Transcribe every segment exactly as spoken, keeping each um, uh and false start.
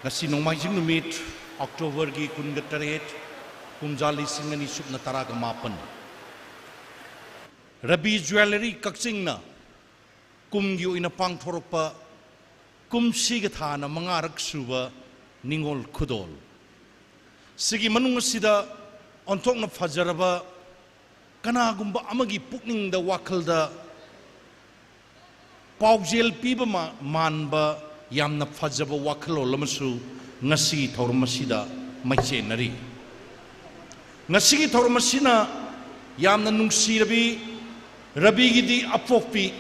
ꯉꯁꯤ ꯅꯣꯡꯃꯥꯏꯖꯤꯡ ꯅꯨꯃꯤꯠ, ꯑꯣꯛꯇꯣꯕꯔꯒꯤ ꯀꯨꯟꯒ ꯇꯔꯦꯠ, ꯀꯨꯝꯖꯥ ꯂꯤꯁꯤꯡ ꯑꯅꯤ ꯁꯨꯞꯅ ꯇꯔꯥꯒ ꯃꯥꯄꯟ꯫ ꯔꯕꯤ ꯖ꯭ꯋꯦꯂꯔꯤ ꯀꯛꯆꯤꯡꯅ ꯀꯨꯝꯒꯤ ꯑꯣꯏꯅ ꯄꯥꯡꯊꯣꯔꯛꯄ ꯀꯨꯝꯁꯤꯒ ꯊꯥꯅ ꯃꯉꯥꯔꯛ ꯁꯨꯕ ꯅꯤꯉꯣꯜ ꯈꯨꯗꯣꯜ꯫ ꯁꯤꯒꯤ ꯃꯅꯨꯡ ꯑꯁꯤꯗ ꯑꯣꯟꯊꯣꯛꯅ ꯐꯖꯔꯕ, ꯀꯅꯥꯒꯨꯝꯕ ꯑꯃꯒꯤ ꯄꯨꯛꯅꯤꯡꯗ, ꯋꯥꯈꯜꯗ ꯄꯥꯎꯖꯦꯜ ꯄꯤꯕ ꯃꯥ-, ꯃꯥꯟꯕ ꯌꯥꯝꯅ ꯐꯖꯕ ꯋꯥꯈꯜꯂꯣꯟ ꯑꯃꯁꯨ ꯉꯁꯤꯒꯤ ꯊꯧꯔꯝ ꯑꯁꯤꯗ ꯃꯥꯏꯆꯦꯟꯅꯔꯤ꯫ ꯉꯁꯤꯒꯤ ꯊꯧꯔꯝ ꯑꯁꯤꯅ ꯌꯥꯝꯅ ꯅꯨꯡꯁꯤꯔꯕꯤ ꯔꯕꯤꯒꯤꯗꯤ ꯑꯄꯣꯛꯄꯤ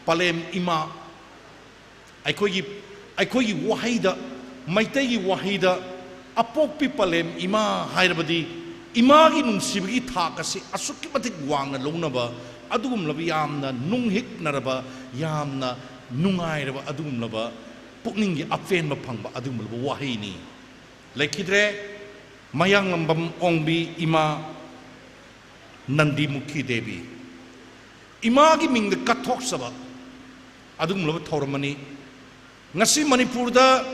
ꯄꯂꯦꯝ ꯏꯃꯥ, ꯑꯩꯈꯣꯏꯒꯤ, ꯑꯩꯈꯣꯏꯒꯤ ꯋꯥꯍꯩꯗ, ꯃꯩꯇꯩꯒꯤ ꯋꯥꯍꯩꯗ ꯑꯄꯣꯛꯄꯤ ꯄꯂꯦꯝ ꯏꯃꯥ ꯍꯥꯏꯔꯕꯗꯤ ꯏꯃꯥꯒꯤ ꯅꯨꯡꯁꯤꯕꯒꯤ ꯊꯥꯛ ꯑꯁꯤ ꯑꯁꯨꯛꯀꯤ ꯃꯇꯤꯛ ꯋꯥꯡꯅ ꯂꯧꯅꯕ, ꯑꯗꯨꯒꯨꯝꯂꯕ ꯌꯥꯝꯅ ꯅꯨꯡꯍꯤꯛꯅꯔꯕ, ꯌꯥꯝꯅ ꯅꯨꯡꯉꯥꯏꯔꯕ, ꯑꯗꯨꯒꯨꯝꯂꯕ ꯄꯨꯛꯅꯤꯡꯒꯤ ꯑꯄꯦꯟꯕ ꯐꯪꯕ ꯑꯗꯨꯒꯨꯝꯂꯕ ꯋꯥꯍꯩꯅꯤ꯫ ꯂꯩꯈꯤꯗ꯭ꯔꯦ ꯃꯌꯥꯡꯂꯝꯕꯝ ꯑꯣꯡꯕꯤ ꯏꯃꯥ ꯅꯟꯗꯤꯃꯨꯈꯤ ꯗꯦꯕꯤ꯫ ꯏꯃꯥꯒꯤ ꯃꯤꯡꯗ ꯀꯠꯊꯣꯛꯆꯕ ꯑꯗꯨꯒꯨꯝꯂꯕ ꯊꯧꯔꯝ ꯑꯃꯅꯤ꯫ ꯉꯁꯤ ꯃꯅꯤꯄꯨꯔꯗ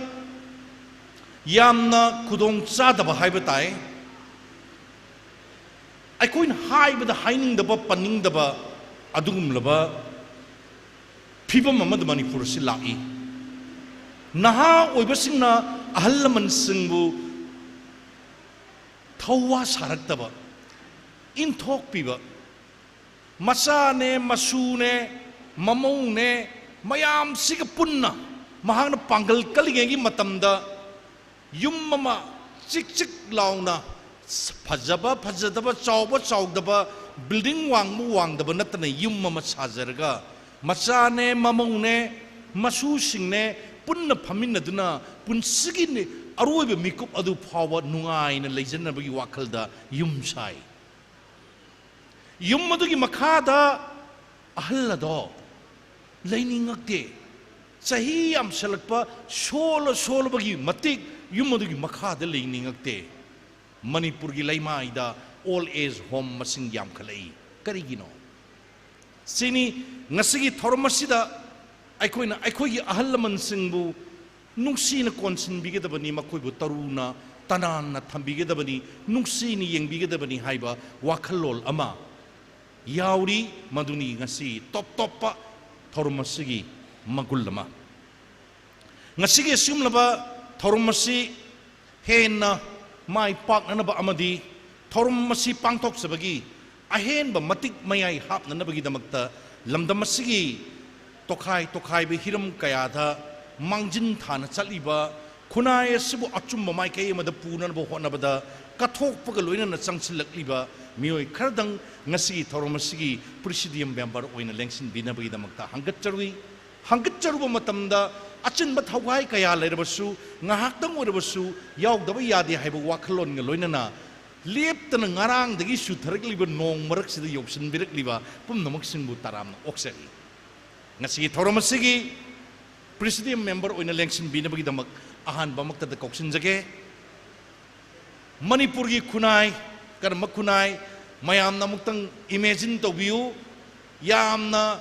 ꯌꯥꯝꯅ ꯈꯨꯗꯣꯡ ꯆꯥꯗꯕ ꯍꯥꯏꯕ ꯇꯥꯏ, ꯑꯩꯈꯣꯏꯅ ꯍꯥꯏꯕꯗ ꯍꯥꯏꯅꯤꯡꯗꯕ, ꯄꯟꯅꯤꯡꯗꯕ ꯑꯗꯨꯒꯨꯝꯂꯕ ꯐꯤꯕꯝ ꯑꯃꯗ ꯃꯅꯤꯄꯨꯔ ꯑꯁꯤ ꯂꯥꯛꯏ꯫ ꯅꯍꯥ ꯑꯣꯏꯕꯁꯤꯡꯅ ꯑꯍꯜ ꯂꯃꯟꯁꯤꯡꯕꯨ ꯊꯧꯋꯥ ꯁꯥꯔꯛꯇꯕ, ꯏꯟꯊꯣꯛꯄꯤꯕ, ꯃꯆꯥꯅꯦ, ꯃꯁꯨꯅꯦ, ꯃꯃꯧꯅꯦ, ꯃꯌꯥꯝꯁꯤꯒ ꯄꯨꯟꯅ ꯃꯍꯥꯛꯅ ꯄꯥꯡꯒꯜ ꯀꯜꯂꯤꯉꯩꯒꯤ ꯃꯇꯝꯗ ꯌꯨꯝ ꯑꯃ ꯆꯤꯛ ꯆꯤꯛ ꯂꯥꯎꯅ, ꯐꯖꯕ ꯐꯖꯗꯕ, ꯆꯥꯎꯕ ꯆꯥꯎꯗꯕ, ꯕꯤꯜꯗꯤꯡ ꯋꯥꯡꯕ ꯋꯥꯡꯗꯕ ꯅꯠꯇꯅ ꯌꯨꯝ ꯑꯃ ꯁꯥꯖꯔꯒ ꯃꯆꯥꯅꯦ, ꯃꯃꯧꯅꯦ, ꯃꯁꯨꯁꯤꯡꯅꯦ ꯄꯨꯟꯅ ꯐꯝꯃꯤꯟꯅꯗꯨꯅ ꯄꯨꯟꯁꯤꯒꯤ ꯑꯔꯣꯏꯕ ꯃꯤꯀꯨꯞ ꯑꯗꯨ ꯐꯥꯎꯕ ꯅꯨꯡꯉꯥꯏꯅ ꯂꯩꯖꯅꯕꯒꯤ ꯋꯥꯈꯜꯗ ꯌꯨꯝ ꯁꯥꯏ꯫ ꯌꯨꯝ ꯑꯗꯨꯒꯤ ꯃꯈꯥꯗ ꯑꯍꯜ ꯑꯗꯣ ꯂꯩꯅꯤꯡꯉꯛꯇꯦ꯫ ꯆꯍꯤ ꯌꯥꯝꯁꯜꯂꯛꯄ, ꯁꯣꯜꯂ ꯁꯣꯜꯂꯕꯒꯤ ꯃꯇꯤꯛ ꯌꯨꯝ ꯑꯗꯨꯒꯤ ꯃꯈꯥꯗ ꯂꯩꯅꯤꯡꯉꯛꯇꯦ꯫ ꯃꯅꯤꯄꯨꯔꯒꯤ ꯂꯩꯃꯥꯏꯗ old age home ꯃꯁꯤꯡ ꯌꯥꯝꯈꯠꯂꯛꯏ꯫ ꯀꯔꯤꯒꯤꯅꯣ? ꯁꯤꯅꯤ ꯉꯁꯤꯒꯤ ꯊꯧꯔꯝ ꯑꯁꯤꯗ ꯑꯩꯈꯣꯏꯅ ꯑꯩꯈꯣꯏꯒꯤ ꯑꯍꯜ ꯂꯃꯟꯁꯤꯡꯕꯨ ꯅꯨꯡꯁꯤꯅ ꯀꯣꯟꯁꯤꯟꯕꯤꯒꯗꯕꯅꯤ, ꯃꯈꯣꯏꯕꯨ ꯇꯔꯨꯅ ꯇꯅꯥꯟꯅ ꯊꯝꯕꯤꯒꯗꯕꯅꯤ, ꯅꯨꯡꯁꯤꯅ ꯌꯦꯡꯕꯤꯒꯗꯕꯅꯤ ꯍꯥꯏꯕ ꯋꯥꯈꯜꯂꯣꯟ ꯑꯃ ꯌꯥꯎꯔꯤ꯫ ꯃꯗꯨꯅꯤ ꯉꯁꯤ ꯇꯣꯞ ꯇꯣꯞꯄ ꯊꯧꯔꯝ ꯑꯁꯤꯒꯤ ꯃꯒꯨꯟ ꯑꯃ꯫ ꯉꯁꯤꯒꯤ ꯑꯁꯤꯒꯨꯝꯂꯕ ꯊꯧꯔꯝ ꯑꯁꯤ ꯍꯦꯟꯅ ꯃꯥꯏ ꯄꯥꯛꯅꯅꯕ ꯑꯃꯗꯤ ꯊꯧꯔꯝ ꯑꯁꯤ ꯄꯥꯡꯊꯣꯛꯆꯕꯒꯤ ꯑꯍꯦꯟꯕ ꯃꯇꯤꯛ ꯃꯌꯥꯏ ꯍꯥꯞꯅꯅꯕꯒꯤꯗꯃꯛꯇ ꯂꯝꯗꯝ ꯑꯁꯤꯒꯤ ꯇꯣꯈꯥꯏ ꯇꯣꯈꯥꯏꯕ ꯍꯤꯔꯝ ꯀꯌꯥꯗ ꯃꯥꯡꯖꯤꯟ ꯊꯥꯅ ꯆꯠꯂꯤꯕ ꯈꯨꯟꯅꯥꯏ ꯑꯁꯤꯕꯨ ꯑꯆꯨꯝꯕ ꯃꯥꯏꯀꯩ ꯑꯃꯗ ꯄꯨꯅꯅꯕ ꯍꯣꯠꯅꯕꯗ ꯀꯠꯊꯣꯛꯄꯒ ꯂꯣꯏꯅꯅ ꯆꯪꯁꯤꯜꯂꯛꯂꯤꯕ ꯃꯤꯑꯣꯏ ꯈꯔꯗꯪ ꯉꯁꯤꯒꯤ ꯊꯧꯔꯝ ꯑꯁꯤꯒꯤ presidium member ꯑꯣꯏꯅ ꯂꯦꯡꯁꯤꯟꯕꯤꯅꯕꯒꯤꯗꯃꯛꯇ ꯍꯪꯒꯠꯆꯔꯨꯏ꯫ ꯍꯪꯒꯠꯆꯔꯨꯕ ꯃꯇꯝꯗ ꯑꯆꯤꯟꯕ ꯊꯧꯒꯥꯏ ꯀꯌꯥ ꯂꯩꯔꯕꯁꯨ, ꯉꯥꯏꯍꯥꯛꯇꯪ ꯑꯣꯏꯔꯕꯁꯨ ꯌꯥꯎꯗꯕ ꯌꯥꯗꯦ ꯍꯥꯏꯕ ꯋꯥꯈꯜꯂꯣꯟꯒ ꯂꯣꯏꯅꯅ ꯂꯦꯞꯇꯅ ꯉꯔꯥꯡꯗꯒꯤ ꯆꯨꯊꯔꯛꯂꯤꯕ ꯅꯣꯡ ꯃꯔꯛꯁꯤꯗ ꯌꯧꯁꯤꯟꯕꯤꯔꯛꯂꯤꯕ ꯄꯨꯝꯅꯃꯛꯁꯤꯡꯕꯨ ꯇꯔꯥꯝꯅ ꯑꯣꯛꯆꯔꯤ꯫ ꯉꯁꯤꯒꯤ ꯊꯧꯔꯝ ꯑꯁꯤꯒꯤ presidium member ꯑꯣꯏꯅ ꯂꯦꯡꯁꯤꯟꯕꯤꯅꯕꯒꯤꯗꯃꯛ ꯑꯍꯥꯟꯕꯃꯛꯇꯗ ꯀꯧꯁꯤꯟꯖꯒꯦ꯫ ꯃꯅꯤꯄꯨꯔꯒꯤ ꯈꯨꯟꯅꯥꯏ, ꯀꯔꯝꯕ ꯈꯨꯟꯅꯥꯏ? ꯃꯌꯥꯝꯅ ꯑꯃꯨꯛꯇꯪ imagine ꯇꯧꯕꯤꯌꯨ꯫ ꯌꯥꯝꯅ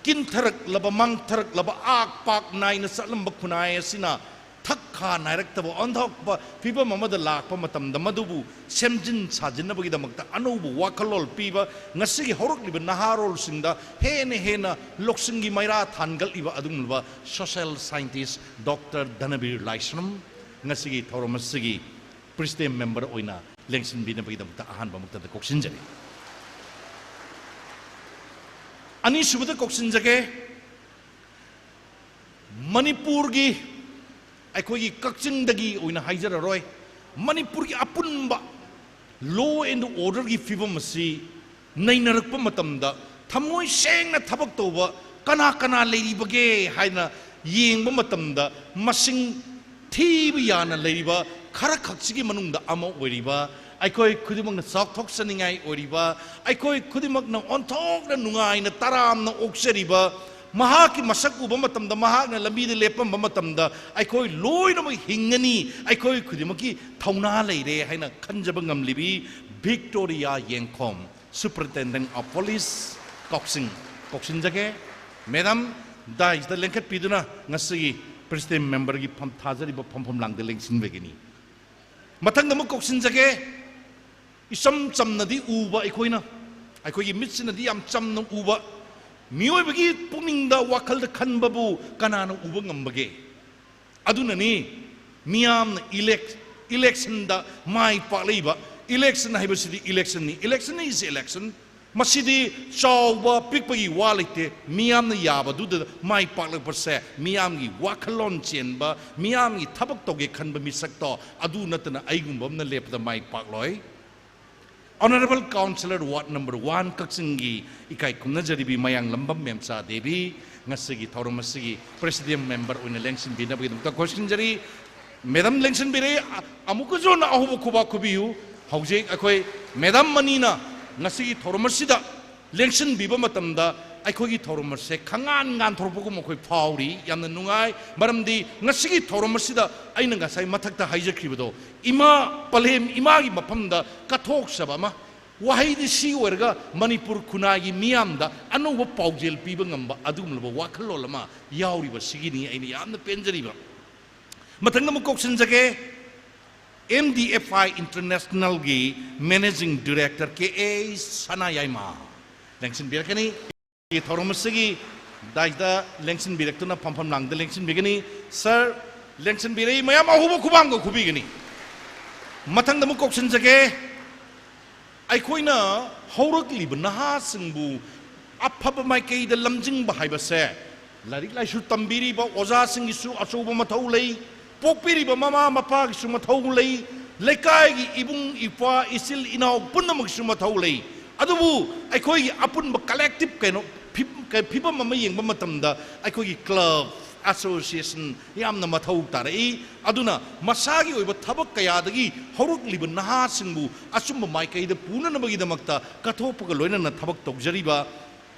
ꯀꯤꯟꯊꯔꯛꯂꯕ, ꯃꯥꯡꯊꯔꯛꯂꯕ, ꯑꯥꯛ ꯄꯥꯛ ꯅꯥꯏꯅ ꯆꯠꯂꯝꯕ ꯈꯨꯟꯅꯥꯏ ꯑꯁꯤꯅ ꯊꯛ ꯈꯥ ꯅꯥꯏꯔꯛꯇꯕ ꯑꯣꯟꯊꯣꯛꯄ ꯐꯤꯕꯝ ꯑꯃꯗ ꯂꯥꯛꯄ ꯃꯇꯝꯗ, ꯃꯗꯨꯕꯨ ꯁꯦꯝꯖꯤꯟ ꯁꯥꯖꯤꯟꯅꯕꯒꯤꯗꯃꯛꯇ ꯑꯅꯧꯕ ꯋꯥꯈꯜꯂꯣꯟ ꯄꯤꯕ, ꯉꯁꯤꯒꯤ ꯍꯧꯔꯛꯂꯤꯕ ꯅꯍꯥꯔꯣꯜꯁꯤꯡꯗ ꯍꯦꯟꯅ ꯍꯦꯟꯅ ꯂꯧꯁꯤꯡꯒꯤ ꯃꯩꯔꯥ ꯊꯥꯟꯒꯠꯂꯤꯕ ꯑꯗꯨꯒꯨꯝꯂꯕ social scientist Doctor ꯙꯅꯕꯤꯔ ꯂꯥꯏꯁ꯭ꯔꯝ ꯉꯁꯤꯒꯤ ꯊꯧꯔꯝ ꯑꯁꯤꯒꯤ presidium member ꯑꯣꯏꯅ ꯂꯦꯡꯁꯤꯟꯕꯤꯅꯕꯒꯤꯗꯃꯛꯇ ꯑꯍꯥꯟꯕꯃꯛꯇꯗ ꯀꯧꯁꯤꯟꯖꯔꯤ꯫ ꯑꯅꯤꯁꯨꯕꯗ ꯀꯧꯁꯤꯟꯖꯒꯦ, ꯃꯅꯤꯄꯨꯔꯒꯤ, ꯑꯩꯈꯣꯏꯒꯤ ꯀꯛꯆꯤꯡꯗꯒꯤ ꯑꯣꯏꯅ ꯍꯥꯏꯖꯔꯔꯣꯏ, ꯃꯅꯤꯄꯨꯔꯒꯤ ꯑꯄꯨꯟꯕ law and orderꯒꯤ ꯐꯤꯕꯝ ꯑꯁꯤ ꯅꯩꯅꯔꯛꯄ ꯃꯇꯝꯗ, ꯊꯃꯣꯏ ꯁꯦꯡꯅ ꯊꯕꯛ ꯇꯧꯕ ꯀꯅꯥ ꯀꯅꯥ ꯂꯩꯔꯤꯕꯒꯦ ꯍꯥꯏꯅ ꯌꯦꯡꯕ ꯃꯇꯝꯗ, ꯃꯁꯤꯡ ꯊꯤꯕ ꯌꯥꯅ ꯂꯩꯔꯤꯕ ꯈꯔꯈꯛꯁꯤꯒꯤ ꯃꯅꯨꯡꯗ ꯑꯃ ꯑꯣꯏꯔꯤꯕ, ꯑꯩꯈꯣꯏ ꯈꯨꯗꯤꯡꯃꯛꯅ ꯆꯥꯎꯊꯣꯛꯆꯅꯤꯡꯉꯥꯏ ꯑꯣꯏꯔꯤꯕ, ꯑꯩꯈꯣꯏ ꯈꯨꯗꯤꯡꯃꯛꯅ ꯑꯣꯟꯊꯣꯛꯅ ꯅꯨꯡꯉꯥꯏꯅ ꯇꯔꯥꯝꯅ ꯑꯣꯛꯆꯔꯤꯕ, ꯃꯍꯥꯛꯀꯤ ꯃꯁꯛ ꯎꯕ ꯃꯇꯝꯗ, ꯃꯍꯥꯛꯅ ꯂꯝꯕꯤꯗ ꯂꯦꯞꯄꯝꯕ ꯃꯇꯝꯗ ꯑꯩꯈꯣꯏ ꯂꯣꯏꯅꯃꯛ ꯍꯤꯡꯒꯅꯤ, ꯑꯩꯈꯣꯏ ꯈꯨꯗꯤꯡꯃꯛꯀꯤ ꯊꯧꯅꯥ ꯂꯩꯔꯦ ꯍꯥꯏꯅ ꯈꯟꯖꯕ ꯉꯝꯂꯤꯕꯤ Victoria Yengkhom, Superintendent of Police, Kakching, ꯀꯧꯁꯤꯟꯖꯒꯦ꯫ Madam, daisꯇ ꯂꯦꯡꯈꯠꯄꯤꯗꯨꯅ ꯉꯁꯤꯒꯤ ꯄ꯭ꯔꯦꯁꯤꯗꯦꯟ ꯃꯦꯝꯕꯔꯒꯤ ꯐꯝ ꯊꯥꯖꯔꯤꯕ ꯐꯝꯐꯝ ꯂꯥꯡꯗ ꯂꯦꯡꯁꯤꯟꯕꯤꯒꯅꯤ꯫ ꯃꯊꯪꯗ ꯑꯃꯨꯛ ꯀꯧꯁꯤꯟꯖꯒꯦ꯫ ꯏꯆꯝ ꯆꯝꯅꯗꯤ ꯎꯕ ꯑꯩꯈꯣꯏꯅ, ꯑꯩꯈꯣꯏꯒꯤ ꯃꯤꯠꯁꯤꯅꯗꯤ ꯌꯥꯝ ꯆꯝꯅ ꯎꯕ, ꯃꯤꯑꯣꯏꯕꯒꯤ ꯄꯨꯛꯅꯤꯡꯗ, ꯋꯥꯈꯜꯗ ꯈꯟꯕꯕꯨ ꯀꯅꯥꯅ ꯎꯕ ꯉꯝꯕꯒꯦ? ꯑꯗꯨꯅꯅꯤ ꯃꯤꯌꯥꯝꯅ ꯏꯂꯦꯛ ꯏꯂꯦꯛꯁꯟꯗ ꯃꯥꯏ ꯄꯥꯛꯂꯛꯏꯕ꯫ ꯏꯂꯦꯛꯁꯟ ꯍꯥꯏꯕꯁꯤꯗꯤ ꯏꯂꯦꯛꯁꯟꯅꯤ, election is election꯫ ꯃꯁꯤꯗꯤ ꯆꯥꯎꯕ ꯄꯤꯛꯄꯒꯤ ꯋꯥ ꯂꯩꯇꯦ꯫ ꯃꯤꯌꯥꯝꯅ ꯌꯥꯕꯗꯨꯗ ꯃꯥꯏ ꯄꯥꯛꯂꯛꯄꯁꯦ ꯃꯤꯌꯥꯝꯒꯤ ꯋꯥꯈꯜꯂꯣꯟ ꯆꯦꯟꯕ, ꯃꯤꯌꯥꯝꯒꯤ ꯊꯕꯛ ꯇꯧꯒꯦ ꯈꯟꯕ ꯃꯤꯁꯛꯇꯣ ꯑꯗꯨ ꯅꯠꯇꯅ ꯑꯩꯒꯨꯝꯕ ꯑꯃꯅ ꯂꯦꯞꯄꯗ ꯃꯥꯏ ꯄꯥꯛꯂꯣꯏ꯫ Honourable Councillor Ward number one ꯀꯛꯆꯤꯡꯒꯤ ꯏꯀꯥꯏ ꯈꯨꯝꯅꯖꯔꯤꯕꯤ ꯃꯌꯥꯡꯂꯝꯕꯝ ꯃꯦꯝꯆꯥ ꯗꯦꯕꯤ, ꯉꯁꯤꯒꯤ ꯊꯧꯔꯝ ꯑꯁꯤꯒꯤ ꯄ꯭ꯔꯦꯁꯤꯗꯦꯟ ꯃꯦꯝꯕꯔ ꯑꯣꯏꯅ ꯂꯦꯡꯁꯤꯟꯕꯤꯅꯕꯒꯤꯗꯃꯛꯇ ꯀꯣꯏꯁꯤꯟꯖꯔꯤ꯫ ꯃꯦꯗꯥꯝ ꯂꯦꯡꯁꯤꯟꯕꯤꯔꯦ, ꯑ-, ꯑꯃꯨꯛꯀꯁꯨ ꯍꯟꯅ ꯑꯍꯧꯕ ꯈꯨꯕꯥꯛ ꯈꯨꯕꯤꯌꯨ꯫ ꯍꯧꯖꯤꯛ ꯑꯩꯈꯣꯏ ꯃꯦꯗꯥꯝ ꯑꯅꯤꯅ ꯉꯁꯤꯒꯤ ꯊꯧꯔꯝ ꯑꯁꯤꯗ ꯂꯦꯡꯁꯤꯟꯕꯤꯕ ꯃꯇꯝꯗ ꯑꯩꯈꯣꯏꯒꯤ ꯊꯧꯔꯝ ꯑꯁꯦ ꯈꯪꯉꯥꯟ ꯉꯥꯟꯊꯣꯔꯛꯄꯒꯨꯝ ꯑꯩꯈꯣꯏ ꯐꯥꯎꯔꯤ꯫ ꯌꯥꯝꯅ ꯅꯨꯡꯉꯥꯏ, ꯃꯔꯝꯗꯤ ꯉꯁꯤꯒꯤ ꯊꯧꯔꯝ ꯑꯁꯤꯗ ꯑꯩꯅ ꯉꯁꯥꯏ ꯃꯊꯛꯇ ꯍꯥꯏꯖꯈꯤꯕꯗꯣ, ꯏꯃꯥ ꯄꯂꯦꯝ ꯏꯃꯥꯒꯤ ꯃꯐꯝꯗ ꯀꯠꯊꯣꯛꯆꯕ ꯑꯃ, ꯋꯥꯍꯩꯗꯤ ꯁꯤ ꯑꯣꯏꯔꯒ ꯃꯅꯤꯄꯨꯔ ꯈꯨꯟꯅꯥꯏꯒꯤ ꯃꯤꯌꯥꯝꯗ ꯑꯅꯧꯕ ꯄꯥꯎꯖꯦꯜ ꯄꯤꯕ ꯉꯝꯕ ꯑꯗꯨꯒꯨꯝꯂꯕ ꯋꯥꯈꯜꯂꯣꯟ ꯑꯃ ꯌꯥꯎꯔꯤꯕꯁꯤꯒꯤꯅꯤ ꯑꯩꯅ ꯌꯥꯝꯅ ꯄꯦꯟꯖꯔꯤꯕ꯫ ꯃꯊꯪꯗ ꯑꯃꯨꯛ ꯀꯧꯁꯤꯟꯖꯒꯦ, M D F I Internationalꯒꯤ Managing Director K A ꯁꯅꯥꯌꯥꯏꯃ ꯂꯦꯡꯁꯤꯟꯕꯤꯔꯛꯀꯅꯤ꯫ ꯊꯧꯔꯝ ꯑꯁꯤꯒꯤ ꯗꯥꯏꯗ ꯂꯦꯡꯁꯤꯟꯕꯤꯔꯛꯇꯨꯅ ꯐꯝꯐꯝ ꯂꯥꯡꯗ ꯂꯦꯡꯁꯤꯟꯕꯤꯒꯅꯤ꯫ ꯁꯥꯔ, ꯂꯦꯡꯁꯤꯟꯕꯤꯔꯛꯏ ꯃꯌꯥꯝ ꯑꯍꯧꯕ ꯈꯨꯕꯥꯛ ꯑꯃꯒ ꯈꯨꯕꯤꯒꯅꯤ꯫ ꯃꯊꯪꯗ ꯑꯃꯨꯛ ꯀꯧꯁꯤꯟꯖꯒꯦ꯫ ꯑꯩꯈꯣꯏꯅ ꯍꯧꯔꯛꯂꯤꯕ ꯅꯍꯥꯁꯤꯡꯕꯨ ꯑꯐꯕ ꯃꯥꯏꯀꯩꯗ ꯂꯝꯖꯤꯡꯕ ꯍꯥꯏꯕꯁꯦ ꯂꯥꯏꯔꯤꯛ ꯂꯥꯏꯁꯨ ꯇꯝꯕꯤꯔꯤꯕ ꯑꯣꯖꯥꯁꯤꯡꯒꯤꯁꯨ ꯑꯆꯧꯕ ꯃꯊꯧ ꯂꯩ, ꯄꯣꯛꯄꯤꯔꯤꯕ ꯃꯃꯥ ꯃꯄꯥꯒꯤꯁꯨ ꯃꯊꯧ ꯂꯩ, ꯂꯩꯀꯥꯏꯒꯤ ꯏꯕꯨꯡ ꯏꯄ꯭ꯋꯥ ꯏꯆꯤꯜ ꯏꯅꯥꯎ ꯄꯨꯝꯅꯃꯛꯁꯨ ꯃꯊꯧ ꯂꯩ꯫ ꯑꯗꯨꯕꯨ ꯑꯩꯈꯣꯏꯒꯤ ꯑꯄꯨꯟꯕ collective ꯀꯩꯅꯣ ꯐꯤ-, ꯀ-, ꯐꯤꯕꯝ ꯑꯃ ꯌꯦꯡꯕ ꯃꯇꯝꯗ ꯑꯩꯈꯣꯏꯒꯤ club, association ꯌꯥꯝꯅ ꯃꯊꯧ ꯇꯥꯔꯛꯏ꯫ ꯑꯗꯨꯅ ꯃꯁꯥꯒꯤ ꯑꯣꯏꯕ ꯊꯕꯛ ꯀꯌꯥꯗꯒꯤ ꯍꯧꯔꯛꯂꯤꯕ ꯅꯍꯥꯁꯤꯡꯕꯨ ꯑꯆꯨꯝꯕ ꯃꯥꯏꯀꯩꯗ ꯄꯨꯅꯅꯕꯒꯤꯗꯃꯛꯇ ꯀꯠꯊꯣꯛꯄꯒ ꯂꯣꯏꯅꯅ ꯊꯕꯛ ꯇꯧꯖꯔꯤꯕ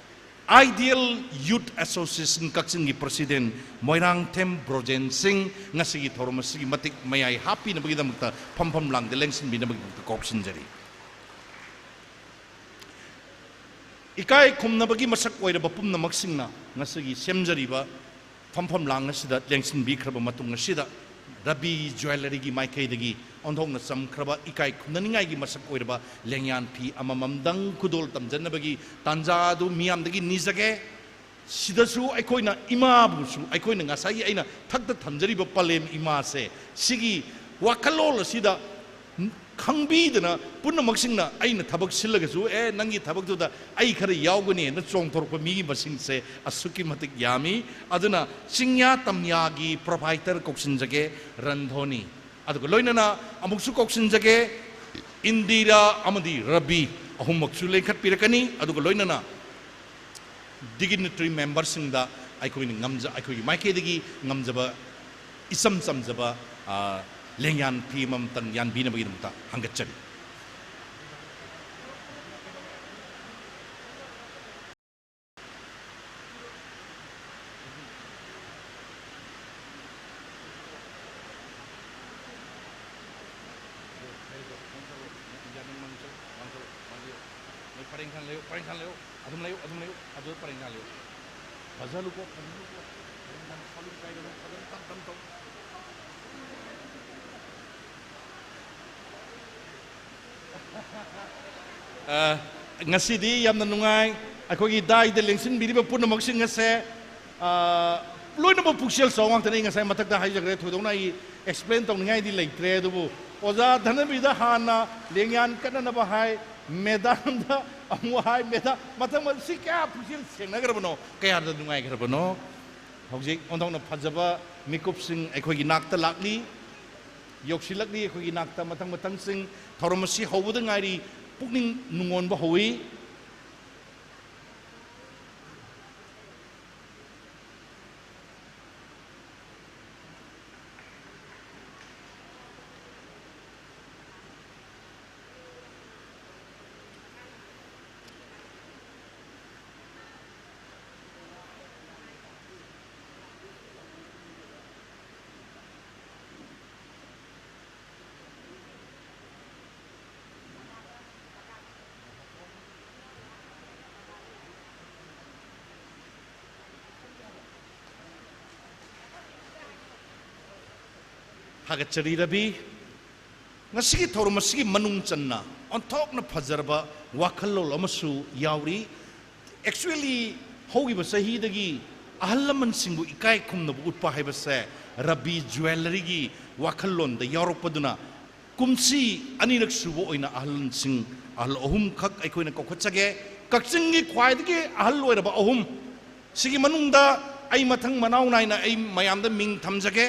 Ideal Youth Association ꯀꯛꯆꯤꯡꯒꯤ president ꯃꯣꯏꯔꯥꯡꯊꯦꯝ ꯕ꯭ꯔꯣꯖꯦꯟ ꯁꯤꯡ ꯉꯁꯤꯒꯤ ꯊꯧꯔꯝ ꯑꯁꯤꯒꯤ ꯃꯇꯤꯛ ꯃꯌꯥꯏ ꯍꯥꯞꯄꯤꯅꯕꯒꯤꯗꯃꯛꯇ ꯐꯝꯐꯝ ꯂꯥꯡꯗ ꯂꯦꯡꯁꯤꯟꯕꯤꯅꯕꯒꯤꯗꯃꯛꯇ ꯀꯧꯁꯤꯟꯖꯔꯤ꯫ ꯏꯀꯥꯏ ꯈꯨꯝꯅꯕꯒꯤ ꯃꯁꯛ ꯑꯣꯏꯔꯕ ꯄꯨꯝꯅꯃꯛꯁꯤꯡꯅ ꯉꯁꯤꯒꯤ ꯁꯦꯝꯖꯔꯤꯕ ꯐꯝꯐꯝ ꯂꯥꯡ ꯑꯁꯤꯗ ꯂꯦꯡꯁꯤꯟꯕꯤꯈ꯭ꯔꯕ ꯃꯇꯨꯡ ꯑꯁꯤꯗ, ꯔꯕꯤ ꯖ꯭ꯋꯦꯂꯔꯤꯒꯤ ꯃꯥꯏꯀꯩꯗꯒꯤ ꯑꯣꯟꯊꯣꯛꯅ ꯆꯝꯈ꯭ꯔꯕ, ꯏꯀꯥꯏ ꯈꯨꯝꯅꯅꯤꯡꯉꯥꯏꯒꯤ ꯃꯁꯛ ꯑꯣꯏꯔꯕ ꯂꯦꯡꯌꯥꯟ ꯐꯤ ꯑꯃꯃꯝꯗꯪ ꯈꯨꯗꯣꯜ ꯇꯝꯖꯅꯕꯒꯤ ꯇꯥꯟꯖꯥ ꯑꯗꯨ ꯃꯤꯌꯥꯝꯗꯒꯤ ꯅꯤꯖꯒꯦ꯫ ꯁꯤꯗꯁꯨ ꯑꯩꯈꯣꯏꯅ ꯏꯃꯥꯕꯨꯁꯨ, ꯑꯩꯈꯣꯏꯅ ꯉꯁꯥꯏꯒꯤ ꯑꯩꯅ ꯊꯛꯇ ꯊꯝꯖꯔꯤꯕ ꯄꯂꯦꯝ ꯏꯃꯥꯁꯦ, ꯁꯤꯒꯤ ꯋꯥꯈꯜꯂꯣꯟ ꯑꯁꯤꯗ ꯈꯪꯕꯤꯗꯅ, ꯄꯨꯝꯅꯃꯛꯁꯤꯡꯅ ꯑꯩꯅ ꯊꯕꯛ ꯁꯤꯜꯂꯒꯁꯨ, "ꯑꯦ, ꯅꯪꯒꯤ ꯊꯕꯛꯇꯨꯗ ꯑꯩ ꯈꯔ ꯌꯥꯎꯒꯅꯤ" ꯍꯥꯏꯅ ꯆꯣꯡꯊꯣꯔꯛꯄ ꯃꯤꯒꯤ ꯃꯁꯤꯡꯁꯦ ꯑꯁꯨꯛꯀꯤ ꯃꯇꯤꯛ ꯌꯥꯝꯃꯤ꯫ ꯑꯗꯨꯅ ꯆꯤꯡꯌꯥ ꯇꯝꯌꯥꯒꯤ ꯄ꯭ꯔꯣꯚꯥꯏꯗꯔ ꯀꯧꯁꯤꯟꯖꯒꯦ, ꯔꯟꯙꯣꯅꯤ꯫ ꯑꯗꯨꯒ ꯂꯣꯏꯅꯅ ꯑꯃꯨꯛꯁꯨ ꯀꯧꯁꯤꯟꯖꯒꯦ, ꯏꯟꯗꯤꯔꯥ ꯑꯃꯗꯤ ꯔꯕꯤ ꯑꯍꯨꯝꯃꯛꯁꯨ ꯂꯦꯡꯈꯠꯄꯤꯔꯛꯀꯅꯤ꯫ ꯑꯗꯨꯒ ꯂꯣꯏꯅꯅ ꯗꯤꯒꯅꯤꯇꯔꯤ ꯃꯦꯝꯕꯔꯁꯤꯡꯗ ꯑꯩꯈꯣꯏꯅ ꯉꯝꯖ-, ꯑꯩꯈꯣꯏꯒꯤ ꯃꯥꯏꯀꯩꯗꯒꯤ ꯉꯝꯖꯕ ꯏꯆꯝ ꯆꯝꯖꯕ, ꯑ, ꯂꯦꯡꯌꯥꯟ ꯐꯤ ꯑꯃꯃꯝꯇꯪ ꯌꯥꯟꯕꯤꯅꯕꯒꯤꯗꯃꯛꯇ ꯍꯪꯒꯠꯆꯔꯤ꯫ ꯅꯣꯏ ꯄꯔꯦꯡ ꯁꯥꯅ ꯂꯩꯌꯨ, ꯄꯔꯦꯡ ꯁꯥꯅ ꯂꯩꯌꯨ꯫ ꯑꯗꯨꯝ ꯂꯩꯌꯨ, ꯑꯗꯨꯝ ꯂꯩꯌꯨ꯫ ꯑꯗꯨ ꯄꯔꯦꯡ ꯁꯥꯅ ꯂꯩꯌꯨ꯫ ꯐꯖꯍꯜꯂꯨꯀꯣ, ꯐꯖꯍꯜꯂꯨꯀꯣ꯫ ꯄꯔꯦꯡ ꯁꯥꯅ ꯁꯣꯂꯨ ꯀꯥꯏꯒꯅꯨ, ꯐꯖꯅ ꯇꯞ ꯇꯞ ꯇꯧ꯫ ꯑ, ꯉꯁꯤꯗꯤ ꯌꯥꯝꯅ ꯅꯨꯡꯉꯥꯏ꯫ ꯑꯩꯈꯣꯏꯒꯤ ꯗꯥꯏꯗ ꯂꯦꯡꯁꯤꯟꯕꯤꯔꯤꯕ ꯄꯨꯝꯅꯃꯛꯁꯤꯡ ꯑꯁꯦ, ꯑ, ꯂꯣꯏꯅꯃꯛ ꯄꯨꯛꯆꯦꯜ ꯆꯥꯎ ꯉꯥꯛꯇꯅꯤ꯫ ꯑꯩ ꯉꯁꯥꯏ ꯃꯊꯛꯇ ꯍꯥꯏꯖꯈ꯭ꯔꯦ, ꯊꯣꯏꯗꯣꯛꯅ ꯑꯩ ꯑꯦꯛꯁꯄ꯭ꯂꯦꯟ ꯇꯧꯅꯤꯡꯉꯥꯏꯗꯤ ꯂꯩꯇ꯭ꯔꯦ꯫ ꯑꯗꯨꯕꯨ ꯑꯣꯖꯥ ꯙꯅꯕꯤꯗ ꯍꯥꯟꯅ ꯂꯦꯡꯌꯥꯟ ꯀꯠꯅꯅꯕ ꯍꯥꯏ, ꯃꯦꯗꯥꯝꯗ ꯑꯃꯨꯛ ꯍꯥꯏ, ꯃꯦꯗꯥꯝ, ꯃꯊꯪ ꯃꯊꯪ ꯁꯤ ꯀꯌꯥ ꯄꯨꯛꯆꯦꯜ ꯁꯦꯡꯅꯈ꯭ꯔꯕꯅꯣ, ꯀꯌꯥꯗ ꯅꯨꯡꯉꯥꯏꯈ꯭ꯔꯕꯅꯣ꯫ ꯍꯧꯖꯤꯛ ꯑꯣꯟꯊꯣꯛꯅ ꯐꯖꯕ ꯃꯤꯀꯨꯞꯁꯤꯡ ꯑꯩꯈꯣꯏꯒꯤ ꯅꯥꯛꯇ ꯂꯥꯛꯂꯤ, ꯌꯧꯁꯤꯜꯂꯛꯂꯤ ꯑꯩꯈꯣꯏꯒꯤ ꯅꯥꯛꯇ꯫ ꯃꯊꯪ ꯃꯊꯪꯁꯤꯡ ꯊꯧꯔꯝ ꯑꯁꯤ ꯍꯧꯕꯗ ꯉꯥꯏꯔꯤ, ꯄꯨꯛꯅꯤꯡ ꯅꯨꯡꯉꯣꯟꯕ ꯍꯧꯏ꯫ ꯊꯥꯒꯠꯆꯔꯤ ꯔꯕꯤ꯫ ꯉꯁꯤꯒꯤ ꯊꯧꯔꯝ ꯑꯁꯤꯒꯤ ꯃꯅꯨꯡ ꯆꯟꯅ ꯑꯣꯟꯊꯣꯛꯅ ꯐꯖꯔꯕ ꯋꯥꯈꯜꯂꯣꯟ ꯑꯃꯁꯨ ꯌꯥꯎꯔꯤ꯫ Actually, ꯍꯧꯈꯤꯕ ꯆꯍꯤꯗꯒꯤ ꯑꯍꯜ ꯂꯃꯟꯁꯤꯡꯕꯨ ꯏꯀꯥꯏ ꯈꯨꯝꯅꯕ ꯎꯠꯄ ꯍꯥꯏꯕꯁꯦ ꯔꯕꯤ ꯖ꯭ꯋꯦꯂꯔꯤꯒꯤ ꯋꯥꯈꯜꯂꯣꯟꯗ ꯌꯥꯎꯔꯛꯄꯗꯨꯅ ꯀꯨꯝꯁꯤ ꯑꯅꯤꯔꯛ ꯁꯨꯕ ꯑꯣꯏꯅ ꯑꯍꯜꯁꯤꯡ, ꯑꯍꯜ ꯑꯍꯨꯝꯈꯛ ꯑꯩꯈꯣꯏꯅ ꯀꯧꯈꯠꯆꯒꯦ꯫ ꯀꯛꯆꯤꯡꯒꯤ ꯈ꯭ꯋꯥꯏꯗꯒꯤ ꯑꯍꯜ ꯑꯣꯏꯔꯕ ꯑꯍꯨꯝ, ꯁꯤꯒꯤ ꯃꯅꯨꯡꯗ ꯑꯩ ꯃꯊꯪ ꯃꯅꯥꯎ ꯅꯥꯏꯅ ꯑꯩ ꯃꯌꯥꯝꯗ ꯃꯤꯡ ꯊꯝꯖꯒꯦ꯫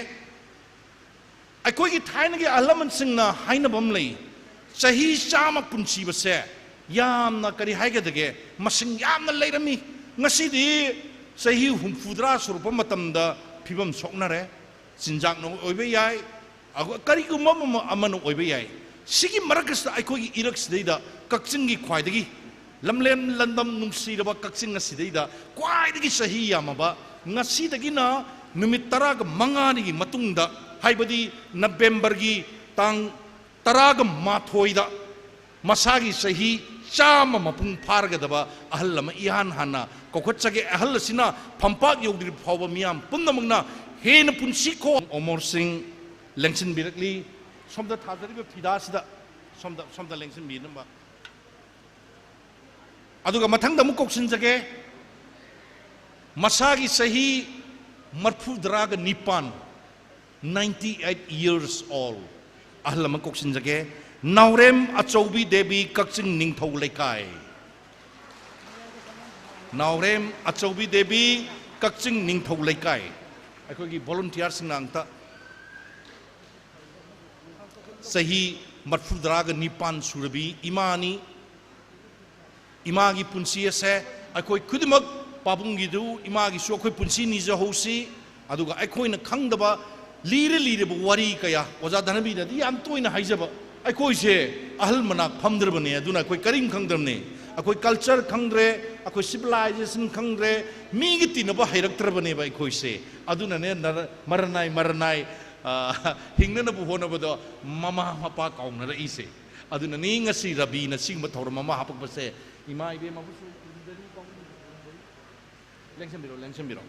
ꯑꯩꯈꯣꯏꯒꯤ ꯊꯥꯏꯅꯒꯤ ꯑꯍꯜ ꯂꯃꯟꯁꯤꯡꯅ ꯍꯥꯏꯅꯕ ꯑꯃ ꯂꯩ, ꯆꯍꯤ ꯆꯥꯝꯃ ꯄꯨꯟꯁꯤꯕꯁꯦ ꯌꯥꯝꯅ, ꯀꯔꯤ ꯍꯥꯏꯒꯗꯒꯦ, ꯃꯁꯤꯡ ꯌꯥꯝꯅ ꯂꯩꯔꯝꯃꯤ꯫ ꯉꯁꯤꯗꯤ ꯆꯍꯤ ꯍꯨꯝꯐꯨꯇꯔꯥ ꯁꯨꯔꯛꯄ ꯃꯇꯝꯗ ꯐꯤꯕꯝ ꯁꯣꯛꯅꯔꯦ꯫ ꯆꯤꯟꯖꯥꯛꯅ ꯑꯣꯏꯕ ꯌꯥꯏ, ꯑꯗꯨꯒ ꯀꯔꯤꯒꯨꯝꯕ ꯑꯃ, ꯑꯃꯅ ꯑꯣꯏꯕ ꯌꯥꯏ꯫ ꯁꯤꯒꯤ ꯃꯔꯛꯁꯤꯗ ꯑꯩꯈꯣꯏꯒꯤ ꯏꯔꯛꯁꯤꯗꯩꯗ, ꯀꯛꯆꯤꯡꯒꯤ ꯈ꯭ꯋꯥꯏꯗꯒꯤ ꯂꯝꯂꯦꯟ ꯂꯝꯗꯝ ꯅꯨꯡꯁꯤꯔꯕ ꯀꯛꯆꯤꯡ ꯑꯁꯤꯗꯩꯗ ꯈ꯭ꯋꯥꯏꯗꯒꯤ ꯆꯍꯤ ꯌꯥꯝꯃꯕ, ꯉꯁꯤꯗꯒꯤꯅ ꯅꯨꯃꯤꯠ ꯇꯔꯥꯒ ꯃꯉꯥꯅꯤꯒꯤ ꯃꯇꯨꯡꯗ, ꯍꯥꯏꯕꯗꯤ ꯅꯕꯦꯝꯕꯔꯒꯤ ꯇꯥꯡ ꯇꯔꯥꯒ ꯃꯥꯊꯣꯏꯗ ꯃꯁꯥꯒꯤ ꯆꯍꯤ ꯆꯥꯝꯃ ꯃꯄꯨꯡ ꯐꯥꯔꯒꯗꯕ ꯑꯍꯜ ꯑꯃ ꯏꯍꯥꯟ ꯍꯥꯟꯅ ꯀꯧꯈꯠꯆꯒꯦ꯫ ꯑꯍꯜ ꯑꯁꯤꯅ ꯐꯝꯄꯥꯛ ꯌꯧꯗ꯭ꯔꯤꯕ ꯐꯥꯎꯕ ꯃꯤꯌꯥꯝ ꯄꯨꯝꯅꯃꯛꯅ ꯍꯦꯟꯅ ꯄꯨꯟꯁꯤꯈꯣ꯫ ꯑꯃꯣꯔ ꯁꯤꯡ ꯂꯦꯡꯁꯤꯟꯕꯤꯔꯛꯂꯤ꯫ ꯁꯣꯝꯗ ꯊꯥꯖꯔꯤꯕ ꯐꯤꯗꯥꯁꯤꯗ ꯁꯣꯝꯗ, ꯁꯣꯝꯗ ꯂꯦꯡꯁꯤꯟꯕꯤꯅꯕ꯫ ꯑꯗꯨꯒ ꯃꯊꯪꯗ ꯑꯃꯨꯛ ꯀꯧꯁꯤꯟꯖꯒꯦ, ꯃꯁꯥꯒꯤ ꯆꯍꯤ ꯃꯔꯐꯨꯇꯔꯥꯒ ꯅꯤꯄꯥꯟ, ninety eight years old, ꯑꯍꯜ ꯑꯃ ꯀꯧꯁꯤꯟꯖꯒꯦ, ꯅꯥꯎꯔꯦꯝ ꯑꯆꯧꯕꯤ ꯗꯦꯕꯤ, ꯀꯛꯆꯤꯡ ꯅꯤꯡꯊꯧ ꯂꯩꯀꯥꯏ꯫ ꯅꯥꯎꯔꯦꯝ ꯑꯆꯧꯕꯤ ꯗꯦꯕꯤ, ꯀꯛꯆꯤꯡ ꯅꯤꯡꯊꯧ ꯂꯩꯀꯥꯏ꯫ ꯑꯩꯈꯣꯏꯒꯤ ꯚꯣꯂꯨꯟꯇꯤꯌꯥꯔꯁꯤꯡꯅ ꯑꯝꯇ, ꯆꯍꯤ ꯃꯔꯐꯨꯇꯔꯥꯒ ꯅꯤꯄꯥꯟ ꯁꯨꯔꯕꯤ ꯏꯃꯥꯅꯤ꯫ ꯏꯃꯥꯒꯤ ꯄꯨꯟꯁꯤ ꯑꯁꯦ ꯑꯩꯈꯣꯏ ꯈꯨꯗꯤꯡꯃꯛ, ꯄꯥꯕꯨꯡꯒꯤꯗꯨ, ꯏꯃꯥꯒꯤꯁꯨ ꯑꯩꯈꯣꯏ ꯄꯨꯟꯁꯤ ꯅꯤꯖꯍꯧꯁꯤ꯫ ꯑꯗꯨꯒ ꯑꯩꯈꯣꯏꯅ ꯈꯪꯗꯕ ꯂꯤꯔ ꯂꯤꯔꯕ ꯋꯥꯔꯤ ꯀꯌꯥ, ꯑꯣꯖꯥ ꯙꯅꯕꯤꯅꯗꯤ ꯌꯥꯝ ꯇꯣꯏꯅ ꯍꯥꯏꯖꯕ, ꯑꯩꯈꯣꯏꯁꯦ ꯑꯍꯜ ꯃꯅꯥꯛ ꯐꯝꯗ꯭ꯔꯕꯅꯦ, ꯑꯗꯨꯅ ꯑꯩꯈꯣꯏ ꯀꯔꯤꯝ ꯈꯪꯗ꯭ꯔꯕꯅꯦ꯫ ꯑꯩꯈꯣꯏ culture ꯈꯪꯗ꯭ꯔꯦ, ꯑꯩꯈꯣꯏ civilization ꯈꯪꯗ꯭ꯔꯦ, ꯃꯤꯒ ꯇꯤꯟꯅꯕ ꯍꯩꯔꯛꯇ꯭ꯔꯕꯅꯦꯕ ꯑꯩꯈꯣꯏꯁꯦ꯫ ꯑꯗꯨꯅꯅꯦ ꯅꯔ-, ꯃꯔꯅꯥꯏ ꯃꯔꯅꯥꯏ, ꯑ, ꯍꯤꯡꯅꯅꯕ ꯍꯣꯠꯅꯕꯗ ꯃꯃꯥ ꯃꯄꯥ ꯀꯥꯎꯅꯔꯛꯏꯁꯦ꯫ ꯑꯗꯨꯅꯅꯤ ꯉꯁꯤ ꯔꯕꯤꯅ ꯁꯤꯒꯨꯝꯕ ꯊꯧꯔꯝ ꯑꯃ ꯍꯥꯄꯛꯄꯁꯦ꯫ ꯏꯃꯥ ꯏꯕꯦꯝꯃꯕꯨꯁꯨ ꯈꯨꯔꯨꯝꯖꯔꯤ, ꯄꯥꯕꯨꯡꯕꯨꯁꯨ ꯈꯨꯔꯨꯝꯖꯔꯤ꯫ ꯂꯦꯡꯁꯟꯕꯤꯔꯣ, ꯂꯦꯡꯁꯟꯕꯤꯔꯣ꯫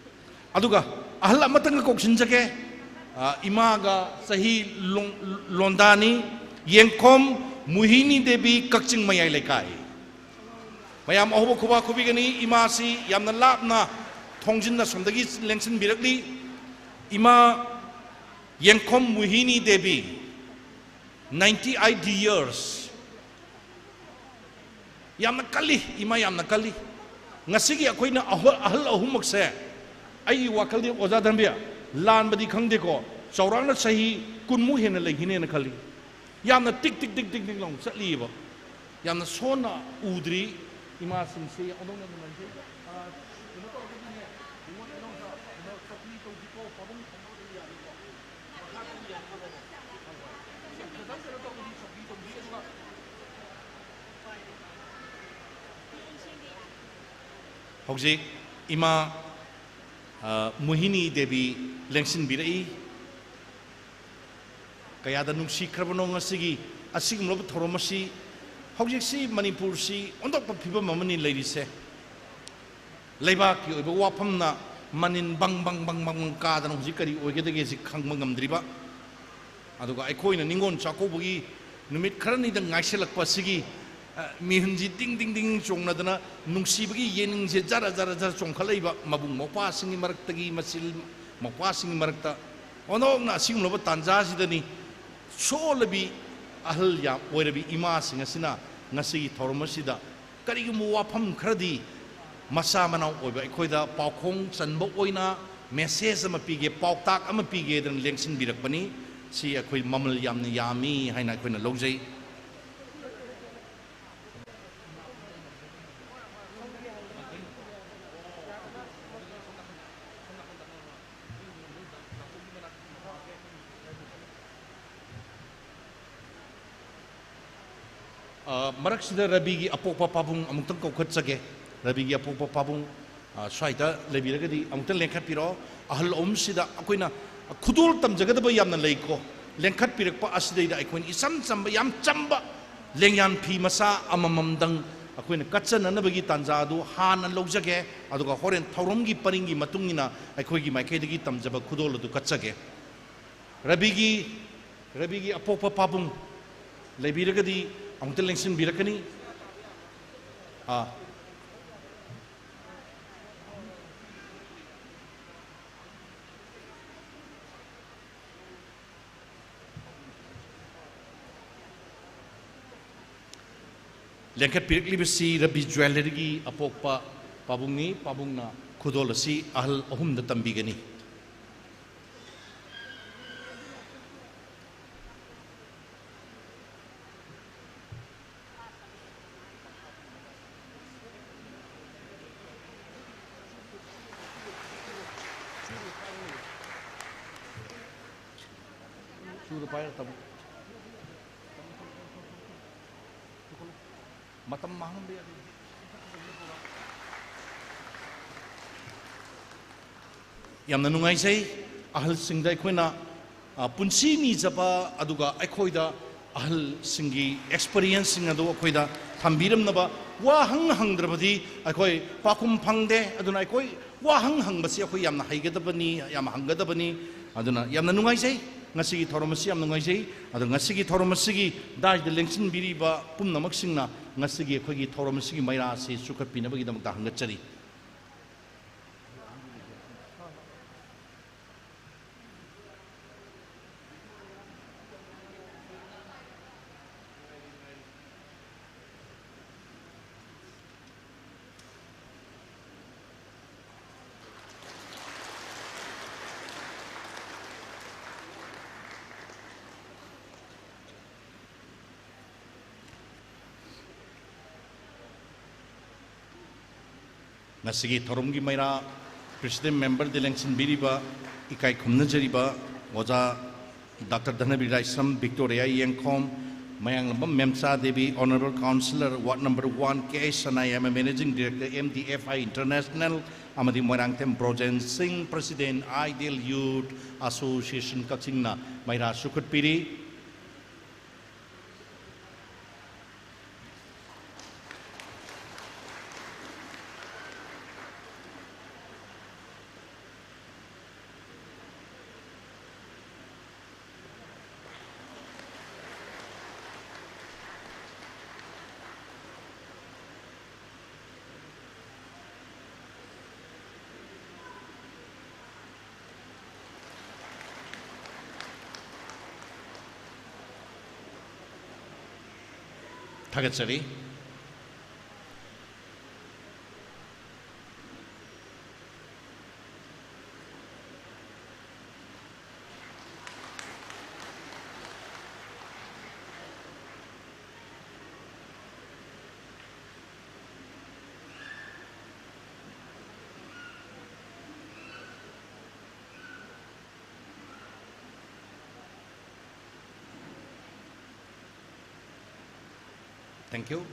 ꯑꯗꯨꯒ ꯑꯍꯜ ꯑꯃꯇꯪꯒ ꯀꯧꯁꯤꯟꯖꯒꯦ꯫ ꯑ, ꯏꯃꯥꯒ ꯆꯍꯤ ꯂꯣꯡ-, ꯂꯣꯟꯗꯥꯅꯤ꯫ ꯌꯦꯡꯈꯣꯝ ꯃꯨꯍꯤꯅꯤ ꯗꯦꯕꯤ, ꯀꯛꯆꯤꯡ ꯃꯌꯥꯏ ꯂꯩꯀꯥꯏ꯫ ꯃꯌꯥꯝ ꯑꯍꯧꯕ ꯈꯨꯕꯥꯛ ꯈꯨꯕꯤꯒꯅꯤ꯫ ꯏꯃꯥꯁꯤ ꯌꯥꯝꯅ ꯂꯥꯞꯅ ꯊꯣꯡꯖꯤꯟ ꯑꯁꯣꯝꯗꯒꯤ ꯂꯦꯡꯁꯤꯟꯕꯤꯔꯛꯂꯤ꯫ ꯏꯃꯥ ꯌꯦꯡꯈꯣꯝ ꯃꯨꯍꯤꯅꯤ ꯗꯦꯕꯤ, ninety eight years꯫ ꯌꯥꯝꯅ ꯀꯜꯂꯤ, ꯏꯃꯥ ꯌꯥꯝꯅ ꯀꯜꯂꯤ꯫ ꯉꯁꯤꯒꯤ ꯑꯩꯈꯣꯏꯅ ꯑꯍꯣ-, ꯑꯍꯜ ꯑꯍꯨꯝꯃꯛꯁꯦ, ꯑꯩꯒꯤ ꯋꯥꯈꯜꯗꯤ, ꯑꯣꯖꯥ ꯙꯟꯕꯤꯌꯥ, ꯂꯥꯟꯕꯗꯤ ꯈꯪꯗꯦꯀꯣ, ꯆꯥꯎꯔꯥꯛꯅ ꯆꯍꯤ ꯀꯨꯟꯃꯨꯛ ꯍꯦꯟꯅ ꯂꯩꯈꯤꯅꯦꯅ ꯈꯜꯂꯤ꯫ ꯌꯥꯝꯅ ꯇꯤꯛ ꯇꯤꯛ ꯇꯤꯛ ꯇꯤꯛ ꯇꯤꯛ ꯂꯥꯎꯅ ꯆꯠꯂꯤꯑꯕ꯫ ꯌꯥꯝꯅ ꯁꯣꯟꯅ ꯎꯗ꯭ꯔꯤ ꯏꯃꯥꯁꯤꯡꯁꯤ꯫ ꯑꯣꯟꯊꯣꯛꯅ ꯅꯨꯡꯉꯥꯏꯖꯩ꯫ ꯑ, ꯀꯩꯅꯣ ꯇꯧꯔꯒꯗꯤꯅꯦ, ꯏꯉꯣꯟ ꯏꯅꯥꯎꯆꯥ, ꯀꯩꯅꯣ, ꯆꯧꯀ꯭ꯔꯤ ꯇꯧꯁꯤꯀꯣ, ꯄꯥꯕꯨꯡ ꯐꯝꯕ ꯑꯗꯨꯝ ꯌꯥꯅꯤꯀꯣ꯫ ꯃꯈꯥꯗ ꯑꯗꯨꯝ ꯌꯥꯅꯤꯀꯣ꯫ ꯍꯣꯏ, ꯍꯣꯏ꯫ ꯈꯤꯇꯪ ꯀꯩꯅꯣ ꯇꯧꯕꯗꯤ ꯆꯧꯀ꯭ꯔꯤ ꯇꯧꯁꯤ, ꯑꯗꯨꯒ ꯍꯧꯖꯤꯛ ꯏꯃꯥ, ꯑ, ꯃꯣꯍꯤꯅꯤ ꯗꯦꯕꯤ ꯂꯦꯡꯁꯤꯟꯕꯤꯔꯛꯏ꯫ ꯀꯌꯥꯗ ꯅꯨꯡꯁꯤꯈ꯭ꯔꯕꯅꯣ ꯉꯁꯤꯒꯤ ꯑꯁꯤꯒꯨꯝꯂꯕ ꯊꯧꯔꯝ ꯑꯁꯤ꯫ ꯍꯧꯖꯤꯛꯁꯤ ꯃꯅꯤꯄꯨꯔꯁꯤ ꯑꯣꯟꯊꯣꯛꯄ ꯐꯤꯕꯝ ꯑꯃꯅꯤ ꯂꯩꯔꯤꯁꯦ꯫ ꯂꯩꯕꯥꯛꯀꯤ ꯑꯣꯏꯕ ꯋꯥꯐꯝꯅ ꯃꯅꯤꯟ ꯕꯪ ꯕꯪ ꯕꯪ ꯕꯪ ꯕꯪ ꯀꯥꯗꯅ ꯍꯧꯖꯤꯛ ꯀꯔꯤ ꯑꯣꯏꯒꯗꯒꯦ ꯁꯤ ꯈꯪꯕ ꯉꯝꯗ꯭ꯔꯤꯕ꯫ ꯑꯗꯨꯒ ꯑꯩꯈꯣꯏꯅ ꯅꯤꯉꯣꯜ ꯆꯥꯛꯀꯧꯕꯒꯤ ꯅꯨꯃꯤꯠ ꯈꯔꯅꯤꯗ ꯉꯥꯏꯁꯤꯜꯂꯛꯄ ꯑꯁꯤꯒꯤ, ꯑ, ꯃꯤꯍꯨꯟꯁꯤ ꯗꯤꯡ ꯗꯤꯡ ꯗꯤꯡ ꯆꯣꯡꯅꯗꯅ ꯅꯨꯡꯁꯤꯕꯒꯤ ꯌꯦꯅꯤꯡꯁꯦ ꯖꯔ ꯖꯔ ꯖꯔ ꯆꯣꯡꯈꯠꯂꯛꯏꯕ, ꯃꯕꯨꯡ ꯃꯧꯄ꯭ꯋꯥꯁꯤꯡꯒꯤ ꯃꯔꯛꯇꯒꯤ, ꯃꯆꯤꯜ ꯃꯧꯄ꯭ꯋꯥꯁꯤꯡꯒꯤ ꯃꯔꯛꯇ꯫ ꯑꯣꯟꯊꯣꯛꯅ ꯑꯁꯤꯒꯨꯝꯂꯕ ꯇꯥꯟꯖꯥꯁꯤꯗꯅꯤ ꯁꯣꯜꯂꯕꯤ ꯑꯍꯜ ꯌꯥꯝ ꯑꯣꯏꯔꯕꯤ ꯏꯃꯥꯁꯤꯡ ꯑꯁꯤꯅ ꯉꯁꯤꯒꯤ ꯊꯧꯔꯝ ꯑꯁꯤꯗ ꯀꯔꯤꯒꯨꯝꯕ ꯋꯥꯐꯝ ꯈꯔꯗꯤ ꯃꯆꯥ ꯃꯅꯥꯎ ꯑꯣꯏꯕ ꯑꯩꯈꯣꯏꯗ ꯄꯥꯎꯈꯣꯡ ꯆꯟꯕ ꯑꯣꯏꯅ message ꯑꯃ ꯄꯤꯒꯦ, ꯄꯥꯎꯇꯥꯛ ꯑꯃ ꯄꯤꯒꯦꯗꯅ ꯂꯦꯡꯁꯤꯟꯕꯤꯔꯛꯄꯅꯤ꯫ ꯁꯤ ꯑꯩꯈꯣꯏ ꯃꯃꯜ ꯌꯥꯝꯅ ꯌꯥꯝꯃꯤ ꯍꯥꯏꯅ ꯑꯩꯈꯣꯏꯅ ꯂꯧꯖꯩ꯫ ꯑ, ꯃꯔꯛꯁꯤꯗ ꯔꯕꯤꯒꯤ ꯑꯄꯣꯛꯄ ꯄꯥꯕꯨꯡ ꯑꯃꯨꯛꯇꯪ ꯀꯧꯈꯠꯆꯒꯦ꯫ ꯔꯕꯤꯒꯤ ꯑꯄꯣꯛꯄ ꯄꯥꯕꯨꯡ, ꯑ, ꯁ꯭ꯋꯥꯏꯗ ꯂꯩꯕꯤꯔꯒꯗꯤ ꯑꯃꯨꯛꯇꯪ ꯂꯦꯡꯈꯠꯄꯤꯔꯣ꯫ ꯑꯍꯜ ꯑꯍꯨꯝꯁꯤꯗ ꯑꯩꯈꯣꯏꯅ ꯈꯨꯗꯣꯜ ꯇꯝꯖꯒꯗꯕ ꯌꯥꯝꯅ ꯂꯩꯀꯣ꯫ ꯂꯦꯡꯈꯠꯄꯤꯔꯛꯄ ꯑꯁꯤꯗꯩꯗ ꯑꯩꯈꯣꯏꯅ ꯏꯆꯝ ꯆꯝꯕ, ꯌꯥꯝ ꯆꯝꯕ ꯂꯦꯡꯌꯥꯟ ꯐꯤ ꯃꯆꯥ ꯑꯃꯃꯝꯗꯪ ꯑꯩꯈꯣꯏꯅ ꯀꯠꯆꯅꯅꯕꯒꯤ ꯇꯥꯟꯖꯥ ꯑꯗꯨ ꯍꯥꯟꯅ ꯂꯧꯖꯒꯦ, ꯑꯗꯨꯒ ꯍꯣꯔꯦꯟ ꯊꯧꯔꯝꯒꯤ ꯄꯔꯤꯡꯒꯤ ꯃꯇꯨꯡ ꯏꯟꯅ ꯑꯩꯈꯣꯏꯒꯤ ꯃꯥꯏꯀꯩꯗꯒꯤ ꯇꯝꯖꯕ ꯈꯨꯗꯣꯜ ꯑꯗꯨ ꯀꯠꯆꯒꯦ꯫ ꯔꯕꯤꯒꯤ, ꯔꯕꯤꯒꯤ ꯑꯄꯣꯛꯄ ꯄꯥꯕꯨꯡ ꯂꯩꯕꯤꯔꯒꯗꯤ ꯑꯃꯨꯛꯇ ꯂꯦꯡꯁꯤꯟꯕꯤꯔꯛꯀꯅꯤ꯫ ꯑꯥ꯫ ꯂꯦꯡꯈꯠꯄꯤꯔꯛꯂꯤꯕꯁꯤ ꯔꯕꯤ ꯖ꯭ꯋꯦꯂꯔꯤꯒꯤ ꯑꯄꯣꯛꯄ ꯄꯥꯕꯨꯡꯅꯤ꯫ ꯄꯥꯕꯨꯡꯅ ꯈꯨꯗꯣꯜ ꯑꯁꯤ ꯑꯍꯜ ꯑꯍꯨꯝꯗ ꯇꯝꯕꯤꯒꯅꯤ꯫ ꯆꯨꯗ ꯄꯥꯏꯔ ꯇꯝꯃꯨ꯫ ꯃꯇꯝ ꯃꯥꯡꯍꯟꯕ ꯌꯥꯗꯦ꯫ ꯌꯥꯝꯅ ꯅꯨꯡꯉꯥꯏꯖꯩ꯫ ꯑꯍꯜꯁꯤꯡꯗ ꯑꯩꯈꯣꯏꯅ, ꯑ, ꯄꯨꯟꯁꯤ ꯅꯤꯖꯕ, ꯑꯗꯨꯒ ꯑꯩꯈꯣꯏꯗ ꯑꯍꯜꯁꯤꯡꯒꯤ ꯑꯦꯛꯁꯄꯔꯤꯌꯦꯟꯁꯁꯤꯡ ꯑꯗꯨ ꯑꯩꯈꯣꯏꯗ ꯊꯝꯕꯤꯔꯝꯅꯕ꯫ ꯋꯥ ꯍꯪ ꯍꯪꯗ꯭ꯔꯕꯗꯤ ꯑꯩꯈꯣꯏ ꯄꯥꯎꯈꯨꯝ ꯐꯪꯗꯦ꯫ ꯑꯗꯨꯅ ꯑꯩꯈꯣꯏ ꯋꯥ ꯍꯪ ꯍꯪꯕꯁꯤ ꯑꯩꯈꯣꯏ ꯌꯥꯝꯅ ꯍꯩꯒꯗꯕꯅꯤ, ꯌꯥꯝ ꯍꯪꯒꯗꯕꯅꯤ꯫ ꯑꯗꯨꯅ ꯌꯥꯝꯅ ꯅꯨꯡꯉꯥꯏꯖꯩ, ꯉꯁꯤꯒꯤ ꯊꯧꯔꯝ ꯑꯁꯤ ꯌꯥꯝ ꯅꯨꯡꯉꯥꯏꯖꯩ꯫ ꯑꯗꯣ ꯉꯁꯤꯒꯤ ꯊꯧꯔꯝ ꯑꯁꯤꯒꯤ ꯗꯥꯏꯗ ꯂꯦꯡꯁꯤꯟꯕꯤꯔꯤꯕ ꯄꯨꯝꯅꯃꯛꯁꯤꯡꯅ ꯉꯁꯤꯒꯤ ꯑꯩꯈꯣꯏꯒꯤ ꯊꯧꯔꯝ ꯑꯁꯤꯒꯤ ꯃꯩꯔꯥ ꯑꯁꯤ ꯆꯨꯈꯠꯄꯤꯅꯕꯒꯤꯗꯃꯛꯇ ꯍꯪꯒꯠꯆꯔꯤ꯫ ꯉꯁꯤꯒꯤ ꯊꯧꯔꯝꯒꯤ ꯃꯩꯔꯥ ꯄ꯭ꯔꯦꯁꯤꯗꯦꯟ ꯃꯦꯝꯕꯔꯗ ꯂꯦꯡꯁꯤꯟꯕꯤꯔꯤꯕ, ꯏꯀꯥꯏ ꯈꯨꯝꯅꯖꯔꯤꯕ ꯑꯣꯖꯥ doctor ꯙꯅꯕꯤꯔ Laishram, Victoria Yengkhom, Mayanglambam Memcha Devi, Honourable Councillor Ward Number One, K H Sanayaima, Managing Director, M D F I International, ꯑꯃꯗꯤ Moirangthem Brojen Singh, President, Ideal Youth Association ꯀꯛꯆꯤꯡꯅ ꯃꯩꯔꯥ ꯆꯨꯈꯠꯄꯤꯔꯤ꯫ ꯊꯥꯒꯠꯆꯔꯤ꯫ Thank you.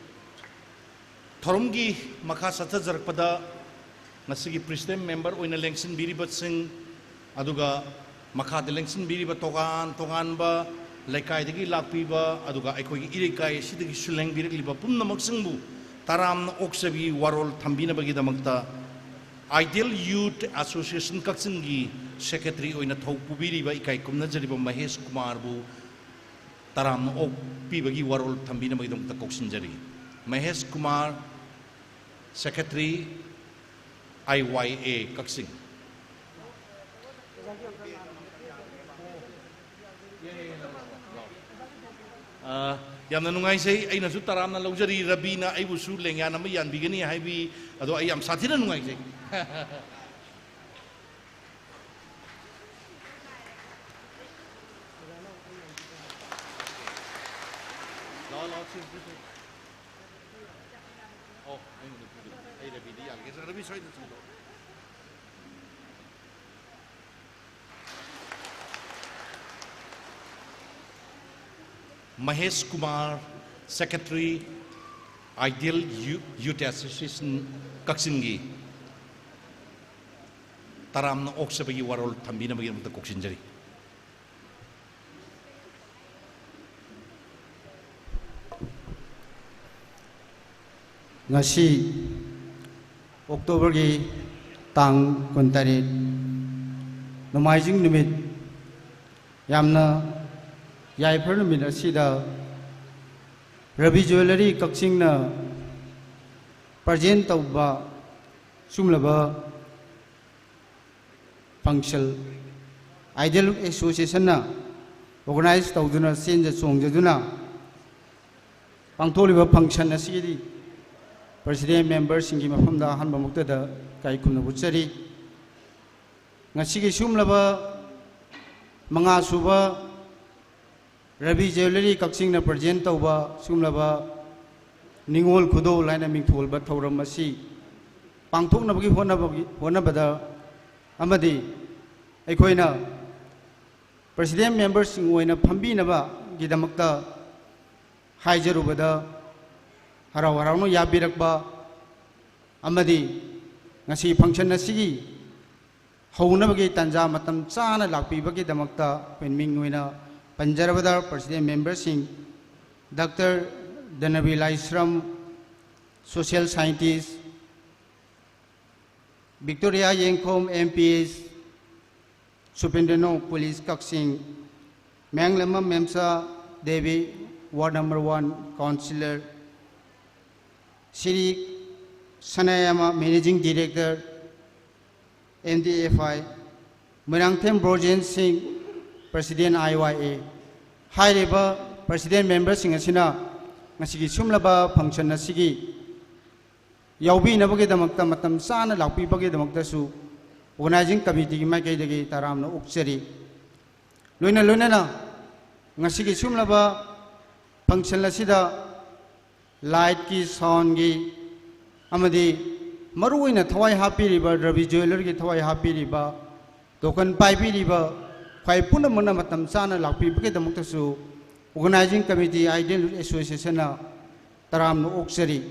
ꯊꯧꯔꯝꯒꯤ ꯃꯈꯥ ꯆꯠꯊꯖꯔꯛꯄꯗ, ꯉꯁꯤꯒꯤ president member ꯑꯣꯏꯅ ꯂꯦꯡꯁꯤꯟꯕꯤꯔꯤꯕꯁꯤꯡ, ꯑꯗꯨꯒ ꯃꯈꯥꯗ ꯂꯦꯡꯁꯤꯟꯕꯤꯔꯤꯕ ꯇꯣꯉꯥꯟ ꯇꯣꯉꯥꯟꯕ ꯂꯩꯀꯥꯏꯗꯒꯤ ꯂꯥꯛꯄꯤꯕ, ꯑꯗꯨꯒ ꯑꯩꯈꯣꯏꯒꯤ ꯏꯔꯩꯀꯥꯏ ꯑꯁꯤꯗꯒꯤꯁꯨ ꯂꯦꯡꯕꯤꯔꯛꯂꯤꯕ ꯄꯨꯝꯅꯃꯛꯁꯤꯡꯕꯨ ꯇꯔꯥꯝꯅ ꯑꯣꯛꯆꯕꯤ ꯋꯥꯔꯣꯜ ꯊꯝꯕꯤꯅꯕꯒꯤꯗꯃꯛꯇ Ideal Youth Association ꯀꯛꯆꯤꯡꯒꯤ secretary ꯑꯣꯏꯅ ꯊꯧ ꯄꯨꯕꯤꯔꯤꯕ ꯏꯀꯥꯏ ꯈꯨꯝꯅꯖꯔꯤꯕ ꯃꯍꯦꯁ ꯀꯨꯃꯥꯔꯕꯨ ꯇꯔꯥꯝꯅ ꯑꯣꯛꯄꯤꯕꯒꯤ ꯋꯥꯔꯣꯜ ꯊꯝꯕꯤꯅꯕꯒꯤꯗꯃꯛꯇ ꯀꯧꯁꯤꯟꯖꯔꯤ꯫ Mahesh Kumar, secretary, I Y A ꯀꯛꯆꯤꯡ꯫ ꯑ, ꯌꯥꯝꯅ ꯅꯨꯡꯉꯥꯏꯖꯩ꯫ ꯑꯩꯅꯁꯨ ꯇꯔꯥꯝꯅ ꯂꯧꯖꯔꯤ꯫ ꯔꯕꯤꯅ ꯑꯩꯕꯨꯁꯨ ꯂꯦꯡꯌꯥꯟ ꯑꯃ ꯌꯥꯟꯕꯤꯒꯅꯤ ꯍꯥꯏꯕꯤ, ꯑꯗꯣ ꯑꯩ ꯌꯥꯝ ꯁꯥꯊꯤꯅ ꯅꯨꯡꯉꯥꯏꯖꯩ꯫ ꯂꯥꯛꯑꯣ, ꯂꯥꯛꯑꯣ, ꯁꯤ, ꯁꯤ, ꯁꯤ꯫ ꯑꯣ, ꯑꯩꯉꯣꯟꯗ ꯄꯤꯔꯛꯑꯣ꯫ ꯑꯩ ꯔꯕꯤꯗ ꯌꯥꯜꯒꯦ꯫ ꯔꯕꯤ, ꯁ꯭ꯋꯥꯏꯗ ꯆꯪꯉꯛꯑꯣ꯫ Mahesh Kumar, secretary, Ideal Youth Association ꯀꯛꯆꯤꯡꯒꯤ ꯇꯔꯥꯝꯅ ꯑꯣꯛꯆꯕꯒꯤ ꯋꯥꯔꯣꯜ ꯊꯝꯕꯤꯅꯕꯒꯤꯗꯃꯛꯇ ꯀꯧꯁꯤꯟꯖꯔꯤ꯫ ꯉꯁꯤ Octoberꯒꯤ ꯇꯥꯡ ꯀꯨꯟꯇꯔꯦꯠ, ꯅꯣꯡꯃꯥꯏꯖꯤꯡ ꯅꯨꯃꯤꯠ, ꯌꯥꯝꯅ ꯌꯥꯏꯐꯔꯕ ꯅꯨꯃꯤꯠ ꯑꯁꯤꯗ ꯔꯕꯤ Jewellery ꯀꯛꯆꯤꯡꯅ present ꯇꯧꯕ ꯁꯨꯝꯂꯕ function Ideal Associationꯅ organize ꯇꯧꯗꯨꯅ, ꯆꯦꯟꯖ ꯆꯣꯡꯖꯗꯨꯅ, ꯄꯥꯡꯊꯣꯛꯂꯤꯕ function ꯑꯁꯤꯒꯤꯗꯤ president memberꯁꯤꯡꯒꯤ ꯃꯐꯝꯗ ꯑꯍꯥꯟꯕ ꯃꯛꯇꯗ ꯏꯀꯥꯏ ꯈꯨꯝꯅꯕ ꯎꯠꯆꯔꯤ꯫ ꯉꯁꯤꯒꯤ ꯁꯤꯒꯨꯝꯂꯕ ꯃꯉꯥ ꯁꯨꯕ ꯔꯕꯤ ꯖ꯭ꯋꯦꯂꯔꯤ ꯀꯛꯆꯤꯡꯅ present ꯇꯧꯕ ꯁꯤꯒꯨꯝꯂꯕ ꯅꯤꯉꯣꯜ ꯈꯨꯗꯣꯜ ꯍꯥꯏꯅ ꯃꯤꯡꯊꯣꯜꯕ ꯊꯧꯔꯝ ꯑꯁꯤ ꯄꯥꯡꯊꯣꯛꯅꯕꯒꯤ ꯍꯣꯠꯅꯕꯒꯤ, ꯍꯣꯠꯅꯕꯗ ꯑꯃꯗꯤ ꯑꯩꯈꯣꯏꯅ president memberꯁꯤꯡ ꯑꯣꯏꯅ ꯐꯝꯕꯤꯅꯕꯒꯤꯗꯃꯛꯇ ꯍꯥꯏꯖꯔꯨꯕꯗ ꯍꯔꯥꯎ ꯍꯔꯥꯎꯅ ꯌꯥꯕꯤꯔꯛꯄ ꯑꯃꯗꯤ ꯉꯁꯤ function ꯑꯁꯤꯒꯤ ꯍꯧꯅꯕꯒꯤ ꯇꯥꯟꯖꯥ ꯃꯇꯝ ꯆꯥꯅ ꯂꯥꯛꯄꯤꯕꯒꯤꯗꯃꯛꯇ ꯑꯩꯈꯣꯏ ꯃꯤꯡ ꯑꯣꯏꯅ ꯄꯟꯖꯔꯕꯗ president memberꯁꯤꯡ, Doctor Dhanabir Laishram, social scientist, Victoria Yengkhom, M P S, ꯁꯨꯄꯦꯟꯗ꯭ꯔꯅꯧ, police Kakching, Menglembam Memcha Devi, ward number one councillor, Shri Sanayama, managing director, M D F I, Moirangthem Brojen Singh, president I Y A꯫ ꯍꯥꯏꯔꯤꯕ president memberꯁꯤꯡ ꯑꯁꯤꯅ ꯉꯁꯤꯒꯤ ꯁꯤꯒꯨꯝꯂꯕ function ꯑꯁꯤꯒꯤ ꯌꯥꯎꯕꯤꯅꯕꯒꯤꯗꯃꯛꯇ, ꯃꯇꯝ ꯆꯥꯅ ꯂꯥꯛꯄꯤꯕꯒꯤꯗꯃꯛꯇꯁꯨ organizing committeeꯒꯤ ꯃꯥꯏꯀꯩꯗꯒꯤ ꯇꯔꯥꯝꯅ ꯑꯣꯛꯆꯔꯤ꯫ ꯂꯣꯏꯅ ꯂꯣꯏꯅꯅ ꯉꯁꯤꯒꯤ ꯁꯤꯒꯨꯝꯂꯕ function ꯑꯁꯤꯗ lightꯀꯤ, soundꯒꯤ ꯑꯃꯗꯤ ꯃꯔꯨꯑꯣꯏꯅ ꯊꯋꯥꯏ ꯍꯥꯞꯄꯤꯔꯤꯕ ꯔꯕꯤ ꯖ꯭ꯋꯦꯂꯔꯒꯤ ꯊꯋꯥꯏ ꯍꯥꯞꯄꯤꯔꯤꯕ, token ꯄꯥꯏꯕꯤꯔꯤꯕ ꯈ꯭ꯋꯥꯏ ꯄꯨꯝꯅꯃꯛꯅ ꯃꯇꯝ ꯆꯥꯅ ꯂꯥꯛꯄꯤꯕꯒꯤꯗꯃꯛꯇꯁꯨ organizing committee, Ideal Youth Associationꯅ ꯇꯔꯥꯝꯅ ꯑꯣꯛꯆꯔꯤ꯫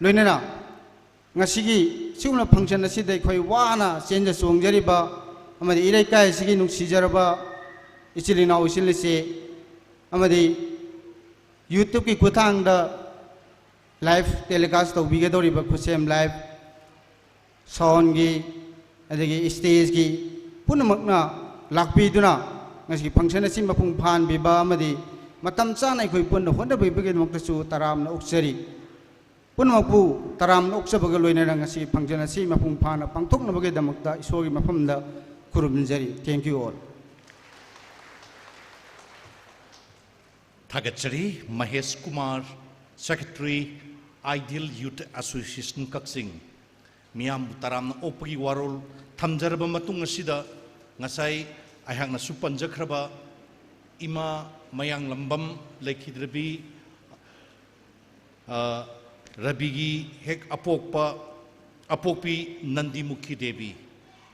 ꯂꯣꯏꯅꯅ ꯉꯁꯤꯒꯤ ꯁꯤꯒꯨꯝꯕ function ꯑꯁꯤꯗ ꯑꯩꯈꯣꯏ ꯋꯥꯅ ꯆꯦꯟꯖ ꯆꯣꯡꯖꯔꯤꯕ ꯑꯃꯗꯤ ꯏꯔꯩꯀꯥꯏ ꯑꯁꯤꯒꯤ ꯅꯨꯡꯁꯤꯖꯔꯕ ꯏꯆꯤꯜ ꯏꯅꯥꯎ, ꯏꯆꯤꯜ ꯏꯆꯦ ꯑꯃꯗꯤ YouTubeꯀꯤ ꯈꯨꯠꯊꯥꯡꯗ live telecast ꯇꯧꯕꯤꯒꯗꯧꯔꯤꯕ ꯈꯨꯠꯁꯦꯝ live, soundꯒꯤ, ꯑꯗꯒꯤ stageꯀꯤ ꯄꯨꯝꯅꯃꯛꯅ ꯂꯥꯛꯄꯤꯗꯨꯅ ꯉꯁꯤꯒꯤ function ꯑꯁꯤ ꯃꯄꯨꯡ ꯐꯥꯍꯟꯕꯤꯕ ꯑꯃꯗꯤ ꯃꯇꯝ ꯆꯥꯅ ꯑꯩꯈꯣꯏ ꯄꯨꯟꯅ ꯍꯣꯠꯅꯕꯤꯕꯒꯤꯗꯃꯛꯇꯁꯨ ꯇꯔꯥꯝꯅ ꯑꯣꯛꯆꯔꯤ꯫ ꯄꯨꯝꯅꯃꯛꯄꯨ ꯇꯔꯥꯝꯅ ꯑꯣꯛꯆꯕꯒ ꯂꯣꯏꯅꯅ ꯉꯁꯤꯒꯤ function ꯑꯁꯤ ꯃꯄꯨꯡ ꯐꯥꯅ ꯄꯥꯡꯊꯣꯛꯅꯕꯒꯤꯗꯃꯛꯇ ꯏꯁꯣꯔꯒꯤ ꯃꯐꯝꯗ ꯈꯨꯔꯨꯝꯖꯔꯤ꯫ Thank you all꯫ ꯊꯥꯒꯠꯆꯔꯤ꯫ Mahesh Kumar, Secretary, Ideal Youth Association, ꯀꯛꯆꯤꯡ꯫ ꯃꯤꯌꯥꯝꯕꯨ ꯇꯔꯥꯝꯅ ꯑꯣꯛꯄꯒꯤ ꯋꯥꯔꯣꯜ ꯊꯝꯖꯔꯕ ꯃꯇꯨꯡ ꯑꯁꯤꯗ, ꯉꯁꯥꯏ ꯑꯩꯍꯥꯛꯅꯁꯨ ꯄꯟꯖꯈ꯭ꯔꯕ ꯏꯃꯥ ꯃꯌꯥꯡꯂꯝꯕꯝ ꯂꯩꯈꯤꯗ꯭ꯔꯕꯤ, ꯑ, ꯔꯕꯤꯒꯤ ꯍꯦꯛ ꯑꯄꯣꯛꯄ, ꯑꯄꯣꯛꯄꯤ ꯅꯟꯗꯤꯃꯨꯈꯤ ꯗꯦꯕꯤ,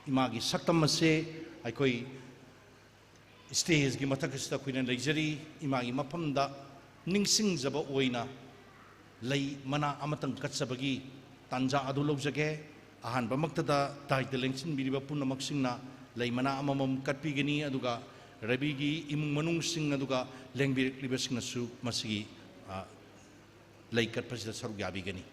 ꯏꯃꯥꯒꯤ ꯁꯛꯇꯝ ꯑꯁꯦ ꯑꯩꯈꯣꯏ stageꯀꯤ ꯃꯊꯛ ꯑꯁꯤꯗ ꯑꯩꯈꯣꯏꯅ ꯂꯩꯖꯔꯤ꯫ ꯏꯃꯥꯒꯤ ꯃꯐꯝꯗ ꯅꯤꯡꯁꯤꯡꯖꯕ ꯑꯣꯏꯅ ꯂꯩ ꯃꯅꯥ ꯑꯃꯇꯪ ꯀꯠꯆꯕꯒꯤ ꯇꯥꯟꯖꯥ ꯑꯗꯨ ꯂꯧꯖꯒꯦ꯫ ꯑꯍꯥꯟꯕꯃꯛꯇꯗ ꯗꯥꯏꯗ ꯂꯦꯡꯁꯤꯟꯕꯤꯔꯤꯕ ꯄꯨꯝꯅꯃꯛꯁꯤꯡꯅ ꯂꯩ ꯃꯅꯥ ꯑꯃꯃꯝ ꯀꯠꯄꯤꯒꯅꯤ, ꯑꯗꯨꯒ ꯔꯕꯤꯒꯤ ꯏꯃꯨꯡ ꯃꯅꯨꯡꯁꯤꯡ ꯑꯗꯨꯒ ꯂꯦꯡꯕꯤꯔꯛꯂꯤꯕꯁꯤꯡꯅꯁꯨ ꯃꯁꯤꯒꯤ, ꯑ, ꯂꯩ ꯀꯠꯄꯁꯤꯗ ꯁꯔꯨꯛ ꯌꯥꯕꯤꯒꯅꯤ꯫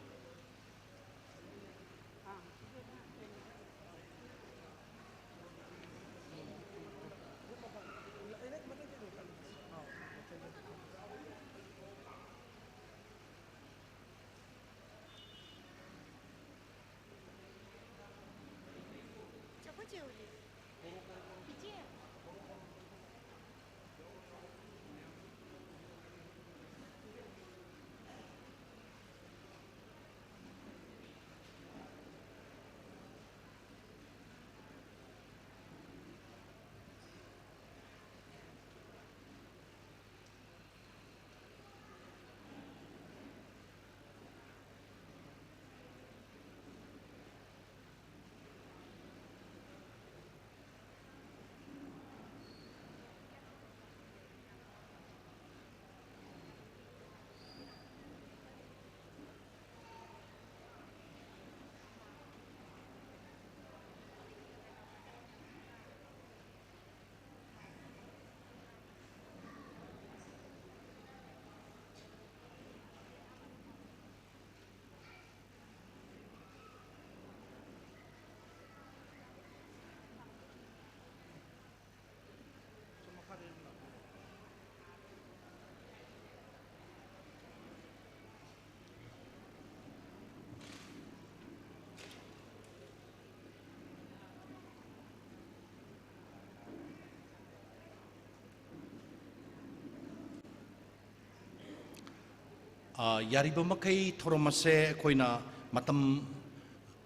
ꯑ, ꯌꯥꯔꯤꯕ ꯃꯈꯩ ꯊꯧꯔꯝ ꯑꯁꯦ ꯑꯩꯈꯣꯏꯅ ꯃꯇꯝ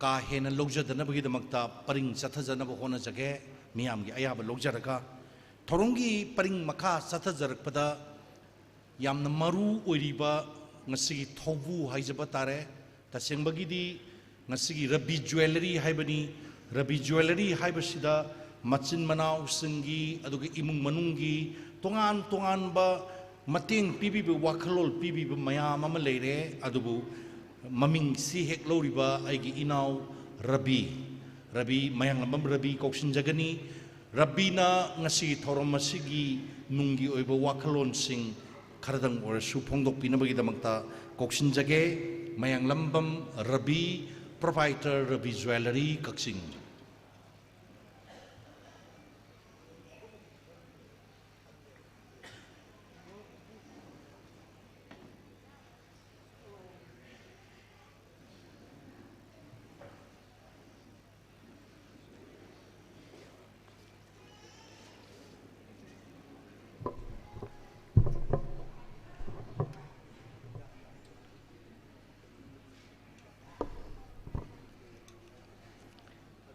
ꯀꯥ ꯍꯦꯟꯅ ꯂꯧꯖꯗꯅꯕꯒꯤꯗꯃꯛꯇ ꯄꯔꯤꯡ ꯆꯠꯊꯖꯅꯕ ꯍꯣꯠꯅꯖꯒꯦ꯫ ꯃꯤꯌꯥꯝꯒꯤ ꯑꯌꯥꯕ ꯂꯧꯖꯔꯒ ꯊꯧꯔꯝꯒꯤ ꯄꯔꯤꯡ ꯃꯈꯥ ꯆꯠꯊꯖꯔꯛꯄꯗ ꯌꯥꯝꯅ ꯃꯔꯨ ꯑꯣꯏꯔꯤꯕ ꯉꯁꯤꯒꯤ ꯊꯧꯕꯨ ꯍꯥꯏꯖꯕ ꯇꯥꯔꯦ꯫ ꯇꯁꯦꯡꯕꯒꯤꯗꯤ ꯉꯁꯤꯒꯤ ꯔꯕꯤ ꯖ꯭ꯋꯦꯂꯔꯤ ꯍꯥꯏꯕꯅꯤ꯫ ꯔꯕꯤ ꯖ꯭ꯋꯦꯂꯔꯤ ꯍꯥꯏꯕꯁꯤꯗ ꯃꯆꯤꯟ ꯃꯅꯥꯎꯁꯤꯡꯒꯤ, ꯑꯗꯨꯒ ꯏꯃꯨꯡ ꯃꯅꯨꯡꯒꯤ ꯇꯣꯉꯥꯟ ꯇꯣꯉꯥꯟꯕ ꯃꯇꯦꯡ ꯄꯤꯕꯤꯕ, ꯋꯥꯈꯜꯂꯣꯟ ꯄꯤꯕꯤꯕ ꯃꯌꯥꯝ ꯑꯃ ꯂꯩꯔꯦ꯫ ꯑꯗꯨꯕꯨ ꯃꯃꯤꯡꯁꯤ ꯍꯦꯛ ꯂꯧꯔꯤꯕ ꯑꯩꯒꯤ ꯏꯅꯥꯎ ꯔꯕꯤ, ꯔꯕꯤ, ꯃꯌꯥꯡꯂꯝꯕꯝ ꯔꯕꯤ ꯀꯧꯁꯤꯟꯖꯒꯅꯤ꯫ ꯔꯕꯤꯅ ꯉꯁꯤꯒꯤ ꯊꯧꯔꯝ ꯑꯁꯤꯒꯤ ꯅꯨꯡꯒꯤ ꯑꯣꯏꯕ ꯋꯥꯈꯜꯂꯣꯟꯁꯤꯡ ꯈꯔꯗꯪ ꯑꯣꯏꯔꯁꯨ ꯐꯣꯡꯗꯣꯛꯄꯤꯅꯕꯒꯤꯗꯃꯛꯇ ꯀꯧꯁꯤꯟꯖꯒꯦ꯫ ꯃꯌꯥꯡꯂꯝꯕꯝ ꯔꯕꯤ, proprietor, ꯔꯕꯤ ꯖ꯭ꯋꯦꯂꯔꯤ, ꯀꯛꯆꯤꯡ꯫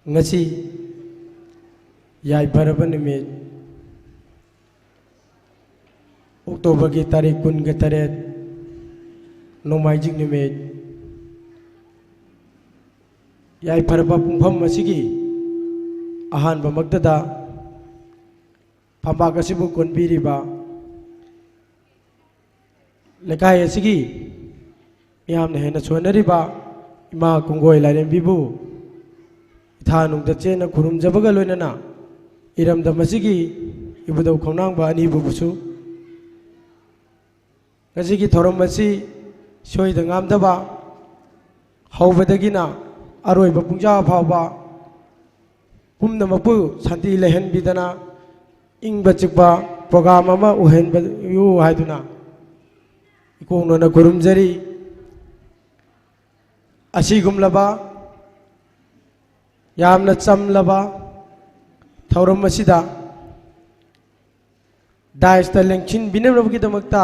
ꯉꯁꯤ ꯌꯥꯏꯐꯔꯕ ꯅꯨꯃꯤꯠ, ꯑꯣꯛꯇꯣꯕꯔꯒꯤ ꯇꯥꯔꯤꯛ ꯀꯨꯟꯒ ꯇꯔꯦꯠ, ꯅꯣꯡꯃꯥꯏꯖꯤꯡ ꯅꯨꯃꯤꯠ, ꯌꯥꯏꯐꯔꯕ ꯄꯨꯡꯐꯝ ꯑꯁꯤꯒꯤ ꯑꯍꯥꯟꯕꯃꯛꯇꯗ ꯐꯝꯄꯥꯛ ꯑꯁꯤꯕꯨ ꯀꯣꯟꯕꯤꯔꯤꯕ ꯂꯩꯀꯥꯏ ꯑꯁꯤꯒꯤ ꯃꯤꯌꯥꯝꯅ ꯍꯦꯟꯅ ꯁꯣꯟꯅꯔꯤꯕ ꯏꯃꯥ ꯀꯨꯡꯒꯣꯏ ꯂꯥꯏꯔꯦꯝꯕꯤꯕꯨ ꯏꯊꯥ ꯅꯨꯡꯗ ꯆꯦꯟꯅ ꯈꯨꯔꯨꯝꯖꯕꯒ ꯂꯣꯏꯅꯅ, ꯏꯔꯝꯗꯝ ꯑꯁꯤꯒꯤ ꯏꯕꯨꯙꯧ ꯈꯣꯡꯅꯥꯡꯕ ꯑꯅꯤꯕꯨꯕꯨꯁꯨ ꯉꯁꯤꯒꯤ ꯊꯧꯔꯝ ꯑꯁꯤ ꯁꯣꯏꯗ ꯉꯥꯝꯗꯕ, ꯍꯧꯕꯗꯒꯤꯅ ꯑꯔꯣꯏꯕ ꯄꯨꯡꯖꯥ ꯐꯥꯎꯕ ꯄꯨꯝꯅꯃꯛꯄꯨ ꯁꯥꯟꯇꯤ ꯂꯩꯍꯟꯕꯤꯗꯅ, ꯏꯪꯕ ꯆꯤꯛꯄ ꯄ꯭ꯔꯣꯒ꯭ꯔꯥꯝ ꯑꯃ ꯑꯣꯏꯍꯟꯕꯤꯌꯨ ꯍꯥꯏꯗꯨꯅ ꯏꯀꯣꯛꯅꯅ ꯈꯨꯔꯨꯝꯖꯔꯤ꯫ ꯑꯁꯤꯒꯨꯝꯂꯕ ꯌꯥꯝꯅ ꯆꯝꯂꯕ ꯊꯧꯔꯝ ꯑꯁꯤꯗ ꯗꯥꯏꯁꯇ ꯂꯦꯡꯁꯤꯟꯕꯤꯅꯕꯒꯤꯗꯃꯛꯇ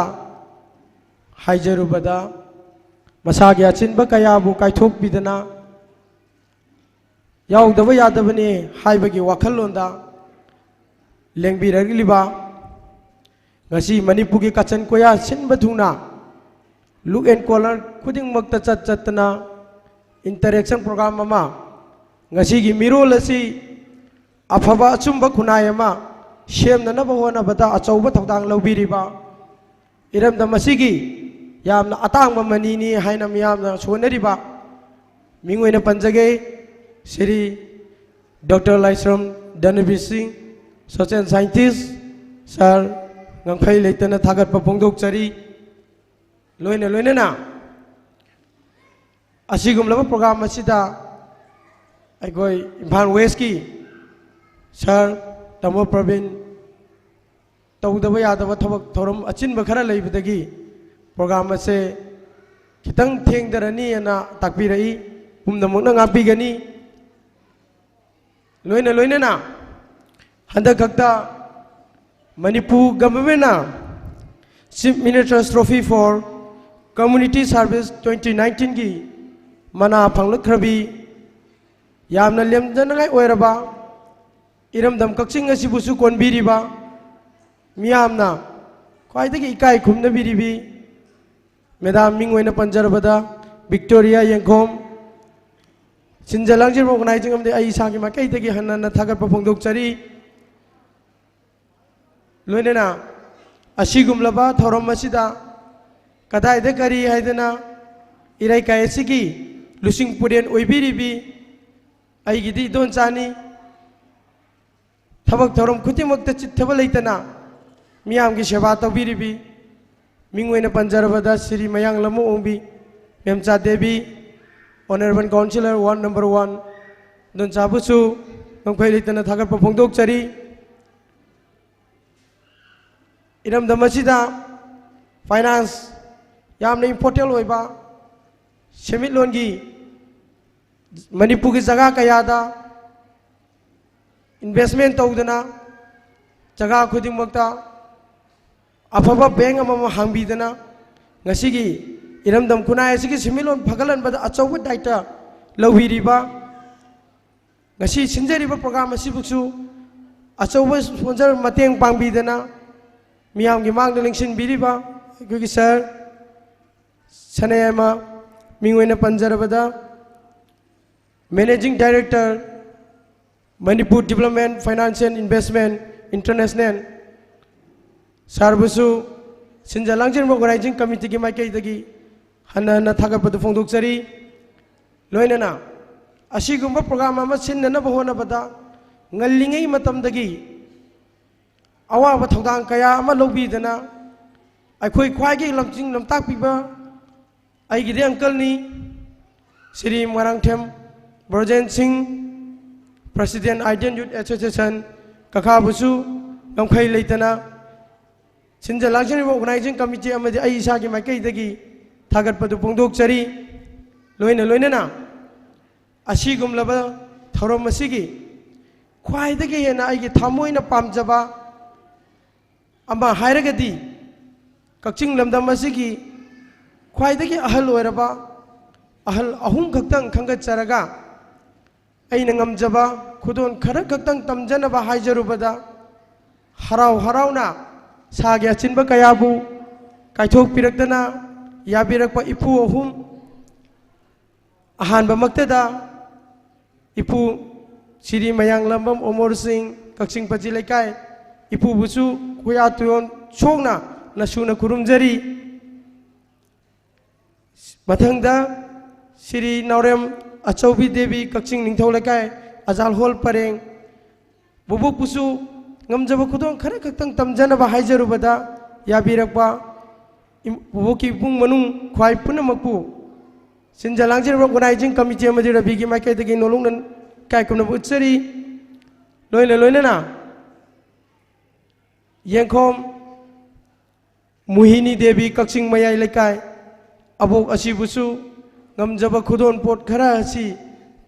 ꯍꯥꯏꯖꯔꯨꯕꯗ, ꯃꯁꯥꯒꯤ ꯑꯆꯤꯟꯕ ꯀꯌꯥꯕꯨ ꯀꯥꯏꯊꯣꯛꯄꯤꯗꯅ ꯌꯥꯎꯗꯕ ꯌꯥꯗꯕꯅꯤ ꯍꯥꯏꯕꯒꯤ ꯋꯥꯈꯜꯂꯣꯟꯗ ꯂꯦꯡꯕꯤꯔꯛꯂꯤꯕ, ꯉꯁꯤ ꯃꯅꯤꯄꯨꯔꯒꯤ ꯀꯥꯆꯤꯟ ꯀꯣꯌꯥ ꯁꯤꯟꯕ ꯊꯨꯡꯅ ꯂꯨꯛ ꯑꯦꯟ ꯀꯣꯂꯔ ꯈꯨꯗꯤꯡꯃꯛꯇ ꯆꯠ ꯆꯠꯇꯅ interaction program ꯑꯃ, ꯉꯁꯤꯒꯤ ꯃꯤꯔꯣꯜ ꯑꯁꯤ ꯑꯐꯕ ꯑꯆꯨꯝꯕ ꯈꯨꯟꯅꯥꯏ ꯑꯃ ꯁꯦꯝꯅꯅꯕ ꯍꯣꯠꯅꯕꯗ ꯑꯆꯧꯕ ꯊꯧꯗꯥꯡ ꯂꯧꯕꯤꯔꯤꯕ, ꯏꯔꯝꯗꯝ ꯑꯁꯤꯒꯤ ꯌꯥꯝꯅ ꯑꯇꯥꯡꯕ ꯃꯅꯤꯅꯤ ꯍꯥꯏꯅ ꯃꯤꯌꯥꯝꯅ ꯁꯣꯟꯅꯔꯤꯕ ꯃꯤꯡ ꯑꯣꯏꯅ ꯄꯟꯖꯒꯦ, ꯁ꯭ꯔꯤ ꯗꯣꯛꯇꯔ ꯂꯥꯏꯁ꯭ꯔꯝ ꯙꯅꯕꯤꯔ ꯁꯤꯡ, social scientist꯫ ꯁꯥꯔ, ꯉꯝꯈꯩ ꯂꯩꯇꯅ ꯊꯥꯒꯠꯄ ꯐꯣꯡꯗꯣꯛꯆꯔꯤ꯫ ꯂꯣꯏꯅ ꯂꯣꯏꯅꯅ ꯑꯁꯤꯒꯨꯝꯂꯕ program ꯑꯁꯤꯗ ꯑꯩꯈꯣꯏ ꯏꯝꯐꯥꯜ ꯋꯦꯁꯀꯤ ꯁꯥꯔ ꯇꯥꯃꯣ ꯄ꯭ꯔꯕꯤꯟ ꯇꯧꯗꯕ ꯌꯥꯗꯕ ꯊꯕꯛ ꯊꯧꯔꯝ ꯑꯆꯤꯟꯕ ꯈꯔ ꯂꯩꯕꯗꯒꯤ program ꯑꯁꯦ ꯈꯤꯇꯪ ꯊꯦꯡꯊꯔꯅꯤ ꯍꯥꯏꯅ ꯇꯥꯛꯄꯤꯔꯛꯏ꯫ ꯄꯨꯝꯅꯃꯛꯅ ꯉꯥꯛꯄꯤꯒꯅꯤ꯫ ꯂꯣꯏꯅ ꯂꯣꯏꯅꯅ ꯍꯟꯗꯛ ꯈꯛꯇ Manipur governmentꯅ Chief Minister's Trophy for Community Service twenty nineteenꯒꯤ ꯃꯅꯥ ꯐꯪꯂꯛꯈ꯭ꯔꯕꯤ, ꯌꯥꯝꯅ ꯂꯦꯝꯖꯅꯉꯥꯏ ꯑꯣꯏꯔꯕ ꯏꯔꯝꯗꯝ ꯀꯛꯆꯤꯡ ꯑꯁꯤꯕꯨꯁꯨ ꯀꯣꯟꯕꯤꯔꯤꯕ, ꯃꯤꯌꯥꯝꯅ ꯈ꯭ꯋꯥꯏꯗꯒꯤ ꯏꯀꯥꯏ ꯈꯨꯝꯅꯕꯤꯔꯤꯕꯤ ꯃꯦꯗꯥꯝ ꯃꯤꯡ ꯑꯣꯏꯅ ꯄꯟꯖꯔꯕꯗ ꯕꯤꯛꯇꯣꯔꯤꯌꯥ ꯌꯦꯡꯈꯣꯝ, ꯁꯤꯟꯖ ꯂꯥꯡꯖꯤꯟꯕ organizing ꯑꯃꯗꯤ ꯑꯩ ꯏꯁꯥꯒꯤ ꯃꯥꯏꯀꯩꯗꯒꯤ ꯍꯟꯅ ꯍꯟꯅ ꯊꯥꯒꯠꯄ ꯐꯣꯡꯗꯣꯛꯆꯔꯤ꯫ ꯂꯣꯏꯅꯅ ꯑꯁꯤꯒꯨꯝꯂꯕ ꯊꯧꯔꯝ ꯑꯁꯤꯗ ꯀꯗꯥꯏꯗ ꯀꯔꯤ ꯍꯥꯏꯗꯅ ꯏꯔꯩꯀꯥꯏ ꯑꯁꯤꯒꯤ ꯂꯨꯆꯤꯡ ꯄꯨꯔꯦꯟ ꯑꯣꯏꯕꯤꯔꯤꯕꯤ ꯑꯩꯒꯤꯗꯤ ꯏꯗꯣꯟꯆꯥꯅꯤ꯫ ꯊꯕꯛ ꯊꯧꯔꯝ ꯈꯨꯗꯤꯡꯃꯛꯇ ꯆꯤꯠꯊꯕ ꯂꯩꯇꯅ ꯃꯤꯌꯥꯝꯒꯤ ꯁꯦꯕꯥ ꯇꯧꯕꯤꯔꯤꯕꯤ, ꯃꯤꯡ ꯑꯣꯏꯅ ꯄꯟꯖꯔꯕꯗ ꯁ꯭ꯔꯤ ꯃꯌꯥꯡꯂꯝ ꯑꯣꯡꯕꯤ, ꯃꯦꯝꯆꯥ Devi, Honourable Councillor Ward number one, ꯏꯗꯣꯟꯆꯥꯕꯨꯁꯨ ꯉꯝꯈꯩ ꯂꯩꯇꯅ ꯊꯥꯒꯠꯄ ꯐꯣꯡꯗꯣꯛꯆꯔꯤ꯫ ꯏꯔꯝꯗꯝ ꯑꯁꯤꯗ finance ꯌꯥꯝꯅ important ꯑꯣꯏꯕ, ꯁꯦꯟꯃꯤꯠꯂꯣꯟꯒꯤ ꯃꯅꯤꯄꯨꯔꯒꯤ ꯖꯒꯥ ꯀꯌꯥꯗ investment ꯇꯧꯗꯅ, ꯖꯒꯥ ꯈꯨꯗꯤꯡꯃꯛꯇ ꯑꯐꯕ bank ꯑꯃꯃꯝ ꯍꯥꯡꯕꯤꯗꯅ, ꯉꯁꯤꯒꯤ ꯏꯔꯝꯗꯝ ꯈꯨꯟꯅꯥꯏ ꯑꯁꯤꯒꯤ ꯁꯦꯟꯃꯤꯠꯂꯣꯟ ꯐꯒꯠꯍꯟꯕꯗ ꯑꯆꯧꯕ ꯗꯥꯏꯇ ꯂꯧꯕꯤꯔꯤꯕ, ꯉꯁꯤ ꯁꯤꯟꯖꯔꯤꯕ ꯄ꯭ꯔꯣꯒ꯭ꯔꯥꯝ ꯑꯁꯤꯕꯨꯁꯨ ꯑꯆꯧꯕ ꯁ꯭ꯄꯣꯟꯁꯔ ꯃꯇꯦꯡ ꯄꯥꯡꯕꯤꯗꯅ ꯃꯤꯌꯥꯝꯒꯤ ꯃꯥꯡꯗ ꯂꯦꯡꯁꯤꯟꯕꯤꯔꯤꯕ ꯑꯩꯈꯣꯏꯒꯤ ꯁꯥꯔ ꯁꯅꯥꯌꯥꯏꯃ, ꯃꯤꯡ ꯑꯣꯏꯅ ꯄꯟꯖꯔꯕꯗ managing director, Manipur development financial investment international, ꯁꯥꯔꯕꯨꯁꯨ ꯁꯤꯟꯖ ꯂꯥꯡꯖꯔꯤꯕ ꯑꯣꯔꯒꯅꯥꯏꯖꯤꯡ ꯀꯃꯤꯇꯤꯒꯤ ꯃꯥꯏꯀꯩꯗꯒꯤ ꯍꯟꯅ ꯍꯟꯅ ꯊꯥꯒꯠꯄꯗꯨ ꯐꯣꯡꯗꯣꯛꯆꯔꯤ꯫ ꯂꯣꯏꯅꯅ ꯑꯁꯤꯒꯨꯝꯕ ꯄ꯭ꯔꯣꯒ꯭ꯔꯥꯝ ꯑꯃ ꯁꯤꯟꯅꯅꯕ ꯍꯣꯠꯅꯕꯗ ꯉꯜꯂꯤꯉꯩ ꯃꯇꯝꯗꯒꯤ ꯑꯋꯥꯕ ꯊꯧꯗꯥꯡ ꯀꯌꯥ ꯑꯃ ꯂꯧꯕꯤꯗꯅ ꯑꯩꯈꯣꯏ ꯈ꯭ꯋꯥꯏꯒꯤ ꯂꯝꯖꯤꯡ ꯂꯝꯇꯥꯛꯄꯤꯕ ꯑꯩꯒꯤꯗꯤ ꯑꯪꯀꯜꯅꯤ, ꯁ꯭ꯔꯤ ꯃꯣꯏꯔꯥꯡꯊꯦꯝ ꯕ꯭ꯔꯣꯖꯦꯟ ꯁꯤꯡ, ꯄ꯭ꯔꯁꯤꯗꯦꯟ ꯑꯥꯏꯗꯤꯌꯟ ꯌꯨꯠ ꯑꯦꯁꯣꯁꯤꯌꯦꯁꯟ, ꯀꯀꯥꯕꯨꯁꯨ ꯉꯝꯈꯩ ꯂꯩꯇꯅ ꯁꯤꯟꯖ ꯂꯥꯡꯖꯔꯤꯕ ꯑꯣꯔꯒꯅꯥꯏꯖꯤꯡ ꯀꯃꯤꯇꯤ ꯑꯃꯗꯤ ꯑꯩ ꯏꯁꯥꯒꯤ ꯃꯥꯏꯀꯩꯗꯒꯤ ꯊꯥꯒꯠꯄꯗꯨ ꯐꯣꯡꯗꯣꯛꯆꯔꯤ꯫ ꯂꯣꯏꯅ ꯂꯣꯏꯅꯅ ꯑꯁꯤꯒꯨꯝꯂꯕ ꯊꯧꯔꯝ ꯑꯁꯤꯒꯤ ꯈ꯭ꯋꯥꯏꯗꯒꯤ ꯍꯦꯟꯅ ꯑꯩꯒꯤ ꯊꯃꯣꯏꯅ ꯄꯥꯝꯖꯕ ꯑꯃ ꯍꯥꯏꯔꯒꯗꯤ, ꯀꯛꯆꯤꯡ ꯂꯝꯗꯝ ꯑꯁꯤꯒꯤ ꯈ꯭ꯋꯥꯏꯗꯒꯤ ꯑꯍꯜ ꯑꯣꯏꯔꯕ ꯑꯍꯜ ꯑꯍꯨꯝ ꯈꯛꯇꯪ ꯈꯟꯒꯠꯆꯔꯒ ꯑꯩꯅ ꯉꯝꯖꯕ ꯈꯨꯗꯣꯜ ꯈꯔ ꯈꯛꯇꯪ ꯇꯝꯖꯅꯕ ꯍꯥꯏꯖꯔꯨꯕꯗ, ꯍꯔꯥꯎ ꯍꯔꯥꯎꯅ ꯁꯥꯒꯤ ꯑꯆꯤꯟꯕ ꯀꯌꯥꯕꯨ ꯀꯥꯏꯊꯣꯛꯄꯤꯔꯛꯇꯅ ꯌꯥꯕꯤꯔꯛꯄ ꯏꯄꯨ ꯑꯍꯨꯝ, ꯑꯍꯥꯟꯕꯃꯛꯇꯗ ꯏꯄꯨ ꯁ꯭ꯔꯤ ꯃꯌꯥꯡꯂꯝꯕꯝ ꯑꯃꯣꯔ ꯁꯤꯡ, ꯀꯛꯆꯤꯡ ꯄꯥꯖꯤ ꯂꯩꯀꯥꯏ, ꯏꯄꯨꯕꯨꯁꯨ ꯈꯨꯌꯥ ꯇꯨꯌꯣꯟ ꯁꯣꯛꯅ ꯅꯁꯨꯅ ꯈꯨꯔꯨꯝꯖꯔꯤ꯫ ꯃꯊꯪꯗ ꯁ꯭ꯔꯤ ꯅꯥꯎꯔꯦꯝ ꯑꯆꯧꯕꯤ ꯗꯦꯕꯤ, ꯀꯛꯆꯤꯡ ꯅꯤꯡꯊꯧ ꯂꯩꯀꯥꯏ, ꯑꯖꯥꯜ ꯍꯣꯜ ꯄꯔꯦꯡ, ꯕꯣꯕꯣꯛꯄꯨꯁꯨ ꯉꯝꯖꯕ ꯈꯨꯗꯣꯜ ꯈꯔ ꯈꯛꯇꯪ ꯇꯝꯖꯅꯕ ꯍꯥꯏꯖꯔꯨꯕꯗ ꯌꯥꯕꯤꯔꯛꯄ ꯏꯝ-, ꯕꯣꯕꯣꯛꯀꯤ ꯏꯃꯨꯡ ꯃꯅꯨꯡ ꯈ꯭ꯋꯥꯏ ꯄꯨꯝꯅꯃꯛꯄꯨ ꯁꯤꯟꯖ ꯂꯥꯡꯖꯔꯤꯕ ꯑꯣꯔꯒꯅꯥꯏꯖꯤꯡ ꯀꯃꯤꯇꯤ ꯑꯃꯗꯤ ꯔꯕꯤꯒꯤ ꯃꯥꯏꯀꯩꯗꯒꯤ ꯅꯣꯂꯨꯛꯅ ꯏꯀꯥꯏ ꯈꯨꯝꯅꯕ ꯎꯠꯆꯔꯤ꯫ ꯂꯣꯏꯅ ꯂꯣꯏꯅꯅ ꯌꯦꯡꯈꯣꯝ ꯃꯣꯍꯤꯅꯤ ꯗꯦꯕꯤ, ꯀꯛꯆꯤꯡ ꯃꯌꯥꯏ ꯂꯩꯀꯥꯏ, ꯑꯕꯣꯛ ꯑꯁꯤꯕꯨꯁꯨ ꯉꯝꯖꯕ ꯈꯨꯗꯣꯜ ꯄꯣꯠ ꯈꯔ ꯑꯁꯤ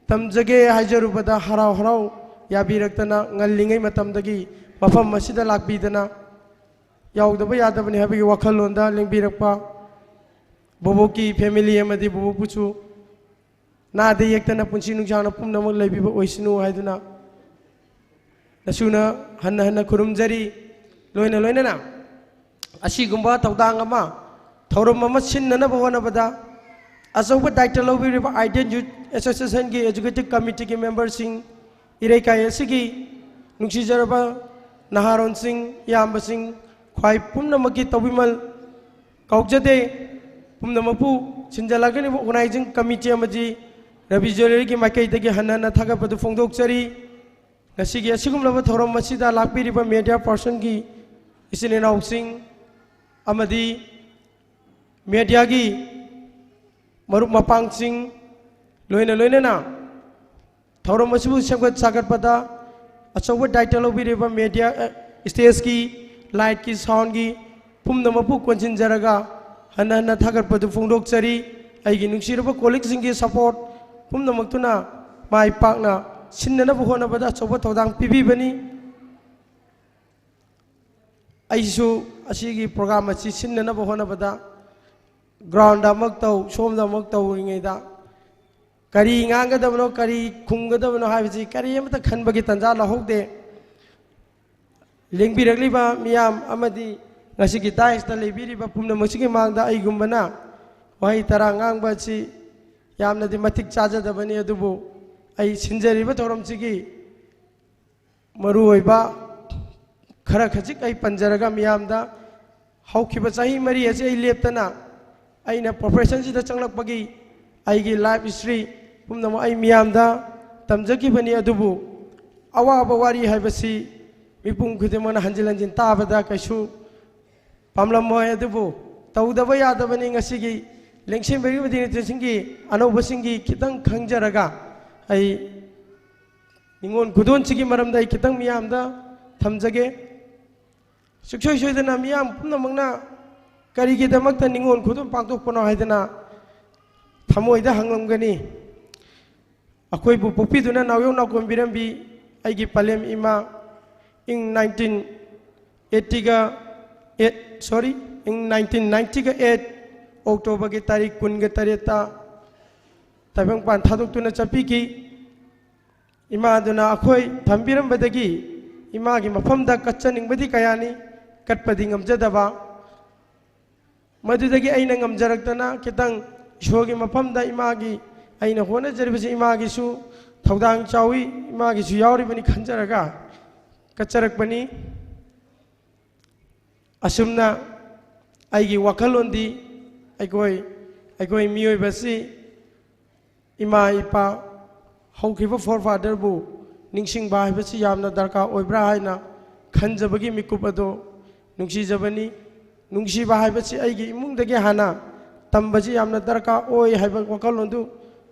ꯇꯝꯖꯒꯦ ꯍꯥꯏꯖꯔꯨꯕꯗ ꯍꯔꯥꯎ ꯍꯔꯥꯎ ꯌꯥꯕꯤꯔꯛꯇꯅ ꯉꯜꯂꯤꯉꯩ ꯃꯇꯝꯗꯒꯤ ꯃꯐꯝ ꯑꯁꯤꯗ ꯂꯥꯛꯄꯤꯗꯅ ꯌꯥꯎꯗꯕ ꯌꯥꯗꯕꯅꯤ ꯍꯥꯏꯕꯒꯤ ꯋꯥꯈꯜꯂꯣꯟꯗ ꯂꯦꯡꯕꯤꯔꯛꯄ ꯕꯣꯕꯣꯛꯀꯤ ꯐꯦꯃꯤꯂꯤ ꯑꯃꯗꯤ ꯕꯣꯕꯣꯛꯄꯨꯁꯨ ꯅꯥꯗ ꯌꯦꯛꯇꯅ ꯄꯨꯟꯁꯤ ꯅꯨꯡꯁꯥꯡꯅ ꯄꯨꯝꯅꯃꯛ ꯂꯩꯕꯤꯕ ꯑꯣꯏꯁꯅꯨ ꯍꯥꯏꯗꯨꯅ ꯅꯁꯨꯅ ꯍꯟꯅ ꯍꯟꯅ ꯈꯨꯔꯨꯝꯖꯔꯤ꯫ ꯂꯣꯏꯅ ꯂꯣꯏꯅꯅ ꯑꯁꯤꯒꯨꯝꯕ ꯊꯧꯗꯥꯡ ꯑꯃ, ꯊꯧꯔꯝ ꯑꯃ ꯁꯤꯟꯅꯅꯕ ꯍꯣꯠꯅꯕꯗ ꯑꯆꯧꯕ ꯗꯥꯏꯇ ꯂꯧꯕꯤꯔꯤꯕ Ideal Youth Association ꯒꯤ Executive Committee ꯒꯤ member ꯁꯤꯡ, ꯏꯔꯩꯀꯥꯏ ꯑꯁꯤꯒꯤ ꯅꯨꯡꯁꯤꯖꯔꯕ ꯅꯍꯥꯔꯣꯟꯁꯤꯡ, ꯏꯌꯥꯝꯕꯁꯤꯡ, ꯈ꯭ꯋꯥꯏ ꯄꯨꯝꯅꯃꯛꯀꯤ ꯇꯧꯕꯤꯃꯜ ꯀꯥꯎꯖꯗꯦ꯫ ꯄꯨꯝꯅꯃꯛꯄꯨ ꯁꯤꯟꯖꯂꯛꯀꯅꯤꯕ organizing committee ꯑꯃꯗꯤ ꯔꯕꯤ ꯖ꯭ꯋꯦꯂꯔꯤꯒꯤ ꯃꯥꯏꯀꯩꯗꯒꯤ ꯍꯟꯅ ꯍꯟꯅ ꯊꯥꯒꯠꯄꯗꯨ ꯐꯣꯡꯗꯣꯛꯆꯔꯤ꯫ ꯉꯁꯤꯒꯤ ꯑꯁꯤꯒꯨꯝꯂꯕ ꯊꯧꯔꯝ ꯑꯁꯤꯗ ꯂꯥꯛꯄꯤꯔꯤꯕ media person ꯒꯤ ꯏꯆꯤꯟ ꯏꯅꯥꯎꯁꯤꯡ ꯑꯃꯗꯤ media ꯒꯤ ꯃꯔꯨꯞ ꯃꯄꯥꯡꯁꯤꯡ, ꯂꯣꯏꯅ ꯂꯣꯏꯅꯅ ꯊꯧꯔꯝ ꯑꯁꯤꯕꯨ ꯁꯦꯝꯒꯠ ꯁꯥꯒꯠꯄꯗ ꯑꯆꯧꯕ ꯗꯥꯏꯇ ꯂꯧꯕꯤꯔꯤꯕ media, ꯑ, stage ꯀꯤ, light ꯀꯤ, sound ꯒꯤ ꯄꯨꯝꯅꯃꯛꯄꯨ ꯀꯣꯟꯁꯤꯟꯖꯔꯒ ꯍꯟꯅ ꯍꯟꯅ ꯊꯥꯒꯠꯄꯗꯨ ꯐꯣꯡꯗꯣꯛꯆꯔꯤ꯫ ꯑꯩꯒꯤ ꯅꯨꯡꯁꯤꯔꯕ colleague ꯁꯤꯡꯒꯤ support ꯄꯨꯝꯅꯃꯛꯇꯨꯅ ꯃꯥꯏ ꯄꯥꯛꯅ ꯁꯤꯟꯅꯅꯕ ꯍꯣꯠꯅꯕꯗ ꯑꯆꯧꯕ ꯊꯧꯗꯥꯡ ꯄꯤꯕꯤꯕꯅꯤ꯫ ꯑꯩꯁꯨ ꯑꯁꯤꯒꯤ program ꯑꯁꯤ ꯁꯤꯟꯅꯅꯕ ꯍꯣꯠꯅꯕꯗ ground ꯗ ꯑꯃꯨꯛ ꯇꯧ, ꯁꯣꯝꯗ ꯑꯃꯨꯛ ꯇꯧꯔꯤꯉꯩꯗ ꯀꯔꯤ ꯉꯥꯡꯒꯗꯕꯅꯣ, ꯀꯔꯤ ꯈꯨꯝꯒꯗꯕꯅꯣ ꯍꯥꯏꯕꯁꯤ ꯀꯔꯤ ꯑꯃꯠꯇ ꯈꯟꯕꯒꯤ ꯇꯥꯟꯖꯥ ꯂꯧꯍꯧꯗꯦ꯫ ꯂꯦꯡꯕꯤꯔꯛꯂꯤꯕ ꯃꯤꯌꯥꯝ ꯑꯃꯗꯤ ꯉꯁꯤꯒꯤ dais ꯇ ꯂꯩꯕꯤꯔꯤꯕ ꯄꯨꯝꯅꯃꯛꯁꯤꯒꯤ ꯃꯥꯡꯗ ꯑꯩꯒꯨꯝꯕꯅ ꯋꯥꯍꯩ ꯇꯔꯥ ꯉꯥꯡꯕ ꯑꯁꯤ ꯌꯥꯝꯅꯗꯤ ꯃꯇꯤꯛ ꯆꯥꯖꯗꯕꯅꯤ, ꯑꯗꯨꯕꯨ ꯑꯩ ꯁꯤꯟꯖꯔꯤꯕ ꯊꯧꯔꯝꯁꯤꯒꯤ ꯃꯔꯨꯑꯣꯏꯕ ꯈꯔ ꯈꯖꯤꯛ ꯑꯩ ꯄꯟꯖꯔꯒ ꯃꯤꯌꯥꯝꯗ, ꯍꯧꯈꯤꯕ ꯆꯍꯤ ꯃꯔꯤ ꯑꯁꯤ ꯑꯩ ꯂꯦꯞꯇꯅ ꯑꯩꯅ profession ꯁꯤꯗ ꯆꯪꯂꯛꯄꯒꯤ ꯑꯩꯒꯤ life history ꯄꯨꯝꯅꯃꯛ ꯑꯩ ꯃꯤꯌꯥꯝꯗ ꯇꯝꯖꯈꯤꯕꯅꯤ꯫ ꯑꯗꯨꯕꯨ ꯑꯋꯥꯕ ꯋꯥꯔꯤ ꯍꯥꯏꯕꯁꯤ ꯃꯤꯄꯨꯝ ꯈꯨꯗꯤꯡꯃꯛꯅ ꯍꯟꯖꯤꯟ ꯍꯟꯖꯤꯟ ꯇꯥꯕꯗ ꯀꯩꯁꯨ ꯄꯥꯝꯂꯝꯃꯣꯏ, ꯑꯗꯨꯕꯨ ꯇꯧꯗꯕ ꯌꯥꯗꯕꯅꯤ꯫ ꯉꯁꯤꯒꯤ ꯂꯦꯡꯁꯤꯟꯕꯤꯔꯤꯕ dignitary ꯁꯤꯡꯒꯤ ꯑꯅꯧꯕꯁꯤꯡꯒꯤ ꯈꯤꯇꯪ ꯈꯪꯖꯔꯒ ꯑꯩ ꯅꯤꯉꯣꯜ ꯈꯨꯗꯣꯜꯁꯤꯒꯤ ꯃꯔꯝꯗ ꯑꯩ ꯈꯤꯇꯪ ꯃꯤꯌꯥꯝꯗ ꯊꯝꯖꯒꯦ꯫ ꯁꯨꯡꯁꯣꯏ ꯁꯣꯏꯗꯅ ꯃꯤꯌꯥꯝ ꯄꯨꯝꯅꯃꯛꯅ ꯀꯔꯤꯒꯤꯗꯃꯛꯇ ꯅꯤꯉꯣꯜ ꯈꯨꯗꯣꯜ ꯄꯥꯡꯊꯣꯛꯄꯅꯣ ꯍꯥꯏꯗꯅ ꯊꯃꯣꯏꯗ ꯍꯪꯂꯝꯒꯅꯤ꯫ ꯑꯩꯈꯣꯏꯕꯨ ꯄꯣꯛꯄꯤꯗꯨꯅ ꯅꯥꯎꯌꯣꯛ ꯅꯥꯎꯀꯣꯟꯕꯤꯔꯝꯕꯤ ꯑꯩꯒꯤ ꯄꯂꯦꯝ ꯏꯃꯥ, ꯏꯪ nineteen eighty ꯒ eight, sorry, ꯏꯪ nineteen ninety ꯒ eight ꯑꯣꯛꯇꯣꯕꯔꯒꯤ ꯇꯥꯔꯤꯛ ꯀꯨꯟꯒ ꯇꯔꯦꯠꯇ ꯇꯥꯏꯕꯪꯄꯥꯟ ꯊꯥꯗꯣꯛꯇꯨꯅ ꯆꯠꯄꯤꯈꯤ꯫ ꯏꯃꯥꯗꯨꯅ ꯑꯩꯈꯣꯏ ꯊꯝꯕꯤꯔꯝꯕꯗꯒꯤ ꯏꯃꯥꯒꯤ ꯃꯐꯝꯗ ꯀꯠꯆꯅꯤꯡꯕꯗꯤ ꯀꯌꯥꯅꯤ, ꯀꯠꯄꯗꯤ ꯉꯝꯖꯗꯕ꯫ ꯃꯗꯨꯗꯒꯤ ꯑꯩꯅ ꯉꯝꯖꯔꯛꯇꯅ ꯈꯤꯇꯪ ꯏꯁꯣꯔꯒꯤ ꯃꯐꯝꯗ ꯏꯃꯥꯒꯤ, ꯑꯩꯅ ꯍꯣꯠꯅꯖꯔꯤꯕꯁꯤ ꯏꯃꯥꯒꯤꯁꯨ ꯊꯧꯗꯥꯡ ꯆꯥꯎꯏ, ꯏꯃꯥꯒꯤꯁꯨ ꯌꯥꯎꯔꯤꯕꯅꯤ ꯈꯟꯖꯔꯒ ꯀꯠꯆꯔꯛꯄꯅꯤ꯫ ꯑꯁꯨꯝꯅ ꯑꯩꯒꯤ ꯋꯥꯈꯜꯂꯣꯟꯗꯤ ꯑꯩꯈꯣꯏ, ꯑꯩꯈꯣꯏ ꯃꯤꯑꯣꯏꯕꯁꯤ ꯏꯃꯥ ꯏꯄꯥ, ꯍꯧꯈꯤꯕ forefatherꯕꯨ ꯅꯤꯡꯁꯤꯡꯕ ꯍꯥꯏꯕꯁꯤ ꯌꯥꯝꯅ ꯗꯔꯀꯥꯔ ꯑꯣꯏꯕ꯭ꯔꯥ ꯍꯥꯏꯅ ꯈꯟꯖꯕꯒꯤ ꯃꯤꯀꯨꯞ ꯑꯗꯣ ꯅꯨꯡꯁꯤꯖꯕꯅꯤ꯫ ꯅꯨꯡꯁꯤꯕ ꯍꯥꯏꯕꯁꯤ ꯑꯩꯒꯤ ꯏꯃꯨꯡꯗꯒꯤ ꯍꯥꯟꯅ ꯇꯝꯕꯁꯤ ꯌꯥꯝꯅ ꯗꯔꯀꯥꯔ ꯑꯣꯏ ꯍꯥꯏꯕ ꯋꯥꯈꯜꯂꯣꯟꯗꯨ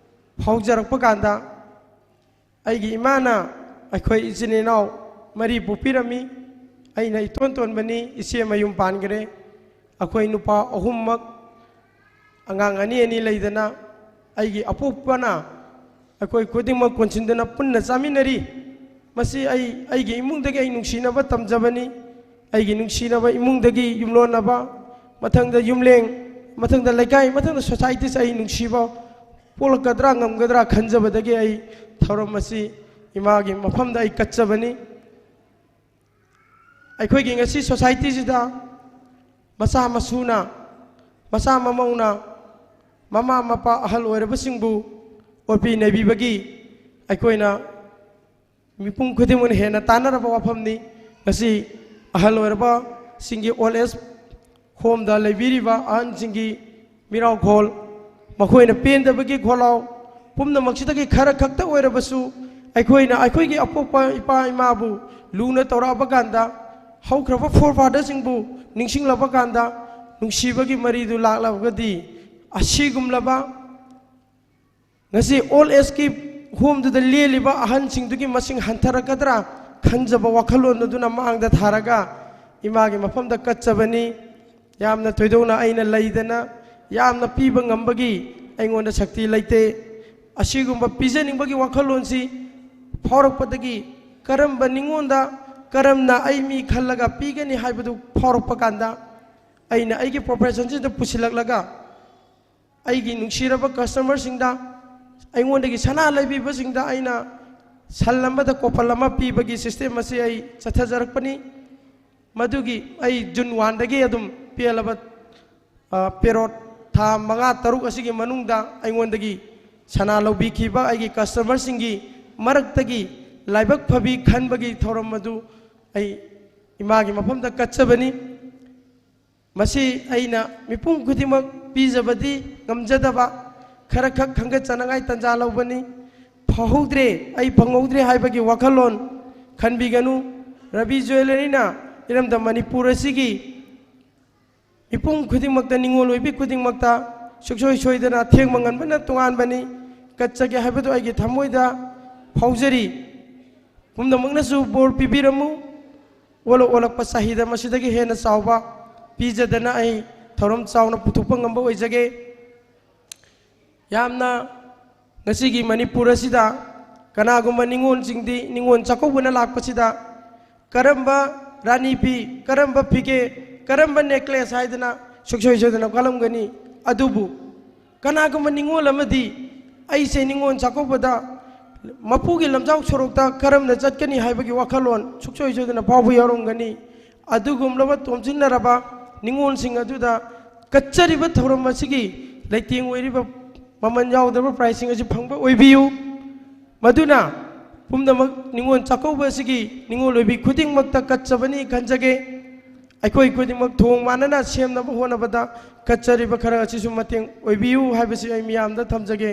ꯐꯥꯎꯖꯔꯛꯄ ꯀꯥꯟꯗ, ꯑꯩꯒꯤ ꯏꯃꯥꯅ ꯑꯩꯈꯣꯏ ꯏꯆꯤꯟ ꯏꯅꯥꯎ ꯃꯔꯤ ꯄꯣꯛꯄꯤꯔꯝꯃꯤ꯫ ꯑꯩꯅ ꯏꯇꯣꯟ ꯇꯣꯟꯕꯅꯤ, ꯏꯆꯦ ꯃꯌꯨꯝ ꯄꯥꯟꯈ꯭ꯔꯦ꯫ ꯑꯩꯈꯣꯏ ꯅꯨꯄꯥ ꯑꯍꯨꯝꯃꯛ ꯑꯉꯥꯡ ꯑꯅꯤ ꯑꯅꯤ ꯂꯩꯗꯅ ꯑꯩꯒꯤ ꯑꯄꯣꯛꯄꯅ ꯑꯩꯈꯣꯏ ꯈꯨꯗꯤꯡꯃꯛ ꯀꯣꯟꯁꯤꯟꯗꯨꯅ ꯄꯨꯟꯅ ꯆꯥꯃꯤꯟꯅꯔꯤ꯫ ꯃꯁꯤ ꯑꯩ, ꯑꯩꯒꯤ ꯏꯃꯨꯡꯗꯒꯤ ꯑꯩ ꯅꯨꯡꯁꯤꯅꯕ ꯇꯝꯖꯕꯅꯤ꯫ ꯑꯩꯒꯤ ꯅꯨꯡꯁꯤꯅꯕ ꯏꯃꯨꯡꯗꯒꯤ ꯌꯨꯝꯂꯣꯟꯅꯕ, ꯃꯊꯪꯗ ꯌꯨꯝꯂꯦꯡ, ꯃꯊꯪꯗ ꯂꯩꯀꯥꯏ, ꯃꯊꯪꯗ societyꯁꯦ ꯑꯩ ꯅꯨꯡꯁꯤꯕ ꯄꯣꯛꯂꯛꯀꯗ꯭ꯔꯥ ꯉꯝꯒꯗ꯭ꯔꯥ ꯈꯟꯖꯕꯗꯒꯤ ꯑꯩ ꯊꯧꯔꯝ ꯑꯁꯤ ꯏꯃꯥꯒꯤ ꯃꯐꯝꯗ ꯑꯩ ꯀꯠꯆꯕꯅꯤ꯫ ꯑꯩꯈꯣꯏꯒꯤ ꯉꯁꯤ societyꯁꯤꯗ ꯃꯆꯥ ꯃꯁꯨꯅ, ꯃꯆꯥ ꯃꯃꯧꯅ ꯃꯃꯥ ꯃꯄꯥ ꯑꯍꯜ ꯑꯣꯏꯔꯕꯁꯤꯡꯕꯨ ꯑꯣꯠꯄꯤ ꯅꯩꯕꯤꯕꯒꯤ ꯑꯩꯈꯣꯏꯅ ꯃꯤꯄꯨꯝ ꯈꯨꯗꯤꯡꯃꯛꯅ ꯍꯦꯟꯅ ꯇꯥꯟꯅꯔꯕ ꯋꯥꯐꯝꯅꯤ꯫ ꯉꯁꯤ ꯑꯍꯜ ꯑꯣꯏꯔꯕꯁꯤꯡꯒꯤ old age homeꯗ ꯂꯩꯕꯤꯔꯤꯕ ꯑꯍꯟꯁꯤꯡꯒꯤ ꯃꯤꯔꯥꯎꯈꯣꯜ, ꯃꯈꯣꯏꯅ ꯄꯦꯟꯗꯕꯒꯤ ꯈꯣꯜꯂꯥꯎ ꯄꯨꯝꯅꯃꯛꯁꯤꯗꯒꯤ ꯈꯔ ꯈꯛꯇ ꯑꯣꯏꯔꯕꯁꯨ, ꯑꯩꯈꯣꯏꯅ ꯑꯩꯈꯣꯏꯒꯤ ꯑꯄꯣꯛꯄ ꯏꯄꯥ ꯏꯃꯥꯕꯨ ꯂꯨꯅ ꯇꯧꯔꯛꯑꯕ ꯀꯥꯟꯗ, ꯍꯧꯈ꯭ꯔꯕ forefatherꯁꯤꯡꯕꯨ ꯅꯤꯡꯁꯤꯡꯂꯕ ꯀꯥꯟꯗ, ꯅꯨꯡꯁꯤꯕꯒꯤ ꯃꯔꯤꯗꯨ ꯂꯥꯛꯂꯕꯒꯗꯤ, ꯑꯁꯤꯒꯨꯝꯂꯕ ꯉꯁꯤ old ageꯀꯤ homeꯗꯨꯗ ꯂꯦꯜꯂꯤꯕ ꯑꯍꯟꯁꯤꯡꯗꯨꯒꯤ ꯃꯁꯤꯡ ꯍꯟꯊꯔꯛꯀꯗ꯭ꯔꯥ ꯈꯟꯖꯕ ꯋꯥꯈꯜꯂꯣꯟ ꯑꯗꯨꯅ ꯃꯥꯡꯗ ꯊꯥꯔꯒ ꯏꯃꯥꯒꯤ ꯃꯐꯝꯗ ꯀꯠꯆꯕꯅꯤ꯫ ꯌꯥꯝꯅ ꯊꯣꯏꯗꯣꯛꯅ ꯑꯩꯅ ꯂꯩꯗꯅ ꯌꯥꯝꯅ ꯄꯤꯕ ꯉꯝꯕꯒꯤ ꯑꯩꯉꯣꯟꯗ ꯁꯛꯇꯤ ꯂꯩꯇꯦ꯫ ꯑꯁꯤꯒꯨꯝꯕ ꯄꯤꯖꯅꯤꯡꯕꯒꯤ ꯋꯥꯈꯜꯂꯣꯟꯁꯤ ꯐꯥꯎꯔꯛꯄꯗꯒꯤ, ꯀꯔꯝꯕ ꯅꯤꯉꯣꯟꯗ ꯀꯔꯝꯅ ꯑꯩ ꯃꯤ ꯈꯜꯂꯒ ꯄꯤꯒꯅꯤ ꯍꯥꯏꯕꯗꯨ ꯐꯥꯎꯔꯛꯄ ꯀꯥꯟꯗ, ꯑꯩꯅ ꯑꯩꯒꯤ professionꯁꯤꯗ ꯄꯨꯁꯤꯜꯂꯛꯂꯒ ꯑꯩꯒꯤ ꯅꯨꯡꯁꯤꯔꯕ ꯀꯁꯇꯃꯔꯁꯤꯡꯗ, ꯑꯩꯉꯣꯟꯗꯒꯤ ꯁꯅꯥ ꯂꯩꯕꯤꯕꯁꯤꯡꯗ ꯑꯩꯅ ꯁꯟ ꯑꯃꯗ ꯀꯣꯄꯜ ꯑꯃ ꯄꯤꯕꯒꯤ ꯁꯤꯁꯇꯦꯝ ꯑꯁꯤ ꯑꯩ ꯆꯠꯊꯖꯔꯛꯄꯅꯤ꯫ ꯃꯗꯨꯒꯤ ꯑꯩ ꯖꯨꯟ ꯋꯥꯟꯗꯒꯤ ꯑꯗꯨꯝ ꯄꯦꯜꯂꯕ, ꯑ, ꯄꯦꯔꯣꯠ ꯊꯥ ꯃꯉꯥ ꯇꯔꯨꯛ ꯑꯁꯤꯒꯤ ꯃꯅꯨꯡꯗ ꯑꯩꯉꯣꯟꯗꯒꯤ ꯁꯅꯥ ꯂꯧꯕꯤꯈꯤꯕ ꯑꯩꯒꯤ ꯀꯁꯇꯃꯔꯁꯤꯡꯒꯤ ꯃꯔꯛꯇꯒꯤ ꯂꯥꯏꯕꯛ ꯐꯕꯤ ꯈꯟꯕꯒꯤ ꯊꯧꯔꯝ ꯑꯗꯨ ꯑꯩ ꯏꯃꯥꯒꯤ ꯃꯐꯝꯗ ꯀꯠꯆꯕꯅꯤ꯫ ꯃꯁꯤ ꯑꯩꯅ ꯃꯤꯄꯨꯝ ꯈꯨꯗꯤꯡꯃꯛ ꯄꯤꯖꯕꯗꯤ ꯉꯝꯖꯗꯕ, ꯈꯔꯈꯛ ꯈꯟꯒꯠꯆꯅꯉꯥꯏ ꯇꯟꯖꯥ ꯂꯧꯕꯅꯤ꯫ ꯐꯍꯧꯗ꯭ꯔꯦ, ꯑꯩ ꯐꯪꯍꯧꯗ꯭ꯔꯦ ꯍꯥꯏꯕꯒꯤ ꯋꯥꯈꯜꯂꯣꯟ ꯈꯟꯕꯤꯒꯅꯨ꯫ ꯔꯕꯤ ꯖꯨꯋꯦꯂꯔꯤꯅ ꯏꯔꯝꯗꯝ ꯃꯅꯤꯄꯨꯔ ꯑꯁꯤꯒꯤ ꯃꯤꯄꯨꯝ ꯈꯨꯗꯤꯡꯃꯛꯇ, ꯅꯤꯡꯉꯣꯜ ꯑꯣꯏꯕꯤ ꯈꯨꯗꯤꯡꯃꯛꯇ ꯁꯨꯡꯁꯣꯏ ꯁꯣꯏꯗꯅ ꯑꯊꯦꯡꯕ ꯉꯟꯕꯅ ꯇꯣꯉꯥꯟꯕꯅꯤ꯫ ꯀꯠꯆꯒꯦ ꯍꯥꯏꯕꯗꯨ ꯑꯩꯒꯤ ꯊꯃꯣꯏꯗ ꯐꯥꯎꯖꯔꯤ꯫ ꯄꯨꯝꯅꯃꯛꯅꯁꯨ ꯕꯣꯔ ꯄꯤꯕꯤꯔꯝꯃꯨ꯫ ꯑꯣꯜꯂꯛ ꯑꯣꯜꯂꯛꯄ ꯆꯍꯤꯗ ꯃꯁꯤꯗꯒꯤ ꯍꯦꯟꯅ ꯆꯥꯎꯕ ꯄꯤꯖꯗꯅ ꯑꯩ ꯊꯧꯔꯝ ꯆꯥꯎꯅ ꯄꯨꯊꯣꯛꯄ ꯉꯝꯕ ꯑꯣꯏꯖꯒꯦ꯫ ꯌꯥꯝꯅ ꯉꯁꯤꯒꯤ ꯃꯅꯤꯄꯨꯔ ꯑꯁꯤꯗ ꯀꯅꯥꯒꯨꯝꯕ ꯅꯤꯉꯣꯜꯁꯤꯡꯗꯤ ꯅꯤꯉꯣꯜ ꯆꯥꯛꯀꯧꯕꯅ ꯂꯥꯛꯄꯁꯤꯗ ꯀꯔꯝꯕ ꯔꯥꯅꯤ ꯐꯤ, ꯀꯔꯝꯕ ꯐꯤꯒꯦ, ꯀꯔꯝꯕ ꯅꯦꯀ꯭ꯂꯦꯁ ꯍꯥꯏꯗꯅ ꯁꯨꯡꯁꯣꯏ ꯁꯣꯏꯗꯅ ꯀꯜꯂꯝꯒꯅꯤ꯫ ꯑꯗꯨꯕꯨ ꯀꯅꯥꯒꯨꯝꯕ ꯅꯤꯉꯣꯜ ꯑꯃꯗꯤ ꯑꯩꯁꯦ ꯅꯤꯉꯣꯜ ꯆꯥꯛꯀꯧꯕꯗ ꯃꯄꯨꯒꯤ ꯂꯝꯖꯥꯎ ꯁꯣꯔꯣꯛꯇ ꯀꯔꯝꯅ ꯆꯠꯀꯅꯤ ꯍꯥꯏꯕꯒꯤ ꯋꯥꯈꯜꯂꯣꯟ ꯁꯨꯡꯁꯣꯏ ꯁꯣꯏꯗꯅ ꯐꯥꯎꯕ ꯌꯥꯎꯔꯝꯒꯅꯤ꯫ ꯑꯗꯨꯒꯨꯝꯂꯕ ꯇꯣꯝꯁꯤꯟꯅꯔꯕ ꯅꯤꯉꯣꯜꯁꯤꯡ ꯑꯗꯨꯗ ꯀꯠꯆꯔꯤꯕ ꯊꯧꯔꯝ ꯑꯁꯤꯒꯤ ꯂꯩꯇꯦꯡ ꯑꯣꯏꯔꯤꯕ ꯃꯃꯜ ꯌꯥꯎꯗ꯭ꯔꯕ ꯄ꯭ꯔꯥꯏꯖꯁꯤꯡ ꯑꯁꯤ ꯐꯪꯕ ꯑꯣꯏꯕꯤꯌꯨ꯫ ꯃꯗꯨꯅ ꯄꯨꯝꯅꯃꯛ ꯅꯤꯉꯣꯜ ꯆꯥꯛꯀꯧꯕ ꯑꯁꯤꯒꯤ ꯅꯤꯉꯣꯜ ꯑꯣꯏꯕꯤ ꯈꯨꯗꯤꯡꯃꯛꯇ ꯀꯠꯆꯕꯅꯤ ꯈꯟꯖꯒꯦ꯫ ꯑꯩꯈꯣꯏ ꯈꯨꯗꯤꯡꯃꯛ ꯊꯣꯡ ꯃꯥꯟꯅꯅ ꯁꯦꯝꯅꯕ ꯍꯣꯠꯅꯕꯗ ꯀꯠꯆꯔꯤꯕ ꯈꯔ ꯑꯁꯤꯁꯨ ꯃꯇꯦꯡ ꯑꯣꯏꯕꯤꯌꯨ ꯍꯥꯏꯕꯁꯤ ꯑꯩ ꯃꯤꯌꯥꯝꯗ ꯊꯝꯖꯒꯦ꯫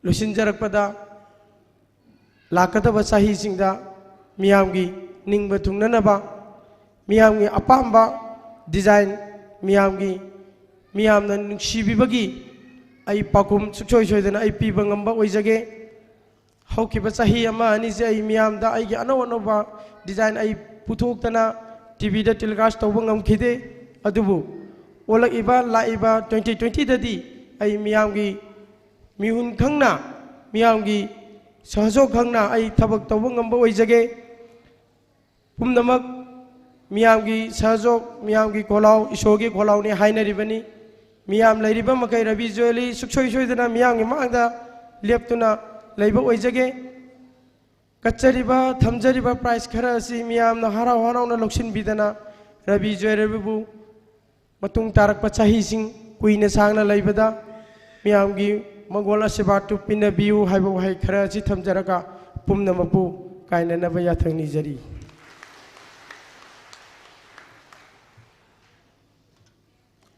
ꯂꯣꯏꯁꯤꯟꯖꯔꯛꯄꯗ, ꯂꯥꯛꯀꯗꯕ ꯆꯍꯤꯁꯤꯡꯗ ꯃꯤꯌꯥꯝꯒꯤ ꯅꯤꯡꯕ ꯊꯨꯡꯅꯅꯕ, ꯃꯤꯌꯥꯝꯒꯤ ꯑꯄꯥꯝꯕ ꯗꯤꯖꯥꯏꯟ, ꯃꯤꯌꯥꯝꯒꯤ, ꯃꯤꯌꯥꯝꯅ ꯅꯨꯡꯁꯤꯕꯤꯕꯒꯤ ꯑꯩ ꯄꯥꯎꯈꯨꯝ ꯁꯨꯡꯁꯣꯏ ꯁꯣꯏꯗꯅ ꯑꯩ ꯄꯤꯕ ꯉꯝꯕ ꯑꯣꯏꯖꯒꯦ꯫ ꯍꯧꯈꯤꯕ ꯆꯍꯤ ꯑꯃ ꯑꯅꯤꯁꯦ ꯑꯩ ꯃꯤꯌꯥꯝꯗ ꯑꯩꯒꯤ ꯑꯅꯧ ꯑꯅꯧꯕ ꯗꯤꯖꯥꯏꯟ ꯑꯩ ꯄꯨꯊꯣꯛꯇꯅ ꯇꯤ ꯚꯤꯗ ꯇꯦꯂꯤꯀꯥꯁ ꯇꯧꯕ ꯉꯝꯈꯤꯗꯦ꯫ ꯑꯗꯨꯕꯨ ꯑꯣꯜꯂꯛꯏꯕ, ꯂꯥꯛꯏꯕ ꯇ꯭ꯋꯦꯟꯇꯤ ꯇ꯭ꯋꯦꯟꯇꯤꯗꯗꯤ ꯑꯩ ꯃꯤꯌꯥꯝꯒꯤ ꯃꯤꯍꯨꯟ ꯈꯪꯅ, ꯃꯤꯌꯥꯝꯒꯤ ꯁꯍꯖꯣꯛ ꯈꯪꯅ ꯑꯩ ꯊꯕꯛ ꯇꯧꯕ ꯉꯝꯕ ꯑꯣꯏꯖꯒꯦ꯫ ꯄꯨꯝꯅꯃꯛ ꯃꯤꯌꯥꯝꯒꯤ ꯁꯍꯖꯣꯛ, ꯃꯤꯌꯥꯝꯒꯤ ꯈꯣꯜꯂꯥꯎ, ꯏꯁꯣꯔꯒꯤ ꯈꯣꯜꯂꯥꯎꯅꯤ ꯍꯥꯏꯅꯔꯤꯕꯅꯤ꯫ ꯃꯤꯌꯥꯝ ꯂꯩꯔꯤꯕ ꯃꯈꯩ ꯔꯕꯤ ꯖ꯭ꯋꯦꯂꯔꯤ ꯁꯨꯡꯁꯣꯏ ꯁꯣꯏꯗꯅ ꯃꯤꯌꯥꯝꯒꯤ ꯃꯥꯡꯗ ꯂꯦꯞꯇꯨꯅ ꯂꯩꯕ ꯑꯣꯏꯖꯒꯦ꯫ ꯀꯠꯆꯔꯤꯕ, ꯊꯝꯖꯔꯤꯕ prize ꯈꯔ ꯑꯁꯤ ꯃꯤꯌꯥꯝꯅ ꯍꯔꯥꯎ ꯍꯔꯥꯎꯅ ꯂꯧꯁꯤꯟꯕꯤꯗꯅ ꯔꯕꯤ ꯖ꯭ꯋꯦꯂꯔꯤꯕꯨ ꯃꯇꯨꯡ ꯇꯥꯔꯛꯄ ꯆꯍꯤꯁꯤꯡ ꯀꯨꯏꯅ ꯁꯥꯡꯅ ꯂꯩꯕꯗ ꯃꯤꯌꯥꯝꯒꯤ ꯃꯪꯒꯣꯜ ꯑꯁꯤꯔꯕꯥꯗꯇꯨ ꯄꯤꯅꯕꯤꯌꯨ ꯍꯥꯏꯕ ꯋꯥꯍꯩ ꯈꯔ ꯑꯁꯤ ꯊꯝꯖꯔꯒ ꯄꯨꯝꯅꯃꯛꯄꯨ ꯀꯥꯏꯅꯅꯕ ꯌꯥꯊꯪ ꯅꯤꯖꯔꯤ꯫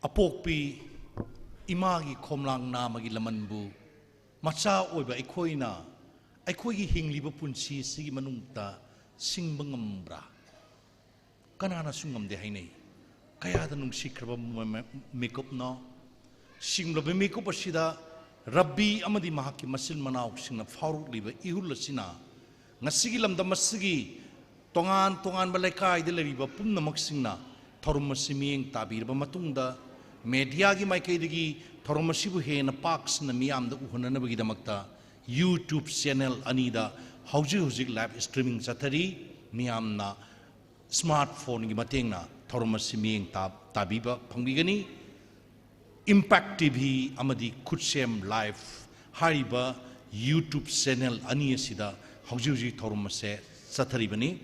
ꯑꯄꯣꯛꯄꯤ ꯏꯃꯥꯒꯤ ꯈꯣꯝꯂꯥꯡ ꯅꯥꯃꯒꯤ ꯂꯃꯟꯕꯨ ꯃꯆꯥ ꯑꯣꯏꯕ ꯑꯩꯈꯣꯏꯅ ꯑꯩꯈꯣꯏꯒꯤ ꯍꯤꯡꯂꯤꯕ ꯄꯨꯟꯁꯤ ꯑꯁꯤꯒꯤ ꯃꯅꯨꯡꯗ ꯁꯤꯡꯕ ꯉꯝꯕ꯭ꯔꯥ? ꯀꯅꯥꯅꯁꯨ ꯉꯝꯗꯦ ꯍꯥꯏꯅꯩ꯫ ꯀꯌꯥꯗ ꯅꯨꯡꯁꯤꯈ꯭ꯔꯕ ꯃ-, ꯃ-, ꯃꯤꯀꯨꯞꯅꯣ꯫ ꯁꯤꯡꯂꯕ ꯃꯤꯀꯨꯞ ꯑꯁꯤꯗ ꯔꯕꯤ ꯑꯃꯗꯤ ꯃꯍꯥꯛꯀꯤ ꯃꯆꯤꯟ ꯃꯅꯥꯎꯁꯤꯡꯅ ꯐꯥꯎꯔꯛꯂꯤꯕ ꯏꯍꯨꯜ ꯑꯁꯤꯅ ꯉꯁꯤꯒꯤ ꯂꯝꯗꯝ ꯑꯁꯤꯒꯤ ꯇꯣꯉꯥꯟ ꯇꯣꯉꯥꯟꯕ ꯂꯩꯀꯥꯏꯗ ꯂꯩꯔꯤꯕ ꯄꯨꯝꯅꯃꯛꯁꯤꯡꯅ ꯊꯧꯔꯝ ꯑꯁꯤ ꯃꯤꯠꯌꯦꯡ ꯇꯥꯕꯤꯔꯕ ꯃꯇꯨꯡꯗ, ꯃꯦꯗꯤꯌꯥꯒꯤ ꯃꯥꯏꯀꯩꯗꯒꯤ ꯊꯧꯔꯝ ꯑꯁꯤꯕꯨ ꯍꯦꯟꯅ ꯄꯥꯛ ꯁꯟꯅ ꯃꯤꯌꯥꯝꯗ ꯎꯍꯟꯅꯅꯕꯒꯤꯗꯃꯛꯇ YouTube channel ꯑꯅꯤꯗ ꯍꯧꯖꯤꯛ ꯍꯧꯖꯤꯛ live streaming ꯆꯠꯊꯔꯤ꯫ ꯃꯤꯌꯥꯝꯅ smartphone ꯒꯤ ꯃꯇꯦꯡꯅ ꯊꯧꯔꯝ ꯑꯁꯤ ꯃꯤꯠꯌꯦꯡ ꯇꯥ-, ꯇꯥꯕꯤꯕ ꯐꯪꯕꯤꯒꯅꯤ꯫ Impact TV ꯑꯃꯗꯤ ꯈꯨꯠꯁꯦꯝ Live ꯍꯥꯏꯔꯤꯕ YouTube channel ꯑꯅꯤ ꯑꯁꯤꯗ ꯍꯧꯖꯤꯛ ꯍꯧꯖꯤꯛ ꯊꯧꯔꯝ ꯑꯁꯦ ꯆꯠꯊꯔꯤꯕꯅꯤ꯫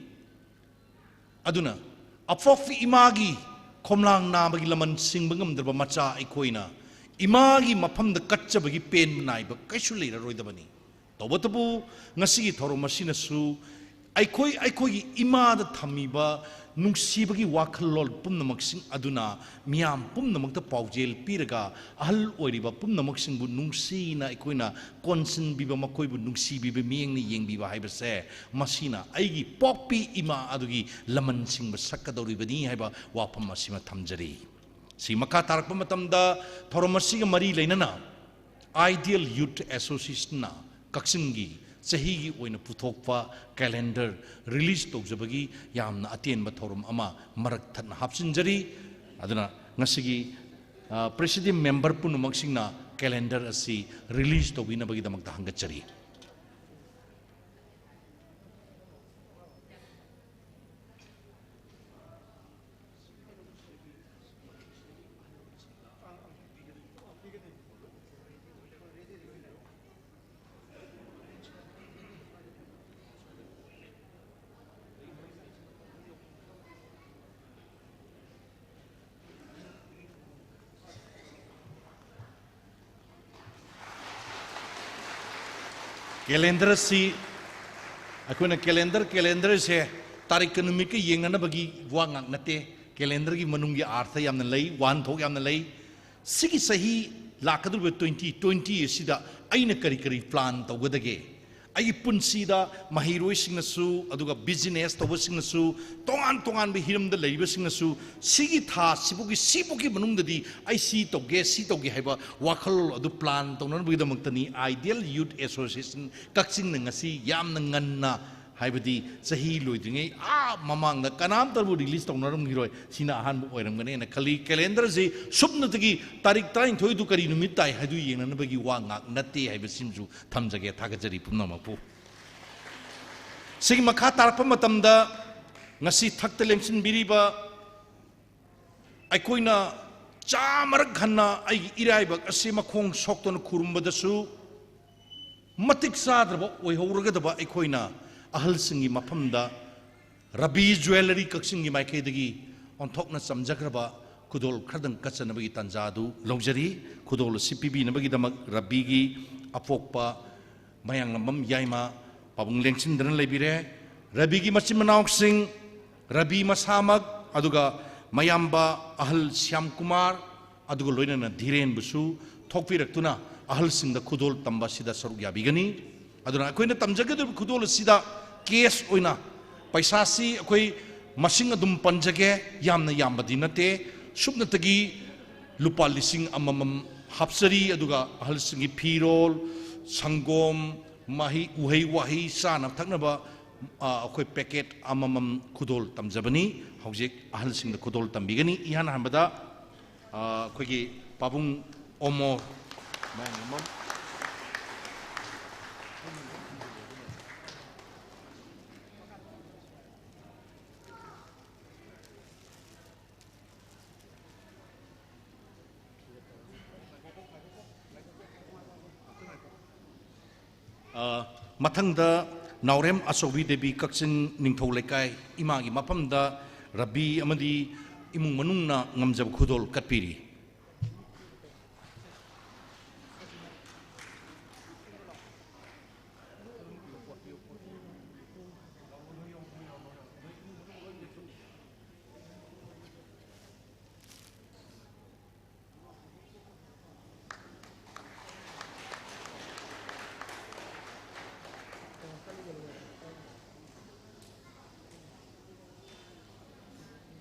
ꯑꯗꯨꯅ ꯑꯄꯣꯛꯄꯤ ꯏꯃꯥꯒꯤ ꯈꯣꯝꯂꯥꯡ ꯅꯥꯕꯒꯤ ꯂꯃꯟ ꯁꯤꯡꯕ ꯉꯝꯗ꯭ꯔꯕ ꯃꯆꯥ ꯑꯩꯈꯣꯏꯅ ꯏꯃꯥꯒꯤ ꯃꯐꯝꯗ ꯀꯠꯆꯕꯒꯤ ꯄꯦꯟꯕ ꯅꯥꯏꯕ ꯀꯩꯁꯨ ꯂꯩꯔꯔꯣꯏꯗꯕꯅꯤ꯫ ꯇꯧꯕꯇꯕꯨ ꯉꯁꯤꯒꯤ ꯊꯧꯔꯝ ꯑꯁꯤꯅꯁꯨ ꯑꯩꯈꯣꯏ ꯑꯩꯈꯣꯏꯒꯤ ꯏꯃꯥꯗ ꯊꯝꯃꯤꯕ ꯅꯨꯡꯁꯤꯕꯒꯤ ꯋꯥꯈꯜꯂꯣꯟ ꯄꯨꯝꯅꯃꯛꯁꯤꯡ ꯑꯗꯨꯅ ꯃꯤꯌꯥꯝ ꯄꯨꯝꯅꯃꯛꯇ ꯄꯥꯎꯖꯦꯜ ꯄꯤꯔꯒ ꯑꯍꯜ ꯑꯣꯏꯔꯤꯕ ꯄꯨꯝꯅꯃꯛꯁꯤꯡꯕꯨ ꯅꯨꯡꯁꯤꯅ ꯑꯩꯈꯣꯏꯅ ꯀꯣꯟꯁꯤꯟꯕꯤꯕ, ꯃꯈꯣꯏꯕꯨ ꯅꯨꯡꯁꯤꯕꯤꯕ ꯃꯤꯠꯌꯦꯡꯅ ꯌꯦꯡꯕꯤꯕ ꯍꯥꯏꯕꯁꯦ, ꯃꯁꯤꯅ ꯑꯩꯒꯤ ꯄꯣꯛꯄꯤ ꯏꯃꯥ ꯑꯗꯨꯒꯤ ꯂꯃꯟ ꯁꯤꯡꯕ ꯁꯛꯀꯗꯧꯔꯤꯕꯅꯤ ꯍꯥꯏꯕ ꯋꯥꯐꯝ ꯑꯁꯤꯃ ꯊꯝꯖꯔꯤ꯫ ꯁꯤ ꯃꯈꯥ ꯇꯥꯔꯛꯄ ꯃꯇꯝꯗ ꯊꯧꯔꯝ ꯑꯁꯤꯒ ꯃꯔꯤ ꯂꯩꯅꯅ Ideal Youth Association ꯅ ꯀꯛꯆꯤꯡꯒꯤ ꯆꯍꯤꯒꯤ ꯑꯣꯏꯅ ꯄꯨꯊꯣꯛꯄ calendar release ꯇꯧꯖꯕꯒꯤ ꯌꯥꯝꯅ ꯑꯇꯦꯟꯕ ꯊꯧꯔꯝ ꯑꯃ ꯃꯔꯛ ꯊꯠꯅ ꯍꯥꯞꯆꯤꯟꯖꯔꯤ꯫ ꯑꯗꯨꯅ ꯉꯁꯤꯒꯤ, ꯑ, presiding member ꯄꯨꯝꯅꯃꯛꯁꯤꯡꯅ calendar ꯑꯁꯤ release ꯇꯧꯕꯤꯅꯕꯒꯤꯗꯃꯛꯇ ꯍꯪꯒꯠꯆꯔꯤ꯫ ꯀꯦꯂꯦꯟꯗꯔ ꯑꯁꯤ ꯑꯩꯈꯣꯏꯅ ꯀꯦꯂꯦꯟꯗꯔ, ꯀꯦꯂꯦꯟꯗꯔꯁꯦ ꯇꯥꯔꯤꯛꯀ ꯅꯨꯃꯤꯠꯀ ꯌꯦꯡꯅꯅꯕꯒꯤ ꯋꯥ ꯉꯥꯛ ꯅꯠꯇꯦ꯫ ꯀꯦꯂꯦꯟꯗꯔꯒꯤ ꯃꯅꯨꯡꯒꯤ ꯑꯥꯔꯊ ꯌꯥꯝꯅ ꯂꯩ, ꯋꯥꯍꯟꯊꯣꯛ ꯌꯥꯝꯅ ꯂꯩ꯫ ꯁꯤꯒꯤ ꯆꯍꯤ ꯂꯥꯛꯀꯗꯧꯔꯤꯕ ꯇ꯭ꯋꯦꯟꯇꯤ ꯇ꯭ꯋꯦꯟꯇꯤ ꯑꯁꯤꯗ ꯑꯩꯅ ꯀꯔꯤ ꯀꯔꯤ ꯄ꯭ꯂꯥꯟ ꯇꯧꯒꯗꯒꯦ? ꯑꯩꯒꯤ ꯄꯨꯟꯁꯤꯗ ꯃꯍꯩꯔꯣꯏꯁꯤꯡꯅꯁꯨ, ꯑꯗꯨꯒ ꯕꯤꯖꯤꯅꯦꯁ ꯇꯧꯕꯁꯤꯡꯅꯁꯨ, ꯇꯣꯉꯥꯟ ꯇꯣꯉꯥꯟꯕ ꯍꯤꯔꯝꯗ ꯂꯩꯔꯤꯕꯁꯤꯡꯅꯁꯨ ꯁꯤꯒꯤ ꯊꯥ ꯁꯤꯕꯨꯒꯤ, ꯁꯤꯕꯨꯒꯤ ꯃꯅꯨꯡꯗꯗꯤ ꯑꯩ ꯁꯤ ꯇꯧꯒꯦ, ꯁꯤ ꯇꯧꯒꯦ ꯍꯥꯏꯕ ꯋꯥꯈꯜꯂꯣꯟ ꯑꯗꯨ ꯄ꯭ꯂꯥꯟ ꯇꯧꯅꯅꯕꯒꯤꯗꯃꯛꯇꯅꯤ Ideal Youth Association ꯀꯛꯆꯤꯡꯅ ꯉꯁꯤ ꯌꯥꯝꯅ ꯉꯟꯅ, ꯍꯥꯏꯕꯗꯤ ꯆꯍꯤ ꯂꯣꯏꯗ꯭ꯔꯤꯉꯩ ꯑꯥ ꯃꯃꯥꯡꯗ ꯀꯅꯥꯝꯇꯕꯨ ꯔꯤꯂꯤꯁ ꯇꯧꯅꯔꯝꯈꯤꯔꯣꯏ, ꯁꯤꯅ ꯑꯍꯥꯟꯕ ꯑꯣꯏꯔꯝꯒꯅꯦꯅ ꯈꯜꯂꯤ꯫ ꯀꯦꯂꯦꯟꯗꯔꯁꯤ ꯁꯨꯞꯅꯇꯒꯤ ꯇꯥꯔꯤꯛ ꯇꯔꯥꯅꯤꯊꯣꯏꯗꯨ ꯀꯔꯤ ꯅꯨꯃꯤꯠ ꯇꯥꯏ ꯍꯥꯏꯗꯨ ꯌꯦꯡꯅꯅꯕꯒꯤ ꯋꯥ ꯉꯥꯛ ꯅꯠꯇꯦ ꯍꯥꯏꯕꯁꯤꯃꯁꯨ ꯊꯝꯖꯒꯦ꯫ ꯊꯥꯒꯠꯆꯔꯤ ꯄꯨꯝꯅꯃꯛꯄꯨ꯫ ꯁꯤꯒꯤ ꯃꯈꯥ ꯇꯥꯔꯛꯄ ꯃꯇꯝꯗ ꯉꯁꯤ ꯊꯛꯇ ꯂꯦꯡꯁꯤꯟꯕꯤꯔꯤꯕ ꯑꯩꯈꯣꯏꯅ ꯆꯥꯃꯔꯛ ꯍꯟꯅ ꯑꯩꯒꯤ ꯏꯔꯥꯏꯕꯛ ꯑꯁꯤ ꯃꯈꯣꯡ ꯁꯣꯛꯇꯨꯅ ꯈꯨꯔꯨꯝꯕꯗꯁꯨ ꯃꯇꯤꯛ ꯆꯥꯗ꯭ꯔꯕ ꯑꯣꯏꯍꯧꯔꯒꯗꯕ ꯑꯩꯈꯣꯏꯅ ꯑꯍꯜꯁꯤꯡꯒꯤ ꯃꯐꯝꯗ ꯔꯕꯤ ꯖ꯭ꯋꯦꯂꯔꯤ ꯀꯛꯆꯤꯡꯒꯤ ꯃꯥꯏꯀꯩꯗꯒꯤ ꯑꯣꯟꯊꯣꯛꯅ ꯆꯝꯖꯈ꯭ꯔꯕ ꯈꯨꯗꯣꯜ ꯈꯔꯗꯪ ꯀꯠꯆꯅꯕꯒꯤ ꯇꯥꯟꯖꯥ ꯑꯗꯨ ꯂꯧꯖꯔꯤ꯫ ꯈꯨꯗꯣꯜ ꯑꯁꯤ ꯄꯤꯕꯤꯅꯕꯒꯤꯗꯃꯛ ꯔꯕꯤꯒꯤ ꯑꯄꯣꯛꯄ ꯃꯌꯥꯡꯂꯝꯕꯝ ꯌꯥꯏꯃ ꯄꯥꯕꯨꯡ ꯂꯦꯡꯁꯤꯟꯗꯨꯅ ꯂꯩꯕꯤꯔꯦ꯫ ꯔꯕꯤꯒꯤ ꯃꯆꯤꯟ ꯃꯅꯥꯎꯁꯤꯡ, ꯔꯕꯤ ꯃꯁꯥꯃꯛ, ꯑꯗꯨꯒ ꯃꯌꯥꯝꯕ ꯑꯍꯜ ꯁ꯭ꯌꯥꯝ ꯀꯨꯃꯥꯔ, ꯑꯗꯨꯒ ꯂꯣꯏꯅꯅ ꯙꯤꯔꯦꯟꯕꯨꯁꯨ ꯊꯣꯛꯄꯤꯔꯛꯇꯨꯅ ꯑꯍꯜꯁꯤꯡꯗ ꯈꯨꯗꯣꯜ ꯇꯝꯕ ꯑꯁꯤꯗ ꯁꯔꯨꯛ ꯌꯥꯕꯤꯒꯅꯤ꯫ ꯑꯗꯨꯅ ꯑꯩꯈꯣꯏꯅ ꯇꯝꯖꯒꯗꯧꯔꯤꯕ ꯈꯨꯗꯣꯜ ꯑꯁꯤꯗ ꯀꯦꯁ ꯑꯣꯏꯅ ꯄꯩꯁꯥꯁꯤ ꯑꯩꯈꯣꯏ ꯃꯁꯤꯡ ꯑꯗꯨꯝ ꯄꯟꯖꯒꯦ, ꯌꯥꯝꯅ ꯌꯥꯝꯕꯗꯤ ꯅꯠꯇꯦ꯫ ꯁꯨꯞꯅꯇꯒꯤ ꯂꯨꯄꯥ ꯂꯤꯁꯤꯡ ꯑꯃꯃꯝ ꯍꯥꯞꯆꯔꯤ꯫ ꯑꯗꯨꯒ ꯑꯍꯜꯁꯤꯡꯒꯤ ꯐꯤꯔꯣꯜ, ꯁꯪꯒꯣꯝ, ꯃꯍꯤ, ꯎꯍꯩ ꯋꯥꯍꯩ, ꯆꯥꯅ ꯊꯛꯅꯕ, ꯑ, ꯑꯩꯈꯣꯏ ꯄꯦꯀꯦꯠ ꯑꯃꯃꯝ ꯈꯨꯗꯣꯜ ꯇꯝꯖꯕꯅꯤ꯫ ꯍꯧꯖꯤꯛ ꯑꯍꯜꯁꯤꯡꯗ ꯈꯨꯗꯣꯜ ꯇꯝꯕꯤꯒꯅꯤ꯫ ꯏꯍꯥꯟ ꯍꯥꯟꯕꯗ, ꯑ, ꯑꯩꯈꯣꯏꯒꯤ ꯄꯥꯕꯨꯡ ꯑꯣꯃꯣ ꯃꯌꯥꯡꯂꯝꯕꯝ꯫ ꯑ, ꯃꯊꯪꯗ ꯅꯥꯎꯔꯦꯝ ꯑꯆꯧꯕꯤ ꯗꯦꯕꯤ, ꯀꯛꯆꯤꯡ ꯅꯤꯡꯊꯧ ꯂꯩꯀꯥꯏ, ꯏꯃꯥꯒꯤ ꯃꯐꯝꯗ ꯔꯕꯤ ꯑꯃꯗꯤ ꯏꯃꯨꯡ ꯃꯅꯨꯡꯅ ꯉꯝꯖꯕ ꯈꯨꯗꯣꯜ ꯀꯠꯄꯤꯔꯤ꯫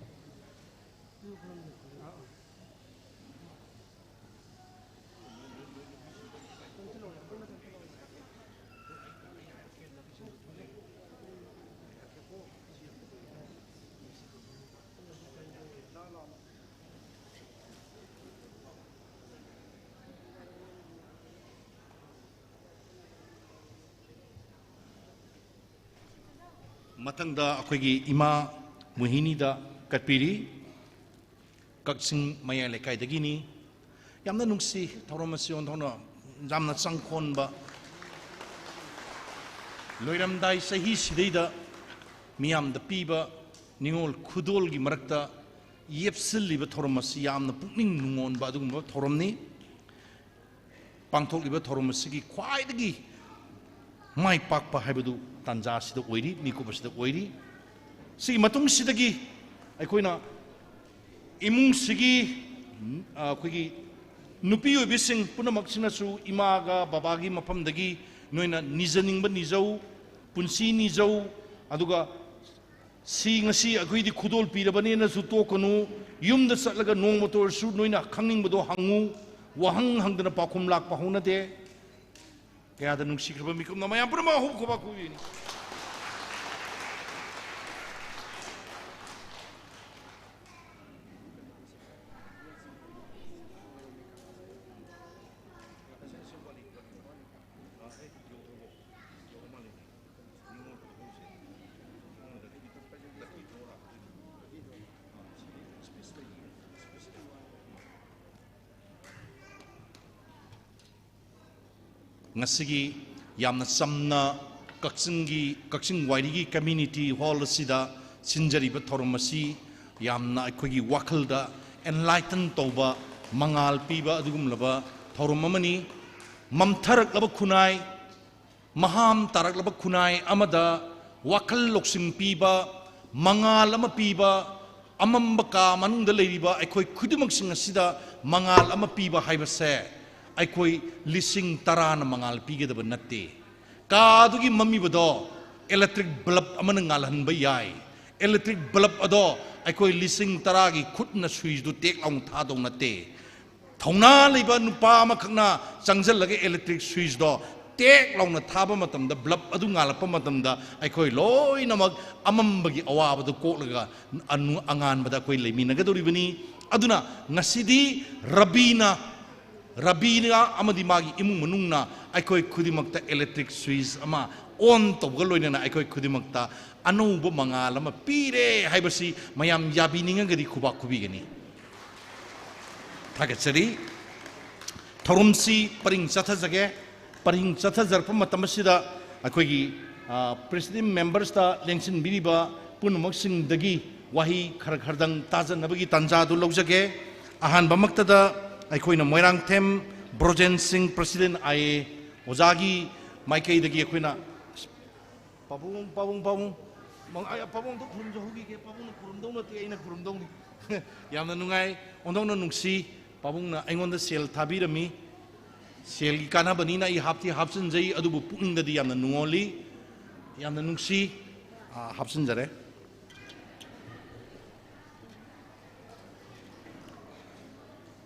ꯃꯊꯪꯗ ꯑꯩꯈꯣꯏꯒꯤ ꯏꯃꯥ ꯃꯣꯍꯤꯅꯤꯗ ꯀꯠꯄꯤꯔꯤ꯫ ꯀꯛꯆꯤꯡ ꯃꯌꯥꯏ ꯂꯩꯀꯥꯏꯗꯒꯤꯅꯤ꯫ ꯌꯥꯝꯅ ꯅꯨꯡꯁꯤ ꯊꯧꯔꯝ ꯑꯁꯤ ꯑꯣꯟꯊꯣꯛꯅ ꯌꯥꯝꯅ ꯆꯪꯈꯣꯟꯕ, ꯂꯣꯏꯔꯝꯗꯥꯏ ꯆꯍꯤꯁꯤꯗꯩꯗ ꯃꯤꯌꯥꯝꯗ ꯄꯤꯕ ꯅꯤꯉꯣꯜ ꯈꯨꯗꯣꯜꯒꯤ ꯃꯔꯛꯇ ꯌꯦꯞꯁꯤꯜꯂꯤꯕ ꯊꯧꯔꯝ ꯑꯁꯤ ꯌꯥꯝꯅ ꯄꯨꯛꯅꯤꯡ ꯅꯨꯡꯉꯣꯟꯕ ꯑꯗꯨꯒꯨꯝꯕ ꯊꯧꯔꯝꯅꯤ꯫ ꯄꯥꯡꯊꯣꯛꯂꯤꯕ ꯊꯧꯔꯝ ꯑꯁꯤꯒꯤ ꯈ꯭ꯋꯥꯏꯗꯒꯤ ꯃꯥꯏ ꯄꯥꯛꯄ ꯍꯥꯏꯕꯗꯨ ꯇꯥꯟꯖꯥ ꯑꯁꯤꯗ ꯑꯣꯏꯔꯤ, ꯃꯤꯀꯨꯞ ꯑꯁꯤꯗ ꯑꯣꯏꯔꯤ꯫ ꯁꯤꯒꯤ ꯃꯇꯨꯡꯁꯤꯗꯒꯤ ꯑꯩꯈꯣꯏꯅ ꯏꯃꯨꯡꯁꯤꯒꯤ, ꯑ, ꯑꯩꯈꯣꯏꯒꯤ ꯅꯨꯄꯤ ꯑꯣꯏꯕꯤꯁꯤꯡ ꯄꯨꯝꯅꯃꯛꯁꯤꯅꯁꯨ ꯏꯃꯥꯒ ꯕꯕꯥꯒꯤ ꯃꯐꯝꯗꯒꯤ ꯅꯣꯏꯅ ꯅꯤꯖꯅꯤꯡꯕ ꯅꯤꯖꯧ, ꯄꯨꯟꯁꯤ ꯅꯤꯖꯧ, ꯑꯗꯨꯒ ꯁꯤ ꯉꯁꯤ ꯑꯩꯈꯣꯏꯗꯤ ꯈꯨꯗꯣꯜ ꯄꯤꯔꯕꯅꯦꯅꯁꯨ ꯇꯣꯛꯀꯅꯨ꯫ ꯌꯨꯝꯗ ꯆꯠꯂꯒ ꯅꯣꯡꯃꯇ ꯑꯣꯏꯔꯁꯨ ꯅꯣꯏꯅ ꯈꯪꯅꯤꯡꯕꯗꯣ ꯍꯪꯉꯨ꯫ ꯋꯥꯍꯪ ꯍꯪꯗꯅ ꯄꯥꯎꯈꯨꯝ ꯂꯥꯛꯄ ꯍꯧꯅꯗꯦ꯫ ꯀꯌꯥꯗ ꯅꯨꯡꯁꯤꯈ꯭ꯔꯕ ꯃꯤꯀꯨꯞꯅ ꯃꯌꯥꯝ ꯄꯨꯝꯅꯃꯛ ꯑꯍꯨꯝ ꯈꯨꯕꯥꯛ ꯈꯨꯕꯤꯅꯤ꯫ ꯉꯁꯤꯒꯤ ꯌꯥꯝꯅ ꯆꯝꯅ ꯀꯛꯆꯤꯡꯒꯤ, ꯀꯛꯆꯤꯡ ꯋꯥꯏꯔꯤꯒꯤ community hall ꯑꯁꯤꯗ ꯁꯤꯟꯖꯔꯤꯕ ꯊꯧꯔꯝ ꯑꯁꯤ ꯌꯥꯝꯅ ꯑꯩꯈꯣꯏꯒꯤ ꯋꯥꯈꯜꯗ enlighten ꯇꯧꯕ, ꯃꯉꯥꯜ ꯄꯤꯕ ꯑꯗꯨꯒꯨꯝꯂꯕ ꯊꯧꯔꯝ ꯑꯃꯅꯤ꯫ ꯃꯝꯊꯔꯛꯂꯕ ꯈꯨꯟꯅꯥꯏ, ꯃꯍꯥꯝ ꯇꯥꯔꯛꯂꯕ ꯈꯨꯟꯅꯥꯏ ꯑꯃꯗ ꯋꯥꯈꯜ ꯂꯧꯁꯤꯡ ꯄꯤꯕ, ꯃꯉꯥꯜ ꯑꯃ ꯄꯤꯕ, ꯑꯃꯝꯕ ꯀꯥ ꯃꯅꯨꯡꯗ ꯂꯩꯔꯤꯕ ꯑꯩꯈꯣꯏ ꯈꯨꯗꯤꯡꯃꯛꯁꯤꯡ ꯑꯁꯤꯗ ꯃꯉꯥꯜ ꯑꯃ ꯄꯤꯕ ꯍꯥꯏꯕꯁꯦ ꯑꯩꯈꯣꯏ ꯂꯤꯁꯤꯡ ꯇꯔꯥꯅ ꯃꯉꯥꯜ ꯄꯤꯒꯗꯕ ꯅꯠꯇꯦ꯫ ꯀꯥꯗꯨꯒꯤ ꯃꯝꯃꯤꯕꯗꯣ electric bulb ꯑꯃꯅ ꯉꯥꯜꯍꯟꯕ ꯌꯥꯏ꯫ Electric bulb ꯑꯗꯣ ꯑꯩꯈꯣꯏ ꯂꯤꯁꯤꯡ ꯇꯔꯥꯒꯤ ꯈꯨꯠꯅ switchꯗꯨ ꯇꯦꯛ ꯂꯥꯎꯅ ꯊꯥꯗꯧ ꯅꯠꯇꯦ꯫ ꯊꯧꯅꯥ ꯂꯩꯕ ꯅꯨꯄꯥ ꯑꯃꯈꯛꯅ ꯆꯪꯁꯤꯜꯂꯒ electric switchꯗꯣ ꯇꯦꯛ ꯂꯥꯎꯅ ꯊꯥꯕ ꯃꯇꯝꯗ, bulb ꯑꯗꯨ ꯉꯥꯜꯂꯛꯄ ꯃꯇꯝꯗ, ꯑꯩꯈꯣꯏ ꯂꯣꯏꯅꯃꯛ ꯑꯃꯝꯕꯒꯤ ꯑꯋꯥꯕꯗꯨ ꯀꯣꯛꯂꯒ ꯑꯅꯨ-, ꯑꯉꯥꯟꯕꯗ ꯑꯩꯈꯣꯏ ꯂꯩꯃꯤꯟꯅꯒꯗꯧꯔꯤꯕꯅꯤ꯫ ꯑꯗꯨꯅ ꯉꯁꯤꯗꯤ ꯔꯕꯤꯅ ꯔꯕꯤꯅ ꯑꯃꯗꯤ ꯃꯥꯒꯤ ꯏꯃꯨꯡ ꯃꯅꯨꯡꯅ ꯑꯩꯈꯣꯏ ꯈꯨꯗꯤꯡꯃꯛꯇ electric switch ꯑꯃ on ꯇꯧꯕꯒ ꯂꯣꯏꯅꯅ ꯑꯩꯈꯣꯏ ꯈꯨꯗꯤꯡꯃꯛꯇ ꯑꯅꯧꯕ ꯃꯉꯥꯜ ꯑꯃ ꯄꯤꯔꯦ ꯍꯥꯏꯕꯁꯤ ꯃꯌꯥꯝ ꯌꯥꯕꯤꯅꯤꯡꯉꯒꯗꯤ ꯈꯨꯕꯥꯛ ꯈꯨꯕꯤꯒꯅꯤ꯫ ꯊꯥꯒꯠꯆꯔꯤ꯫ ꯊꯧꯔꯝꯁꯤ ꯄꯔꯤꯡ ꯆꯠꯊꯖꯒꯦ꯫ ꯄꯔꯤꯡ ꯆꯠꯊꯖꯔꯛꯄ ꯃꯇꯝ ꯑꯁꯤꯗ ꯑꯩꯈꯣꯏꯒꯤ, ꯑ, presiding membersꯇ ꯂꯦꯡꯁꯤꯟꯕꯤꯔꯤꯕ ꯄꯨꯝꯅꯃꯛꯁꯤꯡꯗꯒꯤ ꯋꯥꯍꯩ ꯈꯔ ꯈꯔꯗꯪ ꯇꯥꯖꯅꯕꯒꯤ ꯇꯥꯟꯖꯥꯗꯨ ꯂꯧꯖꯒꯦ꯫ ꯑꯍꯥꯟꯕꯃꯛꯇꯗ ꯑꯩꯈꯣꯏꯅ Moirangthem Brojen Singh, president I A, ꯑꯣꯖꯥꯒꯤ ꯃꯥꯏꯀꯩꯗꯒꯤ ꯑꯩꯈꯣꯏꯅ ꯄꯥꯕꯨꯡ, ꯄꯥꯕꯨꯡ, ꯄꯥꯕꯨꯡ, ꯃꯪ-, ꯑ, ꯄꯥꯕꯨꯡꯗꯣ ꯈꯨꯔꯨꯝꯖꯍꯧꯈꯤꯒꯦ꯫ ꯄꯥꯕꯨꯡꯅ ꯈꯨꯔꯨꯝꯗꯧ ꯅꯠꯇꯦ, ꯑꯩꯅ ꯈꯨꯔꯨꯝꯗꯧꯅꯤ꯫ ꯌꯥꯝꯅ ꯅꯨꯡꯉꯥꯏ, ꯑꯣꯟꯊꯣꯛꯅ ꯅꯨꯡꯁꯤ꯫ ꯄꯥꯕꯨꯡꯅ ꯑꯩꯉꯣꯟꯗ ꯁꯦꯜ ꯊꯥꯕꯤꯔꯝꯃꯤ꯫ ꯁꯦꯜꯒꯤ ꯀꯥꯟꯅꯕꯅꯤꯅ ꯑꯩ ꯍꯥꯞꯇꯤ ꯍꯥꯞꯆꯤꯟꯖꯩ, ꯑꯗꯨꯕꯨ ꯄꯨꯛꯅꯤꯡꯗꯗꯤ ꯌꯥꯝꯅ ꯅꯨꯡꯉꯣꯜꯂꯤ, ꯌꯥꯝꯅ ꯅꯨꯡꯁꯤ꯫ ꯑ, ꯍꯥꯞꯆꯤꯟꯖꯔꯦ꯫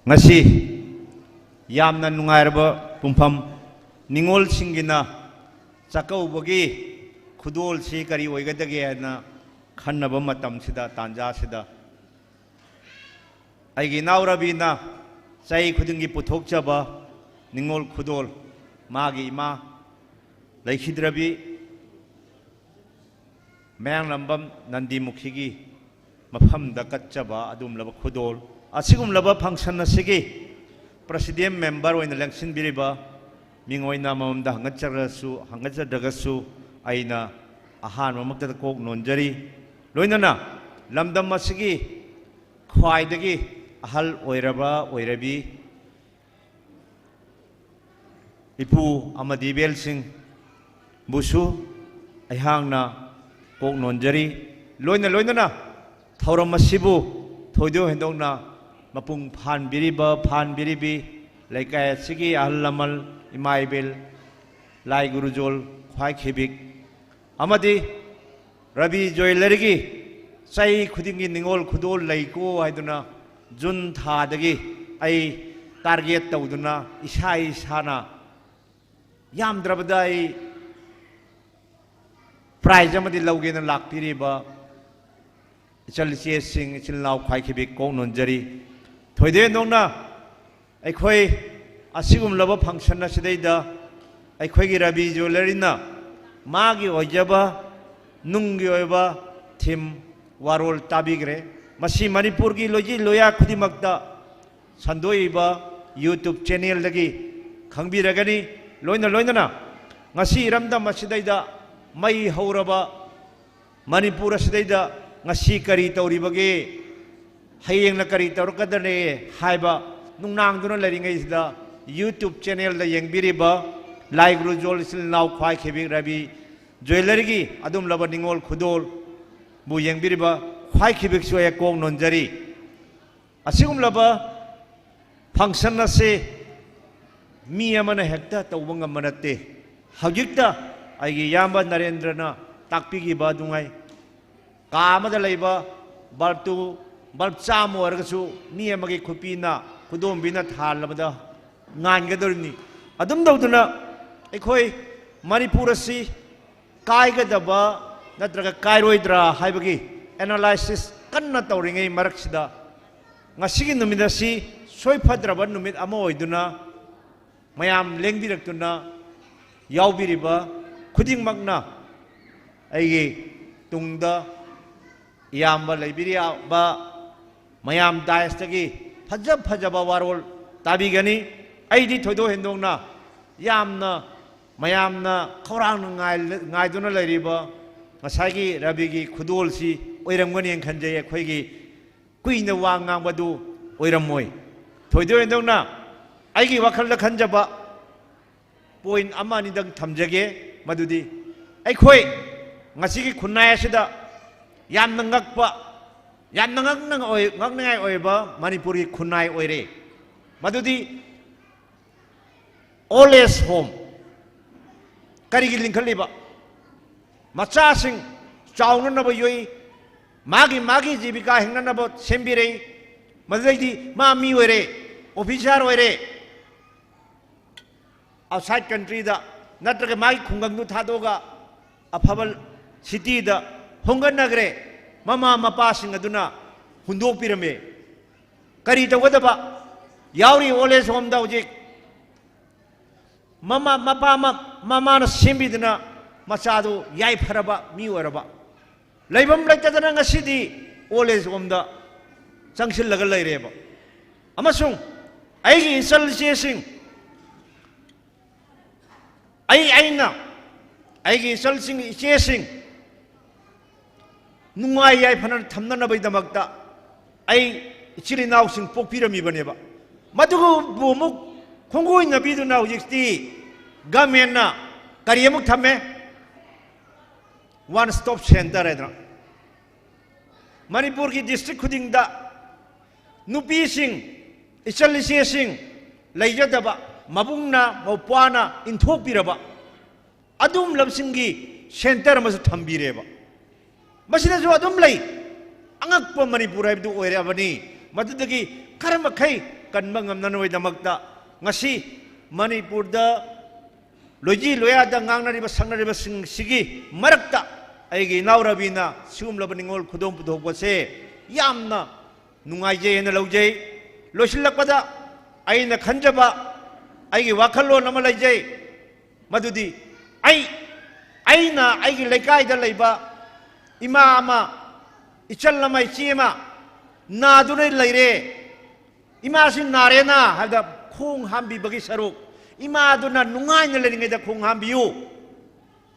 ꯉꯁꯤ ꯌꯥꯝꯅ ꯅꯨꯡꯉꯥꯏꯔꯕ ꯄꯨꯡꯐꯝ, ꯅꯤꯉꯣꯜꯁꯤꯡꯒꯤꯅ ꯆꯥꯛꯀꯧꯕꯒꯤ ꯈꯨꯗꯣꯜꯁꯤ ꯀꯔꯤ ꯑꯣꯏꯒꯗꯒꯦ ꯍꯥꯏꯅ ꯈꯟꯅꯕ ꯃꯇꯝꯁꯤꯗ, ꯇꯥꯟꯖꯥꯁꯤꯗ, ꯑꯩꯒꯤ ꯏꯅꯥꯎ ꯔꯕꯤꯅ ꯆꯍꯤ ꯈꯨꯗꯤꯡꯒꯤ ꯄꯨꯊꯣꯛꯆꯕ ꯅꯤꯉꯣꯜ ꯈꯨꯗꯣꯜ, ꯃꯥꯒꯤ ꯏꯃꯥ ꯂꯩꯈꯤꯗ꯭ꯔꯕꯤ ꯃꯌꯥꯡꯂꯝꯕꯝ ꯅꯟꯗꯤꯃꯨꯈꯤꯒꯤ ꯃꯐꯝꯗ ꯀꯠꯆꯕ ꯑꯗꯨꯒꯨꯝꯂꯕ ꯈꯨꯗꯣꯜ, ꯑꯁꯤꯒꯨꯝꯂꯕ function ꯑꯁꯤꯒꯤ president member ꯑꯣꯏꯅ ꯂꯦꯡꯁꯤꯟꯕꯤꯔꯤꯕ ꯃꯤꯡ ꯑꯣꯏꯅ ꯃꯉꯣꯟꯗ ꯍꯪꯒꯠꯆꯔꯒꯁꯨ, ꯍꯪꯒꯠꯆꯗ꯭ꯔꯒꯁꯨ, ꯑꯩꯅ ꯑꯍꯥꯟꯕꯃꯛꯇꯗ ꯀꯣꯛ ꯅꯣꯟꯖꯔꯤ꯫ ꯂꯣꯏꯅꯅ ꯂꯝꯗꯝ ꯑꯁꯤꯒꯤ ꯈ꯭ꯋꯥꯏꯗꯒꯤ ꯑꯍꯜ ꯑꯣꯏꯔꯕ ꯑꯣꯏꯔꯕꯤ ꯏꯄꯨ ꯑꯃꯗꯤ ꯏꯕꯦꯜꯁꯤꯡꯕꯨꯁꯨ ꯑꯩꯍꯥꯛꯅ ꯀꯣꯛ ꯅꯣꯟꯖꯔꯤ꯫ ꯂꯣꯏꯅ ꯂꯣꯏꯅꯅ ꯊꯧꯔꯝ ꯑꯁꯤꯕꯨ ꯊꯣꯏꯗꯣꯛ ꯍꯦꯟꯗꯣꯛꯅ ꯃꯄꯨꯡ ꯐꯥꯍꯟꯕꯤꯔꯤꯕ, ꯐꯥꯍꯟꯕꯤꯔꯤꯕꯤ ꯂꯩꯀꯥꯏ ꯑꯁꯤꯒꯤ ꯑꯍꯜ ꯂꯃꯟ, ꯏꯃꯥ ꯏꯕꯦꯜ, ꯂꯥꯏ ꯒꯨꯔꯨꯖꯣꯜ ꯈ꯭ꯋꯥꯏꯈꯤꯕꯤꯛ ꯑꯃꯗꯤ ꯔꯕꯤ ꯖ꯭ꯋꯦꯂꯔꯤꯒꯤ ꯆꯍꯤ ꯈꯨꯗꯤꯡꯒꯤ ꯅꯤꯉꯣꯜ ꯈꯨꯗꯣꯜ ꯂꯩꯀꯣ ꯍꯥꯏꯗꯨꯅ ꯖꯨꯟ ꯊꯥꯗꯒꯤ ꯑꯩ target ꯇꯧꯗꯨꯅ ꯏꯁꯥ ꯏꯁꯥꯅ ꯌꯥꯝꯗ꯭ꯔꯕꯗ ꯑꯩ prize ꯑꯃꯗꯤ ꯂꯧꯒꯦꯅ ꯂꯥꯛꯄꯤꯔꯤꯕ ꯏꯆꯜ ꯏꯆꯦꯁꯤꯡ, ꯏꯆꯤꯜ ꯏꯅꯥꯎ ꯈ꯭ꯋꯥꯏꯈꯤꯕꯤ ꯀꯣꯛ ꯅꯣꯟꯖꯔꯤ꯫ ꯊꯣꯏꯗꯣꯛ ꯍꯦꯟꯗꯣꯛꯅ ꯑꯩꯈꯣꯏ ꯑꯁꯤꯒꯨꯝꯂꯕ function ꯑꯁꯤꯗꯩꯗ ꯑꯩꯈꯣꯏꯒꯤ ꯔꯕꯤ ꯖ꯭ꯋꯦꯂꯔꯤꯅ ꯃꯥꯒꯤ ꯑꯣꯏꯖꯕ ꯅꯨꯡꯒꯤ ꯑꯣꯏꯕ theme ꯋꯥꯔꯣꯜ ꯇꯥꯕꯤꯈ꯭ꯔꯦ꯫ ꯃꯁꯤ ꯃꯅꯤꯄꯨꯔꯒꯤ ꯂꯣꯏꯖꯤ ꯂꯣꯌꯥ ꯈꯨꯗꯤꯡꯃꯛꯇ ꯁꯟꯗꯣꯛꯏꯕ YouTube channelꯗꯒꯤ ꯈꯪꯕꯤꯔꯒꯅꯤ꯫ ꯂꯣꯏꯅ ꯂꯣꯏꯅꯅ ꯉꯁꯤ ꯏꯔꯝꯗꯝ ꯑꯁꯤꯗꯩꯗ ꯃꯩ ꯍꯧꯔꯕ ꯃꯅꯤꯄꯨꯔ ꯑꯁꯤꯗꯩꯗ ꯉꯁꯤ ꯀꯔꯤ ꯇꯧꯔꯤꯕꯒꯦ, ꯍꯌꯦꯡꯅ ꯀꯔꯤ ꯇꯧꯔꯛꯀꯗ꯭ꯔꯅꯦ ꯍꯥꯏꯕ ꯅꯨꯡꯅꯥꯡꯗꯨꯅ ꯂꯩꯔꯤꯉꯩꯁꯤꯗ YouTube channelꯗ ꯌꯦꯡꯕꯤꯔꯤꯕ ꯂꯥꯏꯒꯨꯔꯨ ꯖꯣꯜ ꯏꯆꯤꯜ ꯏꯅꯥꯎ ꯈ꯭ꯋꯥꯏꯈꯤꯕꯤ ꯔꯕꯤ ꯖ꯭ꯋꯦꯂꯔꯤꯒꯤ ꯑꯗꯨꯝꯂꯕ ꯅꯤꯡꯉꯣꯜ ꯈꯨꯗꯣꯜꯕꯨ ꯌꯦꯡꯕꯤꯔꯤꯕ ꯈ꯭ꯋꯥꯏꯈꯤꯕꯤꯁꯨ ꯑꯩ ꯀꯣꯛ ꯅꯣꯟꯖꯔꯤ꯫ ꯑꯁꯤꯒꯨꯝꯂꯕ function ꯑꯁꯤ ꯃꯤ ꯑꯃꯅ ꯍꯦꯛꯇ ꯇꯧꯕ ꯉꯝꯕ ꯅꯠꯇꯦ꯫ ꯍꯧꯖꯤꯛꯇ ꯑꯩꯒꯤ ꯏꯌꯥꯝꯕ ꯅꯔꯦꯟꯗ꯭ꯔꯅ ꯇꯥꯛꯄꯤꯈꯤꯕ ꯑꯗꯨꯉꯩ ꯀꯥ ꯑꯃꯗ ꯂꯩꯕ bulbꯇꯨ, bulb ꯆꯥꯝꯃ ꯑꯣꯏꯔꯒꯁꯨ ꯃꯤ ꯑꯃꯒꯤ ꯈꯨꯄꯤꯅ, ꯈꯨꯗꯣꯝꯕꯤꯅ ꯊꯥꯜꯂꯕꯗ ꯉꯥꯟꯒꯗꯧꯔꯤꯕꯅꯤ꯫ ꯑꯗꯨꯝ ꯇꯧꯗꯅ ꯑꯩꯈꯣꯏ ꯃꯅꯤꯄꯨꯔ ꯑꯁꯤ ꯀꯥꯏꯒꯗꯕ ꯅꯠꯇ꯭ꯔꯒ ꯀꯥꯏꯔꯣꯏꯗ꯭ꯔꯥ ꯍꯥꯏꯕꯒꯤ analysis ꯀꯟꯅ ꯇꯧꯔꯤꯉꯩ ꯃꯔꯛꯁꯤꯗ ꯉꯁꯤꯒꯤ ꯅꯨꯃꯤꯠ ꯑꯁꯤ ꯁꯣꯏꯐꯗ꯭ꯔꯕ ꯅꯨꯃꯤꯠ ꯑꯃ ꯑꯣꯏꯗꯨꯅ ꯃꯌꯥꯝ ꯂꯦꯡꯕꯤꯔꯛꯇꯨꯅ ꯌꯥꯎꯕꯤꯔꯤꯕ ꯈꯨꯗꯤꯡꯃꯛꯅ ꯑꯩꯒꯤ ꯇꯨꯡꯗ ꯏꯌꯥꯝꯕ ꯂꯩꯕꯤꯔꯤꯕ ꯃꯌꯥꯝ dais ꯇꯒꯤ ꯐꯖ ꯐꯖꯕ ꯋꯥꯔꯣꯜ ꯇꯥꯕꯤꯒꯅꯤ꯫ ꯑꯩꯗꯤ ꯊꯣꯏꯗꯣꯛ ꯍꯦꯟꯗꯣꯛꯅ ꯌꯥꯝꯅ ꯃꯌꯥꯝꯅ ꯈꯧꯔꯥꯡꯅ ꯉꯥꯏ-, ꯉꯥꯏꯗꯨꯅ ꯂꯩꯔꯤꯕ ꯉꯁꯥꯏꯒꯤ ꯔꯕꯤꯒꯤ ꯈꯨꯗꯣꯜꯁꯤ ꯑꯣꯏꯔꯝꯒꯅꯤ ꯍꯥꯏꯅ ꯈꯟꯖꯩ꯫ ꯑꯩꯈꯣꯏꯒꯤ ꯀꯨꯏꯅ ꯋꯥ ꯉꯥꯡꯕꯗꯨ ꯑꯣꯏꯔꯝꯃꯣꯏ꯫ ꯊꯣꯏꯗꯣꯛ ꯍꯦꯟꯗꯣꯛꯅ ꯑꯩꯒꯤ ꯋꯥꯈꯜꯗ ꯈꯟꯖꯕ point ꯑꯃ ꯑꯅꯤꯗꯪ ꯊꯝꯖꯒꯦ꯫ ꯃꯗꯨꯗꯤ ꯑꯩꯈꯣꯏ ꯉꯁꯤꯒꯤ ꯈꯨꯟꯅꯥꯏ ꯑꯁꯤꯗ ꯌꯥꯝꯅ ꯉꯛꯄ, ꯌꯥꯝꯅ ꯉꯛꯅ ꯑꯣꯏ-, ꯉꯛꯅꯤꯡꯉꯥꯏ ꯑꯣꯏꯕ ꯃꯅꯤꯄꯨꯔꯒꯤ ꯈꯨꯟꯅꯥꯏ ꯑꯣꯏꯔꯦ꯫ ꯃꯗꯨꯗꯤ old age home꯫ ꯀꯔꯤꯒꯤ ꯂꯤꯡꯈꯠꯂꯤꯕ? ꯃꯆꯥꯁꯤꯡ ꯆꯥꯎꯅꯅꯕ ꯌꯣꯛꯏ, ꯃꯥꯒꯤ ꯃꯥꯒꯤ ꯖꯤꯕꯤꯀꯥ ꯍꯤꯡꯅꯅꯕ ꯁꯦꯝꯕꯤꯔꯛꯏ꯫ ꯃꯗꯨꯗꯩꯗꯤ ꯃꯥ ꯃꯤ ꯑꯣꯏꯔꯦ, officer ꯑꯣꯏꯔꯦ, outside country ꯗ ꯅꯠꯇ꯭ꯔꯒ ꯃꯥꯒꯤ ꯈꯨꯡꯒꯪꯗꯨ ꯊꯥꯗꯣꯛꯑꯒ ꯑꯐꯕ city ꯗ ꯍꯣꯡꯒꯠꯅꯈ꯭ꯔꯦ꯫ ꯃꯃꯥ ꯃꯄꯥꯁꯤꯡ ꯑꯗꯨꯅ ꯍꯨꯟꯗꯣꯛꯄꯤꯔꯝꯃꯦ꯫ ꯀꯔꯤ ꯇꯧꯒꯗꯕ? ꯌꯥꯎꯔꯤ old age home ꯗ ꯍꯧꯖꯤꯛ ꯃꯃꯥ ꯃꯄꯥ ꯑꯃ ꯃꯃꯥꯅ ꯁꯦꯝꯕꯤꯗꯅ ꯃꯆꯥꯗꯨ ꯌꯥꯏꯐꯔꯕ ꯃꯤ ꯑꯣꯏꯔꯕ, ꯂꯩꯐꯝ ꯂꯩꯇꯗꯅ ꯉꯁꯤꯗꯤ ꯑꯣꯜ ꯑꯦꯖ ꯍꯣꯝꯗ ꯆꯪꯁꯤꯜꯂꯒ ꯂꯩꯔꯦꯕ꯫ ꯑꯃꯁꯨꯡ ꯑꯩꯒꯤ ꯏꯆꯜ ꯏꯆꯦꯁꯤꯡ, ꯑꯩ ꯑꯩꯅ ꯑꯩꯒꯤ ꯏꯆꯜꯁꯤꯡ ꯏꯆꯦꯁꯤꯡ ꯅꯨꯡꯉꯥꯏ ꯌꯥꯏꯐꯅ ꯊꯝꯅꯅꯕꯒꯤꯗꯃꯛꯇ ꯑꯩ ꯏꯆꯤꯜ ꯏꯅꯥꯎꯁꯤꯡ ꯄꯣꯛꯄꯤꯔꯝꯃꯤꯕꯅꯦꯕ꯫ ꯃꯗꯨꯕꯨ ꯑꯃꯨꯛ ꯈꯣꯡꯒꯣꯏꯅꯕꯤꯗꯨꯅ ꯍꯧꯖꯤꯛꯇꯤ ꯒꯃꯦꯟꯅ ꯀꯔꯤ ꯑꯃꯨꯛ ꯊꯝꯃꯦ? ꯋꯥꯟ ꯁ꯭ꯇꯣꯞ ꯁꯦꯟꯇꯔ ꯍꯥꯏꯗꯅ ꯃꯅꯤꯄꯨꯔꯒꯤ ꯗꯤꯁꯇ꯭ꯔꯤꯛ ꯈꯨꯗꯤꯡꯗ ꯅꯨꯄꯤꯁꯤꯡ, ꯏꯆꯜ ꯏꯆꯦꯁꯤꯡ ꯂꯩꯖꯗꯕ, ꯃꯕꯨꯡꯅ ꯃꯧꯄ꯭ꯋꯥꯅ ꯏꯟꯊꯣꯛꯄꯤꯔꯕ ꯑꯗꯨꯒꯨꯝꯂꯕꯁꯤꯡꯒꯤ ꯁꯦꯟꯇꯔ ꯑꯃꯁꯨ ꯊꯝꯕꯤꯔꯦꯕ꯫ ꯃꯁꯤꯗꯁꯨ ꯑꯗꯨꯝ ꯂꯩ꯫ ꯑꯉꯛꯄ ꯃꯅꯤꯄꯨꯔ ꯍꯥꯏꯕꯗꯨ ꯑꯣꯏꯔꯕꯅꯤ꯫ ꯃꯗꯨꯗꯒꯤ ꯈꯔ ꯃꯈꯩ ꯀꯟꯕ ꯉꯝꯅꯅꯕꯒꯤꯗꯃꯛꯇ ꯉꯁꯤ ꯃꯅꯤꯄꯨꯔꯗ ꯂꯣꯏꯖꯤ ꯂꯣꯌꯥꯗ ꯉꯥꯡꯅꯔꯤꯕ ꯁꯛꯅꯔꯤꯕꯁꯤꯡꯁꯤꯒꯤ ꯃꯔꯛꯇ ꯑꯩꯒꯤ ꯏꯅꯥꯎ ꯔꯕꯤꯅ ꯁꯤꯒꯨꯝꯂꯕ ꯅꯤꯉꯣꯜ ꯈꯨꯗꯣꯜ ꯄꯨꯊꯣꯛꯄꯁꯦ ꯌꯥꯝꯅ ꯅꯨꯡꯉꯥꯏꯖꯩ ꯍꯥꯏꯅ ꯂꯧꯖꯩ꯫ ꯂꯣꯏꯁꯤꯜꯂꯛꯄꯗ ꯑꯩꯅ ꯈꯟꯖꯕ ꯑꯩꯒꯤ ꯋꯥꯈꯜꯂꯣꯟ ꯑꯃ ꯂꯩꯖꯩ꯫ ꯃꯗꯨꯗꯤ ꯑꯩ, ꯑꯩꯅ ꯑꯩꯒꯤ ꯂꯩꯀꯥꯏꯗ ꯂꯩꯕ ꯏꯃꯥ ꯑꯃ, ꯏꯆꯜ ꯑꯃ, ꯏꯆꯦ ꯑꯃ ꯅꯥꯗꯨꯅ ꯂꯩꯔꯦ, ꯏꯃꯥꯁꯤ ꯅꯥꯔꯦꯅ ꯍꯥꯏꯕꯗ ꯈꯣꯡ ꯍꯥꯝꯕꯤꯕꯒꯤ ꯁꯔꯨꯛ, ꯏꯃꯥꯗꯨꯅ ꯅꯨꯡꯉꯥꯏꯅ ꯂꯩꯔꯤꯉꯩꯗ ꯈꯣꯡ ꯍꯥꯝꯕꯤꯌꯨ꯫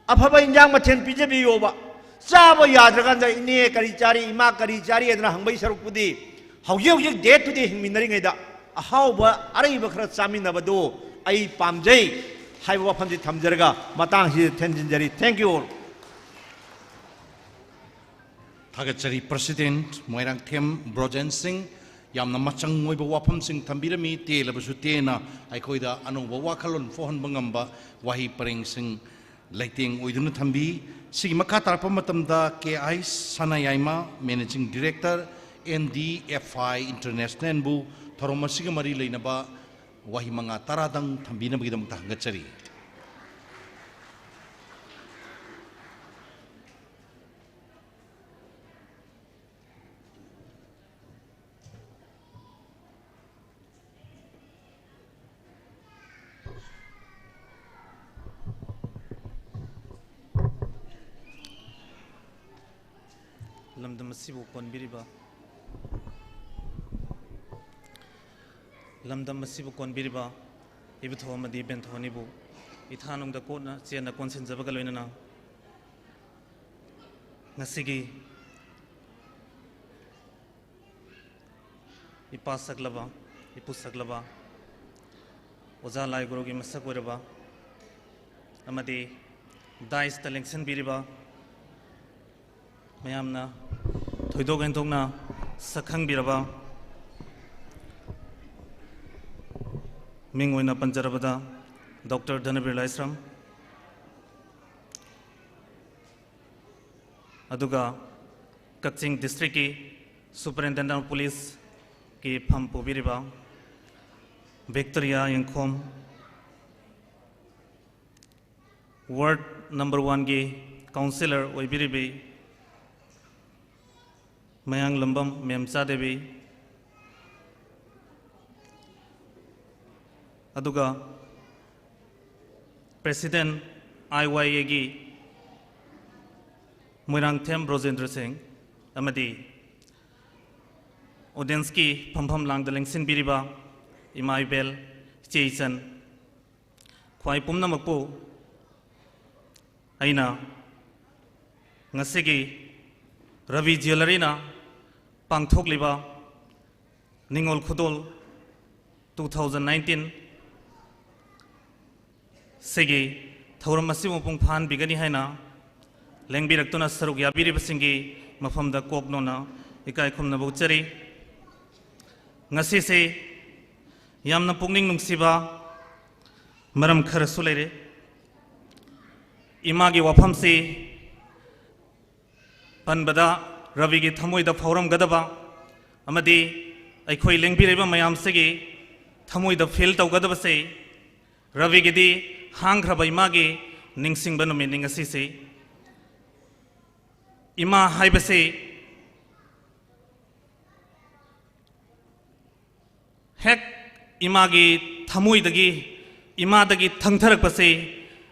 ꯑꯐꯕ ꯏꯟꯖꯥꯡ ꯃꯊꯦꯜ ꯄꯤꯖꯕꯤꯌꯣꯕ꯫ ꯆꯥꯕ ꯌꯥꯗ꯭ꯔꯀꯥꯟꯗ "ꯏꯅꯦ ꯀꯔꯤ ꯆꯥꯔꯤ, ꯏꯃꯥ ꯀꯔꯤ ꯆꯥꯔꯤ?" ꯍꯥꯏꯗꯅ ꯍꯪꯕꯒꯤ ꯁꯔꯨꯛꯄꯨꯗꯤ ꯍꯧꯖꯤꯛ ꯍꯧꯖꯤꯛ day to day ꯍꯤꯡꯃꯤꯟꯅꯔꯤꯉꯩꯗ ꯑꯍꯥꯎꯕ ꯑꯔꯩꯕ ꯈꯔ ꯆꯥꯃꯤꯟꯅꯕꯗꯨ ꯑꯩ ꯄꯥꯝꯖꯩ ꯍꯥꯏꯕ ꯋꯥꯐꯝꯁꯤ ꯊꯝꯖꯔꯒ ꯃꯇꯥꯡꯁꯤꯗ ꯊꯦꯟꯖꯤꯟꯖꯔꯤ꯫ Thank you all. ꯊꯥꯒꯠꯆꯔꯤ ꯄ꯭ꯔꯁꯤꯗꯦꯟꯠ ꯃꯣꯏꯔꯥꯡꯊꯦꯝ ꯕ꯭ꯔꯣꯖꯦꯟ ꯁꯤꯡ꯫ ꯌꯥꯝꯅ ꯃꯆꯪ ꯑꯣꯏꯕ ꯋꯥꯐꯝꯁꯤꯡ ꯊꯝꯕꯤꯔꯝꯃꯤ꯫ ꯇꯦꯜꯂꯕꯁꯨ ꯇꯦꯟꯅ ꯑꯩꯈꯣꯏꯗ ꯑꯅꯧꯕ ꯋꯥꯈꯜꯂꯣꯟ ꯄꯣꯛꯍꯟꯕ ꯉꯝꯕ ꯋꯥꯍꯩ ꯄꯔꯦꯡꯁꯤꯡ ꯂꯩꯇꯦꯡ ꯑꯣꯏꯗꯨꯅ ꯊꯝꯕꯤ꯫ ꯁꯤꯒꯤ ꯃꯈꯥ ꯇꯥꯔꯛꯄ ꯃꯇꯝꯗ ꯀꯦ ꯑꯥꯏ ꯁꯅꯥꯌꯥꯏꯃ, Managing Director, N D F I International ꯕꯨ ꯊꯧꯔꯝ ꯑꯁꯤꯒ ꯃꯔꯤ ꯂꯩꯅꯕ ꯋꯥꯍꯩ ꯃꯉꯥ ꯇꯔꯥꯗꯪ ꯊꯝꯕꯤꯅꯕꯒꯤꯗꯃꯛꯇ ꯍꯪꯒꯠꯆꯔꯤ꯫ ꯂꯝꯗꯝ ꯑꯁꯤꯕꯨ ꯀꯣꯟꯕꯤꯔꯤꯕ, ꯂꯝꯗꯝ ꯑꯁꯤꯕꯨ ꯀꯣꯟꯕꯤꯔꯤꯕ ꯏꯕꯨꯙꯧ ꯑꯃꯗꯤ ꯏꯕꯦꯟꯙꯧ ꯑꯅꯤꯕꯨ ꯏꯊꯥꯅꯨꯡꯗ ꯀꯣꯠꯅ ꯆꯦꯟꯅ ꯀꯣꯟꯁꯤꯟꯖꯕꯒ ꯂꯣꯏꯅꯅ, ꯉꯁꯤꯒꯤ ꯏꯄꯥ ꯁꯛꯂꯕ, ꯏꯄꯨ ꯁꯛꯂꯕ, ꯑꯣꯖꯥ ꯂꯥꯏ ꯒꯨꯔꯨꯒꯤ ꯃꯁꯛ ꯑꯣꯏꯔꯕ ꯑꯃꯗꯤ ꯗꯥꯏꯁꯇ ꯂꯦꯡꯁꯤꯟꯕꯤꯔꯤꯕ ꯃꯌꯥꯝꯅ ꯊꯣꯏꯗꯣꯛ ꯍꯦꯟꯗꯣꯛꯅ ꯁꯛꯈꯪꯕꯤꯔꯕ, ꯃꯤꯡ ꯑꯣꯏꯅ ꯄꯟꯖꯔꯕꯗ ꯗꯣꯛꯇꯔ ꯙꯅꯕꯤꯔ ꯂꯥꯏꯁ꯭ꯔꯝ, ꯑꯗꯨꯒ ꯀꯛꯆꯤꯡ ꯗꯤꯁꯇ꯭ꯔꯤꯛꯀꯤ ꯁꯨꯄꯔꯤꯟꯇꯦꯟꯗꯦꯟ ꯑꯣꯐ ꯄꯨꯂꯤꯁꯀꯤ ꯐꯝ ꯄꯨꯕꯤꯔꯤꯕ ꯚꯤꯛꯇꯣꯔꯤꯌꯥ ꯌꯦꯡꯈꯣꯝ, ꯋꯥꯔꯗ ꯅꯝꯕꯔ ꯋꯥꯟꯒꯤ ꯀꯥꯎꯟꯁꯤꯂꯔ ꯑꯣꯏꯕꯤꯔꯤꯕꯤ ꯃꯌꯥꯡꯂꯝꯕꯝ ꯃꯦꯝꯆꯥ ꯗꯦꯕꯤ, ꯑꯗꯨꯒ ꯄ꯭ꯔꯦꯁꯤꯗꯦꯟ ꯑꯥꯏ ꯋꯥꯏ ꯑꯦꯒꯤ ꯃꯣꯏꯔꯥꯡꯊꯦꯝ ꯕ꯭ꯔꯣꯖꯦꯟꯗ꯭ꯔ ꯁꯤꯡ, ꯑꯃꯗꯤ ꯑꯣꯗꯤꯌꯟꯁꯀꯤ ꯐꯝꯐꯝ ꯂꯥꯡꯗ ꯂꯦꯡꯁꯤꯟꯕꯤꯔꯤꯕ ꯏꯃꯥ ꯏꯕꯦꯜ, ꯏꯆꯦ ꯏꯆꯟ, ꯈ꯭ꯋꯥꯏ ꯄꯨꯝꯅꯃꯛꯄꯨ ꯑꯩꯅ ꯉꯁꯤꯒꯤ ꯔꯕꯤ ꯖ꯭ꯋꯦꯂꯔꯤꯅ ꯄꯥꯡꯊꯣꯛꯂꯤꯕ ꯅꯤꯉꯣꯜ ꯈꯨꯗꯣꯜ two thousand nineteen ꯁꯤꯒꯤ ꯊꯧꯔꯝ ꯑꯁꯤꯕꯨ ꯃꯄꯨꯡ ꯐꯥꯍꯟꯕꯤꯒꯅꯤ ꯍꯥꯏꯅ ꯂꯦꯡꯕꯤꯔꯛꯇꯨꯅ ꯁꯔꯨꯛ ꯌꯥꯕꯤꯔꯤꯕꯁꯤꯡꯒꯤ ꯃꯐꯝꯗ ꯀꯣꯛ ꯅꯣꯟꯅ ꯏꯀꯥꯏ ꯈꯨꯝꯅꯕ ꯎꯠꯆꯔꯤ꯫ ꯉꯁꯤꯁꯤ ꯌꯥꯝꯅ ꯄꯨꯛꯅꯤꯡ ꯅꯨꯡꯁꯤꯕ ꯃꯔꯝ ꯈꯔꯁꯨ ꯂꯩꯔꯦ꯫ ꯏꯃꯥꯒꯤ ꯋꯥꯐꯝꯁꯤ ꯄꯟꯕꯗ ꯔꯕꯤꯒꯤ ꯊꯃꯣꯏꯗ ꯐꯥꯎꯔꯝꯒꯗꯕ ꯑꯃꯗꯤ ꯑꯩꯈꯣꯏ ꯂꯦꯡꯕꯤꯔꯤꯕ ꯃꯌꯥꯝꯁꯤꯒꯤ ꯊꯃꯣꯏꯗ ꯐꯤꯜ ꯇꯧꯒꯗꯕꯁꯦ, ꯔꯕꯤꯒꯤꯗꯤ ꯍꯥꯡꯈ꯭ꯔꯕ ꯏꯃꯥꯒꯤ ꯅꯤꯡꯁꯤꯡꯕ ꯅꯨꯃꯤꯠꯅꯤ ꯉꯁꯤꯁꯤ꯫ ꯏꯃꯥ ꯍꯥꯏꯕꯁꯤ ꯍꯦꯛ ꯏꯃꯥꯒꯤ ꯊꯃꯣꯏꯗꯒꯤ, ꯏꯃꯥꯗꯒꯤ ꯊꯪꯊꯔꯛꯄꯁꯤ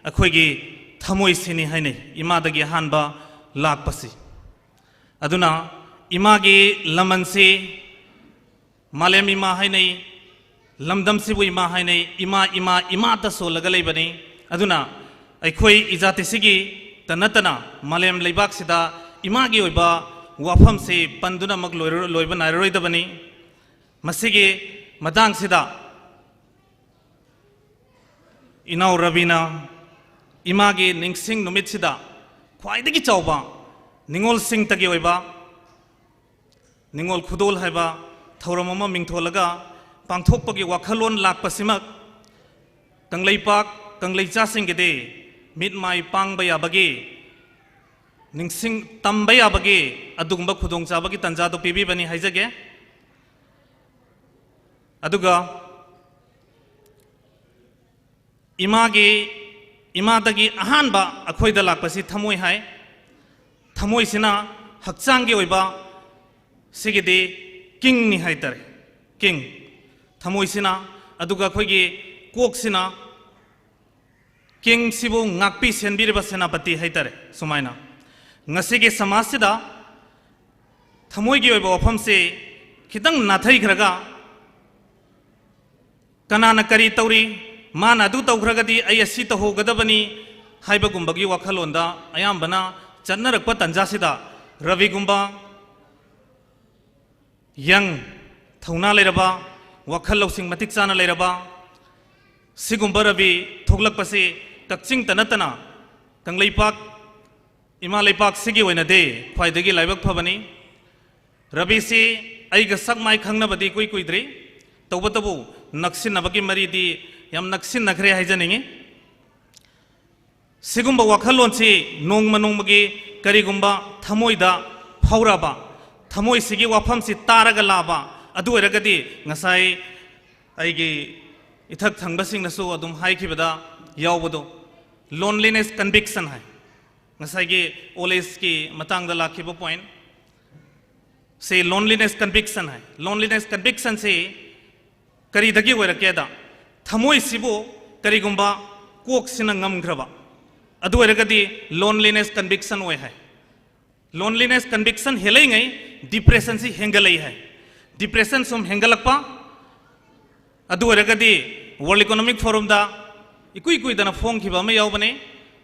ꯑꯩꯈꯣꯏꯒꯤ ꯊꯃꯣꯏꯁꯤꯅꯤ ꯍꯥꯏꯅꯩ, ꯏꯃꯥꯗꯒꯤ ꯑꯍꯥꯟꯕ ꯂꯥꯛꯄꯁꯤ꯫ ꯑꯗꯨꯅ ꯏꯃꯥꯒꯤ ꯂꯃꯟꯁꯤ ꯃꯥꯂꯦꯝ ꯏꯃꯥ ꯍꯥꯏꯅꯩ, ꯂꯝꯗꯝꯁꯤꯕꯨ ꯏꯃꯥ ꯍꯥꯏꯅꯩ꯫ ꯏꯃꯥ, ꯏꯃꯥ, ꯏꯃꯥꯇ ꯁꯣꯜꯂꯒ ꯂꯩꯕꯅꯤ꯫ ꯑꯗꯨꯅ ꯑꯩꯈꯣꯏ ꯏꯖꯥꯇꯤꯁꯤꯒꯤꯇ ꯅꯠꯇꯅ ꯃꯥꯂꯦꯝ ꯂꯩꯕꯥꯛꯁꯤꯗ ꯏꯃꯥꯒꯤ ꯑꯣꯏꯕ ꯋꯥꯐꯝꯁꯤ ꯄꯟꯗꯨꯅꯃꯛ ꯂꯣꯏꯔ-, ꯂꯣꯏꯕ ꯅꯥꯏꯔꯔꯣꯏꯗꯕꯅꯤ꯫ ꯃꯁꯤꯒꯤ ꯃꯇꯥꯡꯁꯤꯗ ꯏꯅꯥꯎ ꯔꯕꯤꯅ ꯏꯃꯥꯒꯤ ꯅꯤꯡꯁꯤꯡ ꯅꯨꯃꯤꯠꯁꯤꯗ ꯈ꯭ꯋꯥꯏꯗꯒꯤ ꯆꯥꯎꯕ ꯅꯤꯉꯣꯜꯁꯤꯡꯇꯒꯤ ꯑꯣꯏꯕ ꯅꯤꯉꯣꯜ ꯈꯨꯗꯣꯜ ꯍꯥꯏꯕ ꯊꯧꯔꯝ ꯑꯃ ꯃꯤꯡꯊꯣꯜꯂꯒ ꯄꯥꯡꯊꯣꯛꯄꯒꯤ ꯋꯥꯈꯜꯂꯣꯟ ꯂꯥꯛꯄꯁꯤꯃꯛ ꯀꯪꯂꯩꯄꯥꯛ ꯀꯪꯂꯩꯆꯥꯁꯤꯡꯒꯤꯗꯤ ꯃꯤꯠ ꯃꯥꯏ ꯄꯥꯡꯕ ꯌꯥꯕꯒꯤ, ꯅꯤꯡꯁꯤꯡ ꯇꯝꯕ ꯌꯥꯕꯒꯤ ꯑꯗꯨꯒꯨꯝꯕ ꯈꯨꯗꯣꯡꯆꯥꯕꯒꯤ ꯇꯥꯟꯖꯥꯗꯨ ꯄꯤꯕꯤꯕꯅꯤ ꯍꯥꯏꯖꯒꯦ꯫ ꯑꯗꯨꯒ ꯏꯃꯥꯒꯤ, ꯏꯃꯥꯗꯒꯤ ꯑꯍꯥꯟꯕ ꯑꯩꯈꯣꯏꯗ ꯂꯥꯛꯄꯁꯤ ꯊꯃꯣꯏ ꯍꯥꯏ꯫ ꯊꯃꯣꯏꯁꯤꯅ ꯍꯛꯆꯥꯡꯒꯤ ꯑꯣꯏꯕ ꯁꯤꯒꯤꯗꯤ ꯀꯤꯡꯅꯤ ꯍꯥꯏꯇꯥꯔꯦ, ꯀꯤꯡ꯫ ꯊꯃꯣꯏꯁꯤꯅ, ꯑꯗꯨꯒ ꯑꯩꯈꯣꯏꯒꯤ ꯀꯣꯛꯁꯤꯅ ꯀꯤꯡꯁꯤꯕꯨ ꯉꯥꯛꯄꯤ ꯁꯦꯟꯕꯤꯔꯤꯕ ꯁꯦꯅꯥꯄꯇꯤ ꯍꯥꯏꯇꯥꯔꯦ꯫ ꯁꯨꯃꯥꯏꯅ ꯉꯁꯤꯒꯤ ꯁꯃꯥꯖꯁꯤꯗ ꯊꯃꯣꯏꯒꯤ ꯑꯣꯏꯕ ꯋꯥꯐꯝꯁꯤ ꯈꯤꯇꯪ ꯅꯥꯊꯩꯈ꯭ꯔꯒ, ꯀꯅꯥꯅ ꯀꯔꯤ ꯇꯧꯔꯤ, ꯃꯥꯅ ꯑꯗꯨ ꯇꯧꯈ꯭ꯔꯒꯗꯤ ꯑꯩ ꯑꯁꯤ ꯇꯧꯍꯧꯒꯗꯕꯅꯤ ꯍꯥꯏꯕꯒꯨꯝꯕꯒꯤ ꯋꯥꯈꯜꯂꯣꯟꯗ ꯑꯌꯥꯝꯕꯅ ꯆꯠꯅꯔꯛꯄ ꯇꯥꯟꯖꯥꯁꯤꯗ, ꯔꯕꯤꯒꯨꯝꯕ ꯌꯪ, ꯊꯧꯅꯥ ꯂꯩꯔꯕ, ꯋꯥꯈꯜ ꯂꯧꯁꯤꯡ ꯃꯇꯤꯛ ꯆꯥꯅ ꯂꯩꯔꯕ ꯁꯤꯒꯨꯝꯕ ꯔꯕꯤ ꯊꯣꯛꯂꯛꯄꯁꯤ ꯀꯛꯆꯤꯡꯇ ꯅꯠꯇꯅ ꯀꯪꯂꯩꯄꯥꯛ ꯏꯃꯥ ꯂꯩꯄꯥꯛꯁꯤꯒꯤ ꯑꯣꯏꯅꯗꯤ ꯈ꯭ꯋꯥꯏꯗꯒꯤ ꯂꯥꯏꯕꯛ ꯐꯕꯅꯤ꯫ ꯔꯕꯤꯁꯤ ꯑꯩꯒ ꯁꯛ ꯃꯥꯏ ꯈꯪꯅꯕꯗꯤ ꯏꯀꯨꯏ ꯀꯨꯏꯗ꯭ꯔꯤ, ꯇꯧꯕꯇꯕꯨ ꯅꯛꯁꯤꯟꯅꯕꯒꯤ ꯃꯔꯤꯗꯤ ꯌꯥꯝ ꯅꯛꯁꯤꯟꯅꯈ꯭ꯔꯦ ꯍꯥꯏꯖꯅꯤꯡꯏ꯫ ꯁꯤꯒꯨꯝꯕ ꯋꯥꯈꯜꯂꯣꯟꯁꯤ ꯅꯣꯡꯃ ꯅꯣꯡꯃꯒꯤ ꯀꯔꯤꯒꯨꯝꯕ ꯊꯃꯣꯏꯗ ꯐꯥꯎꯔꯛꯑꯕ, ꯊꯃꯣꯏꯁꯤꯒꯤ ꯋꯥꯐꯝꯁꯤ ꯇꯥꯔꯒ ꯂꯥꯛꯑꯕ, ꯑꯗꯨ ꯑꯣꯏꯔꯒꯗꯤ ꯉꯁꯥꯏ ꯑꯩꯒꯤ ꯏꯊꯛ ꯊꯪꯕꯁꯤꯡꯅꯁꯨ ꯑꯗꯨꯝ ꯍꯥꯏꯈꯤꯕꯗ ꯌꯥꯎꯕꯗꯣ, loneliness conviction ꯍꯥꯏ꯫ ꯉꯁꯥꯏꯒꯤ old age ꯀꯤ ꯃꯇꯥꯡꯗ ꯂꯥꯛꯈꯤꯕ point ꯁꯤ loneliness conviction ꯍꯥꯏ꯫ Loneliness conviction ꯁꯤ ꯀꯔꯤꯗꯒꯤ ꯑꯣꯏꯔꯛꯀꯦꯗ, ꯊꯃꯣꯏꯁꯤꯕꯨ ꯀꯔꯤꯒꯨꯝꯕ ꯀꯣꯛꯁꯤꯅ ꯉꯝꯈ꯭ꯔꯕ, ꯑꯗꯨ ꯑꯣꯏꯔꯒꯗꯤ loneliness conviction ꯑꯣꯏ ꯍꯥꯏ꯫ Loneliness conviction ꯍꯦꯜꯂꯛꯏꯉꯩ depressionꯁꯤ ꯍꯦꯟꯒꯠꯂꯛꯏ ꯍꯥꯏ꯫ Depression ꯁꯨꯝ ꯍꯦꯟꯒꯠꯂꯛꯄ, ꯑꯗꯨ ꯑꯣꯏꯔꯒꯗꯤ World Economic Forumꯗ ꯏꯀꯨꯏ ꯀꯨꯏꯗꯅ ꯐꯣꯡꯈꯤꯕ ꯑꯃ ꯌꯥꯎꯕꯅꯤ,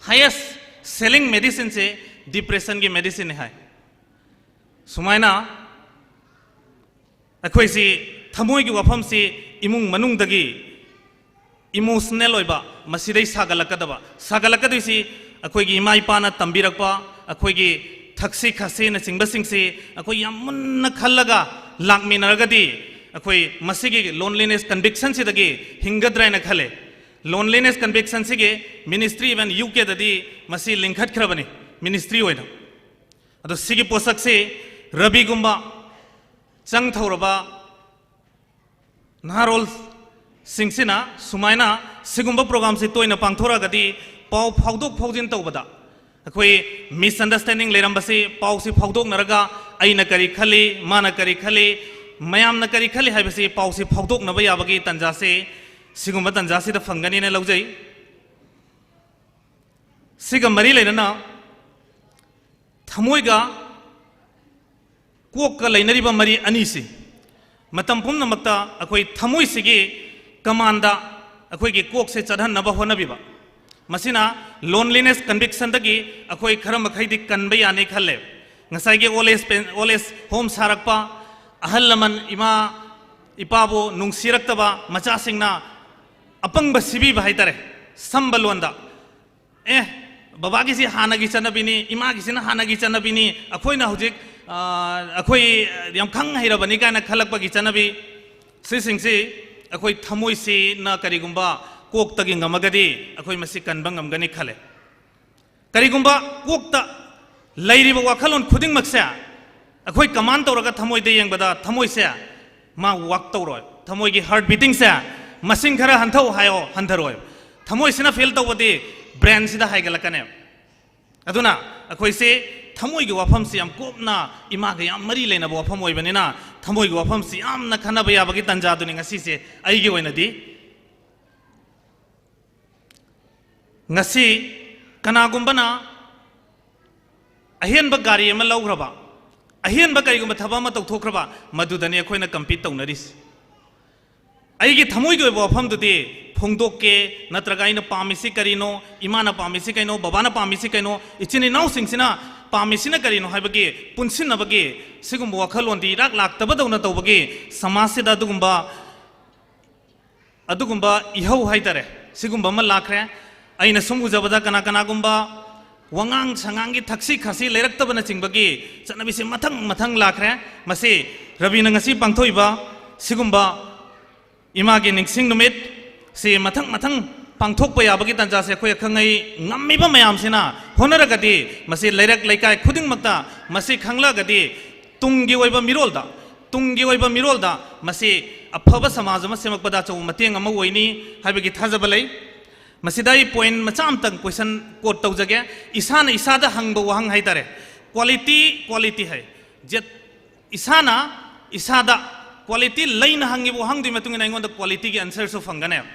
highest selling medicineꯁꯦ depressionꯒꯤ medicineꯅꯤ ꯍꯥꯏ꯫ ꯁꯨꯃꯥꯏꯅ ꯑꯩꯈꯣꯏꯁꯤ ꯊꯃꯣꯏꯒꯤ ꯋꯥꯐꯝꯁꯤ ꯏꯃꯨꯡ ꯃꯅꯨꯡꯗꯒꯤ emotional ꯑꯣꯏꯕ, ꯃꯁꯤꯗꯩ ꯁꯥꯒꯠꯂꯛꯀꯗꯕ, ꯁꯥꯒꯠꯂꯛꯀꯗꯣꯏꯁꯤ ꯑꯩꯈꯣꯏꯒꯤ ꯏꯃꯥ ꯏꯄꯥꯅ ꯇꯝꯕꯤꯔꯛꯄ, ꯑꯩꯈꯣꯏꯒꯤ ꯊꯛꯁꯤ ꯈꯥꯁꯤꯅꯆꯤꯡꯕꯁꯤꯡꯁꯤ ꯑꯩꯈꯣꯏ ꯌꯥꯝ ꯃꯨꯟꯅ ꯈꯜꯂꯒ ꯂꯥꯛꯃꯤꯟꯅꯔꯒꯗꯤ ꯑꯩꯈꯣꯏ ꯃꯁꯤꯒꯤ loneliness convictionꯁꯤꯗꯒꯤ ꯍꯤꯡꯒꯗ꯭ꯔꯥ ꯍꯥꯏꯅ ꯈꯜꯂꯦ꯫ Loneliness convictionꯁꯤꯒꯤ ministry even UKꯗꯗꯤ ꯃꯁꯤ ꯂꯤꯡꯈꯠꯈ꯭ꯔꯕꯅꯤ ministry ꯑꯣꯏꯅ꯫ ꯑꯗꯣ ꯁꯤꯒꯤ ꯄꯣꯠꯁꯛꯁꯤ ꯔꯕꯤꯒꯨꯝꯕ ꯆꯪꯊꯧꯔꯕ ꯅꯍꯥꯔꯣꯜꯁꯤꯡꯁꯤꯅ ꯁꯨꯃꯥꯏꯅ ꯁꯤꯒꯨꯝꯕ programꯁꯤ ꯇꯣꯏꯅ ꯄꯥꯡꯊꯣꯔꯛꯑꯒꯗꯤ ꯄꯥꯎ ꯐꯥꯎꯗꯣꯛ ꯐꯥꯎꯖꯤꯟ ꯇꯧꯕꯗ ꯑꯩꯈꯣꯏ misunderstanding ꯂꯩꯔꯝꯕꯁꯤ ꯄꯥꯎꯁꯤ ꯐꯥꯎꯗꯣꯛꯅꯔꯒ ꯑꯩꯅ ꯀꯔꯤ ꯈꯜꯂꯤ, ꯃꯥꯅ ꯀꯔꯤ ꯈꯜꯂꯤ, ꯃꯌꯥꯝꯅ ꯀꯔꯤ ꯈꯜꯂꯤ ꯍꯥꯏꯕꯁꯤ ꯄꯥꯎꯁꯤ ꯐꯥꯎꯗꯣꯛꯅꯕ ꯌꯥꯕꯒꯤ ꯇꯥꯟꯖꯥꯁꯤ ꯁꯤꯒꯨꯝꯕ ꯇꯥꯟꯖꯥꯁꯤꯗ ꯐꯪꯒꯅꯤꯅ ꯂꯧꯖꯩ꯫ ꯁꯤꯒ ꯃꯔꯤ ꯂꯩꯅꯅ ꯊꯃꯣꯏꯒ ꯀꯣꯛꯀ ꯂꯩꯅꯔꯤꯕ ꯃꯔꯤ ꯑꯅꯤꯁꯤ ꯃꯇꯝ ꯄꯨꯝꯅꯃꯛꯇ ꯑꯩꯈꯣꯏ ꯊꯃꯣꯏꯁꯤꯒꯤ commandꯗ ꯑꯩꯈꯣꯏꯒꯤ ꯀꯣꯛꯁꯦ ꯆꯠꯍꯟꯅꯕ ꯍꯣꯠꯅꯕꯤꯕ, ꯃꯁꯤꯅ loneliness convictionꯗꯒꯤ ꯑꯩꯈꯣꯏ ꯈꯔ ꯃꯈꯩꯗꯤ ꯀꯟꯕ ꯌꯥꯅꯤ ꯈꯜꯂꯦ꯫ ꯉꯁꯥꯏꯒꯤ old age pen-, old age home ꯁꯥꯔꯛꯄ, ꯑꯍꯜ ꯂꯃꯟ ꯏꯃꯥ ꯏꯄꯥꯕꯨ ꯅꯨꯡꯁꯤꯔꯛꯇꯕ, ꯃꯆꯥꯁꯤꯡꯅ ꯑꯄꯪꯕ ꯁꯤꯕꯤꯕ ꯍꯥꯏꯇꯥꯔꯦ, ꯁꯝꯕ ꯂꯣꯟꯗ꯫ ꯑꯦ, ꯕꯕꯥꯒꯤꯁꯤ ꯍꯥꯟꯅꯒꯤ ꯆꯠꯅꯕꯤꯅꯤ, ꯏꯃꯥꯒꯤꯁꯤꯅ ꯍꯥꯟꯅꯒꯤ ꯆꯠꯅꯕꯤꯅꯤ, ꯑꯩꯈꯣꯏꯅ ꯍꯧꯖꯤꯛ, ꯑ, ꯑꯩꯈꯣꯏ ꯌꯥꯝ ꯈꯪ ꯍꯩꯔꯕꯅꯤ ꯀꯥꯏꯅ ꯈꯜꯂꯛꯄꯒꯤ ꯆꯠꯅꯕꯤ, ꯁꯤꯁꯤꯡꯁꯤ ꯑꯩꯈꯣꯏ ꯊꯃꯣꯏꯁꯤꯅ ꯀꯔꯤꯒꯨꯝꯕ ꯀꯣꯛꯇꯒꯤ ꯉꯝꯃꯒꯗꯤ ꯑꯩꯈꯣꯏ ꯃꯁꯤ ꯀꯟꯕ ꯉꯝꯒꯅꯤ ꯈꯜꯂꯦ꯫ ꯀꯔꯤꯒꯨꯝꯕ ꯀꯣꯛꯇ ꯂꯩꯔꯤꯕ ꯋꯥꯈꯜꯂꯣꯟ ꯈꯨꯗꯤꯡꯃꯛꯁꯦ ꯑꯩꯈꯣꯏ command ꯇꯧꯔꯒ ꯊꯃꯣꯏꯗ ꯌꯦꯡꯕꯗ ꯊꯃꯣꯏꯁꯦ ꯃꯥ work ꯇꯧꯔꯣꯏ꯫ ꯊꯃꯣꯏꯒꯤ heart beatingꯁꯦ ꯃꯁꯤꯡ ꯈꯔ ꯍꯟꯊꯧ ꯍꯥꯏꯌꯣ, ꯍꯟꯊꯔꯣꯏ꯫ ꯊꯃꯣꯏꯁꯤꯅ fail ꯇꯧꯕꯗꯤ brainꯁꯤꯗ ꯍꯥꯏꯒꯠꯂꯛꯀꯅꯦꯕ꯫ ꯑꯗꯨꯅ ꯑꯩꯈꯣꯏꯁꯦ ꯊꯃꯣꯏꯒꯤ ꯋꯥꯐꯝꯁꯤ ꯌꯥꯝ ꯀꯨꯞꯅ ꯏꯃꯥꯒ ꯌꯥꯝ ꯃꯔꯤ ꯂꯩꯅꯕ ꯋꯥꯐꯝ ꯑꯣꯏꯕꯅꯤꯅ ꯊꯃꯣꯏꯒꯤ ꯋꯥꯐꯝꯁꯤ ꯌꯥꯝꯅ ꯈꯟꯅꯕ ꯌꯥꯕꯒꯤ ꯇꯥꯟꯖꯥꯗꯨꯅꯤ ꯉꯁꯤꯁꯦ ꯑꯩꯒꯤ ꯑꯣꯏꯅꯗꯤ꯫ ꯉꯁꯤ ꯀꯅꯥꯒꯨꯝꯕꯅ ꯑꯍꯦꯟꯕ ꯒꯥꯔꯤ ꯑꯃ ꯂꯧꯈ꯭ꯔꯕ, ꯑꯍꯦꯟꯕ ꯀꯔꯤꯒꯨꯝꯕ ꯊꯕꯛ ꯑꯃ ꯇꯧꯊꯣꯛꯈ꯭ꯔꯕ, ꯃꯗꯨꯗꯅꯤ ꯑꯩꯈꯣꯏꯅ compete ꯇꯧꯅꯔꯤꯁꯤ꯫ ꯑꯩꯒꯤ ꯊꯃꯣꯏꯒꯤ ꯑꯣꯏꯕ ꯋꯥꯐꯝꯗꯨꯗꯤ ꯐꯣꯡꯗꯣꯛꯀꯦ, ꯅꯠꯇ꯭ꯔꯒ ꯑꯩꯅ ꯄꯥꯝꯃꯤꯁꯤ ꯀꯔꯤꯅꯣ, ꯏꯃꯥꯅ ꯄꯥꯝꯃꯤꯁꯤ ꯀꯩꯅꯣ, ꯕꯕꯥꯅ ꯄꯥꯝꯃꯤꯁꯤ ꯀꯩꯅꯣ, ꯏꯆꯤꯟ ꯏꯅꯥꯎꯁꯤꯡꯁꯤꯅ ꯄꯥꯝꯃꯤꯁꯤꯅ ꯀꯔꯤꯅꯣ ꯍꯥꯏꯕꯒꯤ ꯄꯨꯟꯁꯤꯟꯅꯕꯒꯤ ꯁꯤꯒꯨꯝꯕ ꯋꯥꯈꯜꯂꯣꯟꯗꯤ ꯏꯔꯥꯛ ꯂꯥꯛꯇꯕꯗꯧꯅ ꯇꯧꯕꯒꯤ ꯁꯃꯥꯖꯁꯤꯗ ꯑꯗꯨꯒꯨꯝꯕ, ꯑꯗꯨꯒꯨꯝꯕ ꯏꯍꯧ ꯍꯥꯏꯇꯥꯔꯦ, ꯁꯤꯒꯨꯝꯕ ꯑꯃ ꯂꯥꯛꯈ꯭ꯔꯦ꯫ ꯑꯩꯅ ꯁꯨꯝ ꯎꯖꯕꯗ ꯀꯅꯥ ꯀꯅꯥꯒꯨꯝꯕ ꯋꯥꯉꯥꯡ ꯁꯉꯥꯡꯒꯤ ꯊꯛꯁꯤ ꯈꯥꯁꯤ ꯂꯩꯔꯛꯇꯕꯅꯆꯤꯡꯕꯒꯤ ꯆꯠꯅꯕꯤꯁꯦ ꯃꯊꯪ ꯃꯊꯪ ꯂꯥꯛꯈ꯭ꯔꯦ꯫ ꯃꯁꯤ ꯔꯕꯤꯅ ꯉꯁꯤ ꯄꯥꯡꯊꯣꯛꯏꯕ ꯁꯤꯒꯨꯝꯕ ꯏꯃꯥꯒꯤ ꯅꯤꯡꯁꯤꯡ ꯅꯨꯃꯤꯠ ꯁꯤ ꯃꯊꯪ ꯃꯊꯪ ꯄꯥꯡꯊꯣꯛꯄ ꯌꯥꯕꯒꯤ ꯇꯥꯟꯖꯥꯁꯦ ꯑꯩꯈꯣꯏ ꯑꯈꯪ ꯑꯍꯩ ꯉꯝꯃꯤꯕ ꯃꯌꯥꯝꯁꯤꯅ ꯍꯣꯠꯅꯔꯒꯗꯤ, ꯃꯁꯤ ꯂꯩꯔꯛ ꯂꯩꯀꯥꯏ ꯈꯨꯗꯤꯡꯃꯛꯇ ꯃꯁꯤ ꯈꯪꯂꯛꯑꯒꯗꯤ, ꯇꯨꯡꯒꯤ ꯑꯣꯏꯕ ꯃꯤꯔꯣꯜꯗ, ꯇꯨꯡꯒꯤ ꯑꯣꯏꯕ ꯃꯤꯔꯣꯜꯗ ꯃꯁꯤ ꯑꯐꯕ ꯁꯃꯥꯖ ꯑꯃ ꯁꯦꯝꯃꯛꯄꯗ ꯑꯆꯧꯕ ꯃꯇꯦꯡ ꯑꯃ ꯑꯣꯏꯅꯤ ꯍꯥꯏꯕꯒꯤ ꯊꯥꯖꯕ ꯂꯩ꯫ ꯃꯁꯤꯗ ꯑꯩ point ꯃꯆꯥ ꯑꯃꯇꯪ question quote ꯇꯧꯖꯒꯦ꯫ ꯏꯁꯥꯅ ꯏꯁꯥꯗ ꯍꯪꯕ ꯋꯥꯍꯪ ꯍꯥꯏꯇꯥꯔꯦ꯫ Quality, quality ꯍꯥꯏ꯫ ꯖꯦꯠ ꯏꯁꯥꯅ ꯏꯁꯥꯗ quality ꯂꯩꯅ ꯍꯪꯉꯤꯕ ꯋꯥꯍꯪꯗꯨꯒꯤ ꯃꯇꯨꯡ ꯏꯟꯅ ꯑꯩꯉꯣꯟꯗ qualityꯒꯤ answerꯁꯨ ꯐꯪꯒꯅꯦꯕ꯫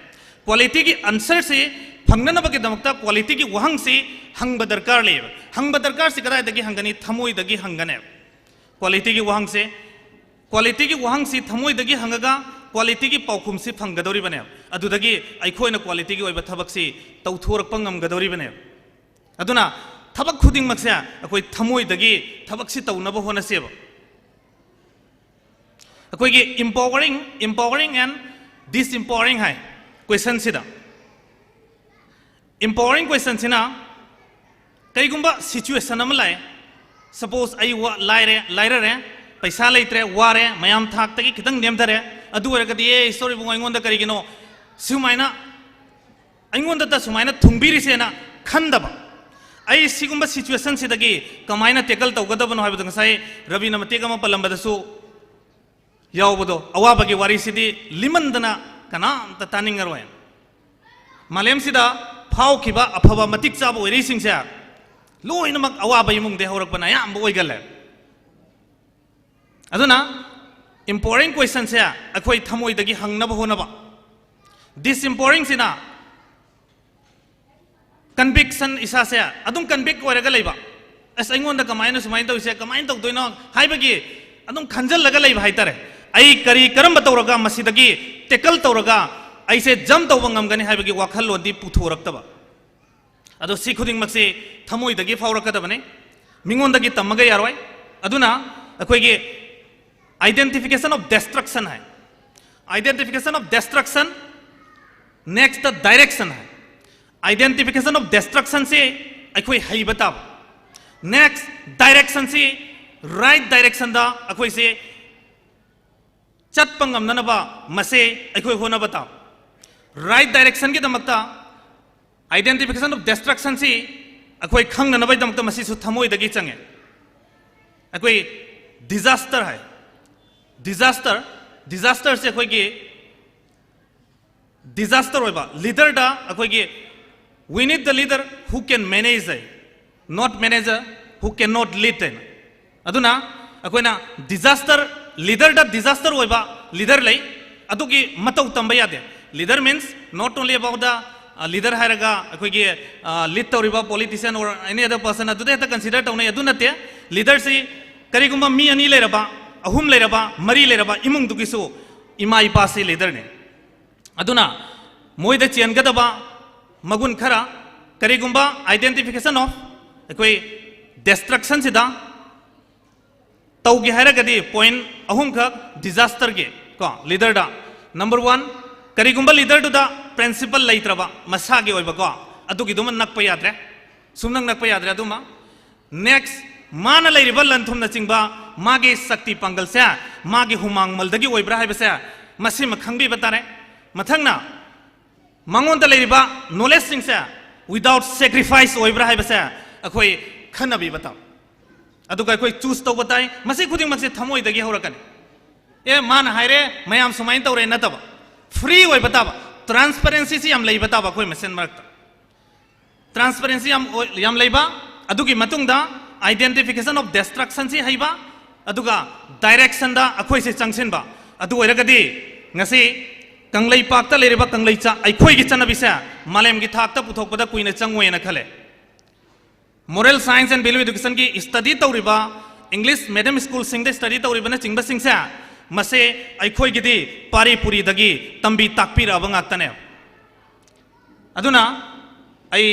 Qualityꯒꯤ answerꯁꯤ ꯐꯪꯅꯅꯕꯒꯤꯗꯃꯛꯇ qualityꯒꯤ ꯋꯥꯍꯪꯁꯤ ꯍꯪꯕ ꯗꯔꯀꯥꯔ ꯂꯩꯌꯦꯕ꯫ ꯍꯪꯕ ꯗꯔꯀꯥꯔꯁꯤ ꯀꯗꯥꯏꯗꯒꯤ ꯍꯪꯒꯅꯤ? ꯊꯃꯣꯏꯗꯒꯤ ꯍꯪꯒꯅꯦꯕ꯫ Qualityꯒꯤ ꯋꯥꯍꯪꯁꯤ, qualityꯒꯤ ꯋꯥꯍꯪꯁꯤ ꯊꯃꯣꯏꯗꯒꯤ ꯍꯪꯉꯒ qualityꯒꯤ ꯄꯥꯎꯈꯨꯝꯁꯤ ꯐꯪꯒꯗꯧꯔꯤꯕꯅꯦꯕ꯫ ꯑꯗꯨꯗꯒꯤ ꯑꯩꯈꯣꯏꯅ qualityꯒꯤ ꯑꯣꯏꯕ ꯊꯕꯛꯁꯤ ꯇꯧꯊꯣꯔꯛꯄ ꯉꯝꯒꯗꯧꯔꯤꯕꯅꯦꯕ꯫ ꯑꯗꯨꯅ ꯊꯕꯛ ꯈꯨꯗꯤꯡꯃꯛꯁꯦ ꯑꯩꯈꯣꯏ ꯊꯃꯣꯏꯗꯒꯤ ꯊꯕꯛꯁꯤ ꯇꯧꯅꯕ ꯍꯣꯠꯅꯁꯦꯕ꯫ ꯑꯩꯈꯣꯏꯒꯤ empowering, empowering and disempowering high questionꯁꯤꯗ꯫ Empowering questionꯁꯤꯅ ꯀꯩꯒꯨꯝꯕ situation ꯑꯃ ꯂꯥꯛꯑꯦ, suppose ꯑꯩ ꯋꯥ-, ꯂꯥꯏꯔꯦ, ꯂꯥꯏꯔꯔꯦ, ꯄꯩꯁꯥ ꯂꯩꯇ꯭ꯔꯦ, ꯋꯥꯔꯦ, ꯃꯌꯥꯝ ꯊꯥꯛꯇꯒꯤ ꯈꯤꯇꯪ ꯅꯦꯝꯊꯔꯦ, ꯑꯗꯨ ꯑꯣꯏꯔꯒꯗꯤ, "ꯑꯦ, ꯏꯁꯣꯔ ꯏꯕꯨꯡ, ꯑꯩꯉꯣꯟꯗ ꯀꯔꯤꯒꯤꯅꯣ ꯁꯨꯃꯥꯏꯅ, ꯑꯩꯉꯣꯟꯗꯇ ꯁꯨꯃꯥꯏꯅ ꯊꯨꯡꯕꯤꯔꯤꯁꯦꯅ" ꯈꯟꯗꯕ꯫ ꯑꯩ ꯁꯤꯒꯨꯝꯕ situationꯁꯤꯗꯒꯤ ꯀꯃꯥꯏꯅ tackle ꯇꯧꯒꯗꯕꯅꯣ ꯍꯥꯏꯕꯗꯣ ꯉꯁꯥꯏ ꯔꯕꯤꯅ ꯃꯇꯦꯛ ꯑꯃ ꯄꯜꯂꯝꯕꯗꯁꯨ ꯌꯥꯎꯕꯗꯣ, ꯑꯋꯥꯕꯒꯤ ꯋꯥꯔꯤꯁꯤꯗꯤ ꯂꯤꯃꯟꯗꯅ ꯀꯅꯥꯝꯇ ꯇꯥꯅꯤꯡꯉꯔꯣꯏ꯫ ꯃꯥꯂꯦꯝꯁꯤꯗ ꯐꯥꯎꯈꯤꯕ ꯑꯐꯕ ꯃꯇꯤꯛ ꯆꯥꯕ ꯑꯣꯏꯔꯤꯁꯤꯡꯁꯦ ꯂꯣꯏꯅꯃꯛ ꯑꯋꯥꯕ ꯏꯃꯨꯡꯗꯒꯤ ꯍꯧꯔꯛꯄꯅ ꯑꯌꯥꯝꯕ ꯑꯣꯏꯒꯜꯂꯦ꯫ ꯑꯗꯨꯅ empowering questionꯁꯦ ꯑꯩꯈꯣꯏ ꯊꯃꯣꯏꯗꯒꯤ ꯍꯪꯅꯕ ꯍꯣꯠꯅꯕ꯫ Disempoweringꯁꯤꯅ conviction, ꯏꯁꯥꯁꯦ ꯑꯗꯨꯝ convict ꯑꯣꯏꯔꯒ ꯂꯩꯕ꯫ ꯑꯁ, ꯑꯩꯉꯣꯟꯗ ꯀꯃꯥꯏꯅ ꯁꯨꯃꯥꯏꯅ ꯇꯧꯔꯤꯁꯦ, ꯀꯃꯥꯏꯅ ꯇꯧꯗꯣꯏꯅꯣ ꯍꯥꯏꯕꯒꯤ ꯑꯗꯨꯝ ꯈꯟꯖꯜꯂꯒ ꯂꯩꯕ ꯍꯥꯏꯇꯥꯔꯦ꯫ ꯑꯩ ꯀꯔꯤ, ꯀꯔꯝꯕ ꯇꯧꯔꯒ ꯃꯁꯤꯗꯒꯤ ꯇꯦꯀꯜ ꯇꯧꯔꯒ ꯑꯩꯁꯦ ꯖꯝ ꯇꯧꯕ ꯉꯝꯒꯅꯤ ꯍꯥꯏꯕꯒꯤ ꯋꯥꯈꯜꯂꯣꯟꯗꯤ ꯄꯨꯊꯣꯔꯛꯇꯕ꯫ ꯑꯗꯣ ꯁꯤ ꯈꯨꯗꯤꯡꯃꯛꯁꯤ ꯊꯃꯣꯏꯗꯒꯤ ꯐꯥꯎꯔꯛꯀꯗꯕꯅꯤ, ꯃꯤꯉꯣꯟꯗꯒꯤ ꯇꯝꯃꯒ ꯌꯥꯔꯣꯏ꯫ ꯑꯗꯨꯅ ꯑꯩꯈꯣꯏꯒꯤ identification of destruction high, identification of destruction, next direction high. Identification of destructionꯁꯤ ꯑꯩꯈꯣꯏ ꯍꯩꯕ ꯇꯥꯕ, next directionꯁꯤ right directionꯗ ꯑꯩꯈꯣꯏꯁꯦ ꯆꯠꯄ ꯉꯝꯅꯅꯕ ꯃꯁꯦ ꯑꯩꯈꯣꯏ ꯍꯣꯠꯅꯕ ꯇꯥꯕ꯫ Right directionꯒꯤꯗꯃꯛꯇ identification of destructionꯁꯤ ꯑꯩꯈꯣꯏ ꯈꯪꯅꯅꯕꯒꯤꯗꯃꯛꯇ ꯃꯁꯤꯁꯨ ꯊꯃꯣꯏꯗꯒꯤ ꯆꯪꯉꯦ꯫ ꯑꯩꯈꯣꯏ disaster ꯍꯥꯏ, disaster, disasterꯁꯦ ꯑꯩꯈꯣꯏꯒꯤ disaster ꯑꯣꯏꯕ leaderꯗ ꯑꯩꯈꯣꯏꯒꯤ we need the leader who can manage high, not manager who cannot lead ꯍꯥꯏꯅ꯫ ꯑꯗꯨꯅ ꯑꯩꯈꯣꯏꯅ disaster, leaderꯗ disaster ꯑꯣꯏꯕ leader ꯂꯩ, ꯑꯗꯨꯒꯤ ꯃꯇꯧ ꯇꯝꯕ ꯌꯥꯗꯦ꯫ Leader means not only about the, uh, leader ꯍꯥꯏꯔꯒ ꯑꯩꯈꯣꯏꯒꯤ, uh, lead ꯇꯧꯔꯤꯕ politician or any other person ꯑꯗꯨꯗ ꯍꯦꯛꯇ consider ꯇꯧꯅꯩ, ꯑꯗꯨ ꯅꯠꯇꯦ꯫ Leaderꯁꯤ ꯀꯔꯤꯒꯨꯝꯕ ꯃꯤ ꯑꯅꯤ ꯂꯩꯔꯕ, ꯑꯍꯨꯝ ꯂꯩꯔꯕ, ꯃꯔꯤ ꯂꯩꯔꯕ ꯏꯃꯨꯡꯗꯨꯒꯤꯁꯨ ꯏꯃꯥ ꯏꯄꯥꯁꯤ leaderꯅꯤ꯫ ꯑꯗꯨꯅ ꯃꯣꯏꯗ ꯆꯦꯟꯒꯗꯕ ꯃꯒꯨꯟ ꯈꯔ, ꯀꯔꯤꯒꯨꯝꯕ identification of ꯑꯩꯈꯣꯏ destructionꯁꯤꯗ ꯇꯧꯒꯦ ꯍꯥꯏꯔꯒꯗꯤ point ꯑꯍꯨꯝꯈꯛ disasterꯒꯤ ꯀꯣ, leaderꯗ꯫ Number one, ꯀꯔꯤꯒꯨꯝꯕ leaderꯗꯨꯗ principle ꯂꯩꯇ꯭ꯔꯕ, ꯃꯁꯥꯒꯤ ꯑꯣꯏꯕꯀꯣ, ꯑꯗꯨꯒꯤꯗꯨꯃ ꯅꯛꯄ ꯌꯥꯗ꯭ꯔꯦ, ꯁꯨꯡꯅꯛ ꯅꯛꯄ ꯌꯥꯗ꯭ꯔꯦ ꯑꯗꯨꯃ꯫ Next, ꯃꯥꯅ ꯂꯩꯔꯤꯕ ꯂꯟꯊꯨꯝꯅꯆꯤꯡꯕ ꯃꯥꯒꯤ ꯁꯛꯇꯤ ꯄꯥꯡꯒꯜꯁꯦ ꯃꯥꯒꯤ ꯍꯨꯃꯥꯡ ꯃꯜꯗꯒꯤ ꯑꯣꯏꯕ꯭ꯔꯥ ꯍꯥꯏꯕꯁꯦ ꯃꯁꯤꯃ ꯈꯪꯕꯤꯕ ꯇꯥꯔꯦ꯫ ꯃꯊꯪꯅ, ꯃꯉꯣꯟꯗ ꯂꯩꯔꯤꯕ knowledgeꯁꯤꯡꯁꯦ without sacrifice ꯑꯣꯏꯕ꯭ꯔꯥ ꯍꯥꯏꯕꯁꯦ ꯑꯩꯈꯣꯏ ꯈꯟꯅꯕꯤꯕ ꯇꯥꯕ꯫ ꯑꯗꯨꯒ ꯑꯩꯈꯣꯏ choose ꯇꯧꯕ ꯇꯥꯏ꯫ ꯃꯁꯤ ꯈꯨꯗꯤꯡꯃꯛꯁꯦ ꯊꯃꯣꯏꯗꯒꯤ ꯍꯧꯔꯛꯀꯅꯤ꯫ ꯑꯦ, ꯃꯥꯅ ꯍꯥꯏꯔꯦ, ꯃꯌꯥꯝ ꯁꯨꯃꯥꯏꯅ ꯇꯧꯔꯦ ꯅꯠꯇꯕ, free ꯑꯣꯏꯕ ꯇꯥꯕ, transparencyꯁꯤ ꯌꯥꯝ ꯂꯩꯕ ꯇꯥꯕ ꯑꯩꯈꯣꯏ ꯃꯁꯦꯟ ꯃꯔꯛꯇ꯫ Transparency ꯌꯥꯝ ꯑꯣꯏ-, ꯌꯥꯝ ꯂꯩꯕ, ꯑꯗꯨꯒꯤ ꯃꯇꯨꯡꯗ identification of destructionꯁꯤ ꯍꯩꯕ, ꯑꯗꯨꯒ directionꯗ ꯑꯩꯈꯣꯏꯁꯦ ꯆꯪꯁꯤꯟꯕ꯫ ꯑꯗꯨ ꯑꯣꯏꯔꯒꯗꯤ ꯉꯁꯤ ꯀꯪꯂꯩꯄꯥꯛꯇ ꯂꯩꯔꯤꯕ ꯀꯪꯂꯩꯆꯥ ꯑꯩꯈꯣꯏꯒꯤ ꯆꯠꯅꯕꯤꯁꯦ ꯃꯥꯂꯦꯝꯒꯤ ꯊꯥꯛꯇ ꯄꯨꯊꯣꯛꯄꯗ ꯀꯨꯏꯅ ꯆꯪꯉꯣꯏꯅ ꯈꯜꯂꯦ꯫ Moral Science and Value Educationꯒꯤ study ꯇꯧꯔꯤꯕ, English medium schoolꯁꯤꯡꯗ study ꯇꯧꯔꯤꯕꯅꯆꯤꯡꯕꯁꯤꯡꯁꯦ, ꯃꯁꯦ ꯑꯩꯈꯣꯏꯒꯤꯗꯤ ꯄꯥꯔꯤ ꯄꯨꯔꯤꯗꯒꯤ ꯇꯝꯕꯤ ꯇꯥꯛꯄꯤꯔꯛꯑꯕ ꯉꯥꯛꯇꯅꯦ꯫ ꯑꯗꯨꯅ ꯑꯩ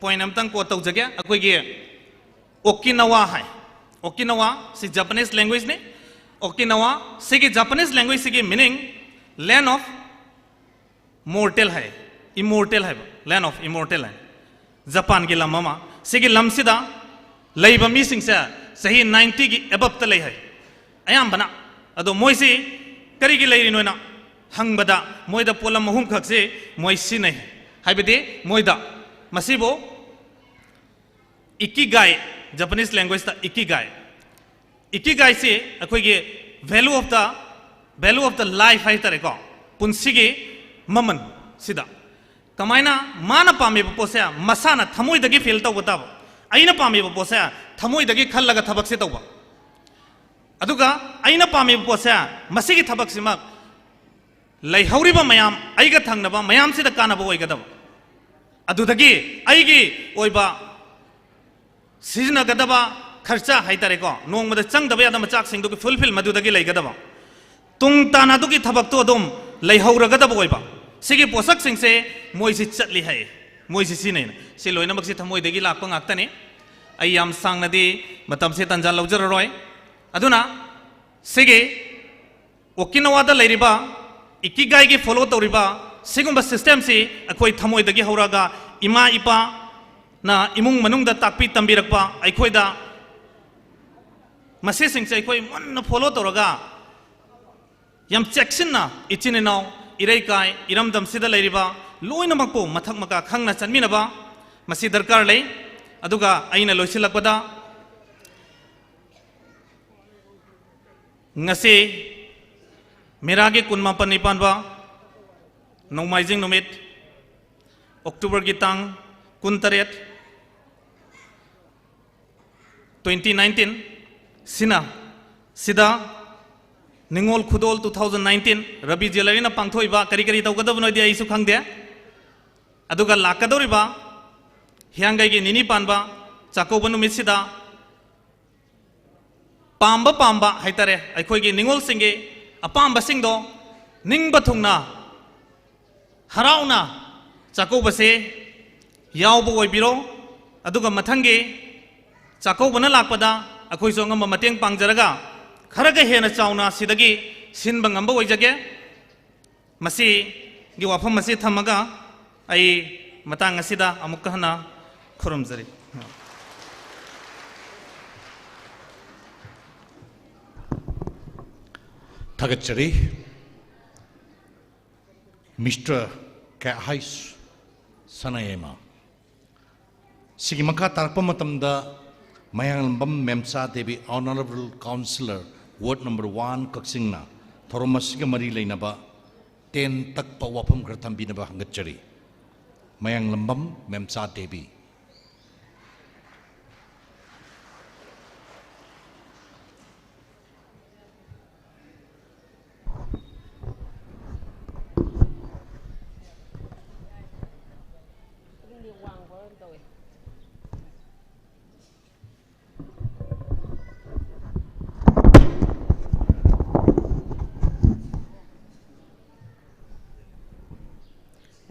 point ꯑꯝꯇꯪ quote ꯇꯧꯖꯒꯦ꯫ ꯑꯩꯈꯣꯏꯒꯤ Okinawa ꯍꯥꯏ, Okinawa ꯁꯤ Japanese languageꯅꯤ꯫ Okinawa ꯁꯤꯒꯤ Japanese languageꯁꯤꯒꯤ meaning land of mortal high, immortal ꯍꯥꯏꯕ, land of immortal ꯍꯥꯏ꯫ ꯖꯄꯥꯟꯒꯤ ꯂꯝ ꯑꯃ, ꯁꯤꯒꯤ ꯂꯝꯁꯤꯗ ꯂꯩꯕ ꯃꯤꯁꯤꯡꯁꯦ ꯆꯍꯤ ninetyꯒꯤ aboveꯇ ꯂꯩ ꯍꯥꯏ, ꯑꯌꯥꯝꯕꯅ꯫ ꯑꯗꯣ ꯃꯣꯏꯁꯤ ꯀꯔꯤꯒꯤ ꯂꯩꯔꯤꯅꯣꯅ ꯍꯪꯕꯗ, ꯃꯣꯏꯗ ꯄꯣꯠꯂꯝ ꯑꯍꯨꯝꯈꯛꯁꯤ ꯃꯣꯏ ꯁꯤꯖꯤꯟꯅꯩ꯫ ꯍꯥꯏꯕꯗꯤ ꯃꯣꯏꯗ, ꯃꯁꯤꯕꯨ Ikigai, Japanese languageꯇ Ikigai, Ikigaiꯁꯤ ꯑꯩꯈꯣꯏꯒꯤ value of the, value of the life ꯍꯥꯏꯇꯥꯔꯦꯀꯣ, ꯄꯨꯟꯁꯤꯒꯤ ꯃꯃꯜ꯫ ꯁꯤꯗ ꯀꯃꯥꯏꯅ ꯃꯥꯅ ꯄꯥꯝꯃꯤꯕ ꯄꯣꯠꯁꯦ ꯃꯁꯥꯅ ꯊꯃꯣꯏꯗꯒꯤ feel ꯇꯧꯕ ꯇꯥꯕ, ꯑꯩꯅ ꯄꯥꯝꯃꯤꯕ ꯄꯣꯠꯁꯦ ꯊꯃꯣꯏꯗꯒꯤ ꯈꯜꯂꯒ ꯊꯕꯛꯁꯦ ꯇꯧꯕ, ꯑꯗꯨꯒ ꯑꯩꯅ ꯄꯥꯝꯃꯤꯕ ꯄꯣꯠꯁꯦ, ꯃꯁꯤꯒꯤ ꯊꯕꯛꯁꯤꯃꯛ ꯂꯩꯍꯧꯔꯤꯕ ꯃꯌꯥꯝ, ꯑꯩꯒ ꯊꯪꯅꯕ ꯃꯌꯥꯝꯁꯤꯗ ꯀꯥꯟꯅꯕ ꯑꯣꯏꯒꯗꯕ, ꯑꯗꯨꯗꯒꯤ ꯑꯩꯒꯤ ꯑꯣꯏꯕ ꯁꯤꯖꯤꯟꯅꯒꯗꯕ ꯈꯔꯆ ꯍꯥꯏꯇꯥꯔꯦꯀꯣ, ꯅꯣꯡꯃꯗ ꯆꯪꯗꯕ ꯌꯥꯗꯕ ꯃꯆꯥꯛꯁꯤꯡꯗꯨꯒꯤ fulfill ꯃꯗꯨꯗꯒꯤ ꯂꯩꯒꯗꯕ, ꯇꯨꯡ ꯇꯥꯅ ꯑꯗꯨꯒꯤ ꯊꯕꯛꯇꯣ ꯑꯗꯨꯝ ꯂꯩꯍꯧꯔꯒꯗꯕ ꯑꯣꯏꯕ, ꯁꯤꯒꯤ ꯄꯣꯠꯁꯛꯁꯤꯡꯁꯦ ꯃꯣꯏꯁꯤ ꯆꯠꯂꯤ ꯍꯥꯏ, ꯃꯣꯏꯁꯤ ꯁꯤꯖꯤꯟꯅꯩꯅ꯫ ꯁꯤ ꯂꯣꯏꯅꯃꯛꯁꯤ ꯊꯃꯣꯏꯗꯒꯤ ꯂꯥꯛꯄ ꯉꯥꯛꯇꯅꯤ꯫ ꯑꯩ ꯌꯥꯝ ꯁꯥꯡꯅꯗꯤ ꯃꯇꯝꯁꯦ ꯇꯟꯖꯥ ꯂꯧꯖꯔꯔꯣꯏ꯫ ꯑꯗꯨꯅ ꯁꯤꯒꯤ Okinawada ꯂꯩꯔꯤꯕ Ikigaiꯒꯤ follow ꯇꯧꯔꯤꯕ ꯁꯤꯒꯨꯝꯕ systemꯁꯤ ꯑꯩꯈꯣꯏ ꯊꯃꯣꯏꯗꯒꯤ ꯍꯧꯔꯒ ꯏꯃꯥ ꯏꯄꯥꯅ ꯏꯃꯨꯡ ꯃꯅꯨꯡꯗ ꯇꯥꯛꯄꯤ ꯇꯝꯕꯤꯔꯛꯄ ꯑꯩꯈꯣꯏꯗ ꯃꯁꯤꯁꯤꯡꯁꯦ ꯑꯩꯈꯣꯏ ꯃꯨꯟꯅ follow ꯇꯧꯔꯒ ꯌꯥꯝ ꯆꯦꯛꯁꯤꯟꯅ ꯏꯆꯤꯟ ꯏꯅꯥꯎ, ꯏꯔꯩꯀꯥꯏ, ꯏꯔꯝꯗꯝꯁꯤꯗ ꯂꯩꯔꯤꯕ ꯂꯣꯏꯅꯃꯛꯄꯨ ꯃꯊꯛ ꯃꯈꯥ ꯈꯪꯅ ꯆꯠꯃꯤꯟꯅꯕ ꯃꯁꯤ ꯗꯔꯀꯥꯔ ꯂꯩ꯫ ꯑꯗꯨꯒ ꯑꯩꯅ ꯂꯣꯏꯁꯤꯜꯂꯛꯄꯗ, ꯉꯁꯤ ꯃꯦꯔꯥꯒꯤ ꯀꯨꯟꯃꯥꯄꯟꯅꯤ ꯄꯥꯟꯕ ꯅꯣꯡꯃꯥꯏꯖꯤꯡ ꯅꯨꯃꯤꯠ, Octoberꯒꯤ ꯇꯥꯡ ꯀꯨꯟꯇꯔꯦꯠ, twenty nineteen ꯁꯤꯅ, ꯁꯤꯗ ꯅꯤꯉꯣꯜ ꯈꯨꯗꯣꯜ two thousand nineteen ꯔꯕꯤ ꯖ꯭ꯋꯦꯂꯔꯤꯅ ꯄꯥꯡꯊꯣꯛꯏꯕ ꯀꯔꯤ ꯀꯔꯤ ꯇꯧꯒꯗꯕꯅꯣꯗꯤ ꯑꯩꯁꯨ ꯈꯪꯗꯦ꯫ ꯑꯗꯨꯒ ꯂꯥꯛꯀꯗꯧꯔꯤꯕ ꯍꯤꯌꯥꯡꯒꯩꯒꯤ ꯅꯤꯅꯤ ꯄꯥꯟꯕ ꯆꯥꯛꯀꯧꯕ ꯅꯨꯃꯤꯠꯁꯤꯗ ꯄꯥꯝꯕ ꯄꯥꯝꯕ ꯍꯥꯏꯇꯥꯔꯦ, ꯑꯩꯈꯣꯏꯒꯤ ꯅꯤꯉꯣꯜꯁꯤꯡꯒꯤ ꯑꯄꯥꯝꯕꯁꯤꯡꯗꯣ ꯅꯤꯡꯕ ꯊꯨꯡꯅ ꯍꯔꯥꯎꯅ ꯆꯥꯛꯀꯧꯕꯁꯦ ꯌꯥꯎꯕ ꯑꯣꯏꯕꯤꯔꯣ꯫ ꯑꯗꯨꯒ ꯃꯊꯪꯒꯤ ꯆꯥꯛꯀꯧꯕꯅ ꯂꯥꯛꯄꯗ ꯑꯩꯈꯣꯏꯁꯨ ꯑꯉꯝꯕ ꯃꯇꯦꯡ ꯄꯥꯡꯖꯔꯒ ꯈꯔꯒ ꯍꯦꯟꯅ ꯆꯥꯎꯅ ꯁꯤꯗꯒꯤ ꯁꯤꯟꯕ ꯉꯝꯕ ꯑꯣꯏꯖꯒꯦ꯫ ꯃꯁꯤꯒꯤ ꯋꯥꯐꯝ ꯑꯁꯤ ꯊꯝꯃꯒ ꯑꯩ ꯃꯇꯥꯡ ꯑꯁꯤꯗ ꯑꯃꯨꯛꯀ ꯍꯟꯅ ꯈꯨꯔꯨꯝꯖꯔꯤ꯫ ꯊꯥꯒꯠꯆꯔꯤ꯫ ꯃꯤꯁꯇꯔ ꯀꯦ ꯍꯩꯁ ꯁꯅꯥꯌꯥꯏꯃ꯫ ꯁꯤꯒꯤ ꯃꯈꯥ ꯇꯥꯔꯛꯄ ꯃꯇꯝꯗ ꯃꯌꯥꯡꯂꯝꯕꯝ Memcha Devi, Honourable Councillor, Ward Number One, ꯀꯛꯆꯤꯡꯅ ꯊꯧꯔꯝ ꯑꯁꯤꯒ ꯃꯔꯤ ꯂꯩꯅꯕ ꯇꯦꯟ ꯇꯛꯄ ꯋꯥꯐꯝ ꯈꯔ ꯊꯝꯕꯤꯅꯕ ꯍꯪꯒꯠꯆꯔꯤ꯫ ꯃꯌꯥꯡꯂꯝꯕꯝ ꯃꯦꯝꯆꯥ ꯗꯦꯕꯤ꯫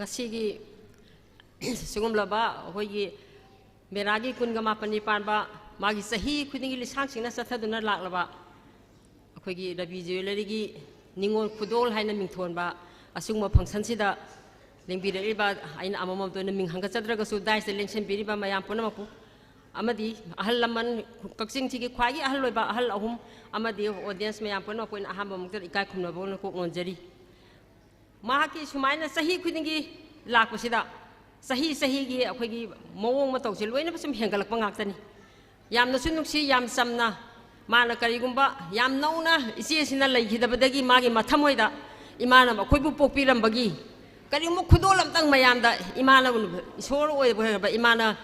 ꯉꯁꯤꯒꯤ ꯁꯤꯒꯨꯝꯂꯕ ꯑꯩꯈꯣꯏꯒꯤ ꯃꯦꯔꯥꯒꯤ ꯀꯨꯟꯒ ꯃꯥꯄꯟꯅꯤ ꯄꯥꯟꯕ, ꯃꯥꯒꯤ ꯆꯍꯤ ꯈꯨꯗꯤꯡꯒꯤ ꯂꯤꯁꯥꯡꯁꯤꯡꯅ ꯆꯠꯊꯗꯨꯅ ꯂꯥꯛꯂꯕ ꯑꯩꯈꯣꯏꯒꯤ ꯔꯕꯤ ꯖꯨꯋꯦꯂꯔꯤꯒꯤ ꯅꯤꯉꯣꯜ ꯈꯨꯗꯣꯜ ꯍꯥꯏꯅ ꯃꯤꯡꯊꯣꯟꯕ ꯑꯁꯤꯒꯨꯝꯕ ꯐꯪꯁꯟꯁꯤꯗ ꯂꯦꯡꯕꯤꯔꯛꯂꯤꯕ, ꯑꯩꯅ ꯑꯃꯃꯝꯇ ꯑꯣꯏꯅ ꯃꯤꯡ ꯍꯪꯒꯠꯆꯗ꯭ꯔꯒꯁꯨ, ꯗꯥꯏꯁꯇ ꯂꯦꯡꯁꯤꯟꯕꯤꯔꯤꯕ ꯃꯌꯥꯝ ꯄꯨꯝꯅꯃꯛꯄꯨ, ꯑꯃꯗꯤ ꯑꯍꯜ ꯂꯃꯟ, ꯀꯛꯆꯤꯡꯁꯤꯒꯤ ꯈ꯭ꯋꯥꯏꯒꯤ ꯑꯍꯜ ꯑꯣꯏꯕ ꯑꯍꯜ ꯑꯍꯨꯝ, ꯑꯃꯗꯤ ꯑꯣꯗꯤꯌꯦꯟꯁ ꯃꯌꯥꯝ ꯄꯨꯝꯅꯃꯛꯄꯨ ꯑꯩꯅ ꯑꯍꯥꯟꯕ ꯃꯛꯇꯗ ꯏꯀꯥꯏ ꯈꯨꯝꯅꯕ ꯑꯣꯏꯅ ꯀꯣꯛ ꯅꯣꯟꯖꯔꯤ꯫ ꯃꯍꯥꯛꯀꯤ ꯁꯨꯃꯥꯏꯅ ꯆꯍꯤ ꯈꯨꯗꯤꯡꯒꯤ ꯂꯥꯛꯄꯁꯤꯗ, ꯆꯍꯤ ꯆꯍꯤꯒꯤ ꯑꯩꯈꯣꯏꯒꯤ ꯃꯑꯣꯡ ꯃꯇꯧꯁꯦ ꯂꯣꯏꯅꯃꯛ ꯁꯨꯝ ꯍꯦꯟꯒꯠꯂꯛꯄ ꯉꯥꯛꯇꯅꯤ꯫ ꯌꯥꯝꯅꯁꯨ ꯅꯨꯡꯁꯤ, ꯌꯥꯝ ꯆꯝꯅ, ꯃꯥꯅ ꯀꯔꯤꯒꯨꯝꯕ ꯌꯥꯝ ꯅꯧꯅ ꯏꯆꯦꯁꯤꯅ ꯂꯩꯈꯤꯗꯕꯗꯒꯤ ꯃꯥꯒꯤ ꯃꯊꯃꯣꯏꯗ ꯏꯃꯥꯅ ꯑꯩꯈꯣꯏꯕꯨ ꯄꯣꯛꯄꯤꯔꯝꯕꯒꯤ ꯀꯔꯤꯒꯨꯝꯕ ꯈꯨꯗꯣꯜ ꯑꯝꯇꯪ ꯃꯌꯥꯝꯗ ꯏꯃꯥꯅ, ꯏꯁꯣꯔ ꯑꯣꯏꯕ ꯏꯃꯥꯅ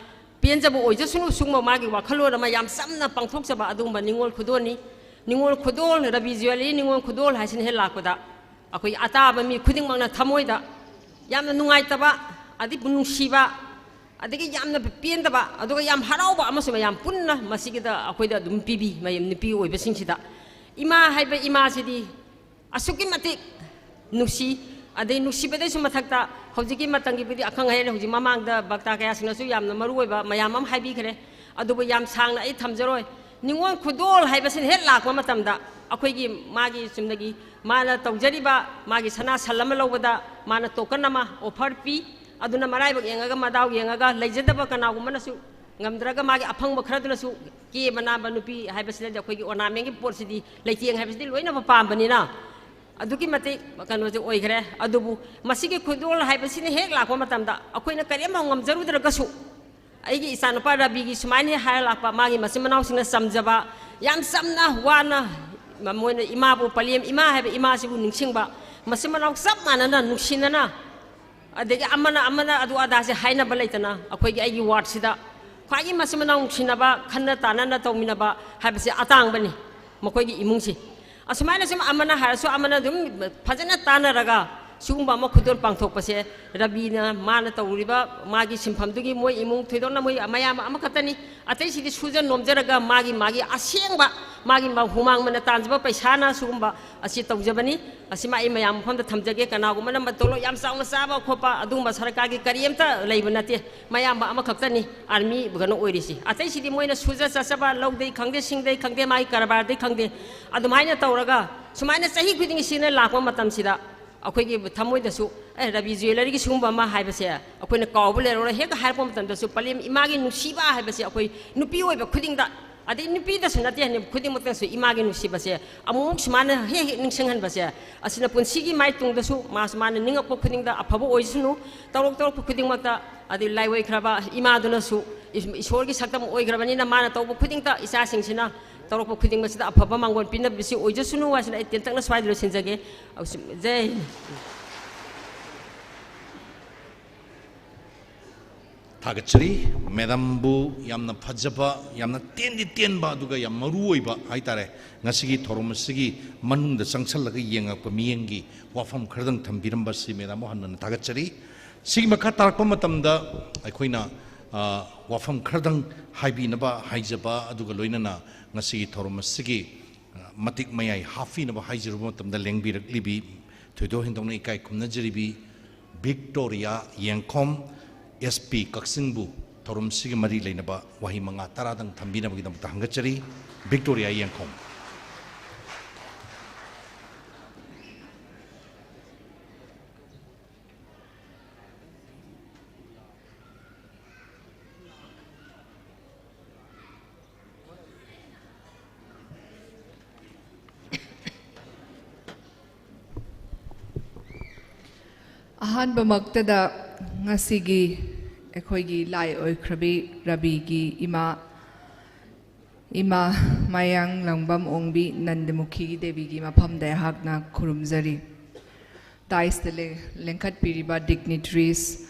ꯄꯦꯟꯖꯕ ꯑꯣꯏꯖꯁꯅꯨ, ꯁꯤꯒꯨꯝꯕ ꯃꯥꯒꯤ ꯋꯥꯈꯜꯂꯣꯟ ꯑꯃ ꯌꯥꯝ ꯆꯝꯅ ꯄꯥꯡꯊꯣꯛꯆꯕ ꯑꯗꯨꯒꯨꯝꯕ ꯅꯤꯉꯣꯜ ꯈꯨꯗꯣꯜꯅꯤ꯫ ꯅꯤꯉꯣꯜ ꯈꯨꯗꯣꯜ, ꯔꯕꯤ ꯖꯨꯋꯦꯂꯔꯤ ꯅꯤꯉꯣꯜ ꯈꯨꯗꯣꯜ ꯍꯥꯏꯁꯤꯅ ꯍꯦꯛ ꯂꯥꯛꯄꯗ ꯑꯩꯈꯣꯏ ꯑꯇꯥꯕ ꯃꯤ ꯈꯨꯗꯤꯡꯃꯛꯅ ꯊꯃꯣꯏꯗ ꯌꯥꯝꯅ ꯅꯨꯡꯉꯥꯏꯇꯕ, ꯑꯗꯩ ꯅꯨꯡꯁꯤꯕ, ꯑꯗꯒꯤ ꯌꯥꯝꯅ ꯄꯦꯟꯗꯕ, ꯑꯗꯨꯒ ꯌꯥꯝ ꯍꯔꯥꯎꯕ ꯑꯃꯁꯨ ꯃꯌꯥꯝ ꯄꯨꯟꯅ ꯃꯁꯤꯒꯤꯗ ꯑꯩꯈꯣꯏꯗ ꯑꯗꯨꯝ ꯄꯤꯕꯤ꯫ ꯃꯌꯥꯝ ꯅꯨꯄꯤ ꯑꯣꯏꯕꯁꯤꯡꯁꯤꯗ ꯏꯃꯥ ꯍꯥꯏꯕ ꯏꯃꯥꯁꯤꯗꯤ ꯑꯁꯨꯛꯀꯤ ꯃꯇꯤꯛ ꯅꯨꯡꯁꯤ꯫ ꯑꯗꯩ ꯅꯨꯡꯁꯤꯕꯗꯩꯁꯨ ꯃꯊꯛꯇ ꯍꯧꯖꯤꯛꯀꯤ ꯃꯇꯝꯒꯤꯕꯨꯗꯤ ꯑꯈꯪ ꯑꯍꯩ ꯍꯧꯖꯤꯛ ꯃꯃꯥꯡꯗ ꯚꯛꯇ ꯀꯌꯥꯁꯤꯡꯅꯁꯨ ꯌꯥꯝꯅ ꯃꯔꯨ ꯑꯣꯏꯕ ꯃꯌꯥꯝ ꯑꯃ ꯍꯥꯏꯕꯤꯈ꯭ꯔꯦ꯫ ꯑꯗꯨꯕꯨ ꯌꯥꯝ ꯁꯥꯡꯅ ꯑꯩ ꯊꯝꯖꯔꯣꯏ꯫ ꯅꯤꯉꯣꯜ ꯈꯨꯗꯣꯜ ꯍꯥꯏꯕꯁꯤꯅ ꯍꯦꯛ ꯂꯥꯛꯄ ꯃꯇꯝꯗ ꯑꯩꯈꯣꯏꯒꯤ ꯃꯥꯒꯤ ꯆꯨꯝꯅꯒꯤ ꯃꯥꯅ ꯇꯧꯖꯔꯤꯕ ꯃꯥꯒꯤ ꯁꯅꯥ ꯁꯟ ꯑꯃ ꯂꯧꯕꯗ ꯃꯥꯅ token ꯑꯃ offer ꯄꯤ꯫ ꯑꯗꯨꯅ ꯃꯔꯥꯏꯕꯛ ꯌꯦꯡꯉꯒ, ꯃꯗꯥꯎ ꯌꯦꯡꯉꯒ, ꯂꯩꯖꯗꯕ ꯀꯅꯥꯒꯨꯝꯕꯅꯁꯨ ꯉꯝꯗ꯭ꯔꯒ ꯃꯥꯒꯤ ꯑꯐꯪꯕ ꯈꯔꯗꯨꯅꯁꯨ ꯀꯦꯕ ꯅꯥꯟꯕ ꯅꯨꯄꯤ ꯍꯥꯏꯕꯁꯤꯗꯗꯤ ꯑꯩꯈꯣꯏꯒꯤ ornamentꯀꯤ ꯄꯣꯠꯁꯤꯗꯤ, ꯂꯩꯇꯦꯡ ꯍꯥꯏꯕꯁꯤꯗꯤ ꯂꯣꯏꯅꯃꯛ ꯄꯥꯝꯕꯅꯤꯅ ꯑꯗꯨꯛꯀꯤ ꯃꯇꯤꯛ ꯀꯩꯅꯣꯁꯦ ꯑꯣꯏꯈ꯭ꯔꯦ꯫ ꯑꯗꯨꯕꯨ ꯃꯁꯤꯒꯤ ꯈꯨꯗꯣꯜ ꯍꯥꯏꯕꯁꯤꯅ ꯍꯦꯛ ꯂꯥꯛꯄ ꯃꯇꯝꯗ ꯑꯩꯈꯣꯏꯅ ꯀꯔꯤꯝꯐꯥꯎ ꯉꯝꯖꯔꯨꯗ꯭ꯔꯒꯁꯨ, ꯑꯩꯒꯤ ꯏꯆꯥꯅꯨꯄꯥ ꯔꯕꯤꯒꯤ ꯁꯨꯃꯥꯏꯅ ꯍꯦꯛ ꯍꯥꯏꯔ ꯂꯥꯛꯄ, ꯃꯥꯒꯤ ꯃꯆꯤꯟ ꯃꯅꯥꯎꯁꯤꯡꯅ ꯆꯝꯖꯕ, ꯌꯥꯝ ꯆꯝꯅ ꯋꯥꯅ ꯃꯣꯏꯅ ꯏꯃꯥꯕꯨ, ꯄꯂꯦꯝ ꯏꯃꯥ ꯍꯥꯏꯕ ꯏꯃꯥꯁꯤꯕꯨ ꯅꯤꯡꯁꯤꯡꯕ, ꯃꯆꯤꯟ ꯃꯅꯥꯎ ꯆꯞ ꯃꯥꯟꯅꯅ ꯅꯨꯡꯁꯤꯅꯅ, ꯑꯗꯒꯤ ꯑꯃꯅ ꯑꯃꯅ ꯑꯗꯨ ꯑꯗꯥꯁꯦ ꯍꯥꯏꯅꯕ ꯂꯩꯇꯅ, ꯑꯩꯈꯣꯏꯒꯤ, ꯑꯩꯒꯤ wardꯁꯤꯗ ꯈ꯭ꯋꯥꯏꯒꯤ ꯃꯆꯤꯟ ꯃꯅꯥꯎ ꯅꯨꯡꯁꯤꯅꯕ, ꯈꯟꯅ ꯇꯥꯟꯅꯅ ꯇꯧꯃꯤꯟꯅꯕ ꯍꯥꯏꯕꯁꯦ ꯑꯇꯥꯡꯕꯅꯤ ꯃꯈꯣꯏꯒꯤ ꯏꯃꯨꯡꯁꯤ꯫ ꯑꯁꯨꯃꯥꯏꯅ ꯁꯨꯝ ꯑꯃꯅ ꯍꯥꯏꯔꯁꯨ ꯑꯃꯅ ꯑꯗꯨꯝ ꯐꯖꯅ ꯇꯥꯟꯅꯔꯒ ꯁꯤꯒꯨꯝꯕ ꯑꯃ ꯈꯨꯗꯣꯜ ꯄꯥꯡꯊꯣꯛꯄꯁꯦ, ꯔꯕꯤꯅ ꯃꯥꯅ ꯇꯧꯔꯤꯕ ꯃꯥꯒꯤ ꯁꯤꯟꯐꯝꯗꯨꯒꯤ ꯃꯣꯏ ꯏꯃꯨꯡ ꯊꯣꯏꯗꯣꯛꯅ ꯃꯣꯏ ꯃꯌꯥꯝ ꯑꯃꯈꯛꯇꯅꯤ꯫ ꯑꯇꯩꯁꯤꯗꯤ ꯁꯨꯖ ꯅꯣꯝꯖꯔꯒ ꯃꯥꯒꯤ, ꯃꯥꯒꯤ ꯑꯁꯦꯡꯕ ꯃꯥꯒꯤ ꯃ-, ꯍꯨꯃꯥꯡ ꯃꯟꯅ ꯇꯥꯟꯖꯕ ꯄꯩꯁꯥꯅ ꯁꯤꯒꯨꯝꯕ ꯑꯁꯤ ꯇꯧꯖꯕꯅꯤ꯫ ꯑꯁꯤꯃ ꯑꯩ ꯃꯌꯥꯝ ꯃꯐꯝꯗ ꯊꯝꯖꯒꯦ꯫ ꯀꯅꯥꯒꯨꯝꯕꯅ ꯃ-, ꯇꯣꯂꯣꯞ ꯌꯥꯝ ꯆꯥꯎꯅ ꯆꯥꯕ ꯈꯣꯠꯄ ꯑꯗꯨꯒꯨꯝꯕ ꯁꯔꯀꯥꯔꯒꯤ ꯀꯔꯤꯝꯇ ꯂꯩꯕ ꯅꯠꯇꯦ꯫ ꯃꯌꯥꯝꯕ ꯑꯃꯈꯛꯇꯅꯤ ꯑꯥꯔꯃꯤ ꯀꯩꯅꯣ ꯑꯣꯏꯔꯤꯁꯤ꯫ ꯑꯇꯩꯁꯤꯗꯤ ꯃꯣꯏꯅ ꯁꯨꯖ ꯆꯠꯆꯕ, ꯂꯧꯗꯩ ꯈꯪꯗꯦ, ꯁꯤꯡꯗꯩ ꯈꯪꯗꯦ, ꯃꯥꯒꯤ ꯀꯔꯕꯥꯔꯗꯩ ꯈꯪꯗꯦ, ꯑꯗꯨꯃꯥꯏꯅ ꯇꯧꯔꯒ ꯁꯨꯃꯥꯏꯅ ꯆꯍꯤ ꯈꯨꯗꯤꯡꯒꯤ ꯁꯤꯅ ꯂꯥꯛꯄ ꯃꯇꯝꯁꯤꯗ ꯑꯩꯈꯣꯏꯒꯤ ꯊꯃꯣꯏꯗꯁꯨ, "ꯑꯦ, ꯔꯕꯤ ꯖꯨꯋꯦꯂꯔꯤꯒꯤ ꯁꯤꯒꯨꯝꯕ ꯑꯃ ꯍꯥꯏꯕꯁꯦ ꯑꯩꯈꯣꯏꯅ ꯀꯥꯎꯕ ꯂꯩꯔꯔꯣꯏ" ꯍꯦꯛ ꯍꯥꯏꯔꯛꯄ ꯃꯇꯝꯗꯁꯨ, ꯄꯂꯦꯝ ꯏꯃꯥꯒꯤ ꯅꯨꯡꯁꯤꯕ ꯍꯥꯏꯕꯁꯦ ꯑꯩꯈꯣꯏ ꯅꯨꯄꯤ ꯑꯣꯏꯕ ꯈꯨꯗꯤꯡꯗ, ꯑꯗꯩ ꯅꯨꯄꯤꯗꯁꯨ ꯅꯠꯇꯦ, ꯈꯨꯗꯤꯡꯃꯛꯇꯁꯨ ꯏꯃꯥꯒꯤ ꯅꯨꯡꯁꯤꯕꯁꯦ ꯑꯃꯨꯛꯃꯨꯛ ꯁꯨꯃꯥꯏꯅ ꯍꯦꯛ ꯍꯦꯛ ꯅꯤꯡꯁꯤꯡꯍꯟꯕꯁꯦ, ꯑꯁꯤꯅ ꯄꯨꯟꯁꯤꯒꯤ ꯃꯥꯏ ꯇꯨꯡꯗꯁꯨ ꯃꯥꯁꯨ, ꯃꯥꯅ ꯅꯤꯡꯉꯛꯄ ꯈꯨꯗꯤꯡꯗ ꯑꯐꯕ ꯑꯣꯏꯁꯅꯨ꯫ ꯇꯧꯔꯛ ꯇꯧꯔꯛꯄ ꯈꯨꯗꯤꯡꯃꯛꯇ, ꯑꯗꯩ ꯂꯥꯏꯑꯣꯏꯈ꯭ꯔꯕ ꯏꯃꯥꯗꯨꯅꯁꯨ ꯏꯁ-, ꯏꯁꯣꯔꯒꯤ ꯁꯛꯇꯝ ꯑꯣꯏꯈ꯭ꯔꯕꯅꯤꯅ, ꯃꯥꯅ ꯇꯧꯕ ꯈꯨꯗꯤꯡꯗ ꯏꯆꯥꯁꯤꯡꯁꯤꯅ ꯇꯧꯔꯛꯄ ꯈꯨꯗꯤꯡꯃꯛꯁꯤꯗ ꯑꯐꯕ ꯃꯥꯡꯒꯣꯟ ꯄꯤꯅꯕꯁꯤ ꯑꯣꯏꯖꯁꯅꯨ ꯍꯥꯏꯁꯤꯅ ꯑꯩ ꯇꯦꯟꯇꯛꯅ ꯁ꯭ꯋꯥꯏꯗ ꯂꯣꯏꯁꯤꯟꯖꯒꯦ꯫ ꯖꯩ ꯍꯤꯟꯗ꯫ ꯊꯥꯒꯠꯆꯔꯤ꯫ ꯃꯦꯗꯥꯝꯕꯨ ꯌꯥꯝꯅ ꯐꯖꯕ, ꯌꯥꯝꯅ ꯇꯦꯟꯗꯤ ꯇꯦꯟꯕ, ꯑꯗꯨꯒ ꯌꯥꯝ ꯃꯔꯨ ꯑꯣꯏꯕ ꯍꯥꯏꯇꯥꯔꯦ, ꯉꯁꯤꯒꯤ ꯊꯧꯔꯝ ꯑꯁꯤꯒꯤ ꯃꯅꯨꯡꯗ ꯆꯪꯁꯜꯂꯒ ꯌꯦꯡꯉꯛꯄ ꯃꯤꯠꯌꯦꯡꯒꯤ ꯋꯥꯐꯝ ꯈꯔꯗꯪ ꯊꯝꯕꯤꯔꯝꯕꯁꯤ ꯃꯦꯗꯥꯝꯕꯨ ꯍꯟꯅ ꯍꯟꯅ ꯊꯥꯒꯠꯆꯔꯤ꯫ ꯁꯤꯒꯤ ꯃꯈꯥ ꯇꯥꯔꯛꯄ ꯃꯇꯝꯗ ꯑꯩꯈꯣꯏꯅ, ꯑ, ꯋꯥꯐꯝ ꯈꯔꯗꯪ ꯍꯥꯏꯕꯤꯅꯕ ꯍꯥꯏꯖꯕ, ꯑꯗꯨꯒ ꯂꯣꯏꯅꯅ ꯉꯁꯤꯒꯤ ꯊꯧꯔꯝ ꯑꯁꯤꯒꯤ, ꯑ, ꯃꯇꯤꯛ ꯃꯌꯥꯏ ꯍꯥꯞꯄꯤꯅꯕ ꯍꯥꯏꯖꯔꯨꯕ ꯃꯇꯝꯗ ꯂꯦꯡꯕꯤꯔꯛꯂꯤꯕꯤ, ꯊꯣꯏꯗꯣꯛ ꯍꯦꯟꯗꯣꯛꯅ ꯏꯀꯥꯏ ꯈꯨꯝꯅꯖꯔꯤꯕꯤ ꯕꯤꯛꯇꯣꯔꯤꯌꯥ ꯌꯦꯡꯈꯣꯝ, ꯑꯦꯁ ꯄꯤ ꯀꯛꯆꯤꯡꯕꯨ ꯊꯧꯔꯝꯁꯤꯒ ꯃꯔꯤ ꯂꯩꯅꯕ ꯋꯥꯍꯩ ꯃꯉꯥ ꯇꯔꯥꯗꯪ ꯊꯝꯕꯤꯅꯕꯒꯤꯗꯃꯛꯇ ꯍꯪꯒꯠꯆꯔꯤ꯫ ꯕꯤꯛꯇꯣꯔꯤꯌꯥ ꯌꯦꯡꯈꯣꯝ꯫ ꯑꯍꯥꯟꯕꯃꯛꯇꯗ ꯉꯁꯤꯒꯤ ꯑꯩꯈꯣꯏꯒꯤ ꯂꯥꯏ ꯑꯣꯏꯈ꯭ꯔꯕꯤ ꯔꯕꯤꯒꯤ ꯏꯃꯥ, ꯏꯃꯥ ꯃꯌꯥꯡ ꯂꯪꯕꯝ ꯑꯣꯡꯕꯤ ꯅꯟꯗꯃꯨꯈꯤ ꯗꯦꯕꯤꯒꯤ ꯃꯐꯝꯗ ꯑꯩꯍꯥꯛꯅ ꯈꯨꯔꯨꯝꯖꯔꯤ꯫ ꯗꯥꯏꯁꯇ ꯂꯦ-, ꯂꯦꯡꯈꯠꯄꯤꯔꯤꯕ dignitaries,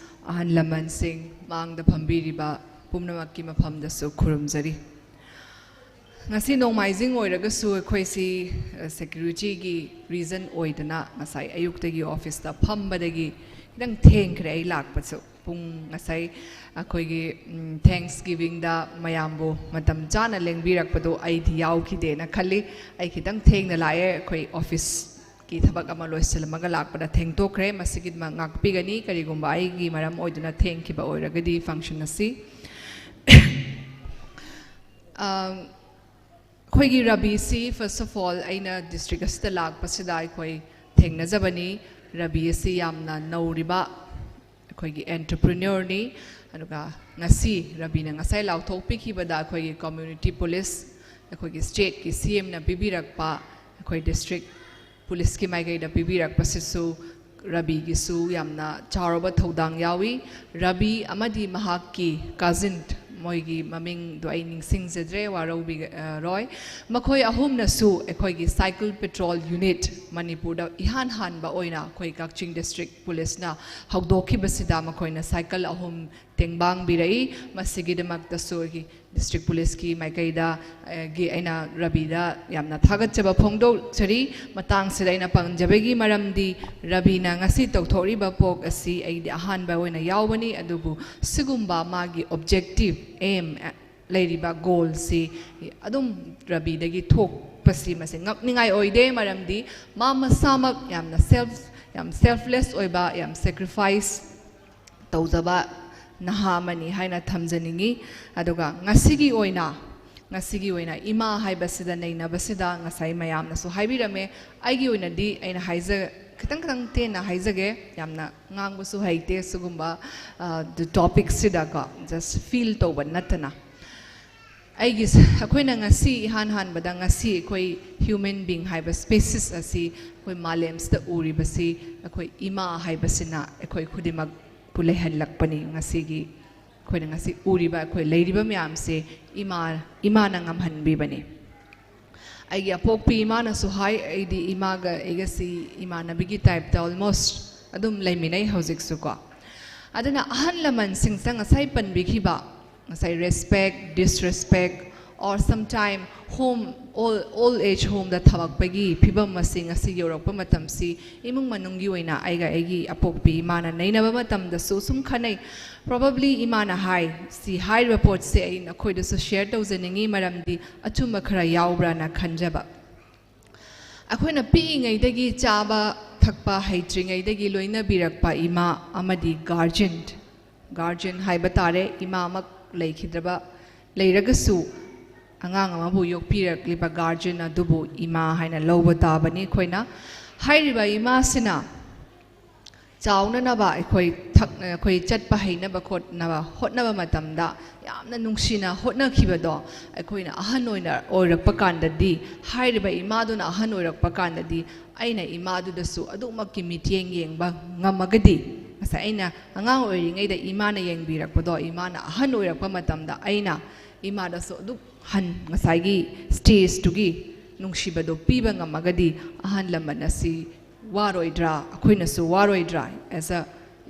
ꯑꯍꯜ ꯂꯃꯟꯁꯤꯡ, ꯃꯥꯡꯗ ꯐꯝꯕꯤꯔꯤꯕ ꯄꯨꯝꯅꯃꯛꯀꯤ ꯃꯐꯝꯗꯁꯨ ꯈꯨꯔꯨꯝꯖꯔꯤ꯫ ꯉꯁꯤ ꯅꯣꯡꯃꯥꯏꯖꯤꯡ ꯑꯣꯏꯔꯒꯁꯨ ꯑꯩꯈꯣꯏꯁꯤ, ꯑ, security ꯒꯤ reason ꯑꯣꯏꯗꯅ ꯉꯁꯥꯏ ꯑꯌꯨꯛꯇꯒꯤ office ꯇ ꯐꯝꯕꯗꯒꯤ ꯈꯤꯇꯪ ꯊꯦꯡꯈ꯭ꯔꯦ ꯑꯩ ꯂꯥꯛꯄꯁꯨ꯫ ꯄꯨꯡ ꯉꯁꯥꯏ ꯑꯩꯈꯣꯏꯒꯤ, ꯎꯝ, Thanksgiving ꯗ ꯃꯌꯥꯝꯕꯨ ꯃꯇꯝ ꯆꯥꯅ ꯂꯦꯡꯕꯤꯔꯛꯄꯗꯣ ꯑꯩꯗꯤ ꯌꯥꯎꯈꯤꯗꯦꯅ ꯈꯜꯂꯤ꯫ ꯑꯩ ꯈꯤꯇꯪ ꯊꯦꯡꯅ ꯂꯥꯛꯑꯦ, ꯑꯩꯈꯣꯏ office ꯀꯤ ꯊꯕꯛ ꯑꯃ ꯂꯣꯏꯁꯤꯜꯂꯝꯃꯒ ꯂꯥꯛꯄꯗ ꯊꯦꯡꯇꯣꯛꯈ꯭ꯔꯦ꯫ ꯃꯁꯤꯒꯤꯗꯃꯛ ꯉꯥꯛꯄꯤꯒꯅꯤ, ꯀꯔꯤꯒꯨꯝꯕ ꯑꯩꯒꯤ ꯃꯔꯝ ꯑꯣꯏꯗꯨꯅ ꯊꯦꯡꯈꯤꯕ ꯑꯣꯏꯔꯒꯗꯤ function ꯑꯁꯤ꯫ ꯑ, ꯑꯩꯈꯣꯏꯒꯤ ꯔꯕꯤꯁꯤ, first of all, ꯑꯩꯅ district ꯑꯁꯤꯗ ꯂꯥꯛꯄꯁꯤꯗ ꯑꯩꯈꯣꯏ ꯊꯦꯡꯅꯖꯕꯅꯤ꯫ ꯔꯕꯤ ꯑꯁꯤ ꯌꯥꯝꯅ ꯅꯧꯔꯤꯕ ꯑꯩꯈꯣꯏꯒꯤ entrepreneur ꯅꯤ꯫ ꯑꯗꯨꯒ ꯉꯁꯤ ꯔꯕꯤꯅ ꯉꯁꯥꯏ ꯂꯥꯎꯊꯣꯛꯄꯤꯈꯤꯕꯗ ꯑꯩꯈꯣꯏꯒꯤ community police, ꯑꯩꯈꯣꯏꯒꯤ state ꯀꯤ C M ꯅ ꯄꯤꯕꯤꯔꯛꯄ, ꯑꯩꯈꯣꯏ district police ꯀꯤ ꯃꯥꯏꯀꯩꯗ ꯄꯤꯕꯤꯔꯛꯄꯁꯤꯁꯨ ꯔꯕꯤꯒꯤꯁꯨ ꯌꯥꯝꯅ ꯆꯥꯎꯔꯕ ꯊꯧꯗꯥꯡ ꯌꯥꯎꯏ꯫ ꯔꯕꯤ ꯑꯃꯗꯤ ꯃꯍꯥꯛꯀꯤ cousin, ꯃꯣꯏꯒꯤ ꯃꯃꯤꯡꯗꯣ ꯑꯩ ꯅꯤꯡꯁꯤꯡꯖꯗ꯭ꯔꯦ, ꯋꯥꯔꯧꯕꯤꯔꯣꯏ꯫ ꯃꯈꯣꯏ ꯑꯍꯨꯝꯅꯁꯨ ꯑꯩꯈꯣꯏꯒꯤ cycle patrol unit ꯃꯅꯤꯄꯨꯔꯗ ꯏꯍꯥꯟ ꯍꯥꯟꯕ ꯑꯣꯏꯅ ꯑꯩꯈꯣꯏ ꯀꯛꯆꯤꯡ district police ꯅ ꯍꯧꯗꯣꯛꯈꯤꯕꯁꯤꯗ ꯃꯈꯣꯏꯅ cycle ꯑꯍꯨꯝ ꯇꯦꯡꯕꯥꯡꯕꯤꯔꯛꯏ꯫ ꯃꯁꯤꯒꯤꯗꯃꯛꯇꯁꯨ ꯑꯩꯒꯤ ꯗꯤꯁꯇ꯭ꯔꯤꯛ ꯄꯨꯂꯤꯁꯀꯤ ꯃꯥꯏꯀꯩꯗ, ꯑ, ꯒꯤ ꯑꯩꯅ ꯔꯕꯤꯗ ꯌꯥꯝꯅ ꯊꯥꯒꯠꯆꯕ ꯐꯣꯡꯗꯣꯛꯆꯔꯤ꯫ ꯃꯇꯥꯡꯁꯤꯗ ꯑꯩꯅ ꯄꯟꯖꯕꯒꯤ ꯃꯔꯝꯗꯤ ꯔꯕꯤꯅ ꯉꯁꯤ ꯇꯧꯊꯣꯛꯂꯤꯕ ꯄꯣꯛ ꯑꯁꯤ ꯑꯩꯗꯤ ꯑꯍꯥꯟꯕ ꯑꯣꯏꯅ ꯌꯥꯎꯕꯅꯤ, ꯑꯗꯨꯕꯨ ꯁꯤꯒꯨꯝꯕ ꯃꯥꯒꯤ objective, aim, ꯂꯩꯔꯤꯕ goalꯁꯤ ꯑꯗꯨꯝ ꯔꯕꯤꯗꯒꯤ ꯊꯣꯛꯄꯁꯤ ꯃꯁꯤ ꯉꯛꯅꯤꯡꯉꯥꯏ ꯑꯣꯏꯗꯦ, ꯃꯔꯝꯗꯤ ꯃꯥ ꯃꯁꯥꯃꯛ ꯌꯥꯝꯅ self, ꯌꯥꯝ selfless ꯑꯣꯏꯕ, ꯌꯥꯝ sacrifice ꯇꯧꯖꯕ ꯅꯍꯥ ꯑꯃꯅꯤ ꯍꯥꯏꯅ ꯊꯝꯖꯅꯤꯡꯉꯤ꯫ ꯑꯗꯨꯒ ꯉꯁꯤꯒꯤ ꯑꯣꯏꯅ, ꯉꯁꯤꯒꯤ ꯑꯣꯏꯅ ꯏꯃꯥ ꯍꯥꯏꯕꯁꯤꯗ ꯅꯩꯅꯕꯁꯤꯗ ꯉꯁꯥꯏ ꯃꯌꯥꯝꯅꯁꯨ ꯍꯥꯏꯕꯤꯔꯝꯃꯦ꯫ ꯑꯩꯒꯤ ꯑꯣꯏꯅꯗꯤ ꯑꯩꯅ ꯍꯥꯏꯖ-, ꯈꯤꯇꯪ ꯈꯤꯇꯪ ꯇꯦꯟꯅ ꯍꯥꯏꯖꯒꯦ, ꯌꯥꯝꯅ ꯉꯥꯡꯕꯁꯨ ꯍꯩꯇꯦ ꯁꯤꯒꯨꯝꯕ, ꯑ, topicꯁꯤꯗꯀꯣ, just feel ꯇꯧꯕ ꯅꯠꯇꯅ꯫ ꯑꯩꯒꯤ, ꯑꯩꯈꯣꯏꯅ ꯉꯁꯤ ꯏꯍꯥꯟ ꯍꯥꯟꯕꯗ ꯉꯁꯤ ꯑꯩꯈꯣꯏ human being ꯍꯥꯏꯕ species ꯑꯁꯤ ꯑꯩꯈꯣꯏ ꯃꯥꯂꯦꯝꯁꯤꯗ ꯎꯔꯤꯕꯁꯤ ꯑꯩꯈꯣꯏ ꯏꯃꯥ ꯍꯥꯏꯕꯁꯤꯅ ꯑꯩꯈꯣꯏ ꯈꯨꯗꯤꯡꯃꯛꯄꯨ ꯂꯩꯍꯜꯂꯛꯄꯅꯤ꯫ ꯉꯁꯤꯒꯤ ꯑꯩꯈꯣꯏꯅ ꯉꯁꯤ ꯎꯔꯤꯕ, ꯑꯩꯈꯣꯏ ꯂꯩꯔꯤꯕ ꯃꯌꯥꯝꯁꯦ ꯏꯃꯥ, ꯏꯃꯥꯅ ꯉꯝꯍꯟꯕꯤꯕꯅꯤ꯫ ꯑꯩꯒꯤ ꯑꯄꯣꯛꯄꯤ ꯏꯃꯥꯅꯁꯨ ꯍꯥꯏ, ꯑꯩꯗꯤ ꯏꯃꯥꯒ ꯑꯩꯒꯁꯤ ꯏꯃꯥꯟꯅꯕꯤꯒꯤ typeꯇ almost ꯑꯗꯨꯝ ꯂꯩꯃꯤꯟꯅꯩ ꯍꯧꯖꯤꯛꯁꯨꯀꯣ꯫ ꯑꯗꯨꯅ ꯑꯍꯜ ꯂꯃꯟꯁꯤꯡꯁꯤꯅ ꯉꯁꯥꯏ ꯄꯟꯕꯤꯈꯤꯕ, ꯉꯁꯥꯏ respect, disrespect, or sometime home, old, old age homeꯗ ꯊꯝꯃꯛꯄꯒꯤ ꯐꯤꯕꯝ ꯑꯁꯤ ꯉꯁꯤ ꯌꯧꯔꯛꯄ ꯃꯇꯝꯁꯤ ꯏꯃꯨꯡ ꯃꯅꯨꯡꯒꯤ ꯑꯣꯏꯅ ꯑꯩꯒ ꯑꯩꯒꯤ ꯑꯄꯣꯛꯄꯤ ꯏꯃꯥꯅ ꯅꯩꯅꯕ ꯃꯇꯝꯗꯁꯨ ꯁꯨꯝ ꯈꯟꯅꯩ꯫ Probably ꯏꯃꯥꯅ ꯍꯥꯏ, ꯁꯤ ꯍꯥꯏꯔꯤꯕ ꯄꯣꯠꯁꯦ ꯑꯩ ꯅꯈꯣꯏꯗꯁꯨ share ꯇꯧꯖꯅꯤꯡꯉꯤ, ꯃꯔꯝꯗꯤ ꯑꯆꯨꯝꯕ ꯈꯔ ꯌꯥꯎꯕ꯭ꯔꯥꯅ ꯈꯟꯖꯕ꯫ ꯑꯩꯈꯣꯏꯅ ꯄꯤꯛꯏꯉꯩꯗꯒꯤ ꯆꯥꯕ ꯊꯛꯄ ꯍꯩꯇ꯭ꯔꯤꯉꯩꯗꯒꯤ ꯂꯣꯏꯅꯕꯤꯔꯛꯄ ꯏꯃꯥ ꯑꯃꯗꯤ guardian, guardian ꯍꯥꯏꯕ ꯇꯥꯔꯦ, ꯏꯃꯥꯃꯛ ꯂꯩꯈꯤꯗ꯭ꯔꯕ ꯂꯩꯔꯒꯁꯨ ꯑꯉꯥꯡ ꯑꯃꯕꯨ ꯌꯣꯛꯄꯤꯔꯛꯂꯤꯕ guardian ꯑꯗꯨꯕꯨ ꯏꯃꯥ ꯍꯥꯏꯅ ꯂꯧꯕ ꯇꯥꯕꯅꯤ ꯑꯩꯈꯣꯏꯅ꯫ ꯍꯥꯏꯔꯤꯕ ꯏꯃꯥꯁꯤꯅ ꯆꯥꯎꯅꯅꯕ ꯑꯩꯈꯣꯏ ꯊꯛ-, ꯑꯩꯈꯣꯏ ꯆꯠꯄ ꯍꯩꯅꯕ ꯈꯣꯠꯅꯕ ꯍꯣꯠꯅꯕ ꯃꯇꯝꯗ ꯌꯥꯝꯅ ꯅꯨꯡꯁꯤꯅ ꯍꯣꯠꯅꯈꯤꯕꯗꯣ ꯑꯩꯈꯣꯏꯅ ꯑꯍꯟ ꯑꯣꯏꯅ ꯑꯣꯏꯔꯛꯄ ꯀꯥꯟꯗꯗꯤ, ꯍꯥꯏꯔꯤꯕ ꯏꯃꯥꯗꯨꯅ ꯑꯍꯟ ꯑꯣꯏꯔꯛꯄ ꯀꯥꯟꯗꯗꯤ ꯑꯩꯅ ꯏꯃꯥꯗꯨꯗꯁꯨ ꯑꯗꯨꯃꯛꯀꯤ ꯃꯤꯠꯌꯦꯡ ꯌꯦꯡꯕ ꯉꯝꯃꯒꯗꯤ, ꯉꯁꯥꯏ ꯑꯩꯅ ꯑꯉꯥꯡ ꯑꯣꯏꯔꯤꯉꯩꯗ ꯏꯃꯥꯅ ꯌꯦꯡꯕꯤꯔꯛꯄꯗꯣ, ꯏꯃꯥꯅ ꯑꯍꯟ ꯑꯣꯏꯔꯛꯄ ꯃꯇꯝꯗ ꯑꯩꯅ ꯏꯃꯥꯗꯁꯨ ꯑꯗꯨꯛ ꯍꯟ-, ꯉꯁꯥꯏꯒꯤ stageꯇꯨꯒꯤ ꯅꯨꯡꯁꯤꯕꯗꯣ ꯄꯤꯕ ꯉꯝꯃꯒꯗꯤ ꯑꯍꯜ ꯂꯃꯟ ꯑꯁꯤ ꯋꯥꯔꯣꯏꯗ꯭ꯔꯥ, ꯑꯩꯈꯣꯏꯅꯁꯨ ꯋꯥꯔꯣꯏꯗ꯭ꯔꯥ? As a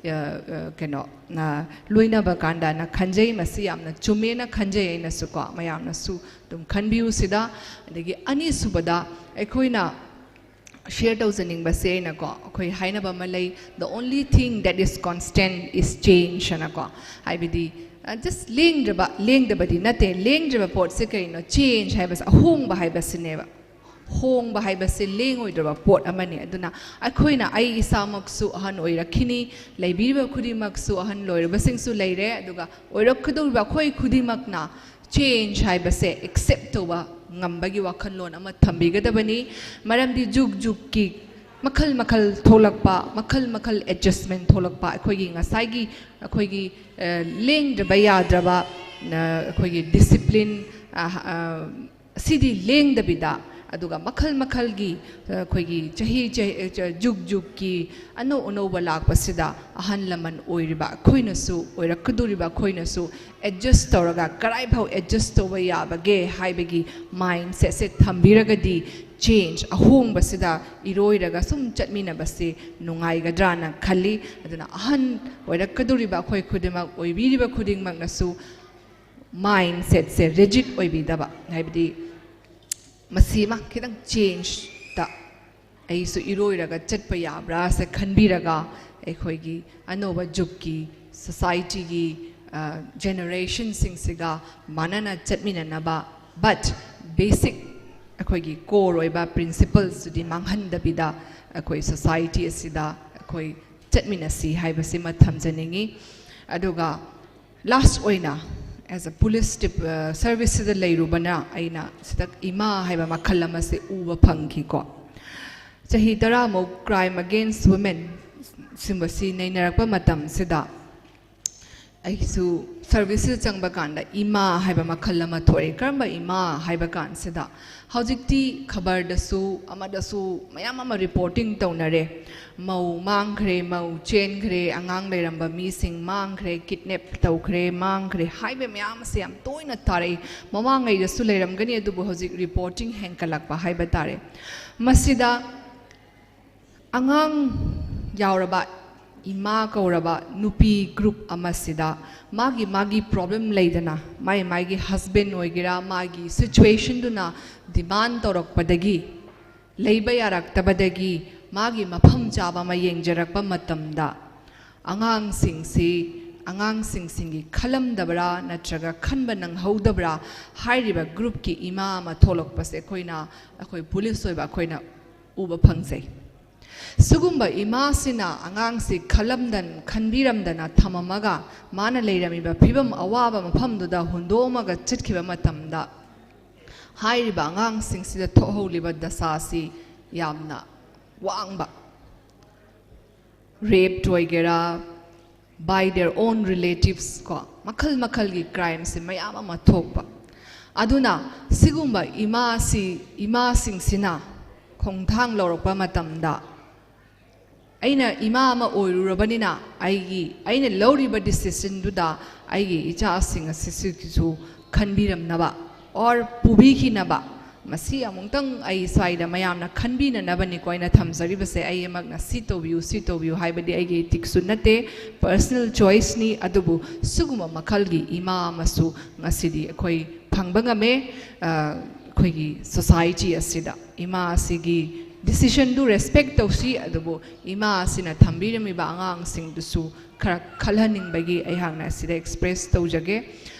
ꯑ, ꯑ, ꯀꯩꯅꯣ, ꯑ, ꯂꯣꯏꯅꯕ ꯀꯥꯟꯗꯅ ꯈꯟꯖꯩ꯫ ꯃꯁꯤ ꯌꯥꯝꯅ ꯆꯨꯝꯃꯦꯅ ꯈꯟꯖꯩ ꯑꯩꯅꯁꯨꯀꯣ꯫ ꯃꯌꯥꯝꯅꯁꯨ ꯑꯗꯨꯝ ꯈꯟꯕꯤꯌꯨ ꯁꯤꯗ꯫ ꯑꯗꯒꯤ ꯑꯅꯤꯁꯨꯕꯗ ꯑꯩꯈꯣꯏꯅ ꯁꯤꯌꯔ ꯇꯧꯖꯅꯤꯡꯕꯁꯦ ꯑꯩꯅꯀꯣ, ꯑꯩꯈꯣꯏ ꯍꯥꯏꯅꯕ ꯑꯃ ꯂꯩ, "The only thing that is constant is change" ꯍꯥꯏꯅꯀꯣ꯫ ꯍꯥꯏꯕꯗꯤ, ꯑ, ꯖꯁ ꯂꯦꯡꯗ꯭ꯔꯕ, ꯂꯦꯡꯗꯕꯗꯤ ꯅꯠꯇꯦ, ꯂꯦꯡꯗ꯭ꯔꯕ ꯄꯣꯠꯁꯦ ꯀꯩꯅꯣ? ꯆꯦꯟꯖ ꯍꯥꯏꯕꯁꯦ, ꯑꯍꯣꯡꯕ ꯍꯥꯏꯕꯁꯤꯅꯦꯕ꯫ ꯍꯣꯡꯕ ꯍꯥꯏꯕꯁꯤ ꯂꯦꯡꯉꯣꯏꯗ꯭ꯔꯕ ꯄꯣꯠ ꯑꯃꯅꯤ꯫ ꯑꯗꯨꯅ ꯑꯩꯈꯣꯏꯅ, ꯑꯩ ꯏꯁꯥꯃꯛꯁꯨ ꯑꯍꯟ ꯑꯣꯏꯔꯛꯈꯤꯅꯤ, ꯂꯩꯕꯤꯔꯤꯕ ꯈꯨꯗꯤꯡꯃꯛꯁꯨ, ꯑꯍꯟ ꯑꯣꯏꯔꯕꯁꯤꯡꯁꯨ ꯂꯩꯔꯦ, ꯑꯗꯨꯒ ꯑꯣꯏꯔꯛꯀꯗꯧꯔꯤꯕ ꯑꯩꯈꯣꯏ ꯈꯨꯗꯤꯡꯃꯛꯅ ꯆꯦꯟꯖ ꯍꯥꯏꯕꯁꯦ ꯑꯦꯛꯁꯦꯞ ꯇꯧꯕ ꯉꯝꯕꯒꯤ ꯋꯥꯈꯜꯂꯣꯟ ꯑꯃ ꯊꯝꯕꯤꯒꯗꯕꯅꯤ꯫ ꯃꯔꯝꯗꯤ ꯖꯨꯛ ꯖꯨꯛꯀꯤ ꯃꯈꯜ ꯃꯈꯜ ꯊꯣꯛꯂꯛꯄ, ꯃꯈꯜ ꯃꯈꯜ ꯑꯦꯗꯖꯁꯃꯦꯟ ꯊꯣꯛꯂꯛꯄ, ꯑꯩꯈꯣꯏꯒꯤ ꯉꯁꯥꯏꯒꯤ, ꯑꯩꯈꯣꯏꯒꯤ, ꯑ, ꯂꯦꯡꯗ꯭ꯔꯕ ꯌꯥꯗ꯭ꯔꯕ, ꯑ, ꯑꯩꯈꯣꯏꯒꯤ ꯗꯤꯁꯤꯄ꯭ꯂꯤꯟ, ꯑ, ꯑ, ꯑꯁꯤꯗꯤ ꯂꯦꯡꯗꯕꯤꯗ, ꯑꯗꯨꯒ ꯃꯈꯜ ꯃꯈꯜꯒꯤ, ꯑ, ꯑꯩꯈꯣꯏꯒꯤ ꯆꯍꯤ, ꯆꯍꯤ, ꯑ, ꯆ-, ꯖꯨꯛ ꯖꯨꯛꯀꯤ ꯑꯅꯧ ꯑꯅꯧꯕ ꯂꯥꯛꯄꯁꯤꯗ ꯑꯍꯜ ꯂꯃꯟ ꯑꯣꯏꯔꯤꯕ ꯑꯩꯈꯣꯏꯅꯁꯨ, ꯑꯣꯏꯔꯛꯀꯗꯧꯔꯤꯕ ꯑꯩꯈꯣꯏꯅꯁꯨ ꯑꯦꯗꯖꯁ ꯇꯧꯔꯒ, ꯀꯗꯥꯏꯐꯥꯎ ꯑꯦꯗꯖꯁ ꯇꯧꯕ ꯌꯥꯕꯒꯦ ꯍꯥꯏꯕꯒꯤ ꯃꯥꯏꯟꯁꯦꯠꯁꯦ ꯊꯝꯕꯤꯔꯒꯗꯤ, ꯆꯦꯟꯖ, ꯑꯍꯣꯡꯕꯁꯤꯗ ꯏꯔꯣꯏꯔꯒ ꯁꯨꯝ ꯆꯠꯃꯤꯟꯅꯕꯁꯤ ꯅꯨꯡꯉꯥꯏꯒꯗ꯭ꯔꯥꯅ ꯈꯜꯂꯤ꯫ ꯑꯗꯨꯅ ꯑꯍꯟ ꯑꯣꯏꯔꯛꯀꯗꯧꯔꯤꯕ ꯑꯩꯈꯣꯏ ꯈꯨꯗꯤꯡꯃꯛ, ꯑꯣꯏꯕꯤꯔꯤꯕ ꯈꯨꯗꯤꯡꯃꯛꯅꯁꯨ ꯃꯥꯏꯟꯁꯦꯠꯁꯦ ꯔꯤꯖꯤꯠ ꯑꯣꯏꯕꯤꯗꯕ, ꯍꯥꯏꯕꯗꯤ ꯃꯁꯤꯃ ꯈꯤꯇꯪ ꯆꯦꯟꯖꯇ ꯑꯩꯁꯨ ꯏꯔꯣꯏꯔꯒ ꯆꯠꯄ ꯌꯥꯕ꯭ꯔꯥꯁꯦ ꯈꯟꯕꯤꯔꯒ, ꯑꯩꯈꯣꯏꯒꯤ ꯑꯅꯧꯕ ꯖꯨꯛꯀꯤ ꯁꯣꯁꯥꯏꯇꯤꯒꯤ, ꯑ, ꯖꯦꯅꯦꯔꯦꯁꯟꯁꯤꯡꯁꯤꯒ ꯃꯥꯟꯅꯅ ꯆꯠꯃꯤꯟꯅꯅꯕ, ꯕꯠ ꯕꯦꯁꯤꯛ ꯑꯩꯈꯣꯏꯒꯤ ꯀꯣꯔ ꯑꯣꯏꯕ ꯄ꯭ꯔꯤꯟꯁꯤꯄꯜꯁꯇꯨꯗꯤ ꯃꯥꯡꯍꯟꯗꯕꯤꯗ ꯑꯩꯈꯣꯏ ꯁꯣꯁꯥꯏꯇꯤ ꯑꯁꯤꯗ ꯑꯩꯈꯣꯏ ꯆꯠꯃꯤꯟꯅꯁꯤ ꯍꯥꯏꯕꯁꯤꯃ ꯊꯝꯖꯅꯤꯡꯉꯤ꯫ ꯑꯗꯨꯒ ꯂꯥꯁ ꯑꯣꯏꯅ, ꯑꯦꯁ ꯑ ꯄꯨꯂꯤꯁ ꯁꯔꯚꯤꯁꯁꯤꯗ ꯂꯩꯔꯨꯕꯅ ꯑꯩꯅ ꯁꯤꯗ ꯏꯃꯥ ꯍꯥꯏꯕ ꯃꯈꯜ ꯑꯃꯁꯦ ꯎꯕ ꯐꯪꯈꯤꯀꯣ꯫ ꯆꯍꯤ ꯇꯔꯥꯃꯨꯛ ꯀ꯭ꯔꯥꯏꯝ ꯑꯒꯦꯟꯁ ꯋꯨꯃꯦꯟ ꯁꯤꯒꯨꯝꯕꯁꯤ ꯅꯩꯅꯔꯛꯄ ꯃꯇꯝꯁꯤꯗ, ꯑꯩꯁꯨ ꯁꯔꯚꯤꯁꯁꯤꯗ ꯆꯪꯕ ꯀꯥꯟꯗ ꯏꯃꯥ ꯍꯥꯏꯕ ꯃꯈꯜ ꯑꯃ ꯊꯣꯛꯑꯦ꯫ ꯀꯔꯝꯕ ꯏꯃꯥ ꯍꯥꯏꯕ ꯀꯥꯟꯁꯤꯗ, ꯍꯧꯖꯤꯛꯇꯤ ꯈꯕꯔꯗꯁꯨ ꯑꯃꯗꯁꯨ ꯃꯌꯥꯝ ꯑꯃ ꯔꯤꯄꯣꯔꯇꯤꯡ ꯇꯧꯅꯔꯦ꯫ ꯃꯧ ꯃꯥꯡꯈ꯭ꯔꯦ, ꯃꯧ ꯆꯦꯟꯈ꯭ꯔꯦ, ꯑꯉꯥꯡ ꯂꯩꯔꯝꯕ ꯃꯤꯁꯤꯡ ꯃꯥꯡꯈ꯭ꯔꯦ, ꯀꯤꯗꯅꯦꯞ ꯇꯧꯈ꯭ꯔꯦ, ꯃꯥꯡꯈ꯭ꯔꯦ ꯍꯥꯏꯕ ꯃꯌꯥꯝ ꯑꯁꯦ ꯌꯥꯝ ꯇꯣꯏꯅ ꯇꯥꯔꯛꯏ꯫ ꯃꯃꯥꯡꯉꯩꯗꯁꯨ ꯂꯩꯔꯝꯒꯅꯤ, ꯑꯗꯨꯕꯨ ꯍꯧꯖꯤꯛ ꯔꯤꯄꯣꯔꯇꯤꯡ ꯍꯦꯟꯀꯠꯂꯛꯄ ꯍꯥꯏꯕ ꯇꯥꯔꯦ꯫ ꯃꯁꯤꯗ ꯑꯉꯥꯡ ꯌꯥꯎꯔꯕ, ꯏꯃꯥ ꯀꯧꯔꯕ ꯅꯨꯄꯤ ꯒ꯭ꯔꯨꯞ ꯑꯃꯁꯤꯗ ꯃꯥꯒꯤ ꯃꯥꯒꯤ ꯄ꯭ꯔꯣꯕ꯭ꯂꯦꯝ ꯂꯩꯗꯅ, ꯃꯥꯏ ꯃꯥꯒꯤ ꯍꯁꯕꯦꯟ ꯑꯣꯏꯒꯦꯔꯥ, ꯃꯥꯒꯤ ꯁꯤꯆꯨꯋꯦꯁꯟꯗꯨꯅ ꯗꯤꯃꯥꯟ ꯇꯧꯔꯛꯄꯗꯒꯤ, ꯂꯩꯕ ꯌꯥꯔꯛꯇꯕꯗꯒꯤ ꯃꯥꯒꯤ ꯃꯐꯝ ꯆꯥꯕ ꯑꯃ ꯌꯦꯡꯖꯔꯛꯄ ꯃꯇꯝꯗ, ꯑꯉꯥꯡꯁꯤꯡꯁꯤ, ꯑꯉꯥꯡꯁꯤꯡꯁꯤꯡꯒꯤ ꯈꯜꯂꯝꯗꯕ꯭ꯔꯥ ꯅꯠꯇ꯭ꯔꯒ ꯈꯟꯕ ꯅꯪꯍꯧꯗꯕ꯭ꯔꯥ ꯍꯥꯏꯔꯤꯕ ꯒ꯭ꯔꯨꯞꯀꯤ ꯏꯃꯥ ꯑꯃ ꯊꯣꯛꯂꯛꯄꯁꯦ ꯑꯩꯈꯣꯏꯅ, ꯑꯩꯈꯣꯏ ꯄꯨꯂꯤꯁ ꯑꯣꯏꯕ ꯑꯩꯈꯣꯏꯅ ꯎꯕ ꯐꯪꯖꯩ꯫ ꯁꯤꯒꯨꯝꯕ ꯏꯃꯥꯁꯤꯅ ꯑꯉꯥꯡꯁꯤ ꯈꯜꯂꯝꯗꯟ-, ꯈꯟꯕꯤꯔꯝꯗꯅ ꯊꯝꯃꯝꯃꯒ ꯃꯥꯅ ꯂꯩꯔꯝꯃꯤꯕ ꯐꯤꯕꯝ ꯑꯋꯥꯕ ꯃꯐꯝꯗꯨꯗ ꯍꯨꯟꯗꯣꯛꯑꯝꯃꯒ ꯆꯠꯈꯤꯕ ꯃꯇꯝꯗ, ꯍꯥꯏꯔꯤꯕ ꯑꯉꯥꯡꯁꯤꯡꯁꯤꯗ ꯊꯣꯛꯍꯧꯂꯤꯕ ꯗꯁꯥꯁꯤ ꯌꯥꯝꯅ ꯋꯥꯡꯕ꯫ ꯔꯦꯞ ꯑꯣꯏꯒꯦꯔꯥ, by their own relatives ꯀꯣ, ꯃꯈꯜ ꯃꯈꯜꯒꯤ ꯀ꯭ꯔꯥꯏꯝꯁꯦ ꯃꯌꯥꯝ ꯑꯃ ꯊꯣꯛꯄ꯫ ꯑꯗꯨꯅ ꯁꯤꯒꯨꯝꯕ ꯏꯃꯥꯁꯤ, ꯏꯃꯥꯁꯤꯡꯁꯤꯅ ꯈꯣꯡꯊꯥꯡ ꯂꯧꯔꯛꯄ ꯃꯇꯝꯗ, ꯑꯩꯅ ꯏꯃꯥ ꯑꯃ ꯑꯣꯏꯔꯨꯔꯕꯅꯤꯅ ꯑꯩꯒꯤ, ꯑꯩꯅ ꯂꯧꯔꯤꯕ ꯗꯤꯁꯤꯖꯟꯗꯨꯗ ꯑꯩꯒꯤ ꯏꯆꯥꯁꯤꯡ ꯑꯁꯤꯁꯨ ꯈꯟꯕꯤꯔꯝꯅꯕ or ꯄꯨꯕꯤꯈꯤꯅꯕ, ꯃꯁꯤ ꯑꯃꯨꯛꯇꯪ ꯑꯩ ꯁ꯭ꯋꯥꯏꯗ ꯃꯌꯥꯝꯅ ꯈꯟꯕꯤꯅꯅꯕꯅꯤꯀꯣ ꯑꯩꯅ ꯊꯝꯖꯔꯤꯕꯁꯦ꯫ ꯑꯩꯃꯛꯅ ꯁꯤ ꯇꯧꯕꯤꯌꯨ, ꯁꯤ ꯇꯧꯕꯤꯌꯨ ꯍꯥꯏꯕꯗꯤ ꯑꯩꯒꯤ ꯏꯊꯤꯛꯁꯨ ꯅꯠꯇꯦ, ꯄꯔꯁꯅꯦꯜ ꯆꯣꯏꯁꯅꯤ꯫ ꯑꯗꯨꯕꯨ ꯁꯤꯒꯨꯝꯕ ꯃꯈꯜꯒꯤ ꯏꯃꯥ ꯑꯃꯁꯨ ꯉꯁꯤꯗꯤ ꯑꯩꯈꯣꯏ ꯐꯪꯕ ꯉꯝꯃꯦ꯫ ꯑ, ꯑꯩꯈꯣꯏꯒꯤ ꯁꯣꯁꯥꯏꯇꯤ ꯑꯁꯤꯗ ꯏꯃꯥ ꯑꯁꯤꯒꯤ ꯗꯤꯁꯤꯖꯟꯗꯨ ꯔꯦꯁꯄꯦꯛ ꯇꯧꯁꯤ, ꯑꯗꯨꯕꯨ ꯏꯃꯥ ꯑꯁꯤꯅ ꯊꯝꯕꯤꯔꯝꯃꯤꯕ ꯑꯉꯥꯡꯁꯤꯡꯗꯨꯁꯨ ꯈꯔ ꯈꯜꯍꯟꯅꯤꯡꯕꯒꯤ ꯑꯩꯍꯥꯛꯅ ꯑꯁꯤꯗ ꯑꯦꯛꯁꯄ꯭ꯔꯦꯁ ꯇꯧꯖꯒꯦ꯫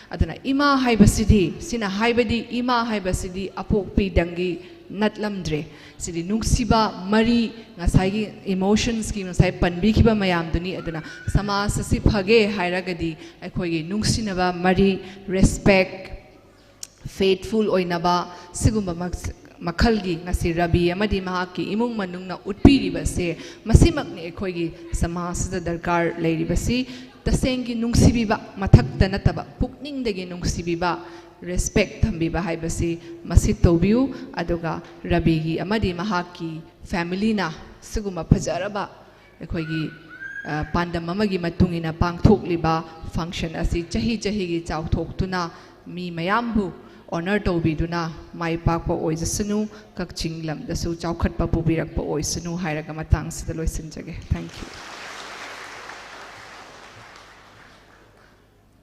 ꯑꯗꯨꯅ ꯏꯃꯥ ꯍꯥꯏꯕꯁꯤꯗꯤ, ꯁꯤꯅ ꯍꯥꯏꯕꯗꯤ ꯏꯃꯥ ꯍꯥꯏꯕꯁꯤꯗꯤ ꯑꯄꯣꯛꯄꯤꯗꯪꯒꯤ ꯅꯠꯂꯝꯗ꯭ꯔꯦ꯫ ꯁꯤꯗꯤ ꯅꯨꯡꯁꯤꯕ ꯃꯔꯤ, ꯉꯁꯥꯏꯒꯤ ꯏꯃꯣꯁꯟꯁꯀꯤ ꯉꯁꯥꯏ ꯄꯟꯕꯤꯈꯤꯕ ꯃꯌꯥꯝꯗꯨꯅꯤ꯫ ꯑꯗꯨꯅ ꯁꯃꯥꯖ ꯑꯁꯤ ꯐꯒꯦ ꯍꯥꯏꯔꯒꯗꯤ ꯑꯩꯈꯣꯏꯒꯤ ꯅꯨꯡꯁꯤꯅꯕ ꯃꯔꯤ, ꯔꯦꯁꯄꯦꯛ, ꯐꯦꯠꯐꯨꯜ ꯑꯣꯏꯅꯕ, ꯁꯤꯒꯨꯝꯕ ꯃꯛ-, ꯃꯈꯜꯒꯤ ꯉꯁꯤ ꯔꯕꯤ ꯑꯃꯗꯤ ꯃꯍꯥꯛꯀꯤ ꯏꯃꯨꯡ ꯃꯅꯨꯡꯅ ꯎꯠꯄꯤꯔꯤꯕꯁꯦ, ꯃꯁꯤꯃꯛꯅꯤ ꯑꯩꯈꯣꯏꯒꯤ ꯁꯃꯥꯖꯁꯤꯗ ꯗꯔꯀꯥꯔ ꯂꯩꯔꯤꯕꯁꯤ꯫ ꯇꯁꯦꯡꯒꯤ ꯅꯨꯡꯁꯤꯕꯤꯕ, ꯃꯊꯛꯇ ꯅꯠꯇꯕ ꯄꯨꯛꯅꯤꯡꯗꯒꯤ ꯅꯨꯡꯁꯤꯕꯤꯕ, ꯔꯦꯁꯄꯦꯛ ꯊꯝꯕꯤꯕ ꯍꯥꯏꯕꯁꯤ ꯃꯁꯤ ꯇꯧꯕꯤꯌꯨ꯫ ꯑꯗꯨꯒ ꯔꯕꯤꯒꯤ ꯑꯃꯗꯤ ꯃꯍꯥꯛꯀꯤ ꯐꯦꯃꯤꯂꯤꯅ ꯁꯤꯒꯨꯝꯕ ꯐꯖꯔꯕ ꯑꯩꯈꯣꯏꯒꯤ, ꯑ, ꯄꯥꯟꯗꯝ ꯑꯃꯒꯤ ꯃꯇꯨꯡ ꯏꯟꯅ ꯄꯥꯡꯊꯣꯛꯂꯤꯕ ꯐꯪꯁꯟ ꯑꯁꯤ ꯆꯍꯤ ꯆꯍꯤꯒꯤ ꯆꯥꯎꯊꯣꯛꯇꯨꯅ ꯃꯤ ꯃꯌꯥꯝꯕꯨ ꯑꯣꯅꯔ ꯇꯧꯕꯤꯗꯨꯅ ꯃꯥꯏ ꯄꯥꯛꯄ ꯑꯣꯏꯖꯁꯅꯨ, ꯀꯛꯆꯤꯡ ꯂꯝꯗꯁꯨ ꯆꯥꯎꯈꯠꯄ ꯄꯨꯕꯤꯔꯛꯄ ꯑꯣꯏꯁꯅꯨ ꯍꯥꯏꯔꯒ ꯃꯇꯥꯡꯁꯤꯗ ꯂꯣꯏꯁꯤꯟꯖꯒꯦ꯫ Thank you꯫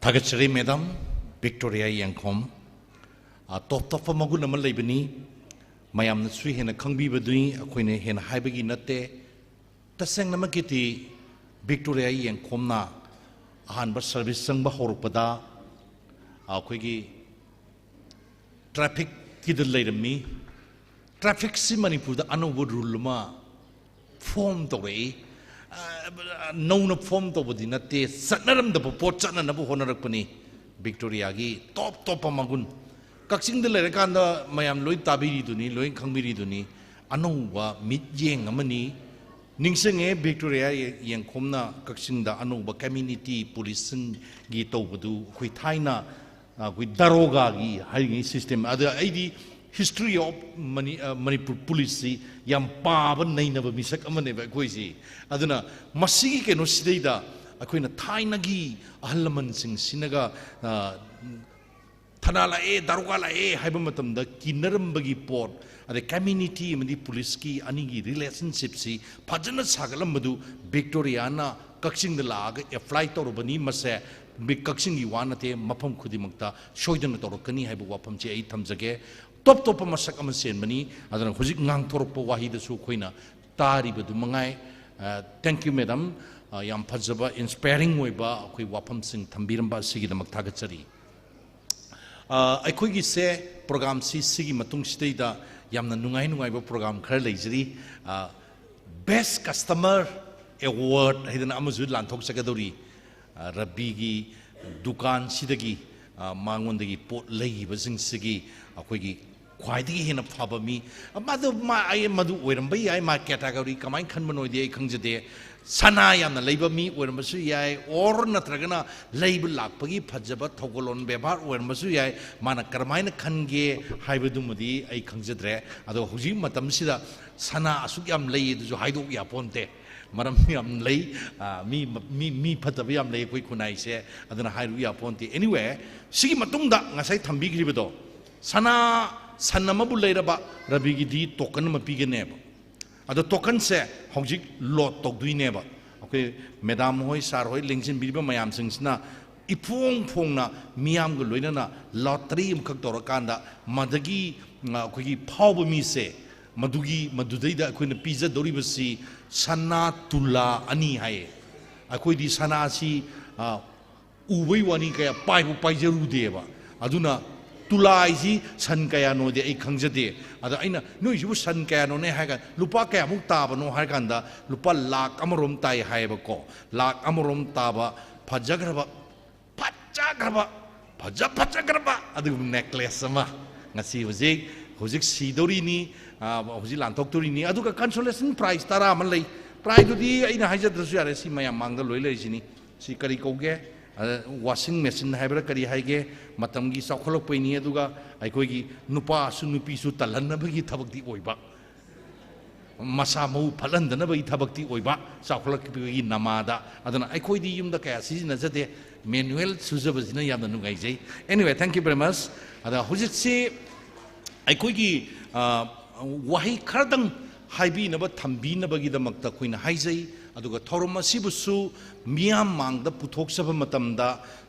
ꯊꯥꯒꯠꯆꯔꯤ ꯃꯦꯗꯥꯝ ꯕꯤꯛꯇꯣꯔꯤꯌꯥ ꯌꯦꯡꯈꯣꯝ꯫ ꯑ, ꯇꯣꯞ ꯇꯣꯞꯄ ꯃꯒꯨꯟ ꯑꯃ ꯂꯩꯕꯅꯤ꯫ ꯃꯌꯥꯝꯅꯁꯨ ꯍꯦꯟꯅ ꯈꯪꯕꯤꯕꯗꯨꯅꯤ, ꯑꯩꯈꯣꯏꯅ ꯍꯦꯟꯅ ꯍꯥꯏꯕꯒꯤ ꯅꯠꯇꯦ꯫ ꯇꯁꯦꯡꯅꯃꯛꯀꯤꯗꯤ ꯕꯤꯛꯇꯣꯔꯤꯌꯥ ꯌꯦꯡꯈꯣꯝꯅ ꯑꯍꯥꯟꯕ ꯁꯔꯚꯤꯁ ꯆꯪꯕ ꯍꯧꯔꯛꯄꯗ ꯑꯩꯈꯣꯏꯒꯤ ꯇ꯭ꯔꯥꯐꯤꯛꯀꯤꯗ ꯂꯩꯔꯝꯃꯤ꯫ ꯇ꯭ꯔꯥꯐꯤꯛꯁꯤ ꯃꯅꯤꯄꯨꯔꯗ ꯑꯅꯧꯕ ꯔꯨꯜ ꯑꯃ ꯐꯣꯝ ꯇꯧꯔꯛꯏ꯫ ꯑ, ꯅꯧꯅ ꯐꯣꯝ ꯇꯧꯕꯗꯤ ꯅꯠꯇꯦ, ꯆꯠꯅꯔꯝꯗꯕ ꯄꯣꯠ ꯆꯠꯅꯅꯕ ꯍꯣꯠꯅꯔꯛꯄꯅꯤ꯫ ꯕꯤꯛꯇꯣꯔꯤꯌꯥꯒꯤ ꯇꯣꯞ ꯇꯣꯞꯄ ꯃꯒꯨꯟ꯫ ꯀꯛꯆꯤꯡꯗ ꯂꯩꯔꯀꯥꯟꯗ ꯃꯌꯥꯝ ꯂꯣꯏ ꯇꯥꯕꯤꯔꯤꯗꯨꯅꯤ, ꯂꯣꯏ ꯈꯪꯕꯤꯔꯤꯗꯨꯅꯤ꯫ ꯑꯅꯧꯕ ꯃꯤꯠꯌꯦꯡ ꯑꯃꯅꯤ꯫ ꯅꯤꯡꯁꯤꯡꯉꯦ, ꯕꯤꯛꯇꯣꯔꯤꯌꯥ ꯌꯦꯡꯈꯣꯝꯅ ꯀꯛꯆꯤꯡꯗ ꯑꯅꯧꯕ ꯀꯝꯃ꯭ꯌꯨꯅꯤꯇꯤ ꯄꯨꯂꯤꯁꯁꯤꯡꯒꯤ ꯇꯧꯕꯗꯨ ꯑꯩꯈꯣꯏ ꯊꯥꯏꯅ ꯑꯩꯈꯣꯏ ꯗꯥꯔꯣꯒꯥꯒꯤ ꯍꯥꯏꯔꯤꯉꯩ ꯁꯤꯁꯇꯦꯝ ꯑꯗ ꯑꯩꯗꯤ ꯍꯤꯁꯇ꯭ꯔꯤ ꯑꯣꯐ ꯃꯅꯤ ꯃꯅꯤꯄꯨꯔ ꯄꯨꯂꯤꯁꯁꯤ ꯌꯥꯝ ꯄꯥꯕ ꯅꯩꯅꯕ ꯃꯤꯁꯛ ꯑꯃꯅꯦꯕ ꯑꯩꯈꯣꯏꯁꯤ꯫ ꯑꯗꯨꯅ ꯃꯁꯤꯒꯤ ꯀꯩꯅꯣꯁꯤꯗꯩꯗ ꯑꯩꯈꯣꯏꯅ ꯊꯥꯏꯅꯒꯤ ꯑꯍꯜ ꯂꯃꯟꯁꯤꯡꯁꯤꯅꯒ ꯊꯅꯥ ꯂꯥꯛꯑꯦ, ꯗꯥꯔꯣꯒꯥ ꯂꯥꯛꯑꯦ ꯍꯥꯏꯕ ꯃꯇꯝꯗ ꯀꯤꯅꯔꯝꯕꯒꯤ ꯄꯣꯠ, ꯑꯗꯩ ꯀꯝꯃ꯭ꯌꯨꯅꯤꯇꯤ ꯑꯃꯗꯤ ꯄꯨꯂꯤꯁꯀꯤ ꯑꯅꯤꯒꯤ ꯔꯤꯂꯦꯁꯟꯁꯤꯞꯁꯤ ꯐꯖꯅ ꯁꯥꯒꯠꯂꯝꯕꯗꯨ ꯕꯤꯛꯇꯣꯔꯤꯌꯥꯅ ꯀꯛꯆꯤꯡꯗ ꯂꯥꯛꯑꯒ ꯑꯦꯄ꯭ꯂꯥꯏ ꯇꯧꯔꯕꯅꯤ꯫ ꯃꯁꯦ ꯀꯛꯆꯤꯡꯒꯤ ꯋꯥ ꯅꯠꯇꯦ, ꯃꯐꯝ ꯈꯨꯗꯤꯡꯃꯛꯇ ꯁꯣꯏꯗꯅ ꯇꯧꯔꯛꯀꯅꯤ ꯍꯥꯏꯕ ꯋꯥꯐꯝꯁꯤ ꯑꯩ ꯊꯝꯖꯒꯦ꯫ ꯇꯣꯞ ꯇꯣꯞꯄ ꯃꯁꯛ ꯑꯃ ꯆꯦꯟꯕꯅꯤ꯫ ꯑꯗꯨꯅ ꯍꯧꯖꯤꯛ ꯉꯥꯡꯊꯣꯔꯛꯄ ꯋꯥꯍꯩꯗꯁꯨ ꯑꯩꯈꯣꯏꯅ ꯇꯥꯔꯤꯕꯗꯨ ꯃꯉꯥꯏ꯫ Thank you, madam꯫ ꯌꯥꯝ ꯐꯖꯕ, ꯏꯟꯁꯄꯥꯏꯔꯤꯡ ꯑꯣꯏꯕ ꯑꯩꯈꯣꯏ ꯋꯥꯐꯝꯁꯤꯡ ꯊꯝꯕꯤꯔꯝꯕ ꯑꯁꯤꯒꯤꯗꯃꯛ ꯊꯥꯒꯠꯆꯔꯤ꯫ ꯑ, ꯑꯩꯈꯣꯏꯒꯤꯁꯦ ꯄ꯭ꯔꯣꯒꯥꯝꯁꯤ ꯁꯤꯒꯤ ꯃꯇꯨꯡꯁꯤꯗꯩꯗ ꯌꯥꯝꯅ ꯅꯨꯡꯉꯥꯏ ꯅꯨꯡꯉꯥꯏꯕ ꯄ꯭ꯔꯣꯒꯥꯝ ꯈꯔ ꯂꯩꯖꯔꯤ꯫ ꯑ, Best Customer Award ꯍꯥꯏꯗꯅ ꯑꯃꯁꯨ ꯂꯥꯟꯊꯣꯛꯆꯒꯗꯧꯔꯤ꯫ ꯑ, ꯔꯕꯤꯒꯤ ꯗꯨꯀꯥꯟꯁꯤꯗꯒꯤ, ꯑ, ꯃꯉꯣꯟꯗꯒꯤ ꯄꯣꯠ ꯂꯩꯈꯤꯕꯁꯤꯡꯁꯤꯒꯤ ꯑꯩꯈꯣꯏꯒꯤ ꯈ꯭ꯋꯥꯏꯗꯒꯤ ꯍꯦꯟꯅ ꯐꯕ ꯃꯤ, ꯃꯗꯨ ꯃꯥ, ꯑꯩ ꯃꯗꯨ ꯑꯣꯏꯔꯝꯕ ꯌꯥꯏ, ꯃꯥ ꯀꯦꯇꯥꯒꯣꯔꯤ ꯀꯃꯥꯏꯅ ꯈꯟꯕꯅꯣꯗꯤ ꯑꯩ ꯈꯪꯖꯗꯦ꯫ ꯁꯅꯥ ꯌꯥꯝꯅ ꯂꯩꯕ ꯃꯤ ꯑꯣꯏꯔꯝꯕꯁꯨ ꯌꯥꯏ, ꯑꯣꯔ ꯅꯠꯇ꯭ꯔꯒꯅ ꯂꯩꯕ ꯂꯥꯛꯄꯒꯤ ꯐꯖꯕ ꯊꯧꯒꯜꯂꯣꯟ ꯕꯦꯕꯥꯔ ꯑꯣꯏꯔꯝꯕꯁꯨ ꯌꯥꯏ꯫ ꯃꯥꯅ ꯀꯔꯝꯍꯥꯏꯅ ꯈꯟꯒꯦ ꯍꯥꯏꯕꯗꯨꯃꯗꯤ ꯑꯩ ꯈꯪꯖꯗ꯭ꯔꯦ꯫ ꯑꯗꯣ ꯍꯧꯖꯤꯛ ꯃꯇꯝꯁꯤꯗ ꯁꯅꯥ ꯑꯁꯨꯛ ꯌꯥꯝ ꯂꯩ ꯑꯗꯨꯁꯨ ꯍꯥꯏꯗꯣꯛ ꯌꯥꯄꯣꯟꯇꯦ꯫ ꯃꯔꯝ ꯌꯥꯝ ꯂꯩ꯫ ꯑ, ꯃꯤ, ꯃꯤ, ꯃꯤ ꯐꯠꯇꯕ ꯌꯥꯝ ꯂꯩ ꯑꯩꯈꯣꯏ ꯈꯨꯟꯅꯥꯏꯁꯦ, ꯑꯗꯨꯅ ꯍꯥꯏꯔꯨ ꯌꯥꯄꯣꯟꯇꯦ꯫ Anyway, ꯁꯤꯒꯤ ꯃꯇꯨꯡꯗ ꯉꯁꯥꯏ ꯊꯝꯕꯤꯈ꯭ꯔꯤꯕꯗꯣ, ꯁꯅꯥ, ꯁꯟ ꯑꯃꯕꯨ ꯂꯩꯔꯕ ꯔꯕꯤꯒꯤꯗꯤ ꯇꯣꯀꯟ ꯑꯃ ꯄꯤꯒꯅꯦꯕ꯫ ꯑꯗꯣ ꯇꯣꯀꯟꯁꯦ ꯍꯧꯖꯤꯛ ꯂꯣꯗ ꯇꯧꯗꯣꯏꯅꯦꯕ꯫ ꯑꯩꯈꯣꯏ ꯃꯦꯗꯥꯝ ꯍꯣꯏ, ꯁꯥꯔ ꯍꯣꯏ, ꯂꯦꯡꯁꯤꯟꯕꯤꯔꯤꯕ ꯃꯌꯥꯝꯁꯤꯡꯁꯤꯅ ꯏꯐꯣꯡ ꯐꯣꯡꯅ ꯃꯤꯌꯥꯝꯒ ꯂꯣꯏꯅꯅ ꯂꯣꯇꯔꯤ ꯑꯃꯈꯛ ꯇꯧꯔꯀꯥꯟꯗ ꯃꯗꯒꯤ, ꯑ, ꯑꯩꯈꯣꯏꯒꯤ ꯐꯥꯎꯕ ꯃꯤꯁꯦ, ꯃꯗꯨꯒꯤ, ꯃꯗꯨꯗꯩꯗ ꯑꯩꯈꯣꯏꯅ ꯄꯤꯖꯗꯧꯔꯤꯕꯁꯤ ꯁꯅꯥ ꯇꯨꯂꯥ ꯑꯅꯤ ꯍꯥꯏꯌꯦ꯫ ꯑꯩꯈꯣꯏꯗꯤ ꯁꯅꯥꯁꯤ, ꯑ, ꯎꯕꯩ ꯋꯥꯅꯤ, ꯀꯌꯥ ꯄꯥꯏꯕꯨ ꯄꯥꯏꯖꯔꯨꯗꯦꯕ꯫ ꯑꯗꯨꯅ ꯇꯨꯂꯥ ꯍꯥꯏꯁꯤ ꯁꯟ ꯀꯌꯥꯅꯣꯗꯤ ꯑꯩ ꯈꯪꯖꯗꯦ꯫ ꯑꯗ ꯑꯩꯅ, "ꯅꯣꯏꯁꯤꯕꯨ ꯁꯟ ꯀꯌꯥꯅꯣꯅꯦ?" ꯍꯥꯏꯔ ꯀꯥꯟꯗ, "ꯂꯨꯄꯥ ꯀꯌꯥꯃꯨꯛ ꯇꯥꯕꯅꯣ?" ꯍꯥꯏꯔ ꯀꯥꯟꯗ, "ꯂꯨꯄꯥ ꯂꯥꯛ ꯑꯃꯔꯣꯝ ꯇꯥꯏ" ꯍꯥꯏꯌꯦꯕꯀꯣ꯫ ꯂꯥꯛ ꯑꯃꯔꯣꯝ ꯇꯥꯕ ꯐꯖꯈ꯭ꯔꯕ, ꯐꯖꯈ꯭ꯔꯕ, ꯐꯖ ꯐꯖꯈ꯭ꯔꯕ ꯑꯗꯨꯒꯨꯝꯕ ꯅꯦꯀ꯭ꯂꯦꯁ ꯑꯃ ꯉꯁꯤ ꯍꯧꯖꯤꯛ, ꯍꯧꯖꯤꯛ ꯁꯤꯗꯧꯔꯤꯅꯤ, ꯑ, ꯍꯧꯖꯤꯛ ꯂꯥꯟꯊꯣꯛꯇꯣꯔꯤꯅꯤ꯫ ꯑꯗꯨꯒ ꯀꯟꯁꯣꯂꯦꯁꯟ ꯄ꯭ꯔꯥꯏꯖ ꯇꯔꯥ ꯑꯃ ꯂꯩ꯫ ꯄ꯭ꯔꯥꯏꯖꯇꯨꯗꯤ ꯑꯩꯅ ꯍꯥꯏꯖꯗ꯭ꯔꯁꯨ ꯌꯥꯔꯦ, ꯁꯤ ꯃꯌꯥꯝ ꯃꯥꯡꯗ ꯂꯣꯏ ꯂꯩꯔꯤꯁꯤꯅꯤ꯫ ꯁꯤ ꯀꯔꯤ ꯀꯧꯒꯦ? ꯑ, ꯋꯥꯁꯤꯡ ꯃꯦꯆꯤꯟ ꯍꯥꯏꯕ꯭ꯔꯥ ꯀꯔꯤ ꯍꯥꯏꯒꯦ? ꯃꯇꯝꯒꯤ ꯆꯥꯎꯈꯠꯂꯛꯄꯩꯅꯤ꯫ ꯑꯗꯨꯒ ꯑꯩꯈꯣꯏꯒꯤ ꯅꯨꯄꯥꯁꯨ ꯅꯨꯄꯤꯁꯨ ꯇꯜꯍꯟꯅꯕꯒꯤ ꯊꯕꯛꯇꯤ ꯑꯣꯏꯕ, ꯃꯁꯥ ꯃꯎ ꯐꯠꯍꯟꯗꯅꯕꯒꯤ ꯊꯕꯛꯇꯤ ꯑꯣꯏꯕ, ꯆꯥꯎꯈꯠꯂꯛꯄꯒꯤ ꯅꯃꯥꯗ꯫ ꯑꯗꯨꯅ ꯑꯩꯈꯣꯏꯗꯤ ꯌꯨꯝꯗ ꯀꯌꯥ ꯁꯤꯖꯤꯟꯅꯖꯗꯦ, ꯃꯦꯅꯨꯋꯦꯜ ꯁꯨꯖꯕꯁꯤꯅ ꯌꯥꯝꯅ ꯅꯨꯡꯉꯥꯏꯖꯩ꯫ Anyway, thank you very much꯫ ꯑꯗ ꯍꯧꯖꯤꯛꯁꯤ ꯑꯩꯈꯣꯏꯒꯤ, ꯑ, ꯋꯥꯍꯩ ꯈꯔꯗꯪ ꯍꯥꯏꯕꯤꯅꯕ, ꯊꯝꯕꯤꯅꯕꯒꯤꯗꯃꯛꯇ ꯑꯩꯈꯣꯏꯅ ꯍꯥꯏꯖꯩ꯫ ꯑꯗꯨꯒ ꯊꯧꯔꯝ ꯑꯁꯤꯕꯨꯁꯨ ꯃꯤꯌꯥꯝ ꯃꯥꯡꯗ ꯄꯨꯊꯣꯛꯆꯕ ꯃꯇꯝꯗ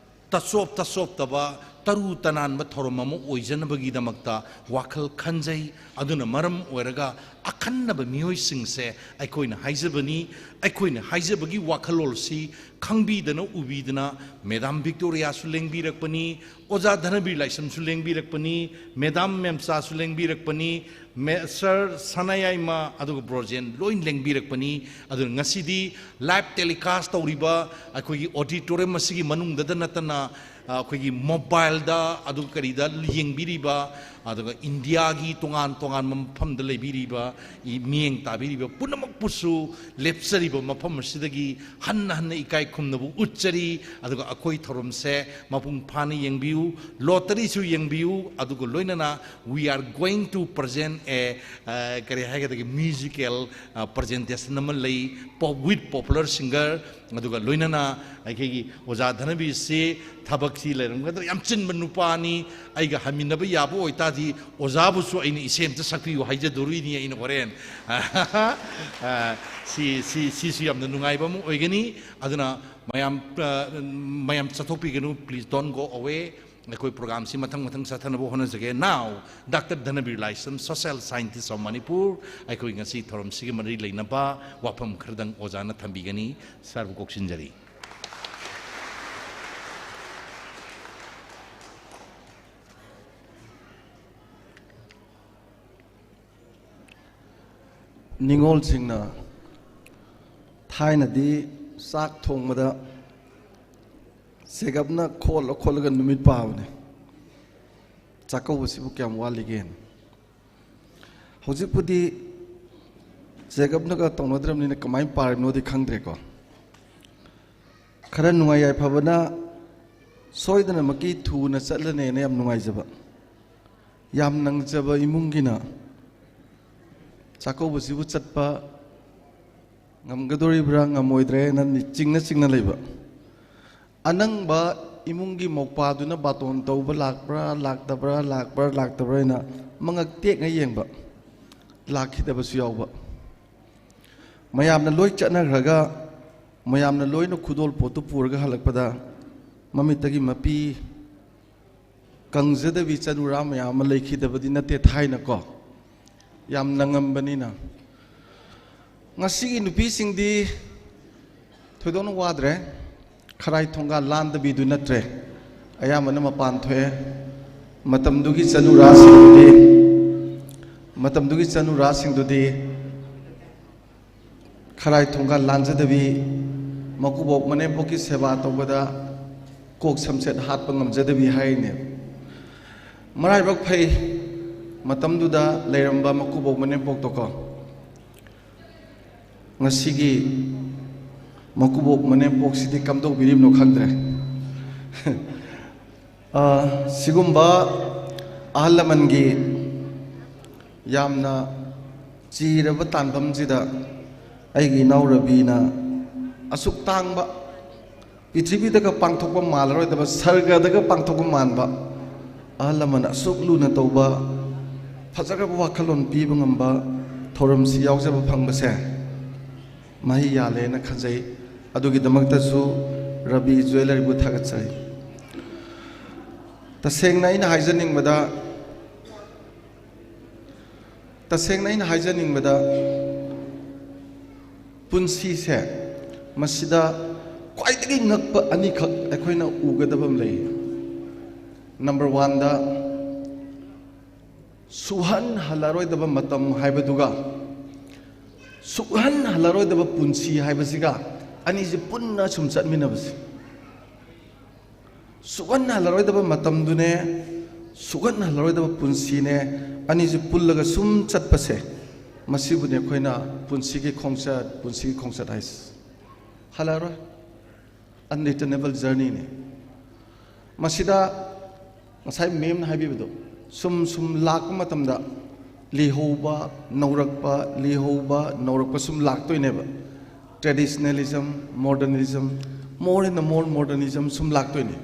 ꯇꯆꯣꯞ ꯇꯆꯣꯞꯇꯕ, ꯇꯔꯨ ꯇꯅꯥꯟꯕ ꯊꯧꯔꯝ ꯑꯃ ꯑꯣꯏꯖꯅꯕꯒꯤꯗꯃꯛꯇ ꯋꯥꯈꯜ ꯈꯟꯖꯩ꯫ ꯑꯗꯨꯅ ꯃꯔꯝ ꯑꯣꯏꯔꯒ ꯑꯈꯟꯅꯕ ꯃꯤꯑꯣꯏꯁꯤꯡꯁꯦ ꯑꯩꯈꯣꯏꯅ ꯍꯥꯏꯖꯕꯅꯤ꯫ ꯑꯩꯈꯣꯏꯅ ꯍꯥꯏꯖꯕꯒꯤ ꯋꯥꯈꯜꯂꯣꯟꯁꯤ ꯈꯪꯕꯤꯗꯅ ꯎꯕꯤꯗꯅ ꯃꯦꯗꯥꯝ ꯚꯤꯛꯇꯣꯔꯤꯌꯥꯁꯨ ꯂꯦꯡꯕꯤꯔꯛꯄꯅꯤ, ꯑꯣꯖꯥ ꯙꯅꯕꯤꯔ ꯂꯥꯏꯁ꯭ꯔꯝꯁꯨ ꯂꯦꯡꯕꯤꯔꯛꯄꯅꯤ, ꯃꯦꯗꯥꯝ ꯃꯦꯝꯆꯥꯁꯨ ꯂꯦꯡꯕꯤꯔꯛꯄꯅꯤ, ꯃꯦ-, ꯁꯥꯔ ꯁꯅꯥꯌꯥꯏꯃ, ꯑꯗꯨꯒ ꯕ꯭ꯔꯣꯖꯦꯟ ꯂꯣꯏ ꯂꯦꯡꯕꯤꯔꯛꯄꯅꯤ꯫ ꯑꯗꯨꯅ ꯉꯁꯤꯗꯤ ꯂꯥꯏꯚ ꯇꯦꯂꯤꯀꯥꯁ ꯇꯧꯔꯤꯕ ꯑꯩꯈꯣꯏꯒꯤ ꯑꯣꯗꯤꯇꯣꯔꯤꯌꯝ ꯑꯁꯤꯒꯤ ꯃꯅꯨꯡꯗꯗ ꯅꯠꯇꯅ, ꯑ, ꯑꯩꯈꯣꯏꯒꯤ ꯃꯣꯕꯥꯏꯜꯗ ꯑꯗꯨꯒ ꯀꯔꯤꯗ ꯌꯦꯡꯕꯤꯔꯤꯕ, ꯑꯗꯨꯒ ꯏꯟꯗꯤꯌꯥꯒꯤ ꯇꯣꯉꯥꯟ ꯇꯣꯉꯥꯟꯕ ꯃꯐꯝꯗ ꯂꯩꯕꯤꯔꯤꯕ, ꯏ-, ꯃꯤꯠꯌꯦꯡ ꯇꯥꯕꯤꯔꯤꯕ ꯄꯨꯝꯅꯃꯛꯄꯨꯁꯨ ꯂꯦꯞꯆꯔꯤꯕ ꯃꯐꯝ ꯑꯁꯤꯗꯒꯤ ꯍꯟꯅ ꯍꯟꯅ ꯏꯀꯥꯏ ꯈꯨꯝꯅꯕ ꯎꯠꯆꯔꯤ꯫ ꯑꯗꯨꯒ ꯑꯩꯈꯣꯏ ꯊꯧꯔꯝꯁꯦ ꯃꯄꯨꯡ ꯐꯥꯅ ꯌꯦꯡꯕꯤꯌꯨ, ꯂꯣꯇꯔꯤꯁꯨ ꯌꯦꯡꯕꯤꯌꯨ, ꯑꯗꯨꯒ ꯂꯣꯏꯅꯅ we are going to present a, ꯑ, ꯀꯔꯤ ꯍꯥꯏꯒꯗꯒꯦ, ꯃ꯭ꯌꯨꯖꯤꯀꯦꯜ, ꯑ, ꯄ꯭ꯔꯖꯦꯟꯇꯦꯁꯟ ꯑꯃ ꯂꯩ, pop, with popular singer, ꯑꯗꯨꯒ ꯂꯣꯏꯅꯅ ꯑꯩꯈꯣꯏꯒꯤ ꯑꯣꯖꯥ ꯙꯅꯕꯤꯔꯁꯤ ꯊꯕꯛꯁꯤ ꯂꯩꯔꯝꯒꯗ꯭ꯔꯥ, ꯌꯥꯝ ꯆꯤꯟꯕ ꯅꯨꯄꯥꯅꯤ, ꯑꯩꯒ ꯍꯟꯃꯤꯟꯅꯕ ꯌꯥꯕ ꯑꯣꯏꯇꯥꯔꯗꯤ ꯗꯤ ꯑꯣꯖꯥꯕꯨꯁꯨ ꯑꯩꯅ ꯏꯁꯩ ꯑꯝꯇ ꯁꯛꯄꯤꯌꯨ ꯍꯥꯏꯖꯗꯣꯔꯤꯅꯤ ꯑꯩꯅ ꯍꯣꯔꯦꯟ꯫ ꯑ, ꯁꯤ, ꯁꯤ, ꯁꯤꯁꯨ ꯌꯥꯝꯅ ꯅꯨꯡꯉꯥꯏꯕ ꯑꯃ ꯑꯣꯏꯒꯅꯤ꯫ ꯑꯗꯨꯅ ꯃꯌꯥꯝ, ꯑ, ꯃꯌꯥꯝ ꯆꯠꯊꯣꯛꯄꯤꯒꯅꯨ, please don't go away꯫ ꯑꯩꯈꯣꯏ programꯁꯤ ꯃꯊꯪ ꯃꯊꯪ ꯆꯠꯊꯅꯕ ꯍꯣꯠꯅꯖꯒꯦ꯫ Now, Doctor ꯙꯅꯕꯤꯔ Laishram, Social Scientist of Manipur, ꯑꯩꯈꯣꯏ ꯉꯁꯤ ꯊꯧꯔꯝꯁꯤꯒ ꯃꯔꯤ ꯂꯩꯅꯕ ꯋꯥꯐꯝ ꯈꯔꯗꯪ ꯑꯣꯖꯥꯅ ꯊꯝꯕꯤꯒꯅꯤ꯫ Sirꯕꯨ ꯀꯣꯛꯁꯤꯟꯖꯔꯤ꯫ ꯅꯤꯉꯣꯜꯁꯤꯡꯅ ꯊꯥꯏꯅꯗꯤ ꯆꯥꯛ ꯊꯣꯡꯕꯗ ꯆꯦꯒꯞꯅ ꯈꯣꯠꯂ ꯈꯣꯠꯂꯒ ꯅꯨꯃꯤꯠ ꯄꯥꯕꯅꯦ, ꯆꯥꯛꯀꯧꯕꯁꯤꯕꯨ ꯀꯌꯥꯝ ꯋꯥꯠꯂꯤꯒꯦꯅ꯫ ꯍꯧꯖꯤꯛꯄꯨꯗꯤ ꯆꯦꯒꯞꯅꯒ ꯇꯧꯅꯗ꯭ꯔꯕꯅꯤꯅ ꯀꯃꯥꯏꯅ ꯄꯥꯔꯤꯅꯣꯗꯤ ꯈꯪꯗ꯭ꯔꯦꯀꯣ꯫ ꯈꯔ ꯅꯨꯡꯉꯥꯏ ꯌꯥꯏꯐꯕꯅ ꯁꯣꯏꯗꯅꯃꯛꯀꯤ ꯊꯨꯅ ꯆꯠꯂꯅꯦꯅ ꯌꯥꯝ ꯅꯨꯡꯉꯥꯏꯖꯕ꯫ ꯌꯥꯝ ꯅꯪꯖꯕ ꯏꯃꯨꯡꯒꯤꯅ ꯆꯥꯛꯀꯧꯕꯁꯤꯕꯨ ꯆꯠꯄ ꯉꯝꯒꯗꯣꯔꯤꯕ꯭ꯔꯥ ꯉꯝꯃꯣꯏꯗ꯭ꯔꯦꯅ ꯆꯤꯡꯅ ꯆꯤꯡꯅ ꯂꯩꯕ꯫ ꯑꯅꯪꯕ ꯏꯃꯨꯡꯒꯤ ꯃꯧꯄꯥꯗꯨꯅ ꯕꯥꯇꯣꯟ ꯇꯧꯕ ꯂꯥꯛꯄ꯭ꯔꯥ ꯂꯥꯛꯇꯕ꯭ꯔꯥ, ꯂꯥꯛꯄ꯭ꯔꯥ ꯂꯥꯛꯇꯕ꯭ꯔꯥ ꯍꯥꯏꯅ ꯃꯉꯛ ꯇꯦꯛꯅ ꯌꯦꯡꯕ, ꯂꯥꯛꯈꯤꯗꯕꯁꯨ ꯌꯥꯎꯕ꯫ ꯃꯌꯥꯝꯅ ꯂꯣꯏ ꯆꯠꯅꯈ꯭ꯔꯒ, ꯃꯌꯥꯝꯅ ꯂꯣꯏꯅ ꯈꯨꯗꯣꯜ ꯄꯣꯠꯇꯨ ꯄꯨꯔꯒ ꯍꯜꯂꯛꯄꯗ, ꯃꯃꯤꯠꯇꯒꯤ ꯃꯄꯤ ꯀꯪꯖꯗꯕꯤ ꯆꯅꯨꯔꯥ ꯃꯌꯥꯝ ꯑꯃ ꯂꯩꯈꯤꯗꯕꯗꯤ ꯅꯠꯇꯦ ꯊꯥꯏꯅꯀꯣ, ꯌꯥꯝ ꯅꯪꯉꯝꯕꯅꯤꯅ꯫ ꯉꯁꯤꯒꯤ ꯅꯨꯄꯤꯁꯤꯡꯗꯤ ꯊꯣꯏꯗꯣꯛꯅ ꯋꯥꯗ꯭ꯔꯦ, ꯈꯔꯥꯏ ꯊꯣꯡꯒꯥꯜ ꯂꯥꯟꯗꯕꯤꯗꯨ ꯅꯠꯇ꯭ꯔꯦ, ꯑꯌꯥꯝꯕꯅ ꯃꯄꯥꯟ ꯊꯣꯛꯑꯦ꯫ ꯃꯇꯝꯗꯨꯒꯤ ꯆꯅꯨꯔꯥꯁꯤꯡꯗꯨꯗꯤ, ꯃꯇꯝꯗꯨꯒꯤ ꯆꯅꯨꯔꯥꯁꯤꯡꯗꯨꯗꯤ ꯈꯔꯥꯏ ꯊꯣꯡꯒꯥꯜ ꯂꯥꯟꯖꯗꯕꯤ, ꯃꯀꯨꯕꯣꯛ ꯃꯅꯦꯝꯄꯣꯛꯀꯤ ꯁꯦꯕꯥ ꯇꯧꯕꯗ ꯀꯣꯛ ꯁꯝꯁꯦꯠ ꯍꯥꯠꯄ ꯉꯝꯖꯗꯕꯤ ꯍꯥꯏꯔꯤꯅꯦ꯫ ꯃꯔꯥꯏꯕꯛ ꯐꯩ, ꯃꯇꯝꯗꯨꯗ ꯂꯩꯔꯝꯕ ꯃꯀꯨꯕꯣꯛ ꯃꯅꯦꯝꯄꯣꯛꯇꯣꯀꯣ꯫ ꯉꯁꯤꯒꯤ ꯃꯀꯨꯕꯣꯛ ꯃꯅꯦꯝꯄꯣꯛꯁꯤꯗꯤ ꯀꯝꯗꯧꯕꯤꯔꯤꯕꯅꯣ ꯈꯪꯗ꯭ꯔꯦ꯫ ꯑ, ꯁꯤꯒꯨꯝꯕ ꯑꯍꯜ ꯂꯃꯟꯒꯤ ꯌꯥꯝꯅ ꯆꯤꯔꯕ ꯇꯥꯟꯐꯝꯁꯤꯗ ꯑꯩꯒꯤ ꯏꯅꯥꯎ ꯔꯕꯤꯅ ꯑꯁꯨꯛ ꯇꯥꯡꯕ, ꯄ꯭ꯔꯤꯊꯤꯕꯤꯗꯒ ꯄꯥꯡꯊꯣꯛꯄ ꯃꯥꯜꯂꯔꯣꯏꯗꯕ, ꯁꯔꯒꯗꯒ ꯄꯥꯡꯊꯣꯛꯄ ꯃꯥꯟꯕ ꯑꯍꯜ ꯂꯃꯟ ꯑꯁꯨꯛ ꯂꯨꯅ ꯇꯧꯕ, ꯐꯖꯈ꯭ꯔꯕ ꯋꯥꯈꯜꯂꯣꯟ ꯄꯤꯕ ꯉꯝꯕ ꯊꯧꯔꯝꯁꯤ ꯌꯥꯎꯖꯕ ꯐꯪꯕꯁꯦ ꯃꯍꯩ ꯌꯥꯜꯂꯦꯅ ꯈꯟꯖꯩ꯫ ꯑꯗꯨꯒꯤꯗꯃꯛꯇꯁꯨ ꯔꯕꯤ ꯖ꯭ꯋꯦꯂꯔꯤꯕꯨ ꯊꯥꯒꯠꯆꯔꯤ꯫ ꯇꯁꯦꯡꯅ ꯑꯩꯅ ꯍꯥꯏꯖꯅꯤꯡꯕꯗ, ꯇꯁꯦꯡꯅ ꯑꯩꯅ ꯍꯥꯏꯖꯅꯤꯡꯕꯗ, ꯄꯨꯟꯁꯤꯁꯦ ꯃꯁꯤꯗ ꯈ꯭ꯋꯥꯏꯗꯒꯤ ꯉꯛꯄ ꯑꯅꯤꯈꯛ ꯑꯩꯈꯣꯏꯅ ꯎꯒꯗꯕ ꯑꯃ ꯂꯩ꯫ ꯅꯝꯕꯔ ꯋꯥꯟꯗ, ꯁꯨꯍꯟ ꯍꯜꯂꯔꯣꯏꯗꯕ ꯃꯇꯝ ꯍꯥꯏꯕꯗꯨꯒ ꯁꯨꯛꯍꯟ ꯍꯜꯂꯔꯣꯏꯗꯕ ꯄꯨꯟꯁꯤ ꯍꯥꯏꯕꯁꯤꯒ, ꯑꯅꯤꯁꯤ ꯄꯨꯟꯅ ꯁꯨꯝ ꯆꯠꯃꯤꯟꯅꯕꯁꯦ꯫ ꯁꯨꯛꯍꯟ ꯍꯜꯂꯔꯣꯏꯗꯕ ꯃꯇꯝꯗꯨꯅꯦ, ꯁꯨꯛꯍꯟ ꯍꯜꯂꯔꯣꯏꯗꯕ ꯄꯨꯟꯁꯤꯅꯦ, ꯑꯅꯤꯁꯤ ꯄꯨꯜꯂꯒ ꯁꯨꯝ ꯆꯠꯄꯁꯦ, ꯃꯁꯤꯕꯨꯅꯦ ꯑꯩꯈꯣꯏꯅ ꯄꯨꯟꯁꯤꯒꯤ ꯈꯣꯡꯆꯠ, ꯄꯨꯟꯁꯤꯒꯤ ꯈꯣꯡꯆꯠ ꯍꯥꯏꯁꯦ꯫ ꯍꯜꯂꯔꯣꯏ꯫ Unreturnable journeyꯅꯤ꯫ ꯃꯁꯤꯗ ꯉꯁꯥꯏ ꯃꯦꯝꯅ ꯍꯥꯏꯕꯤꯕꯗꯣ, ꯁꯨꯝ ꯁꯨꯝ ꯂꯥꯛꯄ ꯃꯇꯝꯗ ꯂꯤꯍꯧꯕ, ꯅꯧꯔꯛꯄ, ꯂꯤꯍꯧꯕ, ꯅꯧꯔꯛꯄ ꯁꯨꯝ ꯂꯥꯛꯇꯣꯏꯅꯦꯕ꯫ Traditionalism, modernism, more and more modernism ꯁꯨꯝ ꯂꯥꯛꯇꯣꯏꯅꯦ꯫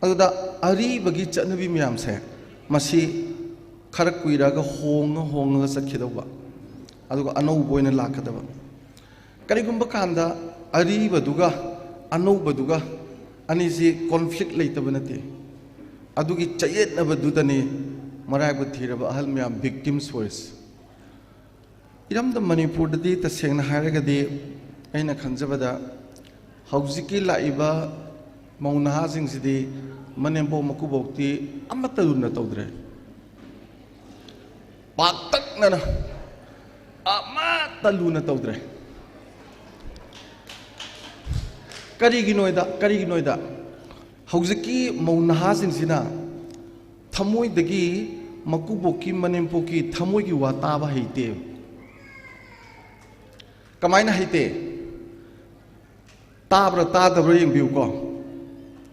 ꯑꯗꯨꯗ ꯑꯔꯤꯕꯒꯤ ꯆꯠꯅꯕꯤ ꯃꯌꯥꯝꯁꯦ, ꯃꯁꯤ ꯈꯔ ꯀꯨꯏꯔꯒ ꯍꯣꯡꯉ ꯍꯣꯡꯉꯒ ꯆꯠꯈꯤꯗꯧꯕ, ꯑꯗꯨꯒ ꯑꯅꯧꯕ ꯑꯣꯏꯅ ꯂꯥꯛꯀꯗꯕ꯫ ꯀꯔꯤꯒꯨꯝꯕ ꯀꯥꯟꯗ ꯑꯔꯤꯕꯗꯨꯒ ꯑꯅꯧꯕꯗꯨꯒ ꯑꯅꯤꯁꯤ conflict ꯂꯩꯇꯕ ꯅꯠꯇꯦ꯫ ꯑꯗꯨꯒꯤ ꯆꯌꯦꯠꯅꯕꯗꯨꯗꯅꯤ ꯃꯔꯥꯏꯕꯛ ꯊꯤꯔꯕ ꯑꯍꯜ ꯃꯌꯥꯝ victims ꯑꯣꯏꯔꯤꯁꯦ꯫ ꯏꯔꯝꯗꯝ ꯃꯅꯤꯄꯨꯔꯗꯗꯤ ꯇꯁꯦꯡꯅ ꯍꯥꯏꯔꯒꯗꯤ, ꯑꯩꯅ ꯈꯟꯖꯕꯗ, ꯍꯧꯖꯤꯛꯀꯤ ꯂꯥꯛꯏꯕ ꯃꯧ ꯅꯍꯥꯁꯤꯡꯁꯤꯗꯤ ꯃꯅꯦꯝꯕꯣꯛ ꯃꯀꯨꯕꯣꯛꯇꯤ ꯑꯃꯠꯇ ꯂꯨꯅ ꯇꯧꯗ꯭ꯔꯦ꯫ ꯄꯥꯛꯇꯛꯅꯅ ꯑꯃꯠꯇ ꯂꯨꯅ ꯇꯧꯗ꯭ꯔꯦ꯫ ꯀꯔꯤꯒꯤꯅꯣꯗ, ꯀꯔꯤꯒꯤꯅꯣꯗ, ꯍꯧꯖꯤꯛꯀꯤ ꯃꯧ ꯅꯍꯥꯁꯤꯡꯁꯤꯅ ꯊꯃꯣꯏꯗꯒꯤ ꯃꯀꯨꯕꯣꯛꯀꯤ, ꯃꯅꯦꯝꯄꯣꯛꯀꯤ ꯊꯃꯣꯏꯒꯤ ꯋꯥ ꯇꯥꯕ ꯍꯩꯇꯦ꯫ ꯀꯃꯥꯏꯅ ꯍꯩꯇꯦ? ꯇꯥꯕ꯭ꯔꯥ ꯇꯥꯗꯕ꯭ꯔꯥ ꯌꯦꯡꯕꯤꯌꯨꯀꯣ꯫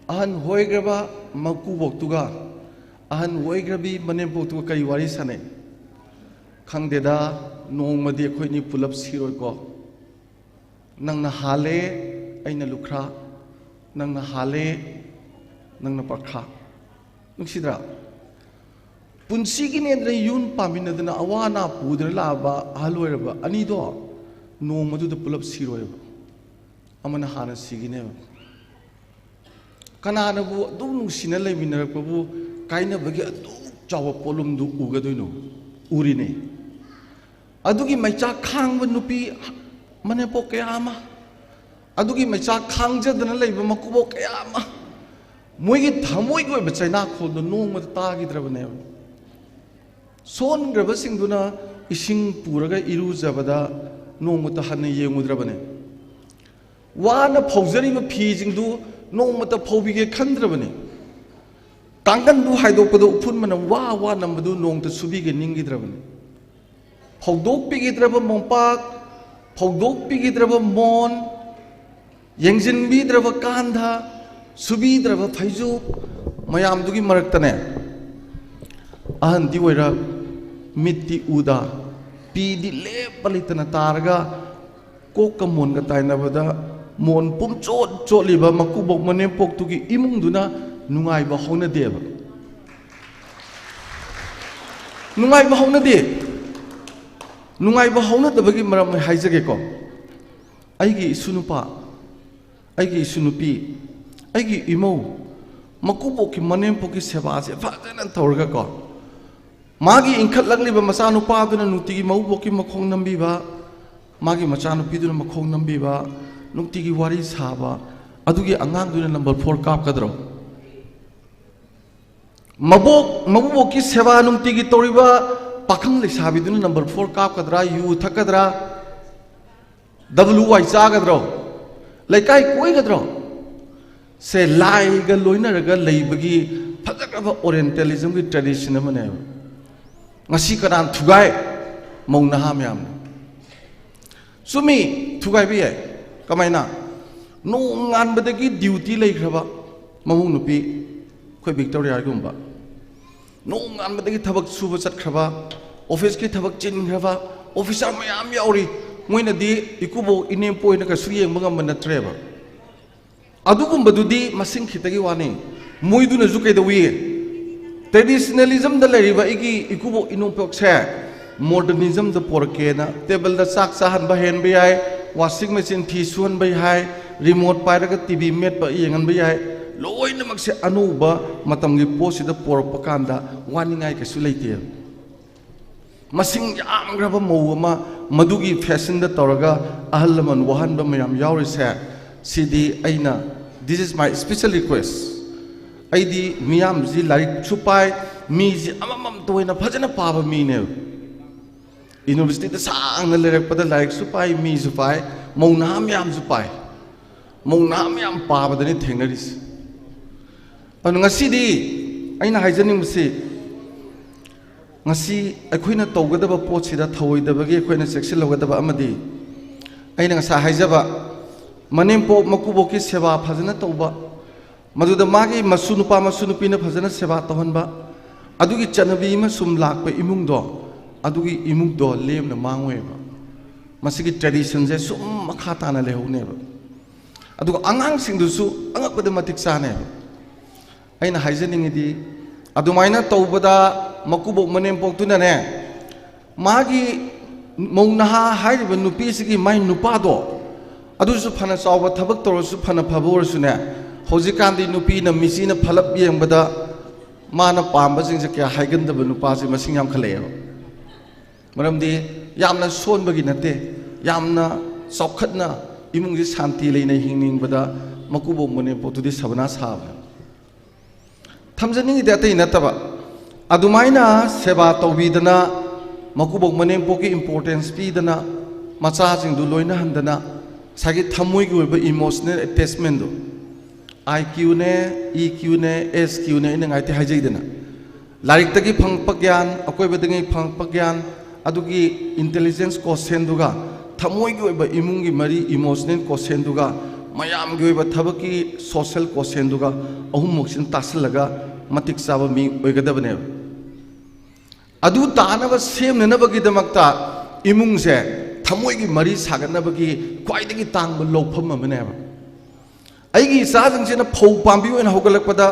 ꯑꯍꯟ ꯑꯣꯏꯈ꯭ꯔꯕ ꯃꯀꯨꯕꯣꯛꯇꯨꯒ ꯑꯍꯟ ꯑꯣꯏꯈ꯭ꯔꯕꯤ ꯃꯅꯦꯝꯄꯣꯛꯇꯨꯒ ꯀꯔꯤ ꯋꯥꯔꯤ ꯁꯥꯟꯅꯩ? "ꯈꯪꯗꯦꯗ, ꯅꯣꯡꯃꯗꯤ ꯑꯩꯈꯣꯏꯅꯤ ꯄꯨꯂꯞ ꯁꯤꯔꯣꯏꯀꯣ꯫ ꯅꯪꯅ ꯍꯥꯜꯂꯦ, ꯑꯩꯅ ꯂꯨꯈ꯭ꯔꯥ, ꯅꯪꯅ ꯍꯥꯜꯂꯦ, ꯅꯪꯅ ꯄꯥꯈ꯭ꯔꯥ"꯫ ꯅꯨꯡꯁꯤꯗ꯭ꯔꯥ? ꯄꯨꯟꯁꯤꯒꯤꯅꯦꯗꯅ ꯌꯨꯝ ꯄꯥꯟꯃꯤꯟꯅꯗꯅ ꯑꯋꯥ ꯑꯅꯥ ꯄꯨꯗꯅ ꯂꯥꯛꯑꯕ ꯑꯍꯜ ꯑꯣꯏꯔꯕ ꯑꯅꯤꯗꯣ ꯅꯣꯡꯃꯗꯨꯗ ꯄꯨꯂꯞ ꯁꯤꯔꯣꯏꯕ꯫ ꯑꯃꯅ ꯍꯥꯟꯅ ꯁꯤꯒꯤꯅꯦꯕ꯫ ꯀꯅꯥꯅꯕꯨ ꯑꯗꯨꯝ ꯅꯨꯡꯁꯤꯅ ꯂꯩꯃꯤꯟꯅꯔꯛꯄꯕꯨ ꯀꯥꯏꯅꯕꯒꯤ ꯑꯗꯨꯛ ꯆꯥꯎꯕ ꯄꯣꯠꯂꯨꯝꯗꯨ ꯎꯒꯗꯣꯏꯅꯣ? ꯎꯔꯤꯅꯦ꯫ ꯑꯗꯨꯒꯤ ꯃꯩꯆꯥꯛ ꯈꯥꯡꯕ ꯅꯨꯄꯤ ꯃꯅꯦꯝꯄꯣꯛ ꯀꯌꯥ ꯑꯃ, ꯑꯗꯨꯒꯤ ꯃꯩꯆꯥꯛ ꯈꯥꯡꯖꯗꯅ ꯂꯩꯕ ꯃꯀꯨꯕꯣꯛ ꯀꯌꯥ ꯑꯃ, ꯃꯣꯏꯒꯤ ꯊꯃꯣꯏꯒꯤ ꯑꯣꯏꯕ ꯆꯩꯅꯥꯈꯣꯜꯗꯣ ꯅꯣꯡꯃꯇ ꯇꯥꯈꯤꯗ꯭ꯔꯕꯅꯦꯕ꯫ ꯁꯣꯟꯈ꯭ꯔꯕꯁꯤꯡꯗꯨꯅ ꯏꯁꯤꯡ ꯄꯨꯔꯒ ꯏꯔꯨꯖꯕꯗ ꯅꯣꯡꯃꯇ ꯍꯟꯅ ꯌꯦꯡꯉꯨꯗ꯭ꯔꯕꯅꯦ꯫ ꯋꯥꯅ ꯐꯧꯖꯔꯤꯕ ꯐꯤꯁꯤꯡꯗꯨ ꯅꯣꯡꯃꯇ ꯐꯧꯕꯤꯒꯦ ꯈꯟꯗ꯭ꯔꯕꯅꯤ꯫ ꯀꯥꯡꯒꯟꯗꯨ ꯍꯥꯏꯗꯣꯛꯄꯗ ꯎꯐꯨꯟ ꯃꯅꯝ ꯋꯥ ꯋꯥ ꯅꯝꯕꯗꯨ ꯅꯣꯡꯃꯇ ꯁꯨꯕꯤꯒꯦ ꯅꯤꯡꯈꯤꯗ꯭ꯔꯕꯅꯤ꯫ ꯐꯧꯗꯣꯛꯄꯤꯈꯤꯗ꯭ꯔꯕ ꯃꯣꯝꯄꯥꯛ, ꯐꯧꯗꯣꯛꯄꯤꯈꯤꯗ꯭ꯔꯕ ꯃꯣꯟ, ꯌꯦꯡꯁꯤꯟꯕꯤꯗ꯭ꯔꯕ ꯀꯥꯟꯙ, ꯁꯨꯕꯤꯗ꯭ꯔꯕ ꯐꯩꯖꯨꯞ ꯃꯌꯥꯝꯗꯨꯒꯤ ꯃꯔꯛꯇꯅꯦ, ꯑꯍꯟꯗꯤ ꯑꯣꯏꯔ, ꯃꯤꯠꯇꯤ ꯎꯗ, ꯄꯤꯗꯤ ꯂꯦꯞꯄ ꯂꯩꯇꯅ ꯇꯥꯔꯒ, ꯀꯣꯛꯀ ꯃꯣꯟꯒ ꯇꯥꯏꯅꯕꯗ ꯃꯣꯟ ꯄꯨꯝꯆꯣꯠ ꯆꯣꯠꯂꯤꯕ ꯃꯀꯨꯕꯣꯛ ꯃꯅꯦꯝꯄꯣꯛꯇꯨꯒꯤ ꯏꯃꯨꯡꯗꯨꯅ ꯅꯨꯡꯉꯥꯏꯕ ꯍꯧꯅꯗꯦꯕ꯫ ꯅꯨꯡꯉꯥꯏꯕ ꯍꯧꯅꯗꯦ꯫ ꯅꯨꯡꯉꯥꯏꯕ ꯍꯧꯅꯗꯕꯒꯤ ꯃꯔꯝ ꯑꯩ ꯍꯥꯏꯖꯒꯦꯀꯣ꯫ ꯑꯩꯒꯤ ꯏꯁꯨ ꯅꯨꯄꯥ, ꯑꯩꯒꯤ ꯏꯁꯨ ꯅꯨꯄꯤ, ꯑꯩꯒꯤ ꯏꯃꯧ, ꯃꯀꯨꯕꯣꯛꯀꯤ ꯃꯅꯦꯝꯄꯣꯛꯀꯤ ꯁꯦꯕꯥꯁꯦ ꯐꯖꯅ ꯇꯧꯔꯒꯀꯣ, ꯃꯥꯒꯤ ꯏꯟꯈꯠꯂꯛꯂꯤꯕ ꯃꯆꯥꯅꯨꯄꯥꯗꯨꯅ ꯅꯨꯡꯇꯤꯒꯤ ꯃꯀꯨꯕꯣꯛꯀꯤ ꯃꯈꯣꯡ ꯅꯝꯕꯤꯕ, ꯃꯥꯒꯤ ꯃꯆꯥꯅꯨꯄꯤꯗꯨꯅ ꯃꯈꯣꯡ ꯅꯝꯕꯤꯕ, ꯅꯨꯡꯇꯤꯒꯤ ꯋꯥꯔꯤ ꯁꯥꯕ, ꯑꯗꯨꯒꯤ ꯑꯉꯥꯡꯗꯨꯅ ꯅꯝꯕꯔ ꯐꯣꯔ ꯀꯥꯞꯀꯗ꯭ꯔꯣ? ꯃꯕꯣꯛ, ꯃꯀꯨꯕꯣꯛꯀꯤ ꯁꯦꯕꯥ ꯅꯨꯡꯇꯤꯒꯤ ꯇꯧꯔꯤꯕ ꯄꯥꯈꯪ ꯂꯩꯁꯥꯕꯤꯗꯨꯅ ꯅꯝꯕꯔ ꯐꯣꯔ ꯀꯥꯞꯀꯗ꯭ꯔꯥ, ꯌꯨ ꯊꯛꯀꯗ꯭ꯔꯥ, ꯗꯕꯜꯌꯨ ꯋꯥꯏ ꯆꯥꯒꯗ꯭ꯔꯣ, ꯂꯩꯀꯥꯏ ꯀꯣꯏꯒꯗ꯭ꯔꯣ? ꯁꯦ, ꯂꯥꯏꯒ ꯂꯣꯏꯅꯔꯒ ꯂꯩꯕꯒꯤ ꯐꯖꯈ꯭ꯔꯕ ꯑꯣꯔꯤꯌꯦꯟꯇꯦꯂꯤꯖꯝꯒꯤ ꯇ꯭ꯔꯦꯗꯤꯁꯟ ꯑꯃꯅꯦꯕ꯫ ꯉꯁꯤ ꯀꯅꯥꯅ ꯊꯨꯒꯥꯏ? ꯃꯧ ꯅꯍꯥ ꯃꯌꯥꯝꯅ꯫ ꯆꯨꯝꯃꯤ, ꯊꯨꯒꯥꯏꯕ ꯌꯥꯏ꯫ ꯀꯃꯥꯏꯅ? ꯅꯣꯡꯉꯥꯟꯕꯗꯒꯤ ꯗ꯭ꯌꯨꯇꯤ ꯂꯩꯈ꯭ꯔꯕ ꯃꯃꯧ ꯅꯨꯄꯤ, ꯑꯩꯈꯣꯏ ꯚꯤꯛꯇꯣꯔꯤꯌꯥꯒꯨꯝꯕ, ꯅꯣꯡꯉꯥꯟꯕꯗꯒꯤ ꯊꯕꯛ ꯁꯨꯕ ꯆꯠꯈ꯭ꯔꯕ, ꯑꯣꯐꯤꯁꯀꯤ ꯊꯕꯛ ꯆꯤꯟꯈ꯭ꯔꯕ ꯑꯣꯐꯤꯁꯥꯔ ꯃꯌꯥꯝ ꯌꯥꯎꯔꯤ꯫ ꯃꯣꯏꯅꯗꯤ ꯏꯀꯨꯕꯣꯛ ꯏꯅꯦꯝꯄꯣꯛ ꯑꯣꯏꯅ ꯀꯩꯁꯨ ꯌꯦꯡꯕ ꯉꯝꯕ ꯅꯠꯇ꯭ꯔꯦꯕ꯫ ꯑꯗꯨꯒꯨꯝꯕꯗꯨꯗꯤ ꯃꯁꯤꯡ ꯈꯤꯇꯒꯤ ꯋꯥꯅꯤ꯫ ꯃꯣꯏꯗꯨꯅꯁꯨ ꯀꯩꯗꯧꯏ? ꯇ꯭ꯔꯦꯗꯤꯁꯅꯦꯂꯤꯖꯝꯗ ꯂꯩꯔꯤꯕ ꯑꯩꯒꯤ ꯏꯀꯨꯕꯣꯛ ꯏꯅꯦꯝꯄꯣꯛꯁꯦ ꯃꯣꯗꯔꯅꯤꯖꯝꯗ ꯄꯣꯔꯛꯀꯦꯅ, ꯇꯦꯕꯜꯗ ꯆꯥꯛ ꯆꯥꯍꯟꯕ ꯍꯦꯟꯕ ꯌꯥꯏ, ꯋꯥꯁꯤꯡ ꯃꯦꯆꯤꯟ ꯐꯤ ꯁꯨꯍꯟꯕ ꯌꯥꯏ, ꯔꯤꯃꯣꯠ ꯄꯥꯏꯔꯒ ꯇꯤ ꯚꯤ ꯃꯦꯠꯄ ꯌꯦꯡꯍꯟꯕ ꯌꯥꯏ꯫ ꯂꯣꯏꯅꯃꯛꯁꯦ ꯑꯅꯧꯕ ꯃꯇꯝꯒꯤ ꯄꯣꯠꯁꯤꯗ ꯄꯣꯔꯛꯄ ꯀꯥꯟꯗ ꯋꯥꯅꯤꯡꯉꯥꯏ ꯀꯩꯁꯨ ꯂꯩꯇꯦꯕ꯫ ꯃꯁꯤꯡ ꯌꯥꯝꯈ꯭ꯔꯕ ꯃꯧ ꯑꯃ ꯃꯗꯨꯒꯤ ꯐꯦꯁꯟꯗ ꯇꯧꯔꯒ ꯑꯍꯜ ꯂꯃꯟ ꯋꯥꯍꯟꯕ ꯃꯌꯥꯝ ꯌꯥꯎꯔꯤꯁꯦ, ꯁꯤꯗꯤ ꯑꯩꯅ, this is my special request꯫ ꯑꯩꯗꯤ ꯃꯤꯌꯥꯝꯁꯤ ꯂꯥꯏꯔꯤꯛꯁꯨ ꯄꯥꯏ, ꯃꯤꯁꯤ ꯑꯃꯃꯝꯇ ꯑꯣꯏꯅ ꯐꯖꯅ ꯄꯥꯕ ꯃꯤꯅꯦꯕ꯫ ꯌꯨꯅꯤꯚꯔꯁꯤꯇꯤꯗ ꯁꯥꯡꯅ ꯂꯩꯔꯛꯄꯗ ꯂꯥꯏꯔꯤꯛꯁꯨ ꯄꯥꯏ, ꯃꯤꯁꯨ ꯄꯥꯏ, ꯃꯧ ꯅꯍꯥ ꯃꯌꯥꯝꯁꯨ ꯄꯥꯏ, ꯃꯧ ꯅꯍꯥ ꯃꯌꯥꯝ ꯄꯥꯕꯗꯅꯤ ꯊꯦꯡꯅꯔꯤꯁꯦ꯫ ꯑꯗꯨꯅ ꯉꯁꯤꯗꯤ ꯑꯩꯅ ꯍꯥꯏꯖꯅꯤꯡꯕꯁꯤ, ꯉꯁꯤ ꯑꯩꯈꯣꯏꯅ ꯇꯧꯒꯗꯕ ꯄꯣꯠꯁꯤꯗ ꯊꯧꯑꯣꯏꯗꯕꯒꯤ ꯑꯩꯈꯣꯏꯅ ꯆꯦꯛꯁꯤꯜꯍꯧꯒꯗꯕ ꯑꯃꯗꯤ, ꯑꯩꯅ ꯉꯁꯥꯏ ꯍꯥꯏꯖꯕ, ꯃꯅꯦꯝꯄꯣꯛ ꯃꯀꯨꯕꯣꯛꯀꯤ ꯁꯦꯕꯥ ꯐꯖꯅ ꯇꯧꯕ, ꯃꯗꯨꯗ ꯃꯥꯒꯤ ꯃꯁꯨ ꯅꯨꯄꯥ ꯃꯁꯨ ꯅꯨꯄꯤꯅ ꯐꯖꯅ ꯁꯦꯕꯥ ꯇꯧꯍꯟꯕ, ꯑꯗꯨꯒꯤ ꯆꯠꯅꯕꯤ ꯑꯃ ꯁꯨꯝ ꯂꯥꯛꯄ ꯏꯃꯨꯡꯗꯣ, ꯑꯗꯨꯒꯤ ꯏꯃꯨꯡꯗꯣ ꯂꯦꯝꯅ ꯃꯥꯡꯉꯣꯏꯕ꯫ ꯃꯁꯤꯒꯤ ꯇ꯭ꯔꯦꯗꯤꯁꯟꯁꯦ ꯁꯨꯝ ꯃꯈꯥ ꯇꯥꯅ ꯂꯩꯍꯧꯅꯦꯕ꯫ ꯑꯗꯨꯒ ꯑꯉꯥꯡꯁꯤꯡꯗꯨꯁꯨ ꯑꯉꯛꯄꯗ ꯃꯇꯤꯛ ꯆꯥꯅꯦꯕ꯫ ꯑꯩꯅ ꯍꯥꯏꯖꯅꯤꯡꯉꯤꯗꯤ, ꯑꯗꯨꯃꯥꯏꯅ ꯇꯧꯕꯗ ꯃꯀꯨꯕꯣꯛ ꯃꯅꯦꯝꯄꯣꯛꯇꯨꯅꯅꯦ, ꯃꯥꯒꯤ ꯃꯧ ꯅꯍꯥ ꯍꯥꯏꯔꯤꯕ ꯅꯨꯄꯤꯁꯤꯒꯤ ꯃꯥꯏ ꯅꯨꯄꯥꯗꯣ, ꯑꯗꯨꯁꯨ ꯐꯅ ꯆꯥꯎꯕ ꯊꯕꯛ ꯇꯧꯔꯁꯨ, ꯐꯅ ꯐꯕ ꯑꯣꯏꯔꯁꯨꯅꯦ, ꯍꯧꯖꯤꯛꯀꯥꯟꯗꯤ ꯅꯨꯄꯤꯅ ꯃꯤꯆꯤꯅ ꯐꯂꯞ ꯌꯦꯡꯕꯗ ꯃꯥꯅ ꯄꯥꯝꯕꯁꯤꯡꯁꯦ ꯀꯌꯥ ꯍꯥꯏꯒꯟꯗꯕ ꯅꯨꯄꯥꯁꯦ ꯃꯁꯤꯡ ꯌꯥꯝꯈꯠꯂꯛꯑꯦꯕ꯫ ꯃꯔꯝꯗꯤ ꯌꯥꯝꯅ ꯁꯣꯟꯕꯒꯤ ꯅꯠꯇꯦ, ꯌꯥꯝꯅ ꯆꯥꯎꯈꯠꯅ ꯏꯃꯨꯡꯁꯤ ꯁꯥꯟꯇꯤ ꯂꯩꯅ ꯍꯤꯡꯅꯤꯡꯕꯗ ꯃꯀꯨꯕꯣꯛ ꯃꯅꯦꯝꯄꯣꯛꯇꯨꯗꯤ ꯁꯕꯅꯥ ꯁꯥꯕꯅꯦ꯫ ꯊꯝꯖꯅꯤꯡꯉꯤꯗꯤ ꯑꯇꯩ ꯅꯠꯇꯕ, ꯑꯗꯨꯃꯥꯏꯅ ꯁꯦꯕꯥ ꯇꯧꯕꯤꯗꯅ, ꯃꯀꯨꯕꯣꯛ ꯃꯅꯦꯝꯄꯣꯛꯀꯤ ꯏꯝꯄꯣꯔꯇꯦꯟꯁ ꯄꯤꯗꯅ, ꯃꯆꯥꯁꯤꯡꯗꯨ ꯂꯣꯏꯅꯍꯟꯗꯅ, ꯉꯁꯥꯏꯒꯤ ꯊꯃꯣꯏꯒꯤ ꯑꯣꯏꯕ ꯏꯃꯣꯁꯅꯦꯜ ꯑꯦꯇꯦꯆꯃꯦꯟꯗꯨ, ꯑꯥꯏ ꯀ꯭ꯌꯨꯅꯦ, ꯏ ꯀ꯭ꯌꯨꯅꯦ, ꯑꯦꯁ ꯀ꯭ꯌꯨꯅꯦ, ꯑꯩꯅ ꯉꯥꯏꯇ ꯍꯥꯏꯖꯩꯗꯅ, ꯂꯥꯏꯔꯤꯛꯇꯒꯤ ꯐꯪꯉꯛꯄ ꯒ꯭ꯌꯥꯟ, ꯑꯀꯣꯏꯕꯗꯒꯤ ꯐꯪꯉꯛꯄ ꯒ꯭ꯌꯥꯟ, ꯑꯗꯨꯒꯤ ꯏꯟꯇꯦꯂꯤꯖꯦꯟꯁ ꯀꯣꯁꯦꯟꯗꯨꯒ, ꯊꯃꯣꯏꯒꯤ ꯑꯣꯏꯕ ꯏꯃꯨꯡꯒꯤ ꯃꯔꯤ, ꯏꯃꯣꯁꯅꯦꯜ ꯀꯣꯁꯦꯟꯗꯨꯒ, ꯃꯌꯥꯝꯒꯤ ꯑꯣꯏꯕ ꯊꯕꯛꯀꯤ ꯁꯣꯁꯦꯜ ꯀꯣꯁꯦꯟꯗꯨꯒ, ꯑꯍꯨꯝꯃꯛꯁꯤꯅ ꯇꯥꯁꯤꯜꯂꯒ ꯃꯇꯤꯛ ꯆꯥꯕ ꯃꯤ ꯑꯣꯏꯒꯗꯕꯅꯦꯕ꯫ ꯑꯗꯨ ꯇꯥꯅꯕ ꯁꯦꯝꯅꯅꯕꯒꯤꯗꯃꯛꯇ ꯏꯃꯨꯡꯁꯦ ꯊꯃꯣꯏꯒꯤ ꯃꯔꯤ ꯁꯥꯒꯠꯅꯕꯒꯤ ꯈ꯭ꯋꯥꯏꯗꯒꯤ ꯇꯥꯡꯕ ꯂꯧꯐꯝ ꯑꯃꯅꯦꯕ꯫ ꯑꯩꯒꯤ ꯏꯆꯥꯁꯤꯡꯁꯤꯅ ꯐꯧ ꯄꯥꯝꯕꯤ ꯑꯣꯏꯅ ꯍꯧꯒꯠꯂꯛꯄꯗ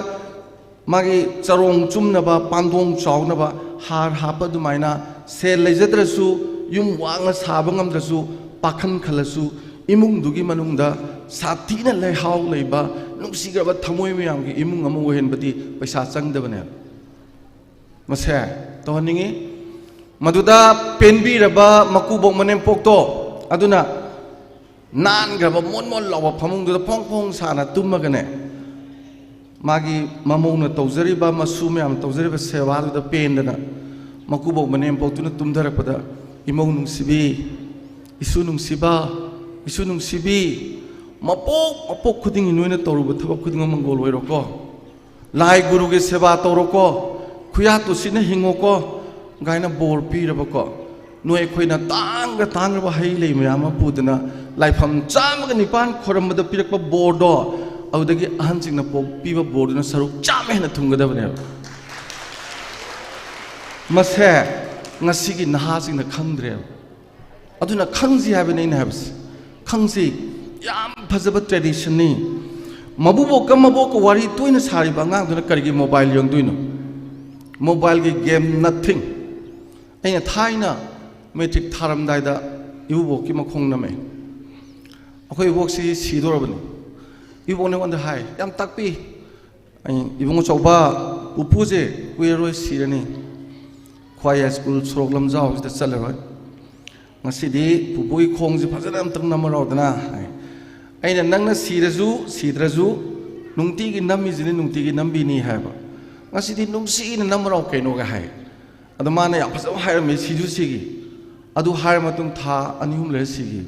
ꯃꯥꯒꯤ ꯆꯔꯣꯡ ꯆꯨꯝꯅꯕ, ꯄꯥꯟꯗꯣꯡ ꯆꯥꯎꯅꯕ ꯍꯥꯔ ꯍꯥꯞꯄ ꯑꯗꯨꯃꯥꯏꯅ ꯁꯦꯜ ꯂꯩꯖꯗ꯭ꯔꯁꯨ, ꯌꯨꯝ ꯋꯥꯡꯅ ꯁꯥꯕ ꯉꯝꯗ꯭ꯔꯁꯨ, ꯄꯥꯈꯟ ꯈꯜꯂꯁꯨ, ꯏꯃꯨꯡꯗꯨꯒꯤ ꯃꯅꯨꯡꯗ ꯁꯥꯊꯤꯅ ꯂꯩꯍꯥꯎ ꯂꯩꯕ, ꯅꯨꯡꯁꯤꯈ꯭ꯔꯕ ꯊꯃꯣꯏ ꯃꯌꯥꯝꯒꯤ ꯏꯃꯨꯡ ꯑꯃ ꯑꯣꯏꯍꯟꯕꯗꯤ ꯄꯩꯁꯥ ꯆꯪꯗꯕꯅꯦꯕ꯫ ꯃꯁꯦ ꯇꯧꯍꯟꯅꯤꯡꯉꯤ꯫ ꯃꯗꯨꯗ ꯄꯦꯟꯕꯤꯔꯕ ꯃꯀꯨꯕꯣꯛ ꯃꯅꯦꯝꯄꯣꯛꯇꯣ, ꯑꯗꯨꯅ ꯅꯥꯟꯈ꯭ꯔꯕ ꯃꯣꯟ ꯃꯣꯟ ꯂꯥꯎꯕ ꯐꯃꯨꯡꯗꯨꯗ ꯐꯣꯡ ꯐꯣꯡ ꯁꯥꯅ ꯇꯨꯝꯃꯒꯅꯦ, ꯃꯥꯒꯤ ꯃꯃꯧꯅ ꯇꯧꯖꯔꯤꯕ, ꯃꯁꯨ ꯃꯌꯥꯝꯅ ꯇꯧꯖꯔꯤꯕ ꯁꯦꯕꯥꯗꯨꯗ ꯄꯦꯟꯗꯅ ꯃꯀꯨꯕꯣꯛ ꯃꯅꯦꯝꯄꯣꯛꯇꯨꯅ ꯇꯨꯝꯊꯔꯛꯄꯗ, "ꯏꯃꯧ ꯅꯨꯡꯁꯤꯕꯤ, ꯏꯁꯨ ꯅꯨꯡꯁꯤꯕ, ꯏꯁꯨ ꯅꯨꯡꯁꯤꯕꯤ, ꯃꯄꯣꯛ ꯃꯄꯣꯛ ꯈꯨꯗꯤꯡꯒꯤ ꯅꯣꯏꯅ ꯇꯧꯔꯨꯕ ꯊꯕꯛ ꯈꯨꯗꯤꯡꯃꯛ ꯃꯪꯒꯣꯜ ꯑꯣꯏꯔꯣꯀꯣ, ꯂꯥꯏ ꯒꯨꯔꯨꯒꯤ ꯁꯦꯕꯥ ꯇꯧꯔꯣꯀꯣ, ꯈꯨꯌꯥ ꯇꯨꯁꯤꯟꯅ ꯍꯤꯡꯉꯣꯀꯣ" ꯀꯥꯏꯅ ꯕꯣꯔ ꯄꯤꯔꯕꯀꯣ꯫ ꯅꯣꯏ ꯑꯩꯈꯣꯏꯅ ꯇꯥꯡꯒ ꯇꯥꯡꯈ꯭ꯔꯕ ꯍꯩ ꯂꯩ ꯃꯌꯥꯝ ꯑꯃ ꯄꯨꯗꯅ ꯂꯥꯏꯐꯝ ꯆꯥꯝꯃꯒ ꯅꯤꯄꯥꯟ ꯈꯣꯏꯔꯝꯕꯗ ꯄꯤꯔꯛꯄ ꯕꯣꯔꯗꯣ, ꯑꯗꯨꯗꯒꯤ ꯑꯍꯟꯁꯤꯡꯅ ꯄꯣ-, ꯄꯤꯕ ꯕꯣꯔꯗꯨꯅ ꯁꯔꯨꯛ ꯆꯥꯝꯃ ꯍꯦꯟꯅ ꯊꯨꯡꯒꯗꯕꯅꯦꯕ꯫ ꯃꯁꯦ ꯉꯁꯤꯒꯤ ꯅꯍꯥꯁꯤꯡꯅ ꯈꯪꯗ꯭ꯔꯦꯕ꯫ ꯑꯗꯨꯅ ꯈꯪꯁꯤ ꯍꯥꯏꯕꯅꯤ ꯑꯩꯅ ꯍꯥꯏꯕꯁꯦ꯫ ꯈꯪꯁꯤ꯫ ꯌꯥꯝ ꯐꯖꯕ traditionꯅꯤ꯫ ꯃꯕꯨꯕꯣꯛꯀ ꯃꯕꯣꯛꯀ ꯋꯥꯔꯤ ꯇꯣꯏꯅ ꯁꯥꯔꯤꯕ ꯑꯉꯥꯡꯗꯨꯅ ꯀꯔꯤꯒꯤ mobile ꯌꯦꯡꯗꯣꯏꯅꯣ? Mobileꯒꯤ game, nothing꯫ ꯑꯩꯅ ꯊꯥꯏꯅ matric ꯊꯥꯔꯝꯗꯥꯏꯗ ꯏꯕꯣꯕꯣꯛꯀꯤ ꯃꯈꯣꯡ ꯅꯝꯃꯦ꯫ ꯑꯩꯈꯣꯏ ꯏꯕꯣꯛꯁꯤ ꯁꯤꯗꯣꯔꯕꯅꯤ꯫ ꯏꯕꯣꯛꯅ ꯑꯩꯉꯣꯟꯗ ꯍꯥꯏ, ꯌꯥꯝ ꯇꯥꯛꯄꯤ꯫ ꯑꯩ, "ꯏꯕꯨꯡꯉꯣ ꯆꯥꯎꯕ, ꯄꯨꯄꯨꯁꯦ ꯀꯨꯏꯔꯔꯣꯏ ꯁꯤꯔꯅꯤ꯫ ꯈ꯭ꯋꯥꯏ ꯍꯥꯏ ꯁ꯭ꯀꯨꯜ ꯁꯣꯔꯣꯛ ꯂꯝꯖꯥꯎꯁꯤꯗ ꯆꯠꯂꯔꯣꯏ꯫ ꯉꯁꯤꯗꯤ ꯄꯨꯄꯨꯒꯤ ꯈꯣꯡꯁꯦ ꯐꯖꯅ ꯑꯝꯇꯪ ꯅꯝꯃꯔꯥꯎꯗꯅ" ꯍꯥꯏ꯫ ꯑꯩꯅ, "ꯅꯪꯅ ꯁꯤꯔꯁꯨ ꯁꯤꯗ꯭ꯔꯁꯨ ꯅꯨꯡꯇꯤꯒꯤ ꯅꯝꯃꯤꯁꯤꯅꯤ, ꯅꯨꯡꯇꯤꯒꯤ ꯅꯝꯕꯤꯅꯤ" ꯍꯥꯏꯕ꯫ "ꯉꯁꯤꯗꯤ ꯅꯨꯡꯁꯤꯅ ꯅꯝꯃꯔꯥꯎ ꯀꯩꯅꯣꯒ" ꯍꯥꯏ꯫ ꯑꯗꯣ ꯃꯥꯅ ꯌꯥꯝ ꯐꯖꯕ ꯍꯥꯏꯔꯝꯃꯤ, ꯁꯤꯁꯨ ꯁꯤꯈꯤ꯫ ꯑꯗꯨ ꯍꯥꯏꯔ ꯃꯇꯨꯡ ꯊꯥ ꯑꯅꯤ ꯑꯍꯨꯝ ꯂꯩꯔ ꯁꯤꯈꯤ꯫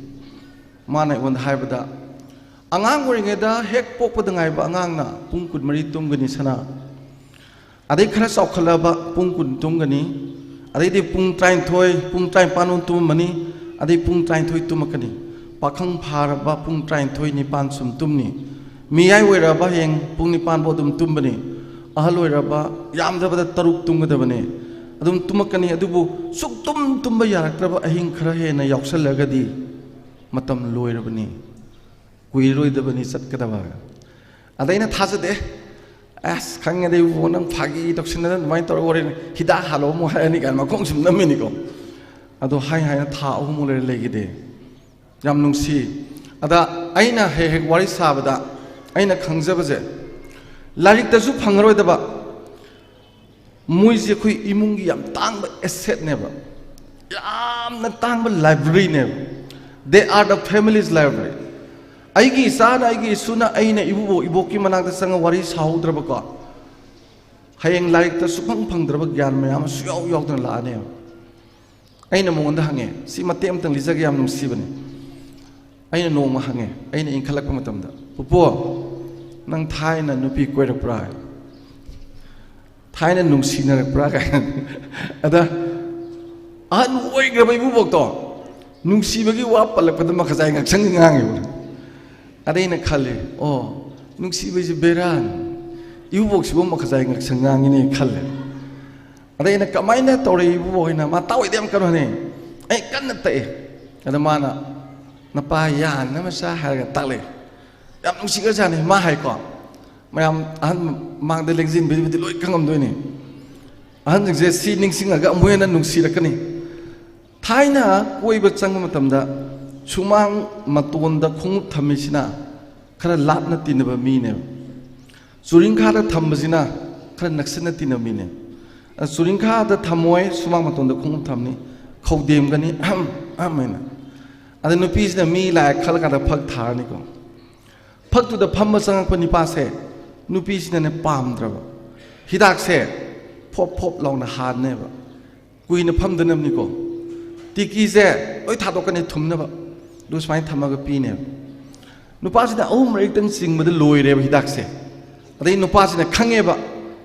ꯃꯥꯅ ꯑꯩꯉꯣꯟꯗ ꯍꯥꯏꯕꯗ, ꯑꯉꯥꯡ ꯑꯣꯏꯔꯤꯉꯩꯗ ꯍꯦꯛ ꯄꯣꯛꯄꯗ ꯉꯥꯏꯕ ꯑꯉꯥꯡꯅ ꯄꯨꯡ ꯀꯨꯟꯃꯔꯤ ꯇꯨꯝꯒꯅꯤ ꯁꯅꯥ, ꯑꯗꯩ ꯈꯔ ꯆꯥꯎꯈꯠꯂꯛꯑꯕ ꯄꯨꯡ ꯀꯨꯟ ꯇꯨꯝꯒꯅꯤ, ꯑꯗꯩꯗꯤ ꯄꯨꯡ ꯇꯔꯥꯅꯤꯊꯣꯏ, ꯄꯨꯡ ꯇꯔꯥꯅꯤꯄꯥꯟ ꯇꯨꯝꯃꯝꯃꯅꯤ, ꯑꯗꯩ ꯄꯨꯡ ꯇꯔꯥꯅꯤꯊꯣꯏ ꯇꯨꯝꯃꯛꯀꯅꯤ꯫ ꯄꯥꯈꯪ ꯐꯥꯔꯕ ꯄꯨꯡ ꯇꯔꯥꯅꯤꯊꯣꯏ, ꯅꯤꯄꯥꯟ ꯁꯨꯝ ꯇꯨꯝꯅꯤ꯫ ꯃꯤꯌꯥꯏ ꯑꯣꯏꯔꯛꯑꯕ ꯍꯌꯦꯡ ꯄꯨꯡ ꯅꯤꯄꯥꯟ ꯐꯥꯎ ꯑꯗꯨꯝ ꯇꯨꯝꯕꯅꯤ꯫ ꯑꯍꯜ ꯑꯣꯏꯔꯕ ꯌꯥꯝꯗ꯭ꯔꯕꯗ ꯇꯔꯨꯛ ꯇꯨꯝꯒꯗꯕꯅꯤ꯫ ꯑꯗꯨꯝ ꯇꯨꯝꯃꯛꯀꯅꯤ, ꯑꯗꯨꯕꯨ ꯁꯨꯛꯇꯨꯝ ꯇꯨꯝꯕ ꯌꯥꯔꯛꯇ꯭ꯔꯕ ꯑꯍꯤꯡ ꯈꯔ ꯍꯦꯟꯅ ꯌꯥꯎꯁꯜꯂꯒꯗꯤ ꯃꯇꯝ ꯂꯣꯏꯔꯕꯅꯤ, ꯀꯨꯏꯔꯔꯣꯏꯗꯕꯅꯤ ꯆꯠꯀꯗꯕ꯫ ꯑꯗ ꯑꯩꯅ ꯊꯥꯖꯗꯦ, "ꯑꯁ, ꯈꯪꯉꯦꯗ ꯏꯕꯨꯡꯉꯣ, ꯅꯪ ꯐꯥꯒꯤ ꯇꯧꯁꯤꯟꯅꯗꯅ ꯑꯗꯨꯃꯥꯏꯅ ꯇꯧꯔꯒ ꯋꯥꯔꯤꯅꯤ, ꯍꯤꯗꯥꯛ ꯍꯥꯜꯂꯣ ꯑꯃꯨꯛ ꯍꯥꯏꯔꯅꯤ" ꯀꯥꯏꯅ ꯃꯈꯣꯡ ꯁꯨꯝ ꯅꯝꯃꯤꯅꯤꯀꯣ꯫ ꯑꯗꯣ ꯍꯥꯏ ꯍꯥꯏꯅ ꯊꯥ ꯑꯍꯨꯝꯃꯨꯛ ꯂꯩꯔ ꯂꯩꯈꯤꯗꯦ꯫ ꯌꯥꯝ ꯅꯨꯡꯁꯤ꯫ ꯑꯗ ꯑꯩꯅ ꯍꯦꯛ ꯍꯦꯛ ꯋꯥꯔꯤ ꯁꯥꯕꯗ ꯑꯩꯅ ꯈꯪꯖꯕꯁꯦ, ꯂꯥꯏꯔꯤꯛꯇꯁꯨ ꯐꯪꯉꯔꯣꯏꯗꯕ, ꯃꯣꯏꯁꯦ ꯑꯩꯈꯣꯏ ꯏꯃꯨꯡꯒꯤ ꯌꯥꯝ ꯇꯥꯡꯕ ꯑꯦꯁꯦꯠꯅꯦꯕ, ꯌꯥꯝꯅ ꯇꯥꯡꯕ ꯂꯥꯏꯕ꯭ꯔꯦꯔꯤꯅꯦꯕ꯫ They are the family's library. ꯑꯩꯒꯤ ꯏꯆꯥꯅ, ꯑꯩꯒꯤ ꯏꯁꯨꯅ, ꯑꯩꯅ ꯏꯕꯨꯕꯣꯛ ꯏꯕꯣꯛꯀꯤ ꯃꯅꯥꯛꯇ ꯆꯪꯉ ꯋꯥꯔꯤ ꯁꯥꯍꯧꯗ꯭ꯔꯕꯀꯣ, ꯍꯌꯦꯡ ꯂꯥꯏꯔꯤꯛꯇ ꯁꯨꯐꯪ ꯐꯪꯗ꯭ꯔꯕ ꯒ꯭ꯌꯥꯟ ꯃꯌꯥꯝ ꯑꯃ ꯁꯨꯌꯥꯎ ꯌꯥꯎꯗꯅ ꯂꯥꯛꯑꯅꯦꯕ꯫ ꯑꯩꯅ ꯃꯉꯣꯟꯗ ꯍꯪꯉꯦ, ꯁꯤ ꯃꯇꯦꯛ ꯑꯃꯇꯪ ꯂꯤꯖꯒꯦ, ꯌꯥꯝ ꯅꯨꯡꯁꯤꯕꯅꯤ꯫ ꯑꯩꯅ ꯅꯣꯡꯃ ꯍꯪꯉꯦ, ꯑꯩꯅ ꯏꯟꯈꯠꯂꯛꯄ ꯃꯇꯝꯗ, "ꯄꯨꯄꯨ, ꯅꯪ ꯊꯥꯏꯅ ꯅꯨꯄꯤ ꯀꯣꯏꯔꯛꯄ꯭ꯔꯥ? ꯊꯥꯏꯅ ꯅꯨꯡꯁꯤꯅꯔꯛꯄ꯭ꯔꯥ?" ꯀꯥꯏꯅ꯫ ꯑꯗ ꯑꯍꯟ ꯑꯣꯏꯈ꯭ꯔꯕ ꯏꯕꯨꯕꯣꯛꯇꯣ ꯅꯨꯡꯁꯤꯕꯒꯤ ꯋꯥ ꯄꯜꯂꯛꯄꯗ ꯃꯈꯖꯥꯏ ꯉꯛꯁꯪ ꯉꯥꯡꯉꯦꯕ꯫ ꯑꯗ ꯑꯩꯅ ꯈꯜꯂꯦ, "ꯑꯣ, ꯅꯨꯡꯁꯤꯕꯁꯤ ꯕꯦꯔꯥꯅꯤ, ꯏꯕꯨꯕꯣꯛꯁꯤꯕꯨ ꯃꯈꯖꯥꯏ ꯉꯛꯁꯪ ꯉꯥꯡꯉꯤꯅꯦ" ꯈꯜꯂꯦ꯫ ꯑꯗ ꯑꯩꯅ, "ꯀꯃꯥꯏꯅ ꯇꯧꯔꯦ ꯏꯕꯨꯕꯣꯛ ꯍꯣꯏꯅ?" "ꯃꯥ ꯇꯥꯛꯑꯣꯏꯗ ꯌꯥꯝ ꯀꯩꯅꯣꯅꯦ, ꯑꯩ ꯀꯟꯅ ꯇꯛꯑꯦ"꯫ ꯑꯗ ꯃꯥꯅ, "ꯅꯄꯥ ꯌꯥꯅꯕ ꯆꯥ" ꯍꯥꯏꯔꯒ ꯇꯥꯛꯂꯛꯑꯦ꯫ ꯌꯥꯝ ꯅꯨꯡꯁꯤꯈ꯭ꯔꯖꯥꯠꯅꯤ꯫ ꯃꯥ ꯍꯥꯏꯀꯣ, ꯃꯌꯥꯝ ꯑꯍꯟ ꯃꯥꯡꯗ ꯂꯦꯡꯁꯤꯟꯕꯤꯕꯗꯤ ꯂꯣꯏ ꯈꯪꯉꯝꯗꯣꯏꯅꯤ꯫ ꯑꯍꯟꯁꯤꯡꯁꯦ ꯁꯤ ꯅꯤꯡꯁꯤꯡꯉꯒ ꯑꯃꯨꯛ ꯍꯦꯟꯅ ꯅꯨꯡꯁꯤꯔꯛꯀꯅꯤ꯫ ꯊꯥꯏꯅ ꯀꯣꯏꯕ ꯆꯪꯕ ꯃꯇꯝꯗ ꯁꯨꯃꯥꯡ ꯃꯇꯣꯟꯗ ꯈꯣꯡꯎꯞ ꯊꯝꯃꯤꯁꯤꯅ ꯈꯔ ꯂꯥꯞꯅ ꯇꯤꯟꯅꯕ ꯃꯤꯅꯦꯕ꯫ ꯆꯨꯔꯤꯡꯈꯥꯗ ꯊꯝꯕꯁꯤꯅ ꯈꯔ ꯅꯛꯁꯤꯟꯅ ꯇꯤꯟꯅꯕ ꯃꯤꯅꯦ꯫ ꯑꯗ ꯆꯨꯔꯤꯡꯈꯥꯗ ꯊꯝꯃꯣꯏ, ꯁꯨꯃꯥꯡ ꯃꯇꯣꯟꯗ ꯈꯣꯡꯎꯞ ꯊꯝꯅꯤ, ꯈꯧꯗꯦꯝꯒꯅꯤ, ꯑꯍꯝ ꯑꯍꯝ ꯍꯥꯏꯅ꯫ ꯑꯗ ꯅꯨꯄꯤꯁꯤꯅ ꯃꯤ ꯂꯥꯛꯑꯦ ꯈꯜꯂ ꯀꯥꯟꯗ ꯐꯛ ꯊꯥꯔꯅꯤꯀꯣ꯫ ꯐꯛꯇꯨꯗ ꯐꯝꯕ ꯆꯪꯉꯛꯄ ꯅꯤꯄꯥꯁꯦ ꯅꯨꯄꯤꯁꯤꯅꯅꯦ ꯄꯥꯝꯗ꯭ꯔꯕ꯫ ꯍꯤꯗꯥꯛꯁꯦ ꯐꯣꯞ ꯐꯣꯞ ꯂꯥꯎꯅ ꯍꯥꯟꯅꯦꯕ, ꯀꯨꯏꯅ ꯐꯝꯗꯅꯕꯅꯤꯀꯣ꯫ ꯇꯤꯀꯤꯁꯦ ꯂꯣꯏ ꯊꯥꯗꯣꯛꯀꯅꯤ ꯊꯨꯝꯅꯕ, ꯑꯗꯨ ꯁꯨꯃꯥꯏꯅ ꯊꯝꯃꯒ ꯄꯤꯅꯦꯕ꯫ ꯅꯨꯄꯥꯁꯤꯅ ꯑꯍꯨꯝ ꯃꯔꯤꯛꯇꯪ ꯆꯤꯡꯕꯗ ꯂꯣꯏꯔꯦꯕ ꯍꯤꯗꯥꯛꯁꯦ꯫ ꯑꯗꯩ ꯅꯨꯄꯥꯁꯤꯅ ꯈꯪꯉꯦꯕ,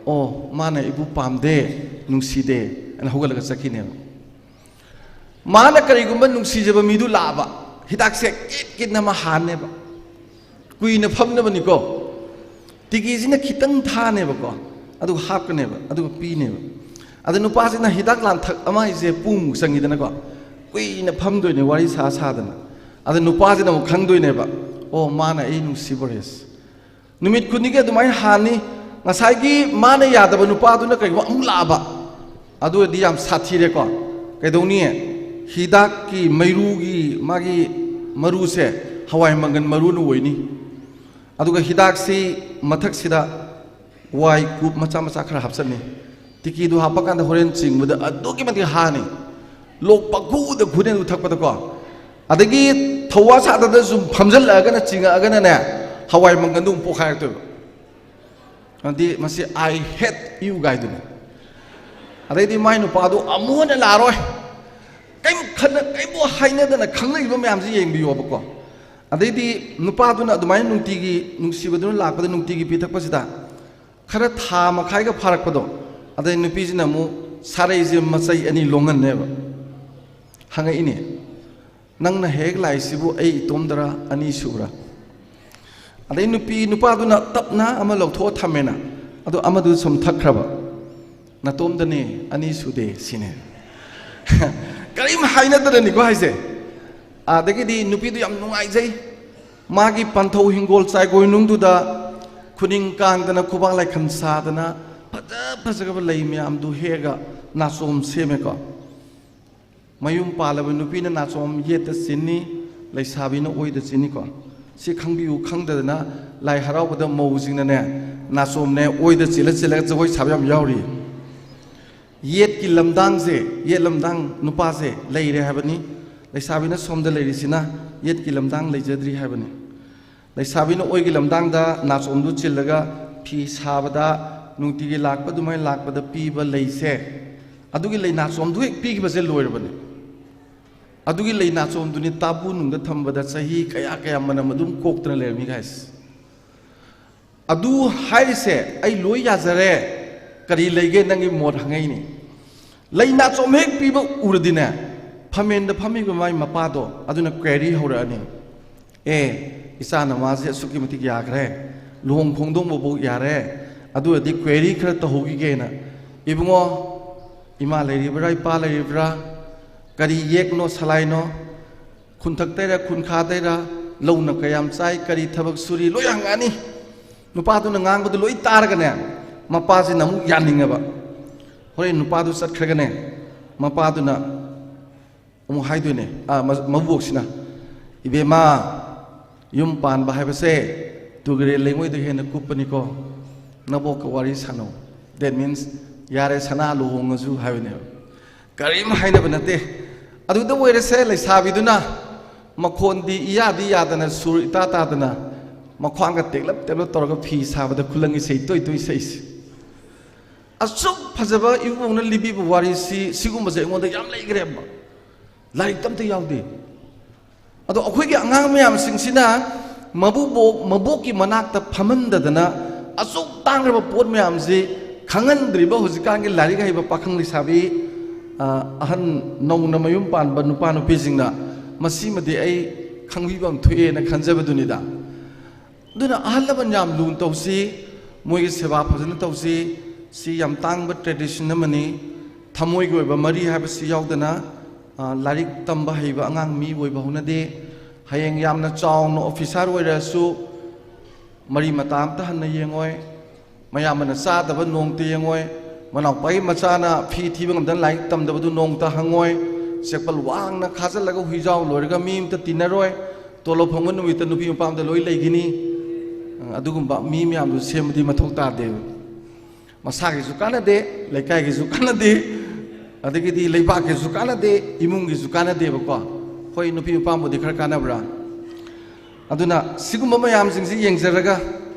"ꯑꯣ, ꯃꯥꯅ ꯑꯩꯕꯨ ꯄꯥꯝꯗꯦ, ꯅꯨꯡꯁꯤꯗꯦ" ꯍꯥꯏꯅ ꯍꯧꯒꯠꯂꯒ ꯆꯠꯈꯤꯅꯦꯕ꯫ ꯃꯥꯅ ꯀꯔꯤꯒꯨꯝꯕ ꯅꯨꯡꯁꯤꯖꯕ ꯃꯤꯗꯨ ꯂꯥꯛꯑꯕ, ꯍꯤꯗꯥꯛꯁꯦ ꯀꯤꯠ ꯀꯤꯠꯅ ꯑꯃ ꯍꯥꯟꯅꯦꯕ, ꯀꯨꯏꯅ ꯐꯝꯅꯕꯅꯤꯀꯣ꯫ ꯇꯤꯀꯤꯁꯤꯅ ꯈꯤꯇꯪ ꯊꯥꯅꯦꯕꯀꯣ, ꯑꯗꯨꯒ ꯍꯥꯞꯀꯅꯦꯕ, ꯑꯗꯨꯒ ꯄꯤꯅꯦꯕ꯫ ꯑꯗ ꯅꯨꯄꯥꯁꯤꯅ ꯍꯤꯗꯥꯛ ꯂꯥꯡꯊꯛ ꯑꯃ ꯍꯥꯏꯁꯦ ꯄꯨꯡꯃꯨꯛ ꯆꯪꯉꯤꯗꯅꯀꯣ, ꯀꯨꯏꯅ ꯐꯝꯗꯣꯏꯅꯦ ꯋꯥꯔꯤ ꯁꯥ ꯁꯥꯗꯅ꯫ ꯑꯗ ꯅꯨꯄꯥꯁꯤꯅ ꯑꯃꯨꯛ ꯈꯪꯗꯣꯏꯅꯦꯕ, "ꯑꯣ, ꯃꯥꯅ ꯑꯩ ꯅꯨꯡꯁꯤꯕ ꯔꯦꯁ"꯫ ꯅꯨꯃꯤꯠ ꯈꯨꯗꯤꯡꯒꯤ ꯑꯗꯨꯃꯥꯏꯅ ꯍꯥꯟꯅꯤ꯫ ꯉꯁꯥꯏꯒꯤ ꯃꯥꯅ ꯌꯥꯗꯕ ꯅꯨꯄꯥꯗꯨꯅ ꯀꯩꯒꯨꯝꯕ ꯑꯃꯨꯛ ꯂꯥꯛꯑꯕ, ꯑꯗꯨ ꯑꯣꯏꯔꯗꯤ ꯌꯥꯝ ꯁꯥꯊꯤꯔꯦꯀꯣ꯫ ꯀꯩꯗꯧꯅꯤ? ꯍꯤꯗꯥꯛꯀꯤ ꯃꯩꯔꯨꯒꯤ ꯃꯥꯒꯤ ꯃꯔꯨꯁꯦ ꯍꯋꯥꯏ ꯃꯪꯒꯟ ꯃꯔꯨꯅ ꯑꯣꯏꯅꯤ꯫ ꯑꯗꯨꯒ ꯍꯤꯗꯥꯛꯁꯤ ꯃꯊꯛꯁꯤꯗ ꯋꯥꯏ ꯀꯨꯞ ꯃꯆꯥ ꯃꯆꯥ ꯈꯔ ꯍꯥꯞꯆꯟꯅꯤ꯫ ꯇꯤꯀꯤꯗꯨ ꯍꯥꯞꯄꯀꯥꯟꯗ ꯍꯣꯔꯦꯟ ꯆꯤꯡꯕꯗ ꯑꯗꯨꯛꯀꯤ ꯃꯇꯤꯛ ꯍꯥꯅꯤ꯫ ꯂꯣꯛ ꯄꯪꯈꯨꯗ ꯈꯨꯅꯤ ꯑꯗꯨ ꯊꯛꯄꯗꯀꯣ꯫ ꯑꯗꯒꯤ ꯊꯧꯋꯥ ꯁꯥꯗꯗ ꯁꯨꯝ ꯐꯝꯖꯜꯂꯛꯑꯒꯅ, ꯆꯤꯡꯉꯛꯑꯒꯅꯅꯦ, ꯍꯋꯥꯏ ꯃꯪꯒꯟꯗꯨ ꯑꯃꯨꯛ ꯄꯣꯛꯈꯥꯏꯔꯛꯇꯣꯏꯕ꯫ ꯑꯗꯤ ꯃꯁꯤ "I hate you" ꯒꯥꯏꯗꯨꯅꯤ꯫ ꯑꯗꯩꯗꯤ ꯃꯥꯏ ꯅꯨꯄꯥꯗꯨ ꯑꯃꯨꯛ ꯍꯟꯅ ꯂꯥꯛꯑꯔꯣꯏ꯫ ꯀꯩꯝ ꯈꯟꯅ, ꯀꯩꯝꯕꯨ ꯍꯥꯏꯅꯗꯅ ꯈꯪꯅꯔꯤꯕ ꯃꯌꯥꯝꯁꯤ ꯌꯦꯡꯕꯤꯌꯣꯕꯀꯣ꯫ ꯑꯗꯩꯗꯤ ꯅꯨꯄꯥꯗꯨꯅ ꯑꯗꯨꯃꯥꯏꯅ ꯅꯨꯡꯇꯤꯒꯤ, ꯅꯨꯡꯁꯤꯕꯗꯨꯅ ꯂꯥꯛꯄꯗ ꯅꯨꯡꯇꯤꯒꯤ ꯄꯤꯊꯛꯄꯁꯤꯗ ꯈꯔ ꯊꯥ ꯃꯈꯥꯏꯒ ꯐꯥꯔꯛꯄꯗꯣ, ꯑꯗꯩ ꯅꯨꯄꯤꯁꯤꯅ ꯑꯃꯨꯛ ꯁꯥꯔꯩꯁꯦ ꯃꯆꯩ ꯑꯅꯤ ꯂꯣꯡꯍꯟꯅꯦꯕ꯫ ꯍꯪꯉꯛꯏꯅꯦ, "ꯅꯪꯅ ꯍꯦꯛ ꯂꯥꯛꯏꯁꯤꯕꯨ ꯑꯩ ꯏꯇꯣꯝꯗꯔ, ꯑꯅꯤ ꯁꯨꯕ꯭ꯔꯥ?" ꯑꯗꯩ ꯅꯨꯄꯤ, ꯅꯨꯄꯥꯗꯨꯅ ꯇꯞꯅ ꯑꯃ ꯂꯧꯊꯣꯛꯑ ꯊꯝꯃꯦꯅ, ꯑꯗꯣ ꯑꯃꯗꯨ ꯁꯨꯝ ꯊꯛꯈ꯭ꯔꯕ꯫ "ꯅꯇꯣꯝꯗꯅꯦ, ꯑꯅꯤ ꯁꯨꯗꯦ" ꯁꯤꯅꯦ꯫ ꯀꯔꯤꯝ ꯍꯥꯏꯅꯗꯅꯅꯤꯀꯣ ꯍꯥꯏꯁꯦ꯫ ꯑꯗꯒꯤꯗꯤ ꯅꯨꯄꯤꯗꯨ ꯌꯥꯝ ꯅꯨꯡꯉꯥꯏꯖꯩ꯫ ꯃꯥꯒꯤ ꯄꯟꯊꯧ ꯍꯤꯡꯒꯣꯜ ꯆꯥꯏꯒꯣꯏꯅꯨꯡꯗꯨꯗ ꯈꯨꯅꯤꯡ ꯀꯥꯡꯗꯅ, ꯈꯨꯕꯥꯛ ꯂꯥꯏꯈꯟ ꯁꯥꯗꯅ, ꯐꯖ ꯐꯖꯈ꯭ꯔꯕ ꯂꯩ ꯃꯌꯥꯝꯗꯨ ꯍꯦꯛꯑꯒ ꯅꯥꯆꯣꯝ ꯁꯦꯝꯃꯦꯀꯣ꯫ ꯃꯌꯨꯝ ꯄꯥꯜꯂꯕ ꯅꯨꯄꯤꯅ ꯅꯥꯆꯣꯝ ꯌꯦꯠꯇ ꯆꯤꯟꯅꯤ, ꯂꯩꯁꯥꯕꯤꯅ ꯑꯣꯏꯗ ꯆꯤꯟꯅꯤꯀꯣ꯫ ꯁꯤ ꯈꯪꯕꯤꯌꯨ, ꯈꯪꯗꯗꯅ ꯂꯥꯏ ꯍꯔꯥꯎꯕꯗ ꯃꯧꯁꯤꯡꯅꯅꯦ, ꯅꯥꯆꯣꯝꯅꯦ ꯑꯣꯏꯗ ꯆꯤꯜꯂ ꯆꯤꯜꯂꯒ ꯖꯒꯣꯏ ꯁꯥꯕ ꯌꯥꯝ ꯌꯥꯎꯔꯤ꯫ ꯌꯦꯠꯀꯤ ꯂꯝꯗꯥꯡꯁꯦ, ꯌꯦꯠ ꯂꯝꯗꯥꯡ ꯅꯨꯄꯥꯁꯦ ꯂꯩꯔꯦ ꯍꯥꯏꯕꯅꯤ꯫ ꯂꯩꯁꯥꯕꯤꯅ ꯁꯣꯝꯗ ꯂꯩꯔꯤꯁꯤꯅ ꯌꯦꯠꯀꯤ ꯂꯝꯗꯥꯡ ꯂꯩꯖꯗ꯭ꯔꯤ ꯍꯥꯏꯕꯅꯤ꯫ ꯂꯩꯁꯥꯕꯤꯅ ꯑꯣꯏꯒꯤ ꯂꯝꯗꯥꯡꯗ ꯅꯥꯆꯣꯝꯗꯨ ꯆꯤꯜꯂꯒ ꯐꯤ ꯁꯥꯕꯗ, ꯅꯨꯡꯇꯤꯒꯤ ꯂꯥꯛꯄ ꯑꯗꯨꯃꯥꯏꯅ ꯂꯥꯛꯄꯗ ꯄꯤꯕ ꯂꯩꯁꯦ, ꯑꯗꯨꯒꯤ ꯂꯩ ꯅꯥꯆꯣꯝꯗꯨ ꯍꯦꯛ ꯄꯤꯈꯤꯕꯁꯦ ꯂꯣꯏꯔꯕꯅꯤ꯫ ꯑꯗꯨꯒꯤ ꯂꯩ ꯅꯥꯆꯣꯝꯗꯨꯅꯤ ꯇꯥꯕꯨ ꯅꯨꯡꯗ ꯊꯝꯕꯗ ꯆꯍꯤ ꯀꯌꯥ ꯀꯌꯥ ꯃꯅꯝ ꯑꯗꯨꯝ ꯀꯣꯛꯇꯅ ꯂꯩꯔꯝꯃꯤ ꯍꯥꯏꯁꯦ꯫ ꯑꯗꯨ ꯍꯥꯏꯔꯤꯁꯦ ꯑꯩ ꯂꯣꯏ ꯌꯥꯖꯔꯦ, ꯀꯔꯤ ꯂꯩꯒꯦ ꯅꯪꯒꯤ ꯃꯣꯠ ꯍꯪꯉꯛꯏꯅꯤ꯫ ꯂꯩ ꯅꯥꯆꯣꯝ ꯍꯦꯛ ꯄꯤꯕ ꯎꯔꯗꯤꯅꯦ, ꯐꯝꯃꯦꯟꯗ ꯐꯝꯃꯤꯕ ꯃꯥꯏ ꯃꯄꯥꯗꯣ ꯑꯗꯨꯅ query ꯍꯧꯔꯛꯑꯅꯤ꯫ "ꯑꯦ, ꯏꯆꯥ ꯅꯃꯥꯁꯦ ꯑꯁꯨꯛꯀꯤ ꯃꯇꯤꯛ ꯌꯥꯈ꯭ꯔꯦ, ꯂꯨꯍꯣꯡ ꯈꯣꯡꯗꯣꯡꯕꯐꯥꯎ ꯌꯥꯔꯦ, ꯑꯗꯨ ꯑꯣꯏꯔꯗꯤ query ꯈꯔ ꯇꯧꯍꯧꯈꯤꯒꯦꯅ꯫ ꯏꯕꯨꯡꯉꯣ, ꯏꯃꯥ ꯂꯩꯔꯤꯕ꯭ꯔꯥ, ꯏꯄꯥ ꯂꯩꯔꯤꯕ꯭ꯔꯥ, ꯀꯔꯤ ꯌꯦꯛꯅꯣ ꯁꯂꯥꯏꯅꯣ, ꯈꯨꯟꯊꯛꯇꯩꯔ ꯈꯨꯟꯈꯥꯗꯩꯔ, ꯂꯧꯅ ꯀꯌꯥꯝ ꯆꯥꯏ, ꯀꯔꯤ ꯊꯕꯛ ꯁꯨꯔꯤ", ꯂꯣꯏ ꯍꯪꯉꯛꯑꯅꯤ꯫ ꯅꯨꯄꯥꯗꯨꯅ ꯉꯥꯡꯕꯗꯨ ꯂꯣꯏ ꯇꯥꯔꯒꯅꯦ, ꯃꯄꯥꯁꯤꯅ ꯑꯃꯨꯛ ꯌꯥꯅꯤꯡꯉꯕ꯫ ꯍꯣꯔꯦꯟ ꯅꯨꯄꯥꯗꯨ ꯆꯠꯈ꯭ꯔꯒꯅꯦ, ꯃꯄꯥꯗꯨꯅ ꯑꯃꯨꯛ ꯍꯥꯏꯗꯣꯏꯅꯦ, ꯑ, ꯃ-, ꯃꯕꯣꯛꯁꯤꯅ, "ꯏꯕꯦꯝꯃ, ꯌꯨꯝ ꯄꯥꯟꯕ ꯍꯥꯏꯕꯁꯦ ꯇꯨꯔꯦꯜ ꯂꯩꯉꯣꯏꯗ ꯍꯦꯟꯅ ꯀꯨꯞꯄꯅꯤꯀꯣ, ꯅꯕꯣꯛꯀ ꯋꯥꯔꯤ ꯁꯥꯟꯅꯧ꯫ That means, ꯌꯥꯔꯦ, ꯁꯅꯥ ꯂꯨꯍꯣꯡꯉꯁꯨ" ꯍꯥꯏꯕꯅꯦꯕ꯫ ꯀꯔꯤꯝ ꯍꯥꯏꯅꯕ ꯅꯠꯇꯦ꯫ ꯑꯗꯨꯗ ꯑꯣꯏꯔꯁꯦ, ꯂꯩꯁꯥꯕꯤꯗꯨꯅ ꯃꯈꯣꯟꯗꯤ ꯏꯌꯥꯗꯤ ꯌꯥꯗꯅ, ꯁꯨꯔ ꯏꯇꯥ ꯇꯥꯗꯅ, ꯃꯈ꯭ꯋꯥꯡꯒ ꯇꯦꯛꯂꯞ ꯇꯦꯛꯂꯞ ꯇꯧꯔꯒ ꯐꯤ ꯁꯥꯕꯗ ꯈꯨꯂꯪ ꯏꯁꯩ ꯇꯣꯏ ꯇꯣꯏ ꯁꯛꯏꯁꯦ꯫ ꯑꯁꯨꯛ ꯐꯖꯕ ꯏꯕꯨꯡꯅ ꯂꯤꯕꯤꯕ ꯋꯥꯔꯤꯁꯤ, ꯁꯤꯒꯨꯝꯕꯁꯦ ꯑꯩꯉꯣꯟꯗ ꯌꯥꯝ ꯂꯩꯈ꯭ꯔꯦꯕ꯫ ꯂꯥꯏꯔꯤꯛꯇ ꯑꯝꯇ ꯌꯥꯎꯗꯦ꯫ ꯑꯗꯣ ꯑꯩꯈꯣꯏꯒꯤ ꯑꯉꯥꯡ ꯃꯌꯥꯝꯁꯤꯡꯁꯤꯅ ꯃꯕꯨꯕꯣꯛ, ꯃꯕꯣꯛꯀꯤ ꯃꯅꯥꯛꯇ ꯐꯝꯍꯟꯗꯗꯅ, ꯑꯁꯨꯛ ꯇꯥꯡꯈ꯭ꯔꯕ ꯄꯣꯠ ꯃꯌꯥꯝꯁꯤ ꯈꯪꯍꯟꯗ꯭ꯔꯤꯕ ꯍꯧꯖꯤꯛꯀꯥꯟꯒꯤ ꯂꯥꯏꯔꯤꯛ ꯍꯩꯕ ꯄꯥꯈꯪ ꯂꯩꯁꯥꯕꯤ, ꯑ, ꯑꯍꯟ, ꯅꯧꯅ ꯃꯌꯨꯝ ꯄꯥꯟꯕ ꯅꯨꯄꯥ ꯅꯨꯄꯤꯁꯤꯡꯅ, ꯃꯁꯤꯃꯗꯤ ꯑꯩ ꯈꯪꯕꯤꯕ ꯑꯃ ꯊꯣꯛꯑꯦꯅ ꯈꯟꯖꯕꯗꯨꯅꯤꯗ꯫ ꯑꯗꯨꯅ ꯑꯍꯜ ꯂꯃꯟ ꯌꯥꯝ ꯂꯨꯅ ꯇꯧꯁꯤ, ꯃꯣꯏꯒꯤ ꯁꯦꯕꯥ ꯐꯖꯅ ꯇꯧꯁꯤ꯫ ꯁꯤ ꯌꯥꯝ ꯇꯥꯡꯕ tradition ꯑꯃꯅꯤ꯫ ꯊꯃꯣꯏꯒꯤ ꯑꯣꯏꯕ ꯃꯔꯤ ꯍꯥꯏꯕꯁꯤ ꯌꯥꯎꯗꯅ, ꯑ, ꯂꯥꯏꯔꯤꯛ ꯇꯝꯕ ꯍꯩꯕ ꯑꯉꯥꯡ ꯃꯤ ꯑꯣꯏꯕ ꯍꯧꯅꯗꯦ꯫ ꯍꯌꯦꯡ ꯌꯥꯝꯅ ꯆꯥꯎꯅ officer ꯑꯣꯏꯔꯁꯨ, ꯃꯔꯤ ꯃꯇꯥ ꯑꯝꯇ ꯍꯟꯅ ꯌꯦꯡꯉꯣꯏ꯫ ꯃꯌꯥꯝꯕꯅ ꯆꯥꯗꯕ ꯅꯣꯡꯇ ꯌꯦꯡꯉꯣꯏ꯫ ꯃꯅꯥꯎꯄꯥꯒꯤ ꯃꯆꯥꯅ ꯐꯤ ꯊꯤꯕ ꯉꯝꯗꯅ ꯂꯥꯏꯔꯤꯛ ꯇꯝꯗꯕꯗꯨ ꯅꯣꯡꯇ ꯍꯪꯉꯣꯏ꯫ ꯆꯦꯛꯄꯜ ꯋꯥꯡꯅ ꯈꯥꯖꯤꯜꯂꯒ ꯍꯨꯏꯖꯥꯎ ꯂꯣꯏꯔꯒ ꯃꯤ ꯑꯝꯇ ꯇꯤꯟꯅꯔꯣꯏ꯫ ꯇꯣꯂꯣꯞ ꯐꯪꯕ ꯅꯨꯃꯤꯠꯇ ꯅꯨꯄꯤ ꯃꯄꯥꯝꯗ ꯂꯣꯏ ꯂꯩꯈꯤꯅꯤ꯫ ꯑꯗꯨꯒꯨꯝꯕ ꯃꯤ ꯃꯌꯥꯝꯗꯨ ꯁꯦꯝꯕꯗꯤ ꯃꯊꯧ ꯇꯥꯗꯦꯕ꯫ ꯃꯁꯥꯒꯤꯁꯨ ꯀꯥꯟꯅꯗꯦ, ꯂꯩꯀꯥꯏꯒꯤꯁꯨ ꯀꯥꯟꯅꯗꯦ, ꯑꯗꯒꯤꯗꯤ ꯂꯩꯕꯥꯛꯀꯤꯁꯨ ꯀꯥꯟꯅꯗꯦ, ꯏꯃꯨꯡꯒꯤꯁꯨ ꯀꯥꯟꯅꯗꯦꯕꯀꯣ꯫ ꯍꯣꯏ, ꯅꯨꯄꯤ ꯃꯄꯥꯝꯕꯨꯗꯤ ꯈꯔ ꯀꯥꯟꯅꯕ꯭ꯔꯥ? ꯑꯗꯨꯅ ꯁꯤꯒꯨꯝꯕ ꯃꯌꯥꯝꯁꯤꯡꯁꯤ ꯌꯦꯡꯖꯔꯒ,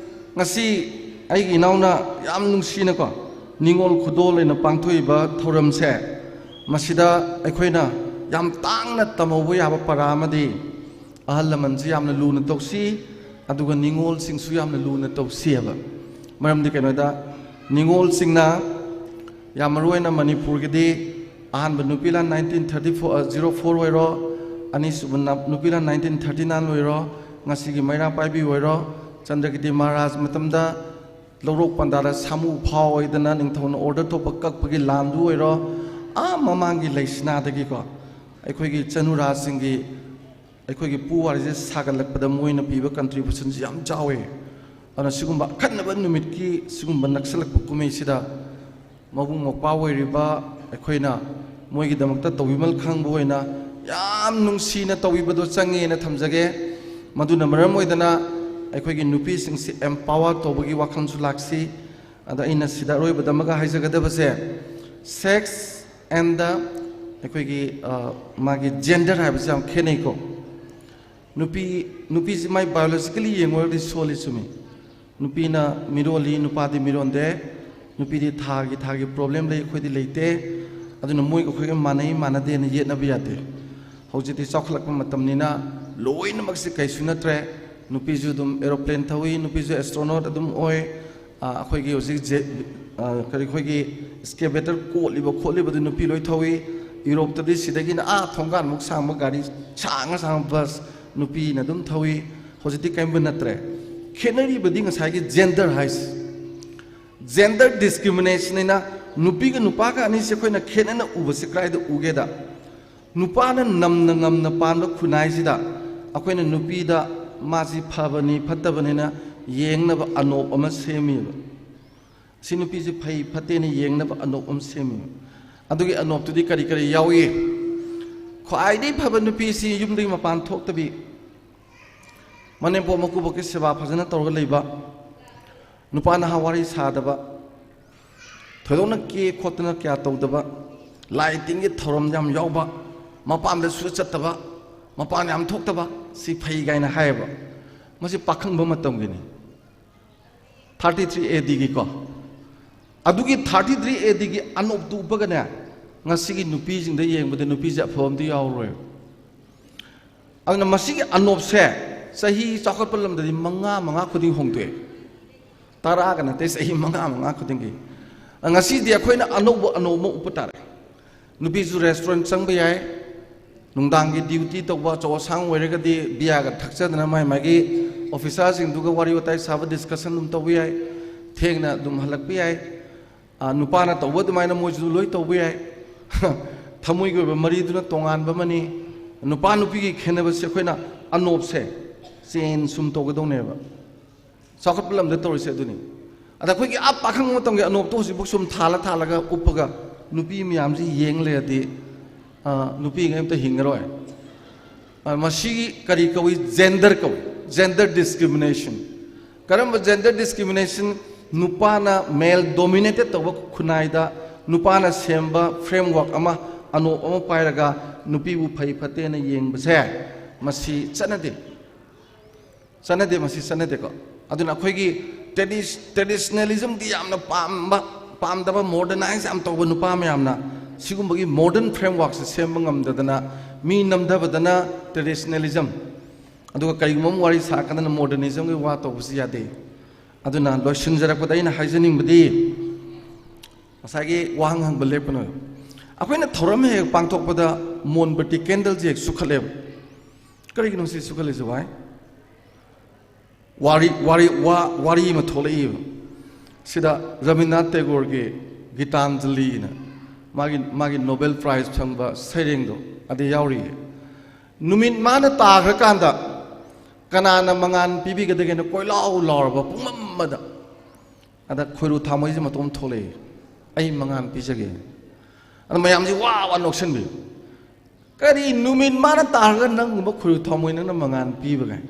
ꯉꯁꯤ ꯑꯩꯒꯤ ꯏꯅꯥꯎꯅ ꯌꯥꯝ ꯅꯨꯡꯁꯤꯅꯀꯣ, ꯅꯤꯉꯣꯜ ꯈꯨꯗꯣꯜ ꯑꯣꯏꯅ ꯄꯥꯡꯊꯣꯛꯏꯕ ꯊꯧꯔꯝꯁꯦ, ꯃꯁꯤꯗ ꯑꯩꯈꯣꯏꯅ ꯌꯥꯝ ꯇꯥꯡꯅ ꯇꯝꯍꯧꯕ ꯌꯥꯕ ꯄꯔꯥ ꯑꯃꯗꯤ, ꯑꯍꯜ ꯂꯃꯟꯁꯤ ꯌꯥꯝꯅ ꯂꯨꯅ ꯇꯧꯁꯤ, ꯑꯗꯨꯒ ꯅꯤꯉꯣꯜꯁꯤꯡꯁꯨ ꯌꯥꯝꯅ ꯂꯨꯅ ꯇꯧꯁꯤꯑꯕ꯫ ꯃꯔꯝꯗꯤ ꯀꯩꯅꯣꯗ, ꯅꯤꯉꯣꯜꯁꯤꯡꯅ ꯌꯥꯝ ꯃꯔꯨ ꯑꯣꯏꯅ ꯃꯅꯤꯄꯨꯔꯒꯤꯗꯤ ꯑꯍꯥꯟꯕ ꯅꯨꯄꯤ ꯂꯥꯟ nineteen thirty four, zero four ꯑꯣꯏꯔꯣ, ꯑꯅꯤꯁꯨꯕ ꯅ-, ꯅꯨꯄꯤ ꯂꯥꯟ nineteen thirty nine ꯑꯣꯏꯔꯣ, ꯉꯁꯤꯒꯤ ꯃꯩꯔꯥ ꯄꯥꯏꯕꯤ ꯑꯣꯏꯔꯣ, ꯆꯟꯗ꯭ꯔꯀꯤꯇꯤ ꯃꯍꯥꯔꯥꯖ ꯃꯇꯝꯗ ꯂꯧꯔꯣꯛ ꯄꯟꯗꯥꯗ ꯁꯥꯃꯨ ꯐꯥꯎ ꯑꯣꯏꯗꯅ ꯅꯤꯡꯊꯧꯅ order ꯊꯣꯛꯄ ꯀꯛꯄꯒꯤ ꯂꯥꯟꯗꯨ ꯑꯣꯏꯔꯣ, ꯑꯥ ꯃꯃꯥꯡꯒꯤ ꯂꯩꯁꯅꯥꯗꯒꯤꯀꯣ, ꯑꯩꯈꯣꯏꯒꯤ ꯆꯅꯨꯔꯥꯁꯤꯡꯒꯤ, ꯑꯩꯈꯣꯏꯒꯤ ꯄꯨꯋꯥꯔꯤꯁꯦ ꯁꯥꯒꯠꯂꯛꯄꯗ ꯃꯣꯏꯅ ꯄꯤꯕ contributionꯁꯤ ꯌꯥꯝ ꯆꯥꯎꯋꯦ꯫ ꯑꯗꯨꯅ ꯁꯤꯒꯨꯝꯕ ꯑꯈꯟꯅꯕ ꯅꯨꯃꯤꯠꯀꯤ ꯁꯤꯒꯨꯝꯕ ꯅꯛꯁꯜꯂꯛꯄ ꯀꯨꯝꯍꯩꯁꯤꯗ ꯃꯕꯨꯡ ꯃꯧꯄ꯭ꯋꯥ ꯑꯣꯏꯔꯤꯕ ꯑꯩꯈꯣꯏꯅ ꯃꯣꯏꯒꯤꯗꯃꯛꯇ ꯇꯧꯕꯤꯃꯜ ꯈꯪꯕ ꯑꯣꯏꯅ ꯌꯥꯝ ꯅꯨꯡꯁꯤꯅ ꯇꯧꯕꯤꯕꯗꯣ ꯆꯪꯉꯦꯅ ꯊꯝꯖꯒꯦ꯫ ꯃꯗꯨꯅ ꯃꯔꯝ ꯑꯣꯏꯗꯅ ꯑꯩꯈꯣꯏꯒꯤ ꯅꯨꯄꯤꯁꯤꯡꯁꯤ empower ꯇꯧꯕꯒꯤ ꯋꯥꯈꯜꯁꯨ ꯂꯥꯛꯁꯤ꯫ ꯑꯗ ꯑꯩꯅ ꯁꯤꯗ ꯑꯔꯣꯏꯕꯗ ꯑꯃꯒ ꯍꯥꯏꯖꯒꯗꯕꯁꯦ, sex and the ꯑꯩꯈꯣꯏꯒꯤ, ꯑ, ꯃꯥꯒꯤ gender ꯍꯥꯏꯕꯁꯦ ꯌꯥꯝ ꯈꯦꯠꯅꯩꯀꯣ꯫ ꯅꯨꯄꯤ, ꯅꯨꯄꯤꯁꯤ ꯃꯥꯏ biologically ꯌꯦꯡꯉꯨꯔꯒꯗꯤ ꯁꯣꯜꯂꯤ, ꯆꯨꯝꯃꯤ꯫ ꯅꯨꯄꯤꯅ ꯃꯤꯔꯣꯜꯂꯤ, ꯅꯨꯄꯥꯗꯤ ꯃꯤꯔꯣꯟꯗꯦ꯫ ꯅꯨꯄꯤꯗꯤ ꯊꯥꯒꯤ, ꯊꯥꯒꯤ problem ꯂꯩ, ꯑꯩꯈꯣꯏꯗꯤ ꯂꯩꯇꯦ꯫ ꯑꯗꯨꯅ ꯃꯣꯏꯒ ꯑꯩꯈꯣꯏꯒ ꯃꯥꯟꯅꯩ ꯃꯥꯟꯅꯗꯦꯅ ꯌꯦꯠꯅꯕ ꯌꯥꯗꯦ꯫ ꯍꯧꯖꯤꯛꯇꯤ ꯆꯥꯎꯈꯠꯂꯛꯄ ꯃꯇꯝꯅꯤꯅ ꯂꯣꯏꯅꯃꯛꯁꯤ ꯀꯩꯁꯨ ꯅꯠꯇ꯭ꯔꯦ꯫ ꯅꯨꯄꯤꯁꯨ ꯑꯗꯨꯝ aeroplane ꯊꯧꯏ, ꯅꯨꯄꯤꯁꯨ astronaut ꯑꯗꯨꯝ ꯑꯣꯏ꯫ ꯑ, ꯑꯩꯈꯣꯏꯒꯤ ꯍꯧꯖꯤꯛ jet, ꯑ, ꯀꯔꯤ, ꯑꯩꯈꯣꯏꯒꯤ excavator ꯀꯣꯠꯂꯤꯕ ꯈꯣꯠꯂꯤꯕꯗꯨ ꯅꯨꯄꯤ ꯂꯣꯏ ꯊꯧꯏ꯫ ꯌꯨꯔꯣꯞꯇꯗꯤ ꯁꯤꯗꯒꯤꯅ ꯑꯥ ꯊꯣꯡꯒꯥꯟꯃꯨꯛ ꯁꯥꯡꯕ ꯒꯥꯔꯤ ꯁꯥꯡꯅ ꯁꯥꯡꯕ bus ꯅꯨꯄꯤꯅ ꯑꯗꯨꯝ ꯊꯧꯏ꯫ ꯍꯧꯖꯤꯛꯇꯤ ꯀꯔꯤꯝꯕ ꯅꯠꯇ꯭ꯔꯦ꯫ ꯈꯦꯠꯅꯔꯤꯕꯗꯤ ꯉꯁꯥꯏꯒꯤ gender ꯍꯥꯏꯁꯦ꯫ Gender discrimination ꯍꯥꯏꯅ ꯅꯨꯄꯤꯒ ꯅꯨꯄꯥꯒ ꯑꯅꯤꯁꯦ ꯑꯩꯈꯣꯏꯅ ꯈꯦꯠꯅꯅ ꯎꯕꯁꯦ ꯀꯗꯥꯏꯗ ꯎꯒꯦꯗ? ꯅꯨꯄꯥꯅ ꯅꯝꯅ ꯉꯝꯅ ꯄꯥꯟꯕ ꯈꯨꯟꯅꯥꯏꯁꯤꯗ ꯑꯩꯈꯣꯏꯅ ꯅꯨꯄꯤꯗ ꯃꯥꯁꯤ ꯐꯕꯅꯤ ꯐꯠꯇꯕꯅꯤꯅ ꯌꯦꯡꯅꯕ ꯑꯅꯣꯞ ꯑꯃ ꯁꯦꯝꯃꯤꯕ꯫ ꯁꯤ ꯅꯨꯄꯤꯁꯤ ꯐꯩ ꯐꯠꯇꯦꯅ ꯌꯦꯡꯅꯕ ꯑꯅꯣꯞ ꯑꯃ ꯁꯦꯝꯃꯤꯕ꯫ ꯑꯗꯨꯒꯤ ꯑꯅꯣꯞꯇꯨꯗꯤ ꯀꯔꯤ ꯀꯔꯤ ꯌꯥꯎꯏ? ꯈ꯭ꯋꯥꯏꯗꯒꯤ ꯐꯕ ꯅꯨꯄꯤꯁꯤ ꯌꯨꯝꯗꯒꯤ ꯃꯄꯥꯟ ꯊꯣꯛꯇꯕꯤ, ꯃꯅꯦꯝꯄꯣꯛ ꯃꯀꯨꯕꯣꯛꯀꯤ ꯁꯦꯕꯥ ꯐꯖꯅ ꯇꯧꯔꯒ ꯂꯩꯕ, ꯅꯨꯄꯥ ꯅꯍꯥ ꯋꯥꯔꯤ ꯁꯥꯗꯕ, ꯊꯣꯏꯗꯣꯛꯅ ꯀꯦ ꯈꯣꯠꯇꯅ ꯀꯌꯥ ꯇꯧꯗꯕ, ꯂꯥꯏ ꯇꯤꯟꯒꯤ ꯊꯧꯔꯝ ꯌꯥꯝ ꯌꯥꯎꯕ, ꯃꯄꯥꯝꯗ ꯁꯨꯆꯠ ꯆꯠꯇꯕ, ꯃꯄꯥꯟ ꯌꯥꯝ ꯊꯣꯛꯇꯕ, ꯁꯤ ꯐꯩ ꯀꯥꯏꯅ ꯍꯥꯏꯌꯦꯕ꯫ ꯃꯁꯤ ꯄꯥꯈꯪꯕ ꯃꯇꯝꯒꯤꯅꯤ꯫ Thirty three A Dꯒꯤꯀꯣ꯫ ꯑꯗꯨꯒꯤ thirty three A Dꯒꯤ ꯑꯅꯣꯞꯇꯨ ꯎꯞꯄꯒꯅꯦ, ꯉꯁꯤꯒꯤ ꯅꯨꯄꯤꯁꯤꯡꯗ ꯌꯦꯡꯕꯗ ꯅꯨꯄꯤꯁꯦ ꯑꯐꯕ ꯑꯝꯇ ꯌꯥꯎꯔꯔꯣꯏꯕ꯫ ꯑꯗꯨꯅ ꯃꯁꯤꯒꯤ ꯑꯅꯣꯞꯁꯦ ꯆꯍꯤ ꯆꯥꯎꯈꯠꯄ ꯂꯝꯗꯗꯤ ꯃꯉꯥ, ꯃꯉꯥ ꯈꯨꯗꯤꯡ ꯍꯣꯡꯗꯣꯛꯑꯦ꯫ ꯇꯔꯥꯒ ꯅꯠꯇꯦ, ꯆꯍꯤ ꯃꯉꯥ, ꯃꯉꯥ ꯈꯨꯗꯤꯡꯒꯤ꯫ ꯉꯁꯤꯗꯤ ꯑꯩꯈꯣꯏꯅ ꯑꯅꯧꯕ ꯑꯅꯣꯞ ꯑꯃ ꯎꯞꯄ ꯇꯥꯔꯦ꯫ ꯅꯨꯄꯤꯁꯨ restaurant ꯆꯪꯕ ꯌꯥꯏ, ꯅꯨꯡꯗꯥꯡꯒꯤ duty ꯇꯧꯕ ꯑꯆꯧ ꯑꯁꯥꯡ ꯑꯣꯏꯔꯒꯗꯤ beerꯒ ꯊꯛꯆꯗꯅ ꯃꯥꯏ ꯃꯥꯒꯤ officerꯁꯤꯡꯗꯨꯒ ꯋꯥꯔꯤ ꯋꯥꯇꯥꯏ ꯁꯥꯕ, discussion ꯑꯗꯨꯝ ꯇꯧꯕ ꯌꯥꯏ, ꯊꯦꯡꯅ ꯑꯗꯨꯝ ꯍꯜꯂꯛꯄ ꯌꯥꯏ꯫ ꯑ, ꯅꯨꯄꯥꯅ ꯇꯧꯕ ꯑꯗꯨꯃꯥꯏꯅ ꯃꯣꯏꯁꯨ ꯂꯣꯏ ꯇꯧꯕ ꯌꯥꯏ꯫ ꯊꯃꯣꯏꯒꯤ ꯑꯣꯏꯕ ꯃꯔꯤꯗꯨꯅ ꯇꯣꯉꯥꯟꯕ ꯑꯃꯅꯤ꯫ ꯅꯨꯄꯥ ꯅꯨꯄꯤꯒꯤ ꯈꯦꯠꯅꯕꯁꯦ ꯑꯩꯈꯣꯏꯅ ꯑꯅꯣꯞꯁꯦ change ꯁꯨꯝ ꯇꯧꯒꯗꯧꯅꯦꯕ꯫ ꯆꯥꯎꯈꯠꯄ ꯂꯝꯗ ꯇꯧꯔꯤꯁꯦ ꯑꯗꯨꯅꯤ꯫ ꯑꯗ ꯑꯩꯈꯣꯏꯒꯤ ꯑꯥ ꯄꯥꯈꯪ ꯃꯇꯝꯒꯤ ꯑꯅꯣꯞꯇꯣ ꯍꯧꯖꯤꯛꯐꯥꯎ ꯁꯨꯝ ꯊꯥꯜꯂ ꯊꯥꯜꯂꯒ ꯎꯞꯄꯒ ꯅꯨꯄꯤ ꯃꯌꯥꯝꯁꯤ ꯌꯦꯡ ꯂꯩꯔꯗꯤ, ꯑ, ꯅꯨꯄꯤꯉꯩ ꯑꯝꯇ ꯍꯤꯡꯉꯔꯣꯏ꯫ ꯑ, ꯃꯁꯤꯒꯤ ꯀꯔꯤ ꯀꯧꯏ? Gender ꯀꯧꯏ꯫ Gender discrimination꯫ ꯀꯔꯝꯕ gender discrimination? ꯅꯨꯄꯥꯅ male dominated ꯇꯧꯕ ꯈꯨꯟꯅꯥꯏꯗ ꯅꯨꯄꯥꯅ ꯁꯦꯝꯕ framework ꯑꯃ, ꯑꯅꯣꯞ ꯑꯃ ꯄꯥꯏꯔꯒ ꯅꯨꯄꯤꯕꯨ ꯐꯩ ꯐꯠꯇꯦꯅ ꯌꯦꯡꯕꯁꯦ, ꯃꯁꯤ ꯆꯠꯅꯗꯦ꯫ ꯆꯠꯅꯗꯦ, ꯃꯁꯤ ꯆꯠꯅꯗꯦꯀꯣ꯫ ꯑꯗꯨꯅ ꯑꯩꯈꯣꯏꯒꯤ traditionalismꯗꯤ ꯌꯥꯝꯅ ꯄꯥꯝꯕ, ꯄꯥꯝꯗꯕ, modernize ꯌꯥꯝ ꯇꯧꯕ ꯅꯨꯄꯥ ꯃꯌꯥꯝꯅ ꯁꯤꯒꯨꯝꯕꯒꯤ modern frameworkꯁꯦ ꯁꯦꯝꯕ ꯉꯝꯗꯗꯅ, ꯃꯤ ꯅꯝꯊꯕꯗꯅ traditionalism, ꯑꯗꯨꯒ ꯀꯔꯤꯒꯨꯝꯕ ꯑꯃ ꯋꯥꯔꯤ ꯁꯥꯔꯀꯥꯟꯗꯅ modernismꯒꯤ ꯋꯥ ꯇꯧꯕꯁꯤ ꯌꯥꯗꯦ꯫ ꯑꯗꯨꯅ ꯂꯣꯏꯁꯤꯟꯖꯔꯛꯄꯗ ꯑꯩꯅ ꯍꯥꯏꯖꯅꯤꯡꯕꯗꯤ, ꯉꯁꯥꯏꯒꯤ ꯋꯥꯍꯪ ꯍꯪꯕ ꯂꯦꯞꯀꯅꯣ꯫ ꯑꯩꯈꯣꯏꯅ ꯊꯧꯔꯝ ꯍꯦꯛ ꯄꯥꯡꯊꯣꯛꯄꯗ ꯃꯣꯝꯕꯇꯤ candleꯁꯦ ꯍꯦꯛ ꯁꯨꯈꯠꯂꯦꯕ꯫ ꯀꯔꯤꯒꯤꯅꯣ ꯁꯤ ꯁꯨꯈꯠꯂꯤꯁꯤ ꯚꯥꯏ? ꯋꯥꯔꯤ, ꯋꯥꯔꯤ, ꯋꯥ-, ꯋꯥꯔꯤ ꯑꯃ ꯊꯣꯛꯂꯛꯏꯕ꯫ ꯁꯤꯗ ꯔꯕꯤꯟꯗ꯭ꯔꯅꯥꯊ ꯇꯦꯒꯣꯔꯒꯤ ꯒꯤꯇꯥꯟꯖꯂꯤꯅ ꯃꯥꯒꯤ, ꯃꯥꯒꯤ Nobel Prize ꯐꯪꯕ ꯁꯩꯔꯦꯡꯗꯣ ꯑꯗꯨ ꯌꯥꯎꯔꯤꯌꯦ꯫ ꯅꯨꯃꯤꯠ ꯃꯥꯅ ꯇꯥꯈ꯭ꯔꯀꯥꯟꯗ ꯀꯅꯥꯅ ꯃꯉꯥꯜ ꯄꯤꯕꯤꯒꯗꯒꯦꯅ ꯀꯣꯏꯂꯥꯎ ꯂꯥꯎꯔꯕ ꯄꯨꯡ ꯑꯃꯗ, ꯑꯗ ꯈꯣꯏꯔꯨ ꯊꯥꯎꯃꯩꯁꯦ ꯃꯇꯣꯝ ꯊꯣꯛꯂꯛꯏ, "ꯑꯩ ꯃꯉꯥꯜ ꯄꯤꯖꯒꯦ"꯫ ꯑꯗ ꯃꯌꯥꯝꯁꯤ ꯋꯥ ꯋꯥ ꯅꯣꯛꯁꯟꯕꯤ꯫ ꯀꯔꯤ ꯅꯨꯃꯤꯠ ꯃꯥꯅ ꯇꯥꯔꯒ ꯅꯪꯒꯨꯝꯕ ꯈꯣꯏꯔꯨ ꯊꯥꯎꯃꯩ ꯅꯪꯅ ꯃꯉꯥꯜ ꯄꯤꯕꯒꯥꯏ?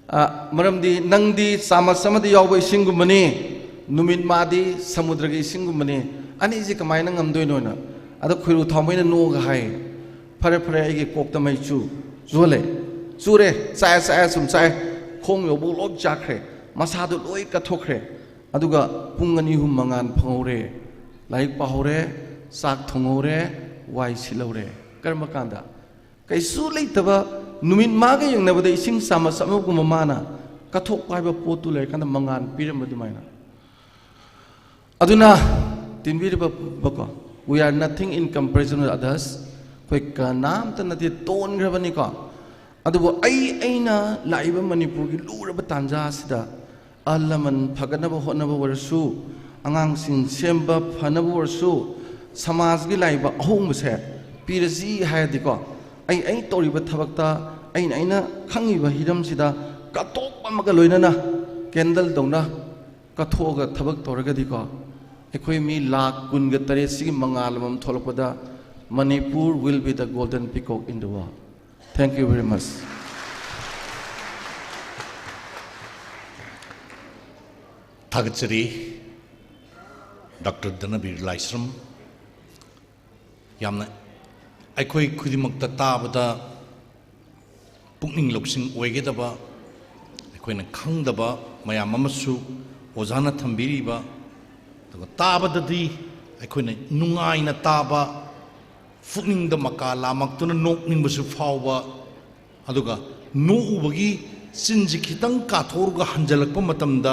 ꯑ, ꯃꯔꯝꯗꯤ ꯅꯪꯗꯤ ꯆꯥꯃꯁ ꯑꯃꯗ ꯌꯥꯎꯕ ꯏꯁꯤꯡꯒꯨꯝꯕꯅꯤ, ꯅꯨꯃꯤꯠ ꯃꯥꯗꯤ ꯁꯃꯨꯗ꯭ꯔꯒꯤ ꯏꯁꯤꯡꯒꯨꯝꯕꯅꯤ, ꯑꯅꯤꯁꯤ ꯀꯃꯥꯏꯅ ꯉꯝꯗꯣꯏꯅꯣꯅ꯫ ꯑꯗꯣ ꯈꯣꯏꯔꯨ ꯊꯥꯎꯃꯩꯅ ꯅꯣꯛꯑꯒ ꯍꯥꯏ, "ꯐꯔꯦ, ꯐꯔꯦ, ꯑꯩꯒꯤ ꯀꯣꯛꯇ ꯃꯩ ꯆꯨ"꯫ ꯆꯨꯍꯜꯂꯦ꯫ ꯆꯨꯔꯦ, ꯆꯥꯛꯑꯦ, ꯆꯥꯛꯑꯦ, ꯁꯨꯝ ꯆꯥꯛꯑꯦ, ꯈꯣꯡ ꯌꯧꯕ ꯂꯣꯏ ꯆꯥꯛꯈ꯭ꯔꯦ, ꯃꯁꯥꯗꯣ ꯂꯣꯏ ꯀꯠꯊꯣꯛꯈ꯭ꯔꯦ꯫ ꯑꯗꯨꯒ ꯄꯨꯡ ꯑꯅꯤ ꯑꯍꯨꯝ ꯃꯉꯥꯜ ꯐꯪꯍꯧꯔꯦ꯫ ꯂꯥꯏꯔꯤꯛ ꯄꯥꯍꯧꯔꯦ, ꯆꯥꯛ ꯊꯣꯡꯍꯧꯔꯦ, ꯋꯥꯏ ꯁꯤꯠꯍꯧꯔꯦ꯫ ꯀꯔꯝꯕ ꯀꯥꯟꯗ? ꯀꯩꯁꯨ ꯂꯩꯇꯕ ꯅꯨꯃꯤꯠ ꯃꯥꯒ ꯌꯦꯡꯅꯕꯗ ꯏꯁꯤꯡ ꯆꯥꯃꯁ ꯑꯃꯒꯨꯝꯕ ꯃꯥꯅ ꯀꯠꯊꯣꯛꯄ ꯍꯥꯏꯕ ꯄꯣꯠꯇꯨ ꯂꯩꯔꯀꯥꯟꯗ ꯃꯉꯥꯜ ꯄꯤꯔꯝꯕ ꯑꯗꯨꯃꯥꯏꯅ꯫ ꯑꯗꯨꯅ ꯇꯤꯟꯕꯤꯔꯤꯕꯀꯣ, "We are nothing in comparison with others"꯫ ꯑꯩꯈꯣꯏ ꯀꯅꯥꯝꯇ ꯅꯠꯇꯦ, ꯇꯣꯟꯈ꯭ꯔꯕꯅꯤꯀꯣ꯫ ꯑꯗꯨꯕꯨ ꯑꯩ, ꯑꯩꯅ ꯂꯥꯛꯏꯕ ꯃꯅꯤꯄꯨꯔꯒꯤ ꯂꯨꯔꯕ ꯇꯥꯟꯖꯥ ꯑꯁꯤꯗ ꯑꯍꯜ ꯂꯃꯟ ꯐꯒꯠꯅꯕ ꯍꯣꯠꯅꯕ ꯑꯣꯏꯔꯁꯨ, ꯑꯉꯥꯡꯁꯤꯡ ꯁꯦꯝꯕ ꯐꯅꯕ ꯑꯣꯏꯔꯁꯨ, ꯁꯃꯥꯖꯒꯤ ꯂꯥꯛꯏꯕ ꯑꯍꯣꯡꯕꯁꯦ ꯄꯤꯔꯁꯤ ꯍꯥꯏꯔꯗꯤꯀꯣ, ꯑꯩ, ꯑꯩ ꯇꯧꯔꯤꯕ ꯊꯕꯛꯇ ꯑꯩꯅ ꯑꯩꯅ ꯈꯪꯉꯤꯕ ꯍꯤꯔꯝꯁꯤꯗ ꯀꯠꯊꯣꯛꯄ ꯑꯃꯒ ꯂꯣꯏꯅꯅ ꯀꯦꯟꯗꯜꯗꯧꯅ ꯀꯠꯊꯣꯛꯑꯒ ꯊꯕꯛ ꯇꯧꯔꯒꯗꯤꯀꯣ, ꯑꯩꯈꯣꯏ ꯃꯤ ꯂꯥꯈ ꯀꯨꯟꯒ ꯇꯔꯦꯠꯁꯤꯒꯤ ꯃꯉꯥꯜ ꯑꯃꯃꯝ ꯊꯣꯛꯂꯛꯄꯗ, Manipur will be the golden peacock in the world. Thank you very much. ꯊꯥꯒꯠꯆꯔꯤ ꯗꯥꯛꯇꯔ ꯙꯅꯕꯤꯔ ꯂꯥꯏꯁ꯭ꯔꯝ꯫ ꯌꯥꯝꯅ ꯑꯩꯈꯣꯏ ꯈꯨꯗꯤꯡꯃꯛꯇ ꯇꯥꯕꯗ ꯄꯨꯛꯅꯤꯡ ꯂꯧꯁꯤꯡ ꯑꯣꯏꯒꯗꯕ, ꯑꯩꯈꯣꯏꯅ ꯈꯪꯗꯕ ꯃꯌꯥꯝ ꯑꯃꯁꯨ ꯑꯣꯖꯥꯅ ꯊꯝꯕꯤꯔꯤꯕ, ꯑꯗꯨꯒ ꯇꯥꯕꯗꯗꯤ ꯑꯩꯈꯣꯏꯅ ꯅꯨꯡꯉꯥꯏꯅ ꯇꯥꯕ, ꯄꯨꯛꯅꯤꯡꯗ ꯃꯀꯥ ꯂꯥꯝꯃꯛꯇꯨꯅ ꯅꯣꯛꯅꯤꯡꯕꯁꯨ ꯐꯥꯎꯕ, ꯑꯗꯨꯒ ꯅꯣꯛꯎꯕꯒꯤ ꯆꯤꯟꯁꯤ ꯈꯤꯇꯪ ꯀꯥꯊꯣꯛꯑꯒ ꯍꯟꯖꯜꯂꯛꯄ ꯃꯇꯝꯗ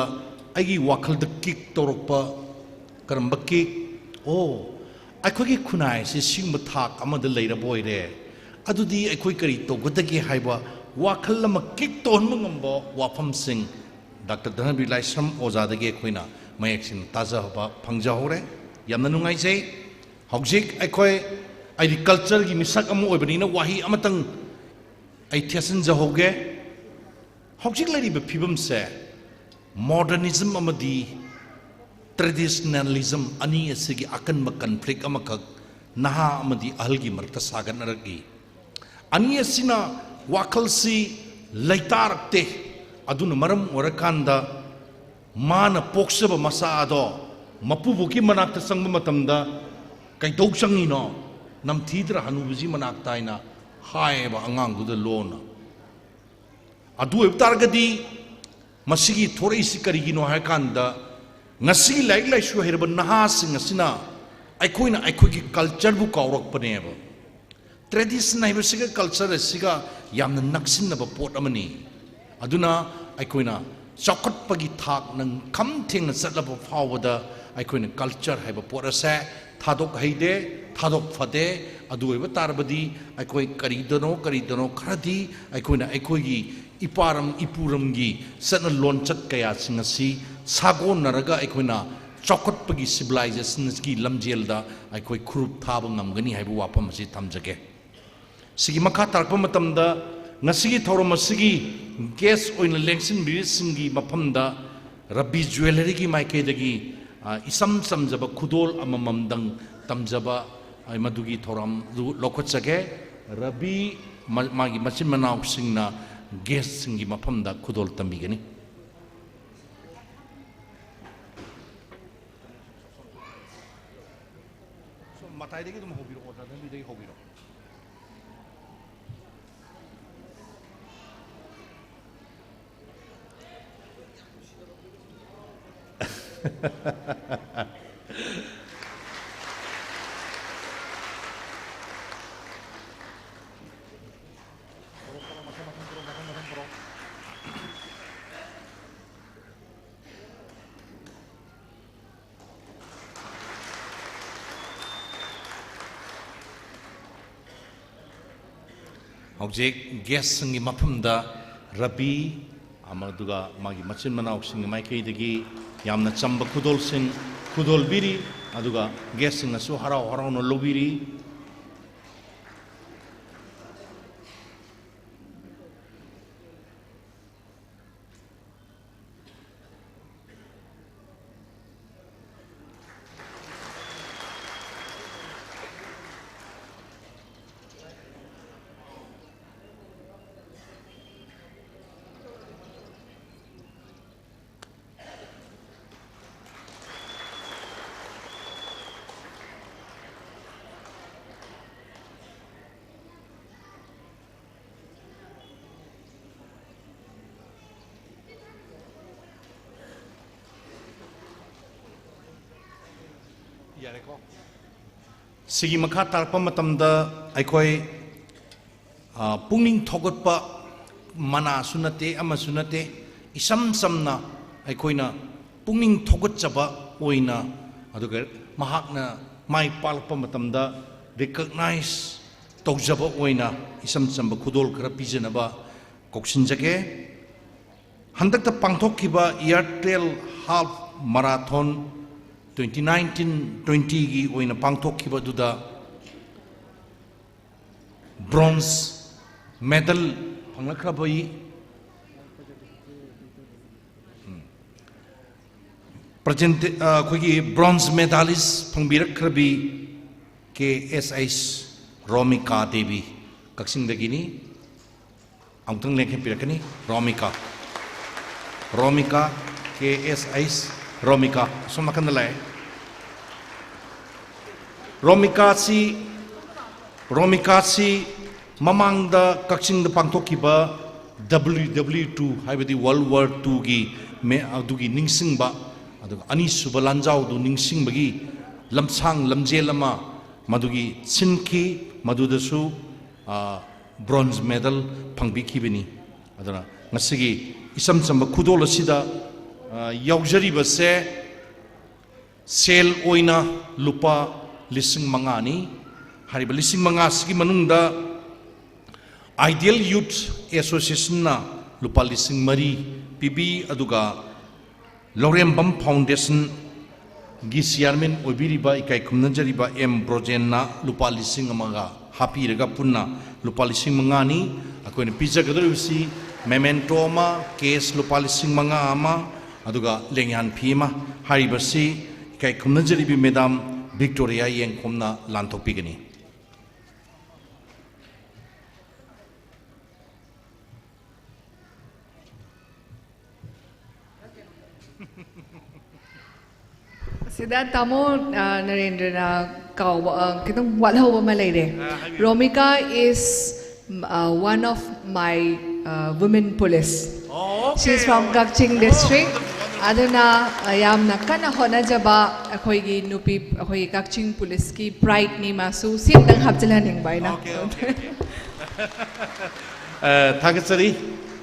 ꯑꯩꯒꯤ ꯋꯥꯈꯜꯗ ꯀꯤꯛ ꯇꯧꯔꯛꯄ꯫ ꯀꯔꯝꯕ ꯀꯤꯛ? ꯑꯣ, ꯑꯩꯈꯣꯏꯒꯤ ꯈꯨꯟꯅꯥꯏ ꯑꯁꯤ ꯁꯤꯒꯨꯝꯕ ꯊꯥꯛ ꯑꯃꯗ ꯂꯩꯔꯕ ꯑꯣꯏꯔꯦ, ꯑꯗꯨꯗꯤ ꯑꯩꯈꯣꯏ ꯀꯔꯤ ꯇꯧꯒꯗꯒꯦ ꯍꯥꯏꯕ ꯋꯥꯈꯜ ꯑꯃ ꯀꯤꯛ ꯇꯧꯍꯟꯕ ꯉꯝꯕ ꯋꯥꯐꯝꯁꯤꯡ ꯗꯥꯛꯇꯔ ꯙꯅꯕꯤꯔ ꯂꯥꯏꯁ꯭ꯔꯝ ꯑꯣꯖꯥꯗꯒꯤ ꯑꯩꯈꯣꯏꯅ ꯃꯌꯦꯛ ꯁꯦꯡꯅ ꯇꯥꯖꯕ ꯐꯪꯖꯍꯧꯔꯦ꯫ ꯌꯥꯝꯅ ꯅꯨꯡꯉꯥꯏꯖꯩ꯫ ꯍꯧꯖꯤꯛ ꯑꯩꯈꯣꯏ, ꯑꯩꯗꯤ ꯀꯜꯆꯔꯒꯤ ꯃꯤꯁꯛ ꯑꯃ ꯑꯣꯏꯕꯅꯤꯅ ꯋꯥꯍꯩ ꯑꯃꯇꯪ ꯑꯩ ꯊꯦꯠꯆꯤꯟꯖꯍꯧꯒꯦ꯫ ꯍꯧꯖꯤꯛ ꯂꯩꯔꯤꯕ ꯐꯤꯕꯝꯁꯦ ꯃꯣꯗꯔꯅꯤꯖꯝ ꯑꯃꯗꯤ ꯇ꯭ꯔꯦꯗꯤꯁꯅꯦꯂꯤꯖꯝ ꯑꯅꯤ ꯑꯁꯤꯒꯤ ꯑꯀꯟꯕ ꯀꯟꯐ꯭ꯂꯤꯛ ꯑꯃꯈꯛ ꯅꯍꯥ ꯑꯃꯗꯤ ꯑꯍꯜꯒꯤ ꯃꯔꯛꯇ ꯁꯥꯒꯠꯅꯔꯛꯏ꯫ ꯑꯅꯤ ꯑꯁꯤꯅ ꯋꯥꯈꯜꯁꯤ ꯂꯩꯇꯥꯔꯛꯇꯦ꯫ ꯑꯗꯨꯅ ꯃꯔꯝ ꯑꯣꯏꯔꯀꯥꯟꯗ ꯃꯥꯅ ꯄꯣꯛꯆꯕ ꯃꯆꯥ ꯑꯗꯣ ꯃꯄꯨꯕꯣꯛꯀꯤ ꯃꯅꯥꯛꯇ ꯆꯪꯕ ꯃꯇꯝꯗ "ꯀꯩꯗꯧ ꯆꯪꯉꯤꯅꯣ? ꯅꯝꯊꯤꯗ꯭ꯔ ꯍꯅꯨꯕꯁꯤ ꯃꯅꯥꯛꯇ?" ꯍꯥꯏꯅ ꯍꯥꯏꯌꯦꯕ ꯑꯉꯥꯡꯗꯨꯗ ꯂꯣꯟꯅ꯫ ꯑꯗꯨ ꯑꯣꯏꯕ ꯇꯥꯔꯒꯗꯤ ꯃꯁꯤꯒꯤ ꯊꯣꯔꯛꯏꯁꯤ ꯀꯔꯤꯒꯤꯅꯣ ꯍꯥꯏ ꯀꯥꯟꯗ, ꯉꯁꯤꯒꯤ ꯂꯥꯏꯔꯤꯛ ꯂꯥꯏꯁꯨ ꯍꯩꯔꯕ ꯅꯍꯥꯁꯤꯡ ꯑꯁꯤꯅ ꯑꯩꯈꯣꯏꯅ ꯑꯩꯈꯣꯏꯒꯤ ꯀꯜꯆꯔꯕꯨ ꯀꯥꯎꯔꯛꯄꯅꯦꯕ꯫ ꯇ꯭ꯔꯦꯗꯤꯁꯟ ꯍꯥꯏꯕꯁꯤꯒ ꯀꯜꯆꯔ ꯑꯁꯤꯒ ꯌꯥꯝꯅ ꯅꯛꯁꯤꯟꯅꯕ ꯄꯣꯠ ꯑꯃꯅꯤ꯫ ꯑꯗꯨꯅ ꯑꯩꯈꯣꯏꯅ ꯆꯥꯎꯈꯠꯄꯒꯤ ꯊꯥꯛꯅ ꯈꯝ ꯊꯦꯡꯅ ꯆꯠꯂꯕ ꯐꯥꯎꯕꯗ ꯑꯩꯈꯣꯏꯅ ꯀꯜꯆꯔ ꯍꯥꯏꯕ ꯄꯣꯠ ꯑꯁꯦ ꯊꯥꯗꯣꯛ ꯍꯩꯗꯦ, ꯊꯥꯗꯣꯛ ꯐꯗꯦ꯫ ꯑꯗꯨ ꯑꯣꯏꯕ ꯇꯥꯔꯕꯗꯤ ꯑꯩꯈꯣꯏ ꯀꯔꯤꯗꯅꯣ ꯀꯔꯤꯗꯅꯣ ꯈꯔꯗꯤ ꯑꯩꯈꯣꯏꯅ ꯑꯩꯈꯣꯏꯒꯤ ꯏꯄꯥꯔꯝ ꯏꯄꯨꯔꯝꯒꯤ ꯆꯠꯅ ꯂꯣꯟꯆꯠ ꯀꯌꯥꯁꯤꯡ ꯑꯁꯤ ꯁꯥꯒꯣꯟꯅꯔꯒ ꯑꯩꯈꯣꯏꯅ ꯆꯥꯎꯈꯠꯄꯒꯤ ꯁꯤꯚꯤꯂꯥꯏꯖꯦꯁꯟꯒꯤ ꯂꯝꯖꯦꯜꯗ ꯑꯩꯈꯣꯏ ꯈꯨꯔꯨꯞ ꯊꯥꯕ ꯉꯝꯒꯅꯤ ꯍꯥꯏꯕ ꯋꯥꯐꯝ ꯑꯁꯤ ꯊꯝꯖꯒꯦ꯫ ꯁꯤꯒꯤ ꯃꯈꯥ ꯇꯥꯔꯛꯄ ꯃꯇꯝꯗ ꯉꯁꯤꯒꯤ ꯊꯧꯔꯝ ꯑꯁꯤꯒꯤ ꯒꯦꯁ ꯑꯣꯏꯅ ꯂꯦꯡꯁꯤꯟꯕꯤꯔꯤꯕꯁꯤꯡꯒꯤ ꯃꯐꯝꯗ ꯔꯕꯤ ꯖ꯭ꯋꯦꯂꯔꯤꯒꯤ ꯃꯥꯏꯀꯩꯗꯒꯤ, ꯑ, ꯏꯆꯝ ꯆꯝꯖꯕ ꯈꯨꯗꯣꯜ ꯑꯃꯃꯝꯗꯪ ꯇꯝꯖꯕ, ꯑ, ꯃꯗꯨꯒꯤ ꯊꯧꯔꯝꯗꯨ ꯂꯧꯈꯠꯆꯒꯦ꯫ ꯔꯕꯤ ꯃ-, ꯃꯥꯒꯤ ꯃꯆꯤꯟ ꯃꯅꯥꯎꯁꯤꯡꯅ ꯒꯦꯁꯁꯤꯡꯒꯤ ꯃꯐꯝꯗ ꯈꯨꯗꯣꯜ ꯇꯝꯕꯤꯒꯅꯤ꯫ ꯁꯣꯝ ꯃꯇꯥꯏꯗꯒꯤ ꯑꯗꯨꯝ ꯍꯧꯕꯤꯔꯛꯑꯣ, ꯆꯥꯟꯗꯅꯤꯗꯒꯤ ꯍꯧꯕꯤꯔꯛꯑꯣ꯫ ꯍꯧꯖꯤꯛ ꯒꯦꯁꯁꯤꯡꯒꯤ ꯃꯐꯝꯗ ꯔꯕꯤ ꯑꯃ, ꯑꯗꯨꯒ ꯃꯥꯒꯤ ꯃꯆꯤꯟ ꯃꯅꯥꯎꯁꯤꯡꯒꯤ ꯃꯥꯏꯀꯩꯗꯒꯤ ꯌꯥꯝꯅ ꯆꯝꯕ ꯈꯨꯗꯣꯜꯁꯤꯡ ꯈꯨꯗꯣꯜꯕꯤꯔꯤ, ꯑꯗꯨꯒ ꯒꯦꯁꯁꯤꯡꯅꯁꯨ ꯍꯔꯥꯎ ꯍꯔꯥꯎꯅ ꯂꯧꯕꯤꯔꯤ꯫ ꯌꯥꯔꯦꯀꯣ? ꯁꯤꯒꯤ ꯃꯈꯥ ꯇꯥꯔꯛꯄ ꯃꯇꯝꯗ ꯑꯩꯈꯣꯏ, ꯑ, ꯄꯨꯛꯅꯤꯡ ꯊꯧꯒꯠꯄ ꯃꯅꯥꯁꯨ ꯅꯠꯇꯦ, ꯑꯃꯁꯨ ꯅꯠꯇꯦ, ꯏꯆꯝ ꯆꯝꯅ ꯑꯩꯈꯣꯏꯅ ꯄꯨꯛꯅꯤꯡ ꯊꯧꯒꯠꯆꯕ ꯑꯣꯏꯅ, ꯑꯗꯨꯒ ꯃꯍꯥꯛꯅ ꯃꯥꯏ ꯄꯥꯛꯂꯛꯄ ꯃꯇꯝꯗ recognize ꯇꯧꯖꯕ ꯑꯣꯏꯅ ꯏꯆꯝ ꯆꯝꯕ ꯈꯨꯗꯣꯜ ꯈꯔ ꯄꯤꯖꯅꯕ ꯀꯧꯁꯤꯟꯖꯒꯦ꯫ ꯍꯟꯗꯛꯇ ꯄꯥꯡꯊꯣꯛꯈꯤꯕ Airtel Half Marathon twenty nineteen twentyꯒꯤ ꯑꯣꯏꯅ ꯄꯥꯡꯊꯣꯛꯈꯤꯕ ꯑꯗꯨꯗ bronze medal ꯐꯪꯂꯛꯈ꯭ꯔꯕꯤ, ꯎꯝ, present, ꯑ, ꯑꯩꯈꯣꯏꯒꯤ bronze medalist ꯐꯪꯕꯤꯔꯛꯈ꯭ꯔꯕꯤ ꯀꯦ ꯑꯦꯁ ꯑꯩꯁ ꯔꯣꯃꯤꯀꯥ ꯗꯦꯕꯤ, ꯀꯛꯆꯤꯡꯗꯒꯤꯅꯤ꯫ ꯑꯃꯨꯛꯇꯪ ꯂꯦꯡꯈꯠꯄꯤꯔꯛꯀꯅꯤ꯫ ꯔꯣꯃꯤꯀꯥ, ꯔꯣꯃꯤꯀꯥ, ꯀꯦ ꯑꯦꯁ ꯑꯩꯁ ꯔꯣꯃꯤꯀꯥ, ꯑꯁꯣꯝ ꯅꯥꯀꯟꯗ ꯂꯥꯛꯑꯦ꯫ ꯔꯣꯃꯤꯀꯥꯁꯤ, ꯔꯣꯃꯤꯀꯥꯁꯤ ꯃꯃꯥꯡꯗ ꯀꯛꯆꯤꯡꯗ ꯄꯥꯡꯊꯣꯛꯈꯤꯕ W W two, ꯍꯥꯏꯕꯗꯤ World War Twoꯒꯤ ꯃꯦ-, ꯑꯗꯨꯒꯤ ꯅꯤꯡꯁꯤꯡꯕ, ꯑꯗꯨꯒ ꯑꯅꯤꯁꯨꯕ ꯂꯥꯟꯖꯥꯎꯗꯨ ꯅꯤꯡꯁꯤꯡꯕꯒꯤ ꯂꯝꯁꯥꯡ ꯂꯝꯖꯦꯜ ꯑꯃ ꯃꯗꯨꯒꯤ ꯁꯤꯟꯈꯤ꯫ ꯃꯗꯨꯗꯁꯨ, ꯑ, bronze medal ꯐꯪꯕꯤꯈꯤꯕꯅꯤ꯫ ꯑꯗꯨꯅ ꯉꯁꯤꯒꯤ ꯏꯆꯝ ꯆꯝꯕ ꯈꯨꯗꯣꯜ ꯑꯁꯤꯗ, ꯑ, ꯌꯥꯎꯖꯔꯤꯕꯁꯦ ꯁꯦꯜ ꯑꯣꯏꯅ ꯂꯨꯄꯥ ꯂꯤꯁꯤꯡ ꯃꯉꯥꯅꯤ꯫ ꯍꯥꯏꯔꯤꯕ ꯂꯤꯁꯤꯡ ꯃꯉꯥꯁꯤꯒꯤ ꯃꯅꯨꯡꯗ Ideal Youth Associationꯅ ꯂꯨꯄꯥ ꯂꯤꯁꯤꯡ ꯃꯔꯤ ꯄꯤꯕꯤ, ꯑꯗꯨꯒ ꯂꯧꯔꯦꯝꯕꯝ Foundationꯒꯤ chairman ꯑꯣꯏꯕꯤꯔꯤꯕ ꯏꯀꯥꯏ ꯈꯨꯝꯅꯖꯔꯤꯕ ꯑꯦꯝ ꯕ꯭ꯔꯣꯖꯦꯟꯅ ꯂꯨꯄꯥ ꯂꯤꯁꯤꯡ ꯑꯃꯒ ꯍꯥꯞꯄꯤꯔꯒ ꯄꯨꯟꯅ ꯂꯨꯄꯥ ꯂꯤꯁꯤꯡ ꯃꯉꯥꯅꯤ꯫ ꯑꯩꯈꯣꯏꯅ ꯄꯤꯖꯒꯗꯧꯔꯤꯕꯁꯤ memento ꯑꯃ, cash ꯂꯨꯄꯥ ꯂꯤꯁꯤꯡ ꯃꯉꯥ ꯑꯃ, ꯑꯗꯨꯒ ꯂꯦꯡꯌꯥꯟ ꯐꯤ ꯑꯃ꯫ ꯍꯥꯏꯔꯤꯕꯁꯤ ꯏꯀꯥꯏ ꯈꯨꯝꯅꯖꯔꯤꯕꯤ ꯃꯦꯗꯥꯝ ꯚꯤꯛꯇꯣꯔꯤꯌꯥ ꯌꯦꯡꯈꯣꯝꯅ ꯂꯥꯟꯊꯣꯛꯄꯤꯒꯅꯤ꯫ ꯁꯤꯗ ꯇꯥꯃꯣ, ꯑ, ꯅꯔꯦꯟꯗ꯭ꯔꯅ ꯀꯥꯎꯕ, ꯑ, ꯈꯤꯇꯪ ꯋꯥꯠꯍꯧꯕ ꯑꯃ ꯂꯩꯔꯦ꯫ ꯑ, ꯍꯥꯏꯕꯤꯌꯨ꯫ ꯔꯣꯃꯤꯀꯥ is, uh, one of my, uh, women police. Oh, okay. She is from Kakching district. Oh, wonderful, wonderful. ꯑꯗꯨꯅ, ꯑ, ꯌꯥꯝꯅ ꯀꯟꯅ ꯍꯣꯠꯅꯖꯕ ꯑꯩꯈꯣꯏꯒꯤ ꯅꯨꯄꯤ, ꯑꯩꯈꯣꯏꯒꯤ ꯀꯛꯆꯤꯡ ꯄꯨꯂꯤꯁꯀꯤ prideꯅꯤ ꯃꯥꯁꯨ꯫ ꯁꯤ ꯑꯝꯇꯪ ꯍꯥꯞꯆꯤꯜꯍꯟꯅꯤꯡꯕ ꯑꯩꯅ꯫ Okay, okay, okay. ꯑ, ꯊꯥꯒꯠꯆꯔꯤ꯫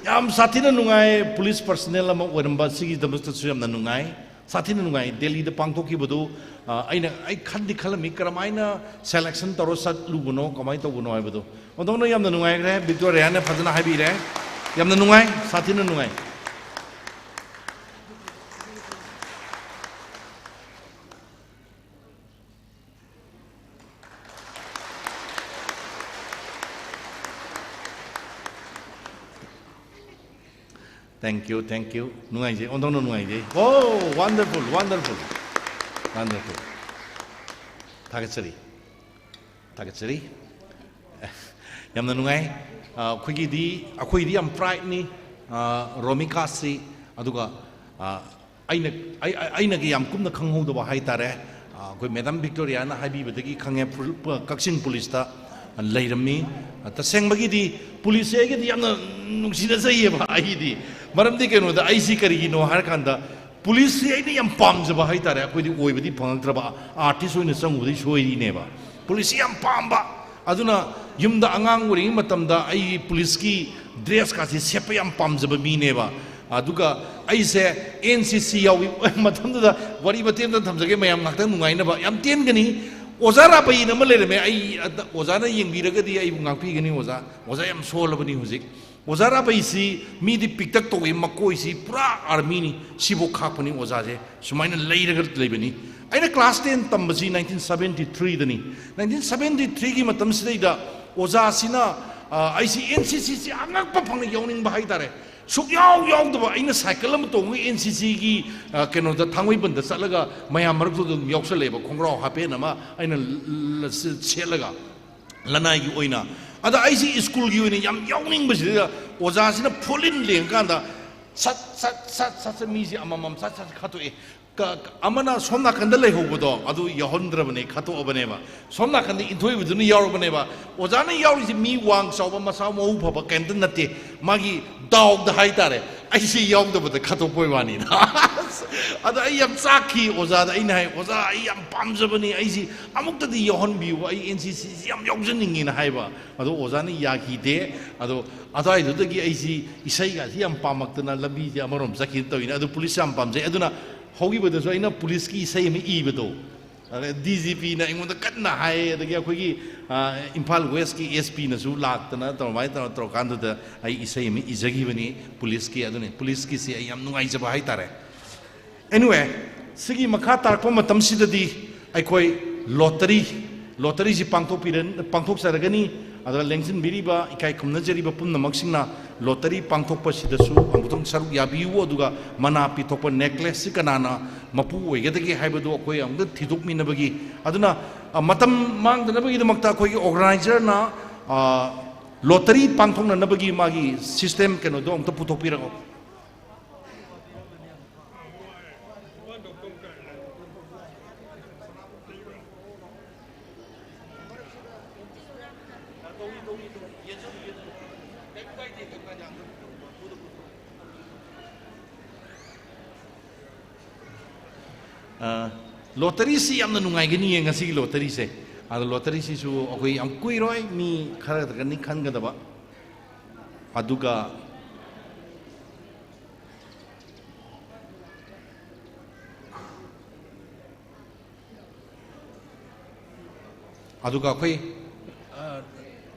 ꯌꯥꯝ ꯁꯥꯊꯤꯅ ꯅꯨꯡꯉꯥꯏ꯫ Police personnel ꯑꯃ ꯑꯣꯏꯔꯝꯕ ꯁꯤꯒꯤꯗꯃꯛꯇꯁꯨ ꯌꯥꯝꯅ ꯅꯨꯡꯉꯥꯏ꯫ ꯁꯥꯊꯤꯅ ꯅꯨꯡꯉꯥꯏ꯫ ꯗꯦꯜꯂꯤꯗ ꯄꯥꯡꯊꯣꯛꯈꯤꯕꯗꯨ, ꯑ, ꯑꯩꯅ, ꯑꯩ ꯈꯟꯗꯤ ꯈꯜꯂꯝꯃꯤ, ꯀꯔꯝꯍꯥꯏꯅ selection ꯇꯧꯔ ꯆꯠꯂꯨꯕꯅꯣ, ꯀꯃꯥꯏꯅ ꯇꯧꯕꯅꯣ ꯍꯥꯏꯕꯗꯣ꯫ ꯑꯗꯣꯝꯅ ꯌꯥꯝꯅ ꯅꯨꯡꯉꯥꯏꯈ꯭ꯔꯦ꯫ ꯚꯤꯛꯇꯣꯔꯤꯌꯥꯅ ꯐꯖꯅ ꯍꯥꯏꯕꯤꯔꯦ꯫ ꯌꯥꯝꯅ ꯅꯨꯡꯉꯥꯏ, ꯁꯥꯊꯤꯅ ꯅꯨꯡꯉꯥꯏ꯫ Thank you, thank you. ꯅꯨꯡꯉꯥꯏꯖꯩ, ꯑꯣꯟꯊꯣꯛꯅ ꯅꯨꯡꯉꯥꯏꯖꯩ꯫ Oh, wonderful, wonderful, wonderful. ꯊꯥꯒꯠꯆꯔꯤ, ꯊꯥꯒꯠꯆꯔꯤ꯫ ꯌꯥꯝꯅ ꯅꯨꯡꯉꯥꯏ꯫ ꯑ, ꯑꯩꯈꯣꯏꯒꯤꯗꯤ, ꯑꯩꯈꯣꯏꯗꯤ ꯌꯥꯝ prideꯅꯤ, ꯑ, ꯔꯣꯃꯤꯀꯥꯁꯤ꯫ ꯑꯗꯨꯒ, ꯑ, ꯑꯩꯅ, ꯑꯩ-, ꯑꯩ-, ꯑꯩꯅꯒ ꯌꯥꯝ ꯀꯨꯞꯅ ꯈꯪꯍꯧꯗꯕ ꯍꯥꯏꯇꯥꯔꯦ꯫ ꯑ, ꯑꯩꯈꯣꯏ Madam Victoriaꯅ ꯍꯥꯏꯕꯤꯕꯗꯒꯤ ꯈꯪꯉꯦ, ꯄꯨ-, ꯄꯨ-, ꯀꯛꯆꯤꯡ ꯄꯨꯂꯤꯁꯇ ꯂꯩꯔꯝꯃꯤ꯫ ꯇꯁꯦꯡꯕꯒꯤꯗꯤ ꯄꯨꯂꯤꯁꯁꯦ ꯑꯩꯒꯤꯗꯤ ꯌꯥꯝꯅ ꯅꯨꯡꯁꯤꯅꯖꯩꯌꯦꯕ ꯑꯩꯗꯤ꯫ ꯃꯔꯝꯗꯤ ꯀꯩꯅꯣꯗ, ꯑꯩꯁꯤ ꯀꯔꯤꯒꯤꯅꯣ ꯍꯥꯏꯔꯀꯥꯟꯗ, ꯄꯨꯂꯤꯁꯁꯤ ꯑꯩꯅ ꯌꯥꯝ ꯄꯥꯝꯖꯕ ꯍꯥꯏꯇꯥꯔꯦ꯫ ꯑꯩꯈꯣꯏꯗꯤ ꯑꯣꯏꯕꯗꯤ ꯐꯪꯉꯛꯇ꯭ꯔꯕ, artist ꯑꯣꯏꯅ ꯆꯪꯉꯨꯕꯗꯤ ꯁꯣꯏꯔꯤꯅꯦꯕ꯫ ꯄꯨꯂꯤꯁꯁꯤ ꯌꯥꯝ ꯄꯥꯝꯕ꯫ ꯑꯗꯨꯅ ꯌꯨꯝꯗ ꯑꯉꯥꯡ ꯑꯣꯏꯔꯤꯉꯩ ꯃꯇꯝꯗ ꯑꯩ ꯄꯨꯂꯤꯁꯀꯤ dressꯀꯥꯁꯦ ꯁꯦꯠꯄ ꯌꯥꯝ ꯄꯥꯝꯖꯕ ꯃꯤꯅꯦꯕ꯫ ꯑꯗꯨꯒ ꯑꯩꯁꯦ NCC ꯌꯥꯎꯏ꯫ ꯃꯇꯝꯗꯨꯗ ꯋꯥꯔꯤ ꯃꯇꯦꯛ ꯑꯃꯇ ꯊꯝꯖꯒꯦ, ꯃꯌꯥꯝ ꯉꯥꯛꯇꯪ ꯅꯨꯡꯉꯥꯏꯅꯕ꯫ ꯌꯥꯝ ꯇꯦꯟꯒꯅꯤ꯫ ꯑꯣꯖꯥ ꯔꯥꯕꯩꯅ ꯑꯃ ꯂꯩꯔꯝꯃꯦ꯫ ꯑꯩ ꯑꯗ-, ꯑꯣꯖꯥꯅ ꯌꯦꯡꯕꯤꯔꯒꯗꯤ ꯑꯩꯕꯨ ꯉꯥꯛꯄꯤꯒꯅꯤ ꯑꯣꯖꯥ꯫ ꯑꯣꯖꯥ ꯌꯥꯝ ꯁꯣꯜꯂꯕꯅꯤ ꯍꯧꯖꯤꯛ꯫ ꯑꯣꯖꯥ ꯔꯥꯕꯩꯁꯤ ꯃꯤꯗꯤ ꯄꯤꯛꯇꯛ ꯇꯧꯏ, ꯃꯀꯣꯏꯁꯤ ꯄꯨꯔꯥ armyꯅꯤ꯫ ꯁꯤꯐꯥꯎ ꯈꯥꯛꯄꯅꯤ ꯑꯣꯖꯥꯁꯦ꯫ ꯁꯨꯃꯥꯏꯅ ꯂꯩꯔꯒ ꯂꯩꯕꯅꯤ꯫ ꯑꯩꯅ class ten ꯇꯝꯕꯁꯤ nineteen seventy threeꯗꯅꯤ꯫ Nineteen seventy threeꯒꯤ ꯃꯇꯝꯁꯤꯗꯩꯗ ꯑꯣꯖꯥꯁꯤꯅ, ꯑ, ꯑꯩꯁꯤ NCCꯁꯤ ꯑꯉꯛꯄ ꯐꯪꯅ ꯌꯥꯎꯅꯤꯡꯕ ꯍꯥꯏꯇꯥꯔꯦ꯫ ꯁꯨꯛꯌꯥꯎ ꯌꯥꯎꯗꯕ꯫ ꯑꯩꯅ ꯁꯥꯏꯀꯜ ꯑꯃ ꯇꯣꯡꯉꯒ NCCꯒꯤ, ꯑ, ꯀꯩꯅꯣꯗ, ꯊꯥꯡꯃꯩꯕꯟꯗ ꯆꯠꯂꯒ ꯃꯌꯥꯝ ꯃꯔꯛꯇꯨꯗ ꯑꯗꯨꯝ ꯌꯥꯎꯁꯜꯂꯛꯑꯦꯕ, ꯈꯣꯡꯒ꯭ꯔꯥꯎ ꯍꯥꯄꯦꯟ ꯑꯃ ꯑꯩꯅ ꯂ-, ꯂ-, ꯁꯦꯠꯂꯒ꯫ ꯂꯅꯥꯏꯒꯤ ꯑꯣꯏꯅ꯫ ꯑꯗ ꯑꯩꯁꯤ ꯁ꯭ꯀꯨꯜꯒꯤ ꯑꯣꯏꯅ ꯌꯥꯝ ꯌꯥꯎꯅꯤꯡꯕꯁꯤꯗ ꯑꯣꯖꯥꯁꯤꯅ ꯐꯨꯜ ꯏꯟ ꯂꯦꯡꯀꯥꯟꯗ ꯁꯠ ꯁꯠ ꯁꯠ ꯁꯠ ꯁꯠ ꯃꯤꯁꯤ ꯑꯃꯃꯝ ꯁꯠ ꯁꯠ ꯈꯠꯇꯣꯛꯑꯦ꯫ ꯀ-, ꯀ-, ꯑꯃꯅ ꯁꯣꯝ ꯅꯥꯀꯟꯗ ꯂꯩꯍꯧꯕꯗꯣ ꯑꯗꯨ ꯌꯥꯎꯍꯟꯗ꯭ꯔꯕꯅꯦ, ꯈꯠꯇꯣꯛꯑꯕꯅꯦꯕ꯫ ꯁꯣꯝ ꯅꯥꯀꯟꯗ ꯏꯟꯊꯣꯛꯏꯕꯗꯨꯅ ꯌꯥꯎꯔꯕꯅꯦꯕ꯫ ꯑꯣꯖꯥꯅ ꯌꯥꯎꯔꯤꯁꯤ ꯃꯤ ꯋꯥꯡ ꯆꯥꯎꯕ, ꯃꯁꯥ ꯃꯎ ꯐꯕ ꯀꯩꯝꯇ ꯅꯠꯇꯦ꯫ ꯃꯥꯒꯤ ꯗꯥꯎꯗ ꯍꯥꯏꯇꯥꯔꯦ, ꯑꯩꯁꯤ ꯌꯥꯎꯗꯕꯗ ꯈꯠꯇꯣꯛꯄꯩ ꯋꯥꯅꯤꯗ꯫ ꯑꯗ ꯑꯩ ꯌꯥꯝ ꯆꯥꯛꯈꯤ ꯑꯣꯖꯥꯗ꯫ ꯑꯩꯅ ꯍꯥꯏ, "ꯑꯣꯖꯥ, ꯑꯩ ꯌꯥꯝ ꯄꯥꯝꯖꯕꯅꯤ, ꯑꯩꯁꯤ ꯑꯃꯨꯛꯇꯗꯤ ꯌꯥꯎꯍꯟꯕꯤꯌꯨ, ꯑꯩ NCCꯁꯤ ꯌꯥꯝ ꯌꯥꯎꯖꯅꯤꯡꯉꯦꯅ" ꯍꯥꯏꯕ꯫ ꯑꯗꯣ ꯑꯣꯖꯥꯅ ꯌꯥꯈꯤꯗꯦ꯫ ꯑꯗꯣ ꯑꯗꯨꯋꯥꯏꯗꯨꯗꯒꯤ ꯑꯩꯁꯤ ꯏꯁꯩꯒꯁꯤ ꯌꯥꯝ ꯄꯥꯝꯃꯛꯇꯅ ꯂꯝꯕꯤꯁꯦ ꯑꯃꯔꯣꯝ ꯆꯠꯈꯤꯅ ꯇꯧꯔꯤꯅꯦ꯫ ꯑꯗꯨ ꯄꯨꯂꯤꯁ ꯌꯥꯝ ꯄꯥꯝꯖꯩ꯫ ꯑꯗꯨꯅ ꯍꯧꯈꯤꯕꯗꯁꯨ ꯑꯩꯅ ꯄꯨꯂꯤꯁꯀꯤ ꯏꯁꯩ ꯑꯃ ꯏꯕꯗꯣ, ꯑꯗ DGPꯅ ꯑꯩꯉꯣꯟꯗ ꯀꯟꯅ ꯍꯥꯏ, ꯑꯗꯒꯤ ꯑꯩꯈꯣꯏꯒꯤ, ꯑ, ꯏꯝꯐꯥꯜ Westꯀꯤ SPꯅꯁꯨ ꯂꯥꯛꯇꯅ ꯇꯧꯔꯃꯥꯏꯅ ꯇꯧꯔ ꯇꯧꯔꯀꯥꯟꯗꯨꯗ ꯑꯩ ꯏꯁꯩ ꯑꯃ ꯏꯖꯈꯤꯕꯅꯤ ꯄꯨꯂꯤꯁꯀꯤ꯫ ꯑꯗꯨꯅꯤ ꯄꯨꯂꯤꯁꯀꯤꯁꯤ ꯑꯩ ꯌꯥꯝ ꯅꯨꯡꯉꯥꯏꯖꯕ ꯍꯥꯏꯇꯥꯔꯦ꯫ Anyway, ꯁꯤꯒꯤ ꯃꯈꯥ ꯇꯥꯔꯛꯄ ꯃꯇꯝꯁꯤꯗꯗꯤ ꯑꯩꯈꯣꯏ lottery, lotteryꯁꯤ ꯄꯥꯡꯊꯣꯛꯄꯤꯔ-, ꯄꯥꯡꯊꯣꯛꯆꯔꯒꯅꯤ꯫ ꯑꯗꯨꯒ ꯂꯦꯡꯁꯤꯟꯕꯤꯔꯤꯕ, ꯏꯀꯥꯏ ꯈꯨꯝꯅꯖꯔꯤꯕ ꯄꯨꯝꯅꯃꯛꯁꯤꯡꯅ ꯂꯣꯇꯔꯤ ꯄꯥꯡꯊꯣꯛꯄꯁꯤꯗꯁꯨ ꯑꯃꯨꯛꯇꯪ ꯁꯔꯨꯛ ꯌꯥꯕꯤꯌꯨ, ꯑꯗꯨꯒ ꯃꯅꯥ ꯄꯤꯊꯣꯛꯄ ꯅꯦꯛꯀ꯭ꯂꯦꯁꯁꯤ ꯀꯅꯥꯅ ꯃꯄꯨ ꯑꯣꯏꯒꯗꯒꯦ ꯍꯥꯏꯕꯗꯨ ꯑꯩꯈꯣꯏ ꯑꯃꯨꯛꯇ ꯊꯤꯗꯣꯛꯃꯤꯟꯅꯕꯒꯤ, ꯑꯗꯨꯅ, ꯑ, ꯃꯇꯝ ꯃꯥꯡꯗꯅꯕꯒꯤꯗꯃꯛꯇ ꯑꯩꯈꯣꯏꯒꯤ ꯑꯣꯔꯒꯅꯥꯏꯖꯔꯅ, ꯑ, ꯂꯣꯇꯔꯤ ꯄꯥꯡꯊꯣꯛꯅꯅꯕꯒꯤ ꯃꯥꯒꯤ ꯁꯤꯁꯇꯦꯝ ꯀꯩꯅꯣꯗꯣ ꯑꯃꯨꯛꯇ ꯄꯨꯊꯣꯛꯄꯤꯔꯛꯑꯣ꯫ ꯑ, ꯂꯣꯇꯔꯤꯁꯤ ꯌꯥꯝꯅ ꯅꯨꯡꯉꯥꯏꯒꯅꯤꯌꯦ, ꯉꯁꯤꯒꯤ ꯂꯣꯇꯔꯤꯁꯦ꯫ ꯑꯗꯣ ꯂꯣꯇꯔꯤꯁꯤꯁꯨ ꯑꯩꯈꯣꯏ ꯌꯥꯝ ꯀꯨꯏꯔꯣꯏ, ꯃꯤ ꯈꯔ ꯈꯛꯇꯅꯤ ꯈꯟꯒꯗꯕ꯫ ꯑꯗꯨꯒ ꯑꯗꯨꯒ ꯑꯩꯈꯣꯏ, ꯑ,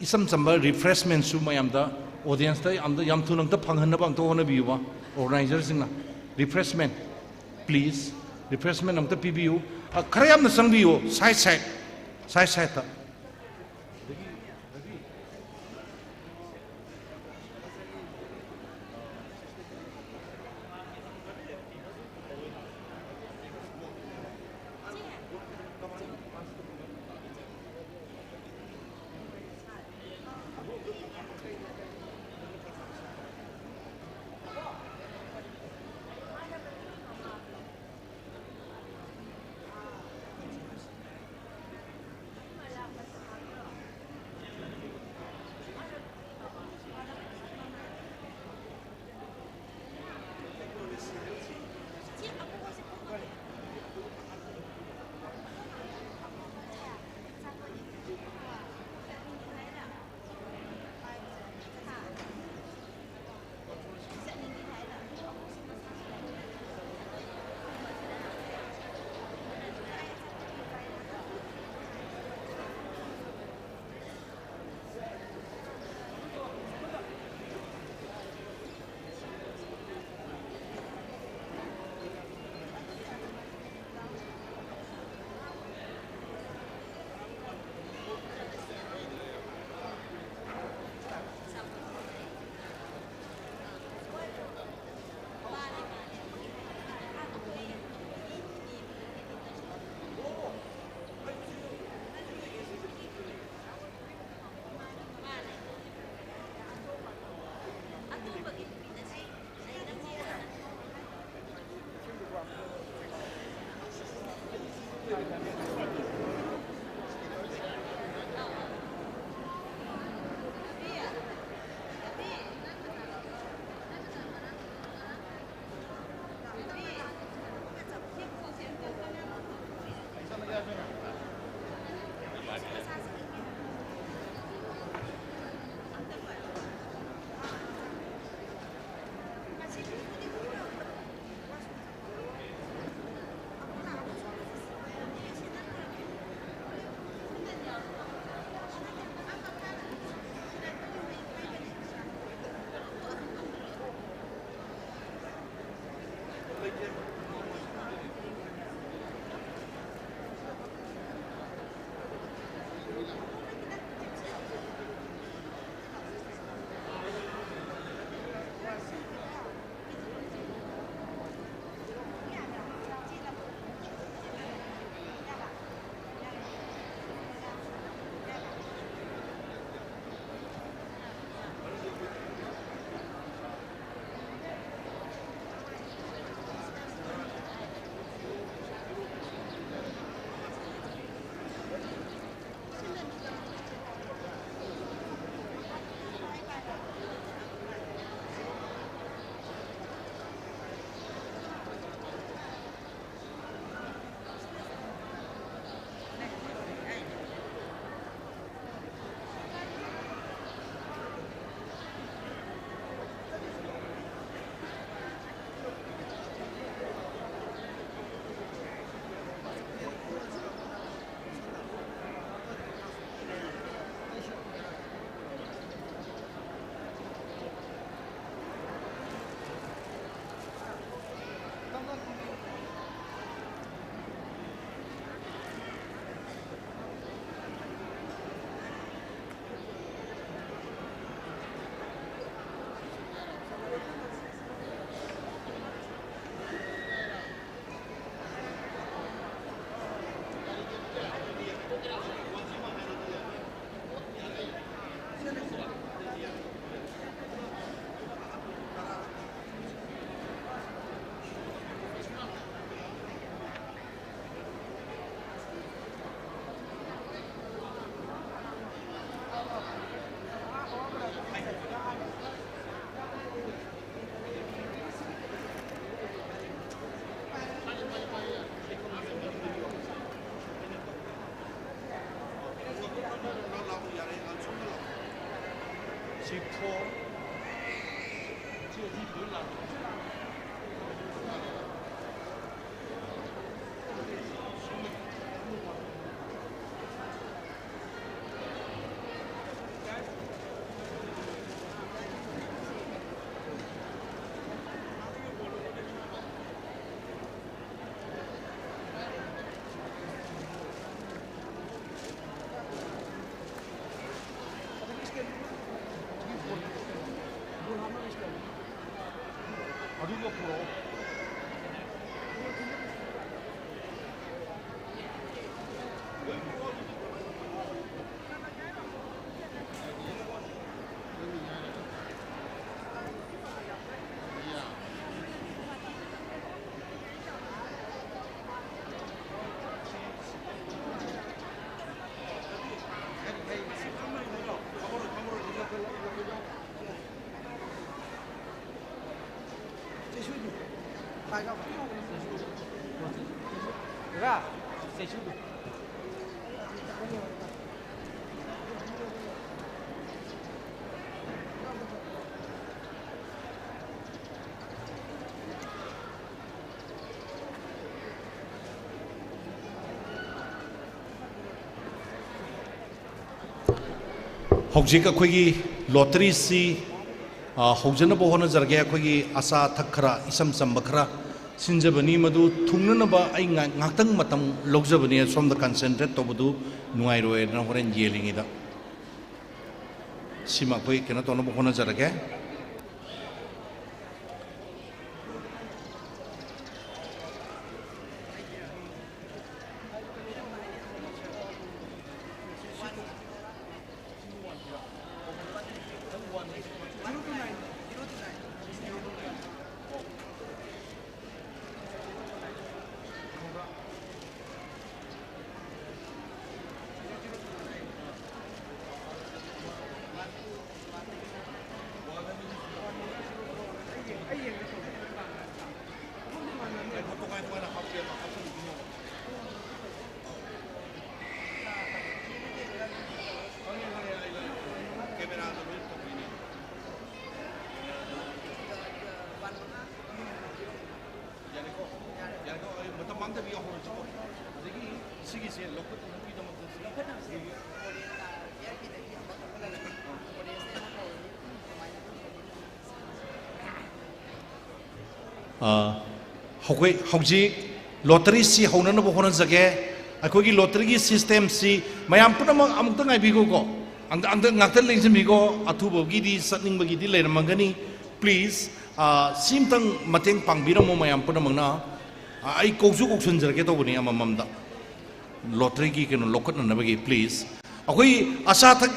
ꯏꯆꯝ ꯆꯝꯕ ꯔꯤꯐ꯭ꯔꯦꯁꯃꯦꯟꯁꯨ ꯃꯌꯥꯝꯗ, ꯑꯣꯗꯤꯌꯦꯟꯁꯇ ꯌꯥꯝꯗ, ꯌꯥꯝ ꯊꯨꯅ ꯑꯝꯇ ꯐꯪꯍꯟꯅꯕ ꯑꯝꯇ ꯍꯣꯠꯅꯕꯤꯌꯨꯕ, ꯑꯣꯔꯒꯅꯥꯏꯖꯔꯁꯤꯡꯅ꯫ ꯔꯤꯐ꯭ꯔꯦꯁꯃꯦꯟ, ꯄ꯭ꯂꯤꯖ, ꯔꯤꯐ꯭ꯔꯦꯁꯃꯦꯟ ꯑꯝꯇ ꯄꯤꯕꯤꯌꯨ꯫ ꯑ, ꯈꯔ ꯌꯥꯝꯅ ꯆꯪꯕꯤꯌꯨ, ꯁꯥꯏꯠ ꯁꯥꯏꯠ, ꯁꯥꯏꯠ ꯁꯥꯏꯠꯇ꯫ ꯍꯧꯖꯤꯛ ꯑꯩꯈꯣꯏꯒꯤ ꯂꯣꯇꯔꯤꯁꯤ, ꯑ, ꯍꯧꯖꯅꯕ ꯍꯣꯠꯅꯖꯔꯒꯦ꯫ ꯑꯩꯈꯣꯏꯒꯤ ꯑꯆꯥ ꯑꯊꯛ ꯈꯔ, ꯏꯆꯝ ꯆꯝꯕ ꯈꯔ ꯁꯤꯟꯖꯕꯅꯤ, ꯃꯗꯨ ꯊꯨꯡꯅꯅꯕ ꯑꯩ ꯉꯥ-, ꯉꯥꯏꯍꯥꯛꯇꯪ ꯃꯇꯝ ꯂꯧꯖꯕꯅꯤ꯫ ꯑꯁꯣꯝꯗ concentrate ꯇꯧꯕꯗꯨ ꯅꯨꯡꯉꯥꯏꯔꯣꯏꯅ ꯍꯣꯔꯦꯟ ꯌꯦꯜꯂꯤꯉꯩꯗ꯫ ꯁꯤꯃ ꯑꯩꯈꯣꯏ ꯀꯩꯅꯣ ꯇꯧꯅꯕ ꯍꯣꯠꯅꯖꯔꯒꯦ꯫ ꯌꯥꯔꯦꯀꯣ? ꯌꯥꯔꯦꯀꯣ? ꯑꯩ ꯃꯇꯝ ꯃꯥꯡꯗꯕꯤ ꯌꯥꯎꯍꯧꯔꯁꯤꯀꯣ꯫ ꯑꯗꯒꯤ ꯁꯤꯒꯤꯁꯦ ꯂꯧꯈꯠꯅꯕꯒꯤꯗꯃꯛꯇ ꯁꯤ ꯑ, ꯑꯩꯈꯣꯏ ꯍꯧꯖꯤꯛ ꯂꯣꯇꯔꯤꯁꯤ ꯍꯧꯅꯅꯕ ꯍꯣꯠꯅꯖꯒꯦ꯫ ꯑꯩꯈꯣꯏꯒꯤ ꯂꯣꯇꯔꯤꯒꯤ systemꯁꯤ ꯃꯌꯥꯝ ꯄꯨꯝꯅꯃꯛ ꯑꯃꯨꯛꯇ ꯉꯥꯏꯕꯤꯈꯣꯀꯣ꯫ ꯑꯝꯇ, ꯑꯝꯇ ꯉꯥꯛꯇ ꯂꯦꯡꯁꯤꯟꯕꯤꯈꯣ꯫ ꯑꯊꯨꯕꯒꯤꯗꯤ ꯆꯠꯅꯤꯡꯕꯒꯤꯗꯤ ꯂꯩꯔꯝꯃꯒꯅꯤ꯫ Please, ꯑꯥ, ꯁꯤꯝꯇꯪ ꯃꯇꯦꯡ ꯄꯥꯡꯕꯤꯔꯝꯃꯣ ꯃꯌꯥꯝ ꯄꯨꯝꯅꯃꯛꯅ꯫ ꯑꯥ, ꯑꯩ ꯀꯧꯁꯨ ꯀꯧꯁꯟꯖꯔꯛꯀꯦ ꯇꯧꯕꯅꯤ ꯑꯃꯃꯝꯗ꯫ ꯂꯣꯇꯔꯤꯒꯤ ꯀꯩꯅꯣ ꯂꯧꯈꯠꯅꯅꯕꯒꯤ, please꯫ ꯑꯩꯈꯣꯏ ꯑꯆꯥ ꯑꯊꯛ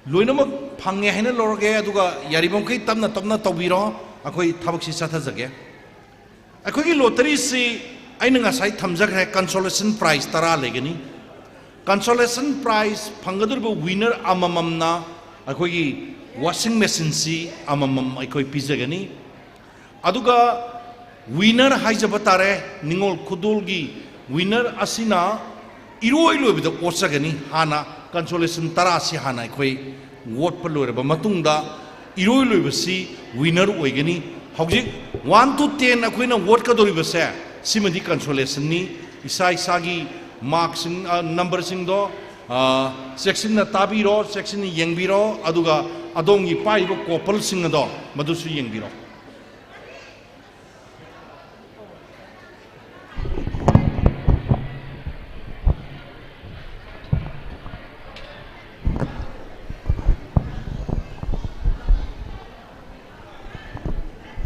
ꯂꯣꯏꯅꯃꯛ ꯐꯪꯉꯦ ꯍꯥꯏꯅ ꯂꯧꯔꯒꯦ, ꯑꯗꯨꯒ ꯌꯥꯔꯤꯕꯃꯈꯩ ꯇꯞꯅ ꯇꯞꯅ ꯇꯧꯕꯤꯔꯣ꯫ ꯑꯩꯈꯣꯏ ꯊꯕꯛꯁꯤ ꯆꯠꯊꯖꯒꯦ꯫ ꯑꯩꯈꯣꯏꯒꯤ ꯂꯣꯇꯔꯤꯁꯤ ꯑꯩꯅ ꯉꯁꯥꯏ ꯊꯝꯖꯈ꯭ꯔꯦ, consolation prize ꯇꯔꯥ ꯂꯩꯒꯅꯤ꯫ Consolation prize ꯐꯪꯒꯗꯧꯔꯤꯕ winner ꯑꯃꯃꯝꯅ ꯑꯩꯈꯣꯏꯒꯤ washing machineꯁꯤ ꯑꯃꯃꯝ ꯑꯩꯈꯣꯏ ꯄꯤꯖꯒꯅꯤ꯫ ꯑꯗꯨꯒ winner ꯍꯥꯏꯖꯕ ꯇꯥꯔꯦ, ꯅꯤꯉꯣꯜ ꯈꯨꯗꯣꯜꯒꯤ winner ꯑꯁꯤꯅ ꯏꯔꯣꯏ ꯂꯣꯏꯕꯗ ꯑꯣꯠꯆꯒꯅꯤ꯫ ꯍꯥꯟꯅ consolation ꯇꯔꯥꯁꯤ ꯍꯥꯟꯅ ꯑꯩꯈꯣꯏ ꯑꯣꯠꯄ ꯂꯣꯏꯔꯕ ꯃꯇꯨꯡꯗ ꯏꯔꯣꯏ ꯂꯣꯏꯕꯁꯤ winner ꯑꯣꯏꯒꯅꯤ꯫ ꯍꯧꯖꯤꯛ one to ten ꯑꯩꯈꯣꯏꯅ ꯑꯣꯠꯀꯗꯧꯔꯤꯕꯁꯦ ꯁꯤꯃꯗꯤ consolationꯅꯤ꯫ ꯏꯁꯥ ꯏꯁꯥꯒꯤ markꯁꯤꯡ, ꯑ, numberꯁꯤꯡꯗꯣ, ꯑ, ꯆꯦꯛꯁꯤꯟꯅ ꯇꯥꯕꯤꯔꯣ, ꯆꯦꯛꯁꯤꯟꯅ ꯌꯦꯡꯕꯤꯔꯣ, ꯑꯗꯨꯒ ꯑꯗꯣꯝꯒꯤ ꯄꯥꯏꯔꯤꯕ ꯀꯣꯄꯜꯁꯤꯡ ꯑꯗꯣ ꯃꯗꯨꯁꯨ ꯌꯦꯡꯕꯤꯔꯣ꯫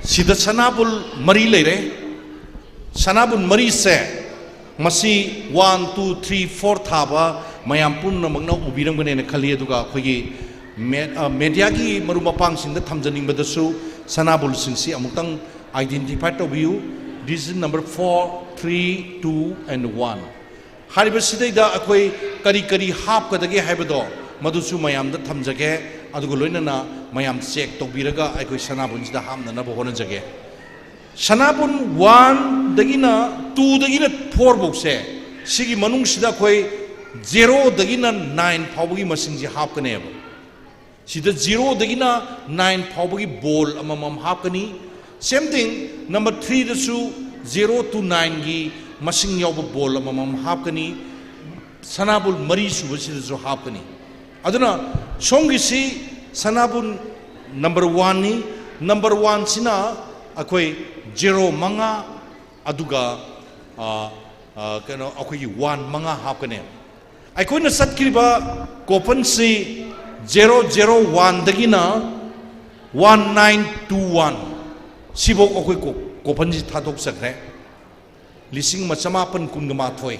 ꯁꯤꯗ ꯁꯅꯥꯕꯨꯜ ꯃꯔꯤ ꯂꯩꯔꯦ꯫ ꯁꯅꯥꯕꯨꯜ ꯃꯔꯤꯁꯦ, ꯃꯁꯤ one, two, three, four ꯊꯥꯕ ꯃꯌꯥꯝ ꯄꯨꯝꯅꯃꯛꯅ ꯎꯕꯤꯔꯝꯒꯅꯦꯅ ꯈꯜꯂꯤ꯫ ꯑꯗꯨꯒ ꯑꯩꯈꯣꯏꯒꯤ ꯃꯦ-, ꯑ, mediaꯒꯤ ꯃꯔꯨꯞ ꯃꯄꯥꯡꯁꯤꯡꯗ ꯊꯝꯖꯅꯤꯡꯕꯗꯁꯨ, ꯁꯅꯥꯕꯨꯜꯁꯤꯡꯁꯤ ꯑꯃꯨꯛꯇꯪ identify ꯇꯧꯕꯤꯌꯨ꯫ Digit number four, three, two and one꯫ ꯍꯥꯏꯔꯤꯕꯁꯤꯗꯩꯗ ꯑꯩꯈꯣꯏ ꯀꯔꯤ ꯀꯔꯤ ꯍꯥꯞꯀꯗꯒꯦ ꯍꯥꯏꯕꯗꯣ ꯃꯗꯨꯁꯨ ꯃꯌꯥꯝꯗ ꯊꯝꯖꯒꯦ, ꯑꯗꯨꯒ ꯂꯣꯏꯅꯅ ꯃꯌꯥꯝ check ꯇꯧꯕꯤꯔꯒ ꯑꯩꯈꯣꯏ ꯁꯅꯥꯕꯨꯟꯁꯤꯗ ꯍꯥꯞꯅꯅꯕ ꯍꯣꯠꯅꯖꯒꯦ꯫ ꯁꯅꯥꯕꯨꯟ oneꯗꯒꯤꯅ twoꯗꯒꯤꯅ four ꯐꯥꯎꯁꯦ, ꯁꯤꯒꯤ ꯃꯅꯨꯡꯁꯤꯗ ꯑꯩꯈꯣꯏ zeroꯗꯒꯤꯅ nine ꯐꯥꯎꯕꯒꯤ ꯃꯁꯤꯡꯁꯦ ꯍꯥꯞꯀꯅꯦꯕ꯫ ꯁꯤꯗ zeroꯗꯒꯤꯅ nine ꯐꯥꯎꯕꯒꯤ ball ꯑꯃꯃꯝ ꯍꯥꯞꯀꯅꯤ꯫ Same thing, number threeꯗꯁꯨ zero to nineꯒꯤ ꯃꯁꯤꯡ ꯌꯥꯎꯕ ball ꯑꯃꯃꯝ ꯍꯥꯞꯀꯅꯤ꯫ ꯁꯅꯥꯕꯨꯜ ꯃꯔꯤ ꯁꯨꯕꯁꯤꯗꯁꯨ ꯍꯥꯞꯀꯅꯤ꯫ ꯑꯗꯨꯅ ꯁꯣꯝꯒꯤꯁꯤ ꯁꯅꯥꯕꯨꯜ number oneꯅꯤ꯫ Number oneꯁꯤꯅ ꯑꯩꯈꯣꯏ zero ꯃꯉꯥ, ꯑꯗꯨꯒ, ꯑ, ꯑ, ꯀꯩꯅꯣ, ꯑꯩꯈꯣꯏꯒꯤ one ꯃꯉꯥ ꯍꯥꯞꯀꯅꯤ꯫ ꯑꯩꯈꯣꯏꯅ ꯆꯠꯈ꯭ꯔꯤꯕ ꯀꯣꯄꯟꯁꯤ zero zero oneꯗꯒꯤꯅ One nine two one, ꯁꯤꯐꯧ ꯑꯩꯈꯣꯏ ꯀꯣ-, ꯀꯣꯐꯟꯁꯤ ꯊꯥꯗꯣꯛꯆꯈ꯭ꯔꯦ꯫ ꯂꯤꯁꯤꯡ ꯑꯃ ꯆꯃꯥꯄꯟ ꯀꯨꯟꯒ ꯃꯥꯊꯣꯏ꯫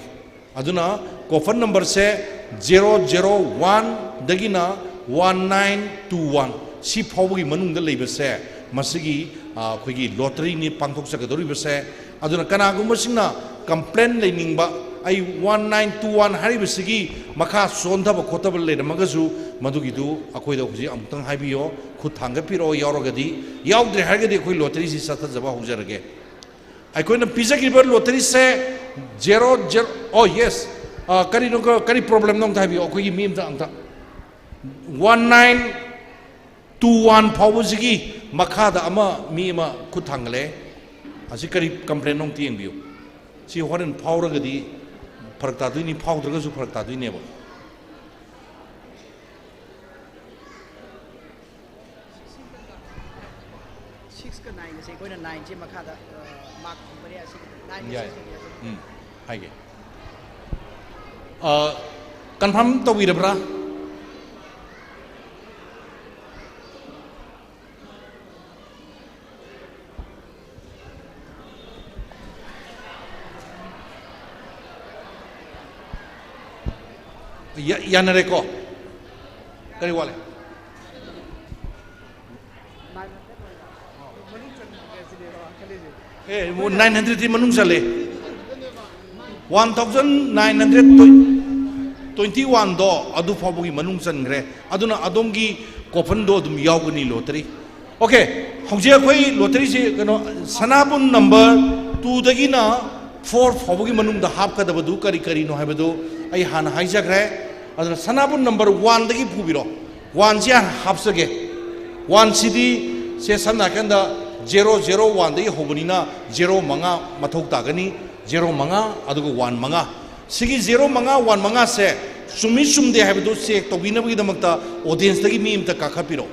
ꯑꯗꯨꯅ ꯀꯣꯐꯟ ꯅꯝꯕꯔꯁꯦ zero zero one ꯗꯒꯤꯅ one nine two one, ꯁꯤ ꯐꯥꯎꯕꯒꯤ ꯃꯅꯨꯡꯗ ꯂꯩꯕꯁꯦ, ꯃꯁꯤꯒꯤ, ꯑ, ꯑꯩꯈꯣꯏꯒꯤ ꯂꯣꯇꯔꯤꯅꯤ ꯄꯥꯡꯊꯣꯛꯆꯒꯗꯧꯔꯤꯕꯁꯦ꯫ ꯑꯗꯨꯅ ꯀꯅꯥꯒꯨꯝꯕꯁꯤꯡꯅ ꯀꯝꯄ꯭ꯂꯦꯟ ꯂꯩꯅꯤꯡꯕ, ꯑꯩ one nine two one ꯍꯥꯏꯔꯤꯕꯁꯤꯒꯤ ꯃꯈꯥ ꯆꯣꯟꯊꯕ ꯈꯣꯠꯊꯕ ꯂꯩꯔꯝꯃꯒꯁꯨ, ꯃꯗꯨꯒꯤꯗꯨ ꯑꯩꯈꯣꯏꯗ ꯍꯧꯖꯤꯛ ꯑꯃꯨꯛꯇꯪ ꯍꯥꯏꯕꯤꯌꯣ, ꯈꯨꯠ ꯊꯥꯡꯒꯠꯄꯤꯔꯛꯑꯣ ꯌꯥꯎꯔꯒꯗꯤ꯫ ꯌꯥꯎꯗ꯭ꯔꯦ ꯍꯥꯏꯔꯒꯗꯤ ꯑꯩꯈꯣꯏ ꯂꯣꯇꯔꯤꯁꯤ ꯆꯠꯊꯖꯕ ꯍꯧꯖꯔꯒꯦ꯫ ꯑꯩꯈꯣꯏꯅ ꯄꯤꯖꯈꯤꯕ ꯂꯣꯇꯔꯤꯁꯦ zero zero, oh yes, ꯑ, ꯀꯔꯤꯅꯣ, ꯀ-, ꯀꯔꯤ ꯄ꯭ꯔꯣꯕ꯭ꯂꯦꯝꯅꯣ ꯑꯝꯇ ꯍꯥꯏꯕꯤꯌꯨ, ꯑꯩꯈꯣꯏꯒꯤ ꯃꯤ ꯑꯝꯇ, ꯑꯝꯇ꯫ One nine two one ꯐꯥꯎꯕꯁꯤꯒꯤ ꯃꯈꯥꯗ ꯑꯃ, ꯃꯤ ꯑꯃ ꯈꯨꯠ ꯊꯥꯡꯒꯠꯂꯦ꯫ ꯑꯁꯤ ꯀꯔꯤ ꯀꯝꯄ꯭ꯂꯦꯟꯅꯣ ꯑꯝꯇ ꯌꯦꯡꯕꯤꯌꯨ꯫ ꯁꯤ ꯍꯣꯔꯦꯟ ꯐꯥꯎꯔꯒꯗꯤ ꯐꯔꯛ ꯇꯥꯗꯣꯏꯅꯤ, ꯐꯥꯎꯗ꯭ꯔꯒꯁꯨ ꯐꯔꯛ ꯇꯥꯗꯣꯏꯅꯦꯕ꯫ Six ꯀ nine ꯒꯁꯦ ꯑꯩꯈꯣꯏꯅ nine ꯁꯦ ꯃꯈꯥꯗ, ꯑ, mark ꯊꯝꯕꯅꯦ, ꯑꯁꯤꯒꯤꯗ nine ꯒ ꯌꯥꯏ꯫ Six ꯀ nine ꯒꯁꯦ꯫ ꯎꯝ, ꯍꯥꯏꯒꯦ꯫ ꯑ, confirm ꯇꯧꯕꯤꯔꯕ꯭ꯔꯥ? ꯌꯥ-, ꯌꯥꯅꯔꯦꯀꯣ? ꯀꯔꯤ ꯋꯥꯠꯂꯤ? ꯑꯦ, nine hundred ꯇꯤ ꯃꯅꯨꯡ ꯆꯜꯂꯦ꯫ One thousand nine hundred twenty one ꯗꯣ ꯑꯗꯨ ꯐꯥꯎꯕꯒꯤ ꯃꯅꯨꯡ ꯆꯟꯈ꯭ꯔꯦ꯫ ꯑꯗꯨꯅ ꯑꯗꯣꯝꯒꯤ ꯀꯣꯐꯟꯗꯣ ꯑꯗꯨꯝ ꯌꯥꯎꯒꯅꯤ, ꯂꯣꯇꯔꯤ꯫ ꯑꯣꯀꯦ, ꯍꯧꯖꯤꯛ ꯑꯩꯈꯣꯏ ꯂꯣꯇꯔꯤꯁꯤ ꯀꯩꯅꯣ, ꯁꯅꯥꯕꯨꯟ number two ꯗꯒꯤꯅ four ꯐꯥꯎꯕꯒꯤ ꯃꯅꯨꯡꯗ ꯍꯥꯞꯀꯗꯕꯗꯨ ꯀꯔꯤ ꯀꯔꯤꯅꯣ ꯍꯥꯏꯕꯗꯨ ꯑꯩ ꯍꯥꯟꯅ ꯍꯥꯏꯖꯈ꯭ꯔꯦ꯫ ꯑꯗꯨꯅ ꯁꯅꯥꯕꯨꯟ number one ꯗꯒꯤ ꯄꯨꯕꯤꯔꯣ꯫ One ꯁꯤ ꯍꯥꯟꯅ ꯍꯥꯞꯆꯒꯦ꯫ One ꯁꯤꯗꯤ ꯁꯦ ꯁꯝꯅ ꯍꯥꯏꯔꯀꯥꯟꯗ zero zero one ꯗꯒꯤ ꯍꯧꯕꯅꯤꯅ zero ꯃꯉꯥ ꯃꯊꯧ ꯇꯥꯒꯅꯤ, zero ꯃꯉꯥ, ꯑꯗꯨꯒ one ꯃꯉꯥ꯫ ꯁꯤꯒꯤ zero ꯃꯉꯥ, one ꯃꯉꯥꯁꯦ ꯆꯨꯝꯃꯤ ꯆꯨꯝꯗꯦ ꯍꯥꯏꯕꯗꯨ check ꯇꯧꯕꯤꯅꯕꯒꯤꯗꯃꯛꯇ audience ꯇꯒꯤ ꯃꯤ ꯑꯃꯇ ꯀꯥꯈꯠꯄꯤꯔꯣ꯫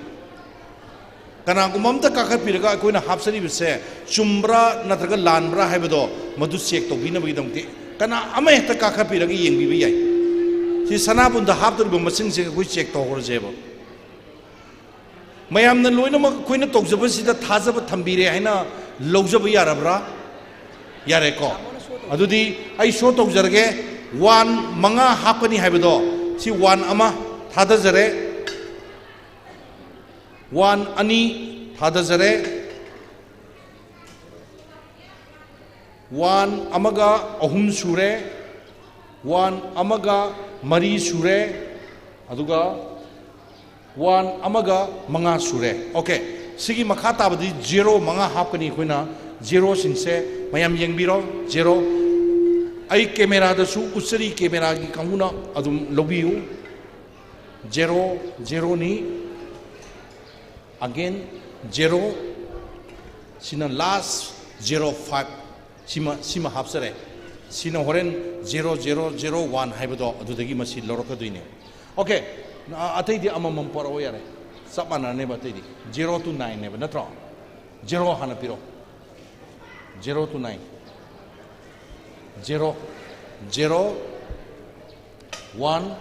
ꯀꯅꯥꯒꯨꯝꯕ ꯑꯃꯇ ꯀꯥꯈꯠꯄꯤꯔꯒ ꯑꯩꯈꯣꯏꯅ ꯍꯥꯞꯆꯔꯤꯕꯁꯦ ꯆꯨꯝꯕ꯭ꯔꯥ ꯅꯠꯇ꯭ꯔꯒ ꯂꯥꯟꯕ꯭ꯔꯥ ꯍꯥꯏꯕꯗꯣ ꯃꯗꯨ check ꯇꯧꯕꯤꯅꯕꯒꯤꯗꯃꯛꯇ ꯀꯅꯥ ꯑꯃ ꯍꯦꯛꯇ ꯀꯥꯈꯠꯄꯤꯔꯒ ꯌꯦꯡꯕꯤꯕ ꯌꯥꯏ꯫ ꯁꯤ ꯁꯅꯥꯕꯨꯟꯗ ꯍꯥꯞꯇꯧꯔꯤꯕ ꯃꯁꯤꯡꯁꯦ ꯑꯩꯈꯣꯏ check ꯇꯧꯍꯧꯔꯁꯦꯕ꯫ ꯃꯌꯥꯝꯅ ꯂꯣꯏꯅꯃꯛ ꯑꯩꯈꯣꯏꯅ ꯇꯧꯖꯕꯁꯤꯗ ꯊꯥꯖꯕ ꯊꯝꯕꯤꯔꯦ ꯍꯥꯏꯅ ꯂꯧꯖꯕ ꯌꯥꯔꯕ꯭ꯔꯥ? ꯌꯥꯔꯦꯀꯣ? ꯑꯗꯨꯗꯤ ꯑꯩ ꯁꯣ ꯇꯧꯖꯔꯒꯦ꯫ ꯋꯥꯟ ꯃꯉꯥ ꯍꯥꯞꯀꯅꯤ ꯍꯥꯏꯕꯗꯣ, ꯁꯤ ꯋꯥꯟ ꯑꯃ ꯊꯥꯗꯖꯔꯦ, ꯋꯥꯟ ꯑꯅꯤ ꯊꯥꯗꯖꯔꯦ, ꯋꯥꯟ ꯑꯃꯒ ꯑꯍꯨꯝ ꯁꯨꯔꯦ, ꯋꯥꯟ ꯑꯃꯒ ꯃꯔꯤ ꯁꯨꯔꯦ, ꯑꯗꯨꯒ ꯋꯥꯟ ꯑꯃꯒ ꯃꯉꯥ ꯁꯨꯔꯦ꯫ ꯑꯣꯀꯦ, ꯁꯤꯒꯤ ꯃꯈꯥ ꯇꯥꯕꯗꯤ ꯖꯦꯔꯣ ꯃꯉꯥ ꯍꯥꯞꯀꯅꯤ ꯑꯩꯈꯣꯏꯅ꯫ ꯖꯦꯔꯣꯁꯤꯡꯁꯦ ꯃꯌꯥꯝ ꯌꯦꯡꯕꯤꯔꯣ, ꯖꯦꯔꯣ꯫ ꯑꯩ ꯀꯦꯃꯦꯔꯥꯗꯁꯨ ꯎꯠꯆꯔꯤ, ꯀꯦꯃꯦꯔꯥꯒꯤ ꯀꯥꯡꯕꯨꯅ ꯑꯗꯨꯝ ꯂꯧꯕꯤꯌꯨ꯫ ꯖꯦꯔꯣ, ꯖꯦꯔꯣꯅꯤ꯫ Again, zero. ꯁꯤꯅ ꯂꯥꯁ ꯖꯦꯔꯣ ꯐꯥꯏꯚ꯫ ꯁꯤꯃ, ꯁꯤꯃ ꯍꯥꯞꯆꯔꯦ꯫ ꯁꯤꯅ ꯍꯣꯔꯦꯟ ꯖꯦꯔꯣ ꯖꯦꯔꯣ ꯖꯦꯔꯣ ꯋꯥꯟ ꯍꯥꯏꯕꯗꯣ ꯑꯗꯨꯗꯒꯤ ꯃꯁꯤ ꯂꯧꯔꯛꯀꯗꯣꯏꯅꯦ꯫ ꯑꯣꯀꯦ, ꯑ-, ꯑꯇꯩꯗꯤ ꯑꯃꯃꯝ ꯄꯣꯔꯛꯑꯣ ꯌꯥꯔꯦ꯫ ꯆꯞ ꯃꯥꯟꯅꯔꯅꯦꯕ ꯑꯇꯩꯗꯤ꯫ ꯖꯦꯔꯣ ꯇꯨ ꯅꯥꯏꯟꯅꯦꯕ ꯅꯠꯇ꯭ꯔꯣ? ꯖꯦꯔꯣ ꯍꯥꯟꯅ ꯄꯤꯔꯣ꯫ Zero two nine. Zero, zero, one,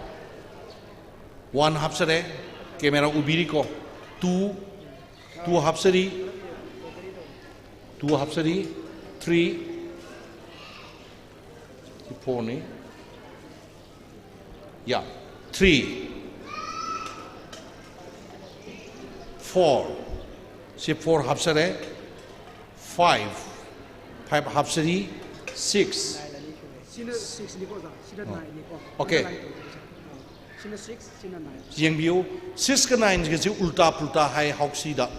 one ꯍꯥꯞꯆꯔꯦ꯫ ꯀꯦꯃꯦꯔꯥ ꯎꯕꯤꯔꯤꯀꯣ? ꯇꯨ, ꯇꯨ ꯍꯥꯞꯆꯔꯤ, ꯇꯨ ꯍꯥꯞꯆꯔꯤ, ꯊ꯭ꯔꯤ, ꯁꯤ ꯐꯣꯔꯅꯤ꯫ ꯌꯥ, ꯊ꯭ꯔꯤ, ꯐꯣꯔ, ꯁꯤ ꯐꯣꯔ ꯍꯥꯞꯆꯔꯦ, ꯐꯥꯏꯚ, ꯐꯥꯏꯚ ꯍꯥꯞꯆꯔꯤ, ꯁꯤꯛꯁ꯫ ꯁꯤꯅ ꯁꯤꯛꯁꯅꯤꯀꯣ ꯑꯣꯖꯥ, ꯁꯤꯅ ꯑꯣ꯫ ꯅꯥꯏꯟꯅꯤꯀꯣ꯫ ꯑꯣꯀꯦ꯫ ꯑꯟꯗꯔꯂꯥꯏꯟ ꯇꯧꯕꯤꯔꯣ꯫ ꯁꯤꯅ ꯁꯤꯛꯁ, ꯁꯤꯅ ꯅꯥꯏꯟ꯫ ꯌꯦꯡꯕꯤꯌꯨ, ꯁꯤꯛꯁꯀ ꯅꯥꯏꯟꯒꯁꯤ ꯎꯜꯇꯥ ꯄꯨꯜꯇꯥ ꯍꯥꯏ ꯍꯥꯎꯁꯤꯗ꯫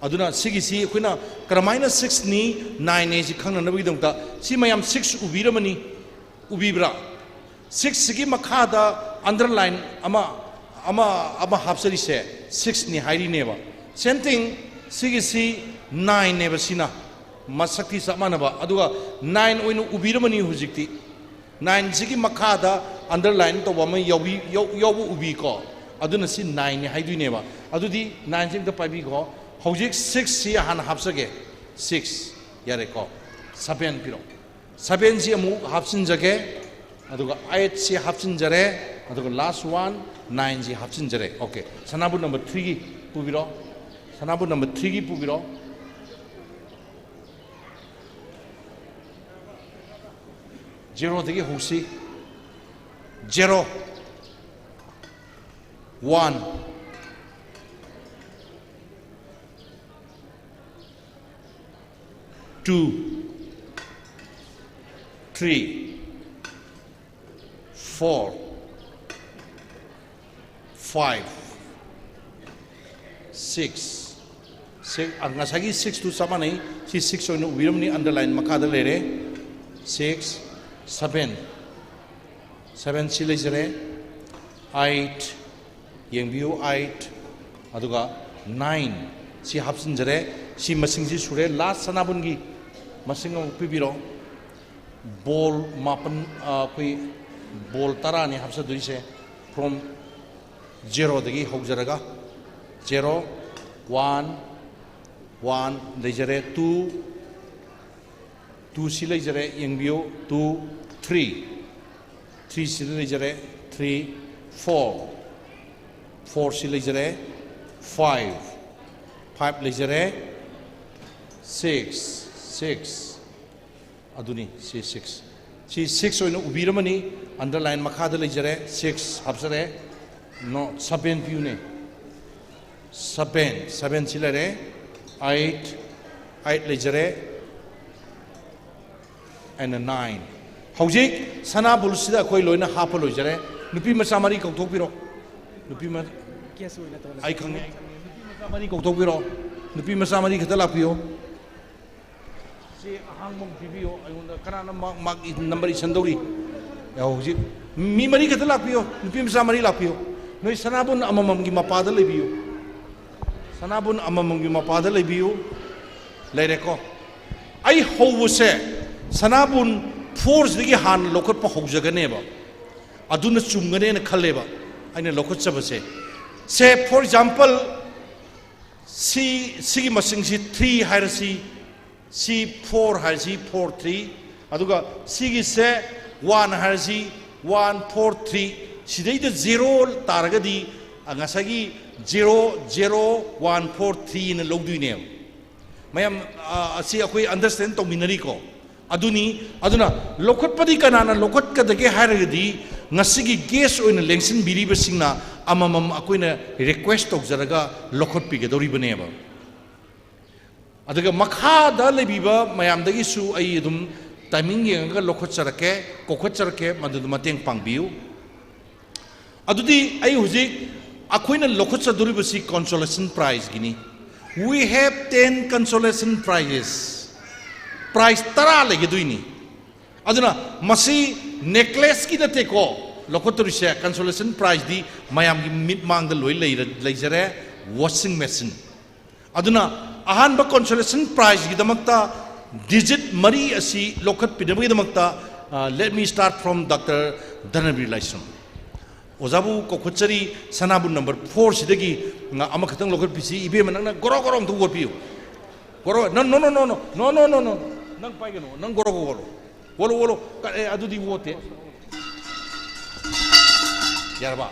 ꯑꯗꯨꯅ ꯁꯤꯒꯤꯁꯤ ꯑꯩꯈꯣꯏꯅ ꯀꯔꯝꯍꯥꯏꯅ ꯁꯤꯛꯁꯅꯤ, ꯅꯥꯏꯟꯅꯤ ꯁꯤ ꯈꯪꯅꯅꯕꯒꯤꯗꯃꯛꯇ ꯁꯤ ꯃꯌꯥꯝ ꯁꯤꯛꯁ ꯎꯕꯤꯔꯝꯃꯅꯤ, ꯎꯕꯤꯕ꯭ꯔꯥ? ꯁꯤꯛꯁꯁꯤꯒꯤ ꯃꯈꯥꯗ ꯑꯟꯗꯔꯂꯥꯏꯟ ꯑꯃ, ꯑꯃ, ꯑꯃ ꯍꯥꯞꯆꯔꯤꯁꯦ ꯁꯤꯛꯁꯅꯤ ꯍꯥꯏꯔꯤꯅꯦꯕ꯫ Same thing, ꯁꯤꯒꯤꯁꯤ ꯅꯥꯏꯟꯅꯦꯕ, ꯁꯤꯅ ꯃꯁꯛꯇꯤ ꯆꯞ ꯃꯥꯟꯅꯕ, ꯑꯗꯨꯒ ꯅꯥꯏꯟ ꯑꯣꯏꯅ ꯎꯕꯤꯔꯝꯃꯅꯤ ꯍꯧꯖꯤꯛꯇꯤ꯫ ꯅꯥꯏꯟꯁꯤꯒꯤ ꯃꯈꯥꯗ ꯑꯟꯗꯔꯂꯥꯏꯟ ꯇꯧꯕ ꯑꯃ ꯌꯥꯎꯕꯤ-, ꯌꯥꯎ-, ꯌꯥꯎꯕ ꯎꯕꯤꯀꯣ? ꯑꯗꯨꯅ ꯁꯤ ꯅꯥꯏꯟꯅꯤ ꯍꯥꯏꯗꯣꯏꯅꯦꯕ꯫ ꯑꯗꯨꯗꯤ ꯅꯥꯏꯟꯁꯤ ꯑꯝꯇ ꯄꯥꯏꯕꯤꯈꯣ꯫ ꯍꯧꯖꯤꯛ ꯁꯤꯛꯁꯁꯤ ꯍꯥꯟꯅ ꯍꯥꯞꯆꯒꯦ꯫ ꯁꯤꯛꯁ, ꯌꯥꯔꯦꯀꯣ? ꯁꯚꯦꯟ ꯄꯤꯔꯣ꯫ ꯁꯚꯦꯟꯁꯤ ꯑꯃꯨꯛ ꯍꯥꯞꯆꯤꯟꯖꯒꯦ, ꯑꯗꯨꯒ ꯑꯩꯠꯁꯤ ꯍꯥꯞꯆꯤꯟꯖꯔꯦ, ꯑꯗꯨꯒ ꯂꯥꯁ ꯋꯥꯟ, ꯅꯥꯏꯟꯁꯤ ꯍꯥꯞꯆꯤꯟꯖꯔꯦ꯫ ꯑꯣꯀꯦ, ꯁꯅꯥꯕꯨꯟ ꯅꯝꯕꯔ ꯊ꯭ꯔꯤꯒꯤ ꯄꯨꯕꯤꯔꯣ꯫ ꯁꯅꯥꯕꯨꯟ ꯅꯝꯕꯔ ꯊ꯭ꯔꯤꯒꯤ ꯄꯨꯕꯤꯔꯣ. ꯖꯦꯔꯣꯗꯒꯤ ꯍꯧꯁꯤ. Zero, one, two, three, four, five, six, six, ꯉꯁꯥꯏꯒꯤ ꯁꯤꯛꯁꯇꯨ ꯆꯞ ꯃꯥꯟꯅꯩ. ꯁꯤ ꯁꯤꯛꯁ ꯑꯣꯏꯅ ꯎꯕꯤꯔꯝꯅꯤ, ꯑꯟꯗꯔꯂꯥꯏꯟ ꯃꯈꯥꯗ ꯂꯩꯔꯦ. ꯁꯤꯛꯁ, ꯁꯚꯦꯟ, ꯁꯚꯦꯟ ꯁꯤ ꯂꯩꯖꯔꯦ. ꯑꯩꯠ, ꯌꯦꯡꯕꯤꯌꯨ, ꯑꯩꯠ, ꯑꯗꯨꯒ ꯅꯥꯏꯟ ꯁꯤ ꯍꯥꯞꯆꯤꯟꯖꯔꯦ. ꯁꯤ ꯃꯁꯤꯡꯁꯤ ꯁꯨꯔꯦ. ꯂꯥꯁ ꯁꯅꯥꯕꯨꯟꯒꯤ ꯃꯁꯤꯡ ꯑꯃꯨꯛ ꯄꯤꯕꯤꯔꯣ. ꯕꯣꯜ ꯃꯥꯄꯟ, ꯑ, ꯑꯩꯈꯣꯏ ꯕꯣꯜ ꯇꯔꯥꯅꯤ ꯍꯥꯞꯆꯗꯣꯏꯁꯦ. ꯐ꯭ꯔꯣꯝ ꯖꯦꯔꯣꯗꯒꯤ ꯍꯧꯖꯔꯒ, ꯖꯦꯔꯣ, ꯋꯥꯟ, ꯋꯥꯟ ꯂꯩꯖꯔꯦ. ꯇꯨ, ꯇꯨ ꯁꯤ ꯂꯩꯖꯔꯦ, ꯌꯦꯡꯕꯤꯌꯨ. ꯇꯨ, ꯊ꯭ꯔꯤ, ꯊ꯭ꯔꯤ ꯁꯤ ꯂꯩꯖꯔꯦ. ꯊ꯭ꯔꯤ, ꯐꯣꯔ, ꯐꯣꯔ ꯁꯤ ꯂꯩꯖꯔꯦ. ꯐꯥꯏꯚ, ꯐꯥꯏꯚ ꯂꯩꯖꯔꯦ. ꯁꯤꯛꯁ, ꯁꯤꯛꯁ, ꯑꯗꯨꯅꯤ, ꯁꯤ ꯁꯤꯛꯁ. ꯁꯤ ꯁꯤꯛꯁ ꯑꯣꯏꯅ ꯎꯕꯤꯔꯝꯃꯅꯤ. ꯑꯟꯗꯔꯂꯥꯏꯟ ꯃꯈꯥꯗ ꯂꯩꯖꯔꯦ. ꯁꯤꯛꯁ ꯍꯥꯞꯆꯔꯦ. ꯅꯣ, ꯁꯚꯦꯟ ꯄꯤꯌꯨꯅꯦ. ꯁꯚꯦꯟ, ꯁꯚꯦꯟ ꯁꯤ ꯂꯩꯔꯦ. ꯑꯩꯠ, ꯑꯩꯠ ꯂꯩꯖꯔꯦ. And nine. ꯍꯧꯖꯤꯛ ꯁꯅꯥꯕꯨꯜꯁꯤꯗ ꯑꯩꯈꯣꯏ ꯂꯣꯏꯅ ꯍꯥꯞꯄ ꯂꯣꯏꯖꯔꯦ. ꯅꯨꯄꯤ ꯃꯆꯥ ꯃꯔꯤ ꯀꯧꯊꯣꯛꯄꯤꯔꯣ. ꯅꯨꯄꯤ ꯃ-, ꯀꯦꯁ ꯑꯣꯏꯅ ꯇꯧꯔꯁꯤ. ꯑꯩ ꯈꯪꯉꯦ, ꯑꯩ ꯈꯪꯉꯦ. ꯅꯨꯄꯤ ꯃꯆꯥ ꯃꯔꯤ ꯀꯧꯊꯣꯛꯄꯤꯔꯣ. ꯅꯨꯄꯤ ꯃꯆꯥ ꯃꯔꯤ ꯈꯛꯇ ꯂꯥꯛꯄꯤꯌꯣ. ꯁꯤ ꯑꯍꯥꯡꯕ ꯑꯃ ꯄꯤꯕꯤꯌꯣ ꯑꯩꯉꯣꯟꯗ. ꯀꯅꯥꯅ ꯃꯥ-, ꯃꯥꯒꯤ ꯅꯝꯕꯔ ꯏꯁꯟꯗꯧꯔꯤ? ꯌꯥꯍꯧ ꯍꯧꯖꯤꯛ ꯃꯤ ꯃꯔꯤ ꯈꯛꯇ ꯂꯥꯛꯄꯤꯌꯣ, ꯅꯨꯄꯤ ꯃꯆꯥ ꯃꯔꯤ ꯂꯥꯛꯄꯤꯌꯣ. ꯅꯣꯏ ꯁꯅꯥꯕꯨꯟ ꯑꯃꯃꯝꯒꯤ ꯃꯄꯥꯗ ꯂꯩꯕꯤꯌꯨ. ꯁꯅꯥꯕꯨꯟ ꯑꯃꯃꯝꯒꯤ ꯃꯄꯥꯗ ꯂꯩꯕꯤꯌꯨ. ꯂꯩꯔꯦꯀꯣ? ꯑꯩ ꯍꯧꯕꯁꯦ ꯁꯅꯥꯕꯨꯟ ꯐꯣꯔꯁꯤꯗꯒꯤ ꯍꯥꯟꯅ ꯂꯧꯈꯠꯄ ꯍꯧꯖꯒꯅꯦꯕ. ꯑꯗꯨꯅ ꯆꯨꯝꯒꯅꯦꯅ ꯈꯜꯂꯦꯕ ꯑꯩꯅ ꯂꯧꯈꯠꯆꯕꯁꯦ. ꯁꯦ, ꯐꯣꯔ ꯑꯦꯛꯖꯥꯝꯄꯜ, ꯁꯤ, ꯁꯤꯒꯤ ꯃꯁꯤꯡꯁꯤ ꯊ꯭ꯔꯤ ꯍꯥꯏꯔꯁꯤ, ꯁꯤ ꯐꯣꯔ ꯍꯥꯏꯔꯁꯤ, ꯐꯣꯔ, ꯊ꯭ꯔꯤ, ꯑꯗꯨꯒ ꯁꯤꯒꯤꯁꯦ ꯋꯥꯟ ꯍꯥꯏꯔꯁꯤ, ꯋꯥꯟ, ꯐꯣꯔ, ꯊ꯭ꯔꯤ, ꯁꯤꯗꯩꯗ ꯖꯦꯔꯣ ꯇꯥꯔꯒꯗꯤ, ꯑ, ꯉꯁꯥꯏꯒꯤ Zero zero one four three ꯅ ꯂꯧꯗꯣꯏꯅꯦꯕ꯫ ꯃꯌꯥꯝ, ꯑ, ꯑꯁꯤ ꯑꯩꯈꯣꯏ understand ꯇꯧꯃꯤꯟꯅꯔꯤꯀꯣ꯫ ꯑꯗꯨꯅꯤ, ꯑꯗꯨꯅ ꯂꯧꯈꯠꯄꯗꯤ ꯀꯅꯥꯅ ꯂꯧꯈꯠꯀꯗꯒꯦ ꯍꯥꯏꯔꯒꯗꯤ, ꯉꯁꯤꯒꯤ guest ꯑꯣꯏꯅ ꯂꯦꯡꯁꯤꯟꯕꯤꯔꯤꯕꯁꯤꯡꯅ ꯑꯃꯃꯝ ꯑꯩꯈꯣꯏꯅ request ꯇꯧꯖꯔꯒ ꯂꯧꯈꯠꯄꯤꯒꯗꯧꯔꯤꯕꯅꯦꯕ꯫ ꯑꯗꯨꯒ ꯃꯈꯥꯗ ꯂꯩꯕꯤꯕ ꯃꯌꯥꯝꯗꯒꯤꯁꯨ ꯑꯩ ꯑꯗꯨꯝ timing ꯌꯦꯡꯉꯒ ꯂꯧꯈꯠꯆꯔꯛꯀꯦ, ꯀꯧꯈꯠꯆꯔꯛꯀꯦ, ꯃꯗꯨꯗ ꯃꯇꯦꯡ ꯄꯥꯡꯕꯤꯌꯨ꯫ ꯑꯗꯨꯗꯤ ꯑꯩ ꯍꯧꯖꯤꯛ ꯑꯩꯈꯣꯏꯅ ꯂꯧꯈꯠꯆꯗꯣꯔꯤꯕꯁꯤ consolation prizeꯒꯤꯅꯤ꯫ We have ten consolation prizes. Prize ꯇꯔꯥ ꯂꯩꯒꯗꯣꯏꯅꯤ꯫ ꯑꯗꯨꯅ ꯃꯁꯤ necklaceꯀꯤ ꯅꯠꯇꯦꯀꯣ ꯂꯧꯈꯠꯇꯣꯔꯤꯁꯦ, consolation prizeꯗꯤ ꯃꯌꯥꯝꯒꯤ ꯃꯤꯠ ꯃꯥꯡꯗ ꯂꯣꯏ ꯂꯩꯔ-, ꯂꯩꯖꯔꯦ, washing machine꯫ ꯑꯗꯨꯅ ꯑꯍꯥꯟꯕ consolation prizeꯒꯤꯗꯃꯛꯇ digit ꯃꯔꯤ ꯑꯁꯤ ꯂꯧꯈꯠꯄꯤꯅꯕꯒꯤꯗꯃꯛꯇ, ꯑ, let me start from Doctor ꯙꯅꯕꯤꯔ ꯂꯥꯏꯁ꯭ꯔꯝ꯫ ꯑꯣꯖꯥꯕꯨ ꯀꯧꯈꯠꯆꯔꯤ, ꯁꯅꯥꯕꯨꯟ number fourꯁꯤꯗꯒꯤ ꯉ-, ꯑꯃꯈꯛꯇꯪ ꯂꯧꯈꯠꯄꯤꯁꯤ꯫ ꯏꯕꯦꯝꯃ, ꯅꯪꯅ ꯒꯣꯔꯣ ꯒꯣꯔꯣ ꯑꯝꯇ ꯋꯣꯠꯄꯤꯌꯨ꯫ ꯒꯣꯔꯣ, no, no, no, no, no, no, no, no, no, no, ꯅꯪ ꯄꯥꯏꯒꯅꯨ, ꯅꯪ ꯒꯣꯔꯣ ꯒꯣꯔꯣ꯫ ꯋꯣꯠꯂꯣ, ꯋꯣꯠꯂꯣ꯫ ꯀ-, ꯑꯦ, ꯑꯗꯨꯗꯤ ꯋꯣꯠꯇꯦ꯫ ꯌꯥꯔꯕ?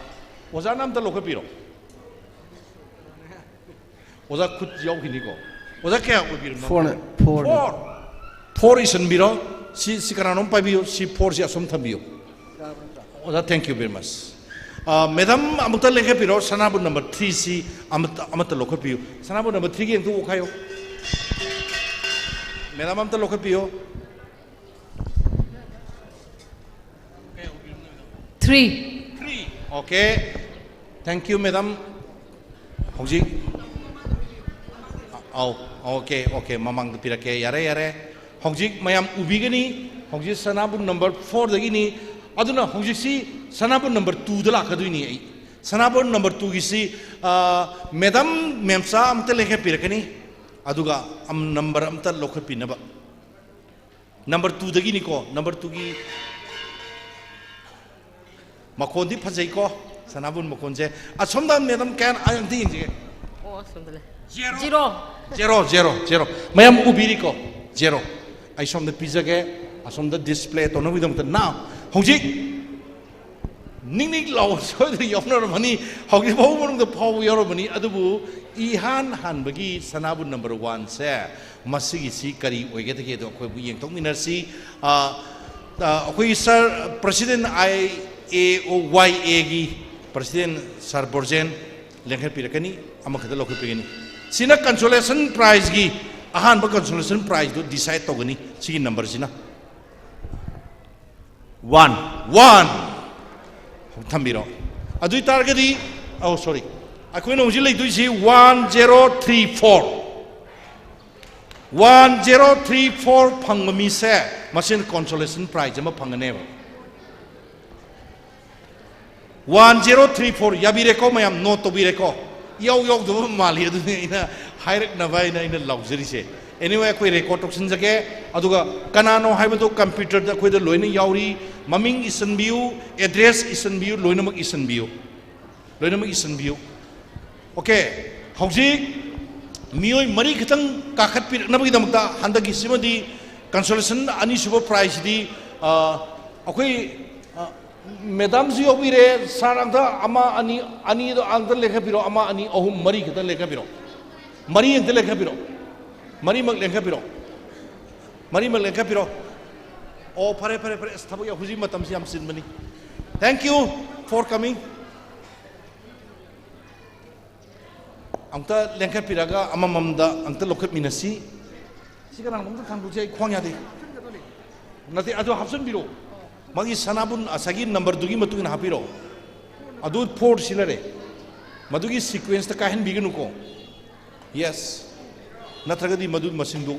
ꯑꯣꯖꯥꯅ ꯑꯝꯇ ꯂꯧꯈꯠꯄꯤꯔꯣ꯫ ꯑꯣꯖꯥ ꯈꯨꯠ ꯌꯥꯎꯈꯤꯅꯤꯀꯣ꯫ ꯑꯣꯖꯥ ꯀꯌꯥ ꯑꯣꯏꯕꯤꯔꯕꯅꯣ? Fourꯅꯦ, fourꯅꯦ꯫ Four꯫ Four ꯏꯁꯤꯟꯕꯤꯔꯣ꯫ ꯁꯤ, ꯁꯤ ꯀꯅꯥꯅꯣꯝ ꯄꯥꯏꯕꯤꯌꯨ꯫ ꯁꯤ fourꯁꯤ ꯑꯁꯣꯝ ꯊꯝꯕꯤꯌꯨ꯫ ꯑꯣꯖꯥ, thank you very much꯫ ꯑ, madam ꯑꯃꯨꯛꯇ ꯂꯦꯡꯈꯠꯄꯤꯔꯣ꯫ ꯁꯅꯥꯕꯨꯟ number threeꯁꯤ ꯑꯃꯠꯇ, ꯑꯃꯠꯇ ꯂꯧꯈꯠꯄꯤꯌꯨ꯫ ꯁꯅꯥꯕꯨꯟ number threeꯒꯤ ꯑꯃꯨꯛꯇ ꯑꯣꯛꯈꯥꯏꯌꯨ꯫ Madam ꯑꯃꯇ ꯂꯧꯈꯠꯄꯤꯌꯨ꯫ Three꯫ Three꯫ Okay꯫ Thank you, madam꯫ ꯍꯧꯖꯤꯛ, ꯑꯧ, okay, okay, ꯃꯃꯥꯡꯗ ꯄꯤꯔꯛꯀꯦ꯫ ꯌꯥꯔꯦ, ꯌꯥꯔꯦ꯫ ꯍꯧꯖꯤꯛ ꯃꯌꯥꯝ ꯎꯕꯤꯒꯅꯤ, ꯍꯧꯖꯤꯛ ꯁꯅꯥꯕꯨꯟ number fourꯗꯒꯤꯅꯤ꯫ ꯑꯗꯨꯅ ꯍꯧꯖꯤꯛꯁꯤ ꯁꯅꯥꯕꯨꯟ number twoꯗ ꯂꯥꯛꯀꯗꯣꯏꯅꯤ ꯑꯩ꯫ ꯁꯅꯥꯕꯨꯟ number twoꯒꯤꯁꯤ, ꯑ, madam ꯃꯦꯝꯆꯥ ꯑꯝꯇ ꯂꯦꯡꯈꯠꯄꯤꯔꯛꯀꯅꯤ꯫ ꯑꯗꯨꯒ ꯑꯝ-, number ꯑꯝꯇ ꯂꯧꯈꯠꯄꯤꯅꯕ꯫ Number twoꯗꯒꯤꯅꯤꯀꯣ, number twoꯒꯤ ꯃꯈꯣꯟꯗꯤ ꯐꯖꯩꯀꯣ, ꯁꯅꯥꯕꯨꯟ ꯃꯈꯣꯟꯁꯦ꯫ ꯑꯁꯣꯝꯗ madam ꯀꯌꯥ, ꯑꯩ ꯑꯝꯇ ꯌꯦꯡꯖꯒꯦ꯫ ꯑꯣ, ꯑꯁꯣꯝꯗ ꯂꯩ꯫ Zero꯫ Zero꯫ Zero, zero, zero꯫ ꯃꯌꯥꯝ ꯎꯕꯤꯔꯤꯀꯣ? Zero꯫ ꯑꯩ ꯁꯣꯝꯗ ꯄꯤꯖꯒꯦ, ꯑꯁꯣꯝꯗ display ꯇꯧꯅꯕꯒꯤꯗꯃꯛꯇ꯫ Now, ꯍꯧꯖꯤꯛ ꯅꯤꯛ ꯅꯤꯛ ꯂꯥꯎꯕ ꯁꯣꯏꯗꯅ ꯌꯥꯎꯅꯔꯝꯃꯅꯤ꯫ ꯍꯧꯖꯤꯛ ꯐꯥꯎꯕ ꯃꯅꯨꯡꯗ ꯐꯥꯎꯕ ꯌꯥꯎꯔꯝꯃꯅꯤ꯫ ꯑꯗꯨꯕꯨ ꯏꯍꯥꯟ ꯍꯥꯟꯕꯒꯤ ꯁꯅꯥꯕꯨꯟ ꯅꯝꯕꯔ ꯋꯥꯟꯁꯦ ꯃꯁꯤꯒꯤꯁꯤ ꯀꯔꯤ ꯑꯣꯏꯒꯗꯒꯦꯗꯣ ꯑꯩꯈꯣꯏꯕꯨ ꯌꯦꯡꯊꯣꯛꯃꯤꯟꯅꯁꯤ꯫ ꯑ, ꯑ, ꯑꯩꯈꯣꯏꯒꯤ ꯁꯥꯔ ꯄ꯭ꯔꯁꯤꯗꯦꯟ ꯑꯥꯏ ꯑꯦ ꯑꯣ ꯋꯥꯏ ꯑꯦꯒꯤ ꯄ꯭ꯔꯁꯤꯗꯦꯟ ꯁꯥꯔ ꯕꯣꯔꯖꯦꯟ ꯂꯦꯡꯈꯠꯄꯤꯔꯛꯀꯅꯤ꯫ ꯑꯃꯈꯛꯇ ꯂꯧꯈꯠꯄꯤꯒꯅꯤ꯫ ꯁꯤꯅ ꯀꯟꯁꯣꯂꯦꯁꯟ ꯄ꯭ꯔꯥꯏꯖꯀꯤ ꯑꯍꯥꯟꯕ ꯀꯟꯁꯣꯂꯦꯁꯟ ꯄ꯭ꯔꯥꯏꯖꯇꯣ ꯗꯤꯁꯥꯏꯠ ꯇꯧꯒꯅꯤ ꯁꯤꯒꯤ ꯅꯝꯕꯔꯁꯤꯅ꯫ ꯋꯥꯟ꯫ ꯋꯥꯟ꯫ ꯊꯝꯕꯤꯔꯣ꯫ ꯑꯗꯨ ꯑꯣꯏ ꯇꯥꯔꯒꯗꯤ, ꯑꯧ, ꯁꯣꯔꯤ, ꯑꯩꯈꯣꯏꯅ ꯍꯧꯖꯤꯛ ꯂꯩꯗꯣꯏꯁꯤ one zero three four. One zero three four ꯐꯪꯕ ꯃꯤꯁꯦ ꯃꯁꯤꯅ ꯀꯣꯟꯁꯣꯂꯦꯁꯟ ꯄ꯭ꯔꯥꯏꯖ ꯑꯃ ꯐꯪꯒꯅꯦꯕ꯫ One zero three four. ꯌꯥꯕꯤꯔꯦꯀꯣ ꯃꯌꯥꯝ? ꯅꯣꯠ ꯇꯧꯕꯤꯔꯦꯀꯣ? ꯏꯌꯥꯎ ꯌꯥꯎꯗꯕ ꯃꯥꯜꯂꯤ, ꯑꯗꯨꯅꯤ ꯑꯩꯅ ꯍꯥꯏꯔꯛꯅꯕ ꯍꯥꯏꯅ ꯑꯩꯅ ꯂꯥꯎꯖꯔꯤꯁꯦ꯫ ꯑꯦꯅꯤꯋꯦ, ꯑꯩꯈꯣꯏ ꯔꯦꯀꯣꯔꯗ ꯇꯧꯁꯤꯟꯖꯒꯦ꯫ ꯑꯗꯨꯒ ꯀꯅꯥꯅꯣ ꯍꯥꯏꯕꯗꯣ ꯀꯝꯄ꯭ꯌꯨꯇꯔꯗ ꯑꯩꯈꯣꯏꯗ ꯂꯣꯏꯅ ꯌꯥꯎꯔꯤ꯫ ꯃꯃꯤꯡ ꯏꯁꯤꯟꯕꯤꯌꯨ, ꯑꯦꯗ꯭ꯔꯦꯁ ꯏꯁꯤꯟꯕꯤꯌꯨ, ꯂꯣꯏꯅꯃꯛ ꯏꯁꯤꯟꯕꯤꯌꯨ꯫ ꯂꯣꯏꯅꯃꯛ ꯏꯁꯤꯟꯕꯤꯌꯨ꯫ ꯑꯣꯀꯦ, ꯍꯧꯖꯤꯛ ꯃꯤꯑꯣꯏ ꯃꯔꯤ ꯈꯛꯇꯪ ꯀꯥꯈꯠꯄꯤꯔꯛꯅꯕꯒꯤꯗꯃꯛꯇ ꯍꯟꯗꯛꯀꯤꯁꯤꯃꯗꯤ ꯀꯟꯁꯣꯂꯦꯁꯟ ꯑꯅꯤꯁꯨꯕ ꯄ꯭ꯔꯥꯏꯖꯁꯤꯗꯤ, ꯑ, ꯑꯩꯈꯣꯏ, ꯑ, ꯃꯦꯗꯥꯝꯁꯨ ꯌꯥꯎꯕꯤꯔꯦ, ꯁꯥꯔ ꯑꯝꯇ ꯑꯃ, ꯑꯅꯤ, ꯑꯅꯤꯗꯣ ꯑꯝꯇ ꯂꯦꯡꯈꯠꯄꯤꯔꯣ, ꯑꯃ, ꯑꯅꯤ, ꯑꯍꯨꯝ, ꯃꯔꯤ ꯈꯛꯇ ꯂꯦꯡꯈꯠꯄꯤꯔꯣ, ꯃꯔꯤ ꯑꯝꯇ ꯂꯦꯡꯈꯠꯄꯤꯔꯣ, ꯃꯔꯤꯃꯛ ꯂꯦꯡꯈꯠꯄꯤꯔꯣ, ꯃꯔꯤꯃꯛ ꯂꯦꯡꯈꯠꯄꯤꯔꯣ꯫ ꯑꯣ, ꯐꯔꯦ, ꯐꯔꯦ, ꯐꯔꯦ, ꯑꯁ, ꯊꯕꯛ ꯌꯥꯝ-, ꯍꯧꯖꯤꯛ ꯃꯇꯝꯁꯤ ꯌꯥꯝ ꯆꯤꯟꯕꯅꯤ꯫ Thank you for coming. ꯑꯝꯇ ꯂꯦꯡꯈꯠꯄꯤꯔꯒ ꯑꯃꯃꯝꯗ ꯑꯝꯇ ꯂꯧꯈꯠꯃꯤꯟꯅꯁꯤ꯫ ꯁꯤ ꯀꯅꯥꯒꯨꯝꯕ ꯑꯝꯇ ꯊꯥꯡꯗꯣꯛꯁꯤ, ꯑꯩ ꯈ꯭ꯋꯥꯡ ꯌꯥꯗꯦ꯫ ꯅꯠꯇꯦ, ꯑꯗꯨ ꯍꯥꯞꯆꯤꯟꯕꯤꯔꯣ꯫ ꯃꯥꯒꯤ ꯁꯅꯥꯕꯨꯟ ꯉꯁꯥꯏꯒꯤ ꯅꯝꯕꯔꯗꯨꯒꯤ ꯃꯇꯨꯡ ꯏꯟꯅ ꯍꯥꯞꯄꯤꯔꯣ꯫ ꯑꯗꯨ ꯐꯣꯔ ꯁꯤ ꯂꯩꯔꯦ꯫ ꯃꯗꯨꯒꯤ ꯁꯤꯀ꯭ꯋꯦꯟꯁꯇ ꯀꯥꯏꯍꯟꯕꯤꯒꯅꯨꯀꯣ꯫ ꯌꯦꯁ꯫ ꯅꯠꯇ꯭ꯔꯒꯗꯤ ꯃꯗꯨ ꯃꯁꯤꯡꯗꯣ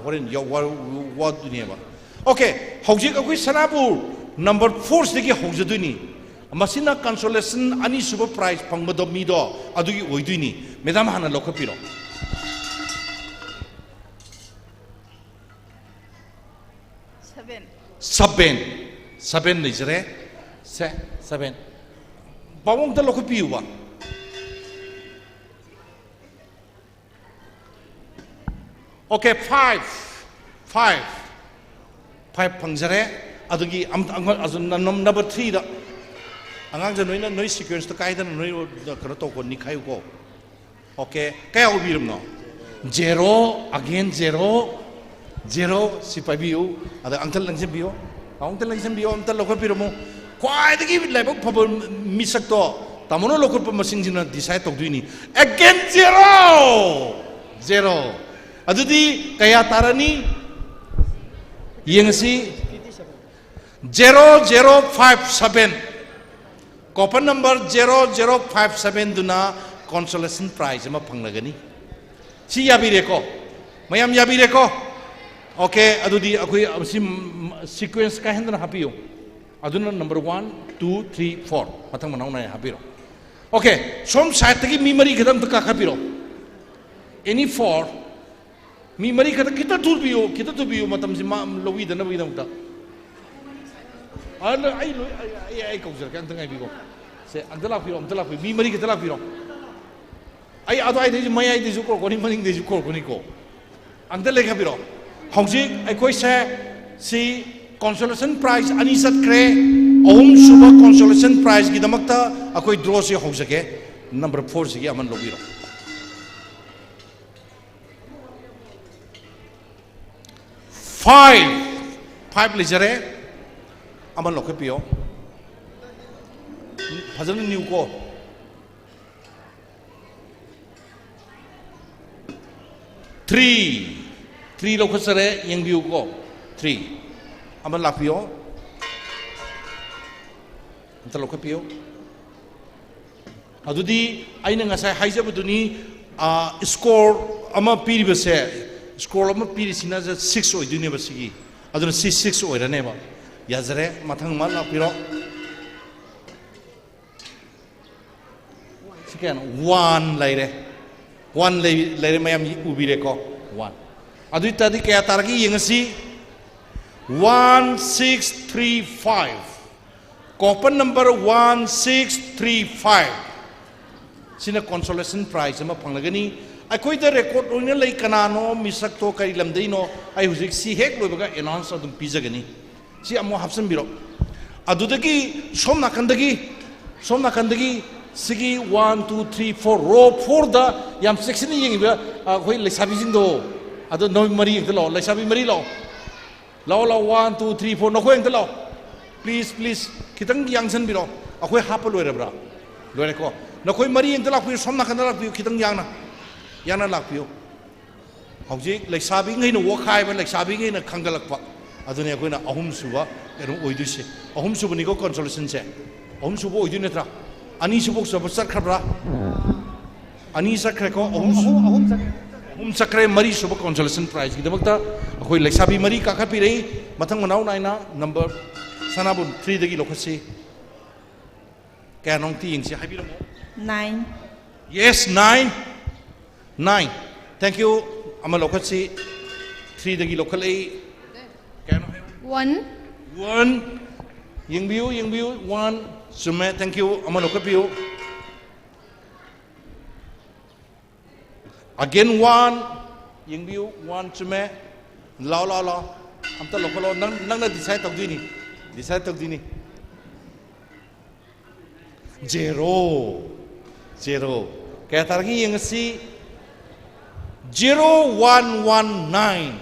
ꯍꯣꯔꯦꯟ ꯌꯥꯎ-, ꯋꯥ-, ꯋꯥꯗꯣꯏꯅꯦꯕ꯫ ꯑꯣꯀꯦ, ꯍꯧꯖꯤꯛ ꯑꯩꯈꯣꯏ ꯁꯅꯥꯕꯨꯟ ꯅꯝꯕꯔ ꯐꯣꯔꯁꯤꯗꯒꯤ ꯍꯧꯖꯗꯣꯏꯅꯤ꯫ ꯃꯁꯤꯅ ꯀꯟꯁꯣꯂꯦꯁꯟ ꯑꯅꯤꯁꯨꯕ ꯄ꯭ꯔꯥꯏꯖ ꯐꯪꯕꯗꯣ ꯃꯤꯗꯣ ꯑꯗꯨꯒꯤ ꯑꯣꯏꯗꯣꯏꯅꯤ꯫ ꯃꯦꯗꯥꯝ ꯍꯥꯟꯅ ꯂꯧꯈꯠꯄꯤꯔꯣ꯫ ꯁꯚꯦꯟ꯫ ꯁꯚꯦꯟ꯫ ꯁꯚꯦꯟ ꯂꯩꯖꯔꯦ꯫ ꯁꯦ, ꯁꯚꯦꯟ꯫ ꯄꯥꯕꯨꯡ ꯑꯝꯇ ꯂꯧꯈꯠꯄꯤꯌꯨꯕ꯫ Okay, five. ꯐꯥꯏꯚ꯫ ꯐꯥꯏꯚ ꯐꯪꯖꯔꯦ꯫ ꯑꯗꯨꯒꯤ ꯑꯝ-, ꯑꯝ-, ꯑꯗꯨ ꯅꯝ-, ꯅꯝ-, ꯅꯝꯕꯔ ꯊ꯭ꯔꯤꯗ꯫ ꯑꯉꯥꯡꯁꯦ ꯅꯣꯏꯅ ꯅꯣꯏ ꯁꯤꯀ꯭ꯋꯦꯟꯁꯇ ꯀꯥꯏꯗꯅ ꯅꯣꯏ ꯀꯩꯅꯣ ꯇꯧꯀꯣ, ꯅꯤꯈꯥꯏꯌꯨꯀꯣ꯫ ꯑꯣꯀꯦ, ꯀꯌꯥ ꯑꯣꯏꯕꯤꯔꯕꯅꯣ? Zero, again zero, zero, ꯁꯤ ꯄꯥꯏꯕꯤꯌꯨ꯫ ꯑꯗ ꯑꯝꯇ ꯂꯪꯁꯤꯟꯕꯤꯌꯣ, ꯑꯃꯨꯛꯇ ꯂꯪꯁꯤꯟꯕꯤꯌꯣ, ꯑꯝꯇ ꯂꯧꯈꯠꯄꯤꯔꯝꯃꯨ꯫ ꯈ꯭ꯋꯥꯏꯗꯒꯤ ꯂꯥꯏꯕꯛ ꯐꯕ ꯃꯤꯁꯛꯇꯣ ꯇꯥꯃꯣꯅ ꯂꯧꯈꯠꯄ ꯃꯁꯤꯡꯁꯤꯅ decide ꯇꯧꯗꯣꯏꯅꯤ꯫ Again zero, zero꯫ ꯑꯗꯨꯗꯤ ꯀꯌꯥ ꯇꯥꯔꯅꯤ? ꯌꯦꯡꯉꯁꯤ꯫ Zero zero five seven꯫ Coupon number zero zero five seven ꯗꯨꯅ consolation prize ꯑꯃ ꯐꯪꯂꯒꯅꯤ꯫ ꯁꯤ ꯌꯥꯕꯤꯔꯦꯀꯣ? ꯃꯌꯥꯝ ꯌꯥꯕꯤꯔꯦꯀꯣ? ꯑꯣꯀꯦ, ꯑꯗꯨꯗꯤ ꯑꯩꯈꯣꯏ ꯁꯤ sequence ꯀꯥꯏꯍꯟꯗꯅ ꯍꯥꯞꯄꯤꯌꯨ꯫ ꯑꯗꯨꯅ number one, two, three, four ꯃꯊꯪ ꯃꯅꯥꯎ ꯅꯥꯏꯅ ꯍꯥꯞꯄꯤꯔꯣ꯫ ꯑꯣꯀꯦ, ꯁꯣꯝ sideꯇꯒꯤ ꯃꯤ ꯃꯔꯤ ꯈꯛꯇ ꯑꯝꯇ ꯀꯥꯈꯠꯄꯤꯔꯣ꯫ Any four꯫ ꯃꯤ ꯃꯔꯤ ꯈꯛꯇ, ꯈꯤꯇ ꯊꯨꯕꯤꯌꯨ, ꯈꯤꯇ ꯊꯨꯕꯤꯌꯨ, ꯃꯇꯝꯁꯤ ꯃꯥ ꯂꯧꯕꯤꯗꯅꯕꯒꯤꯗꯃꯛꯇ꯫ ꯑꯗꯨ ꯑꯩ ꯂꯣꯏ, ꯑꯩ, ꯑꯩ, ꯑꯩ ꯀꯧꯖꯔꯛꯀꯦ, ꯑꯝꯇ ꯉꯥꯏꯕꯤꯀꯣ꯫ ꯁꯦ, ꯑꯝꯇ ꯂꯥꯛꯄꯤꯔꯣ, ꯑꯝꯇ ꯂꯥꯛꯄꯤꯔꯣ, ꯃꯤ ꯃꯔꯤ ꯈꯛꯇ ꯂꯥꯛꯄꯤꯔꯣ꯫ ꯑꯩ ꯑꯗꯨꯋꯥꯏꯗꯩꯁꯨ, ꯃꯌꯥꯏꯗꯩꯁꯨ ꯀꯧꯔꯛꯀꯅꯤ, ꯃꯅꯤꯡꯗꯩꯁꯨ ꯀꯧꯔꯛꯀꯅꯤꯀꯣ꯫ ꯑꯝꯇ ꯂꯦꯡꯈꯠꯄꯤꯔꯣ꯫ ꯍꯧꯖꯤꯛ ꯑꯩꯈꯣꯏꯁꯦ ꯁꯤ consolation prize ꯑꯅꯤ ꯆꯠꯈ꯭ꯔꯦ꯫ ꯑꯍꯨꯝꯁꯨꯕ consolation prizeꯀꯤꯗꯃꯛꯇ ꯑꯩꯈꯣꯏ drawꯁꯤ ꯍꯧꯖꯒꯦ꯫ Number fourꯁꯤꯒꯤ ꯑꯃ ꯂꯧꯕꯤꯔꯣ꯫ Five, five ꯂꯩꯖꯔꯦ꯫ ꯑꯃ ꯂꯧꯈꯠꯄꯤꯌꯣ꯫ ꯐꯖꯅ ꯅꯤꯌꯨꯀꯣ꯫ Three, three ꯂꯧꯈꯠꯆꯔꯦ, ꯌꯦꯡꯕꯤꯌꯨꯀꯣ꯫ Three꯫ ꯑꯃ ꯂꯥꯛꯄꯤꯌꯣ꯫ ꯑꯝꯇ ꯂꯧꯈꯠꯄꯤꯌꯣ꯫ ꯑꯗꯨꯗꯤ ꯑꯩꯅ ꯉꯁꯥꯏ ꯍꯥꯏꯖꯕꯗꯨꯅꯤ, ꯑ, score ꯑꯃ ꯄꯤꯔꯤꯕꯁꯦ, score ꯑꯃ ꯄꯤꯔꯤꯁꯤꯅ six ꯑꯣꯏꯗꯣꯏꯅꯦꯕ ꯁꯤꯒꯤ꯫ ꯑꯗꯨꯅ ꯁꯤ six ꯑꯣꯏꯔꯅꯦꯕ꯫ ꯌꯥꯖꯔꯦ, ꯃꯊꯪ ꯑꯃ ꯂꯥꯛꯄꯤꯔꯣ꯫ ꯁꯤ ꯀꯌꯥꯅꯣ? One ꯂꯩꯔꯦ꯫ One ꯂꯩ-, ꯂꯩꯔꯦ, ꯃꯌꯥꯝ ꯎꯕꯤꯔꯦꯀꯣ? One꯫ ꯑꯗꯨ ꯑꯣꯏ ꯇꯥꯔꯗꯤ ꯀꯌꯥ ꯇꯥꯔꯒꯦ ꯌꯦꯡꯉꯁꯤ꯫ One six three five꯫ Coupon number one six three five꯫ ꯁꯤꯅ consolation prize ꯑꯃ ꯐꯪꯂꯒꯅꯤ꯫ ꯑꯩꯈꯣꯏꯗ record ꯑꯣꯏꯅ ꯂꯩ, ꯀꯅꯥꯅꯣ, ꯃꯤꯁꯛꯇꯣ ꯀꯔꯤ ꯂꯝꯗꯩꯅꯣ, ꯑꯩ ꯍꯧꯖꯤꯛ ꯁꯤ ꯍꯦꯛ ꯂꯣꯏꯕꯒ announce ꯑꯗꯨꯝ ꯄꯤꯖꯒꯅꯤ꯫ ꯁꯤ ꯑꯃꯨꯛ ꯍꯥꯞꯆꯤꯟꯕꯤꯔꯣ꯫ ꯑꯗꯨꯗꯒꯤ ꯁꯣꯝ ꯅꯥꯀꯟꯗꯒꯤ ꯁꯣꯝ ꯅꯥꯀꯟꯗꯒꯤ ꯁꯤꯒꯤ ꯋꯥꯟ ꯇꯨ ꯊ꯭ꯔꯤ ꯐꯣꯔ, ꯔꯣ ꯐꯣꯔꯗ ꯌꯥꯝ ꯆꯦꯛꯁꯤꯟꯅ ꯌꯦꯡꯉꯤꯕ, ꯑ, ꯑꯩꯈꯣꯏ ꯂꯩꯁꯥꯕꯤꯁꯤꯡꯗꯣ, ꯑꯗꯣ ꯅꯣꯏ ꯃꯔꯤ ꯑꯝꯇ ꯂꯥꯛꯑꯣ, ꯂꯩꯁꯥꯕꯤ ꯃꯔꯤ ꯂꯥꯛꯑꯣ, ꯂꯥꯛꯑꯣ, ꯂꯥꯛꯑꯣ, ꯋꯥꯟ ꯇꯨ ꯊ꯭ꯔꯤ ꯐꯣꯔ, ꯅꯈꯣꯏ ꯑꯝꯇ ꯂꯥꯛꯑꯣ, ꯄ꯭ꯂꯤꯖ, ꯄ꯭ꯂꯤꯖ, ꯈꯤꯇꯪ ꯌꯥꯡꯁꯟꯕꯤꯔꯣ꯫ ꯑꯩꯈꯣꯏ ꯍꯥꯞꯄ ꯂꯣꯏꯔꯕ꯭ꯔꯥ? ꯂꯣꯏꯔꯦꯀꯣ꯫ ꯅꯈꯣꯏ ꯃꯔꯤ ꯑꯝꯇ ꯂꯥꯛꯄꯤꯌꯨ, ꯁꯣꯝ ꯅꯥꯀꯟꯗ ꯂꯥꯛꯄꯤꯌꯨ, ꯈꯤꯇꯪ ꯌꯥꯡꯅ, ꯌꯥꯡꯅ ꯂꯥꯛꯄꯤꯌꯨ꯫ ꯍꯧꯖꯤꯛ ꯂꯩꯁꯥꯕꯤꯉꯩꯅ ꯑꯣꯛꯈꯥꯏꯕ, ꯂꯩꯁꯥꯕꯤꯉꯩꯅ ꯈꯪꯒꯠꯂꯛꯄ, ꯑꯗꯨꯅꯤ ꯑꯩꯈꯣꯏꯅ ꯑꯍꯨꯝꯁꯨꯕ ꯀꯩꯅꯣ ꯑꯣꯏꯗꯣꯏꯁꯦ꯫ ꯑꯍꯨꯝꯁꯨꯕꯅꯤꯀꯣ ꯀꯣꯟꯁꯣꯂꯦꯁꯟꯁꯦ, ꯑꯍꯨꯝꯁꯨꯕ ꯑꯣꯏꯗꯣꯏ ꯅꯠꯇ꯭ꯔꯥ? ꯑꯅꯤꯁꯨꯕ ꯆꯠꯈ꯭ꯔꯕ꯭ꯔꯥ? ꯑꯅꯤ ꯆꯠꯈ꯭ꯔꯦꯀꯣ꯫ ꯑꯍꯨꯝ, ꯑꯍꯨꯝ ꯆꯠꯈ꯭ꯔꯦ꯫ ꯑꯍꯨꯝ ꯆꯠꯈ꯭ꯔꯦ꯫ ꯃꯔꯤꯁꯨꯕ ꯀꯣꯟꯁꯣꯂꯦꯁꯟ ꯄ꯭ꯔꯥꯏꯖꯀꯤꯗꯃꯛꯇ ꯑꯩꯈꯣꯏ ꯂꯩꯁꯥꯕꯤ ꯃꯔꯤ ꯀꯥꯈꯠꯄꯤꯔꯛꯏ꯫ ꯃꯊꯪ ꯃꯅꯥꯎ ꯅꯥꯏꯅ ꯅꯝꯕꯔ ꯁꯅꯥꯕꯨꯟ ꯊ꯭ꯔꯤꯗꯒꯤ ꯂꯧꯈꯠꯁꯤ꯫ ꯀꯌꯥꯅꯣ ꯑꯝꯇ ꯌꯦꯡꯁꯤ, ꯍꯥꯏꯕꯤꯔꯝꯃꯣ꯫ Nine. Yes, nine. Nine. Thank you. ꯑꯃ ꯂꯧꯈꯠꯁꯤ꯫ ꯊ꯭ꯔꯤꯗꯒꯤ ꯂꯧꯈꯠꯂꯛꯏ꯫ ꯀꯌꯥꯅꯣ ꯍꯥꯏꯌꯨ? One. One. ꯌꯦꯡꯕꯤꯌꯨ, ꯌꯦꯡꯕꯤꯌꯨ꯫ One. ꯆꯨꯝꯃꯦ꯫ Thank you. ꯑꯃ ꯂꯧꯈꯠꯄꯤꯌꯨ꯫ Again one. ꯌꯦꯡꯕꯤꯌꯨ, one ꯆꯨꯝꯃꯦ꯫ ꯂꯥꯎ, ꯂꯥꯎ, ꯂꯥꯎ꯫ ꯑꯝꯇ ꯂꯧꯈꯠꯂꯣ꯫ ꯅꯪ, ꯅꯪꯅ ꯗꯤꯁꯥꯏꯠ ꯇꯧꯗꯣꯏꯅꯤ꯫ ꯗꯤꯁꯥꯏꯠ ꯇꯧꯗꯣꯏꯅꯤ꯫ ꯖꯦꯔꯣ꯫ ꯖꯦꯔꯣ꯫ ꯀꯌꯥ ꯇꯥꯔꯒꯦ ꯌꯦꯡꯉꯁꯤ꯫ Zero one one nine.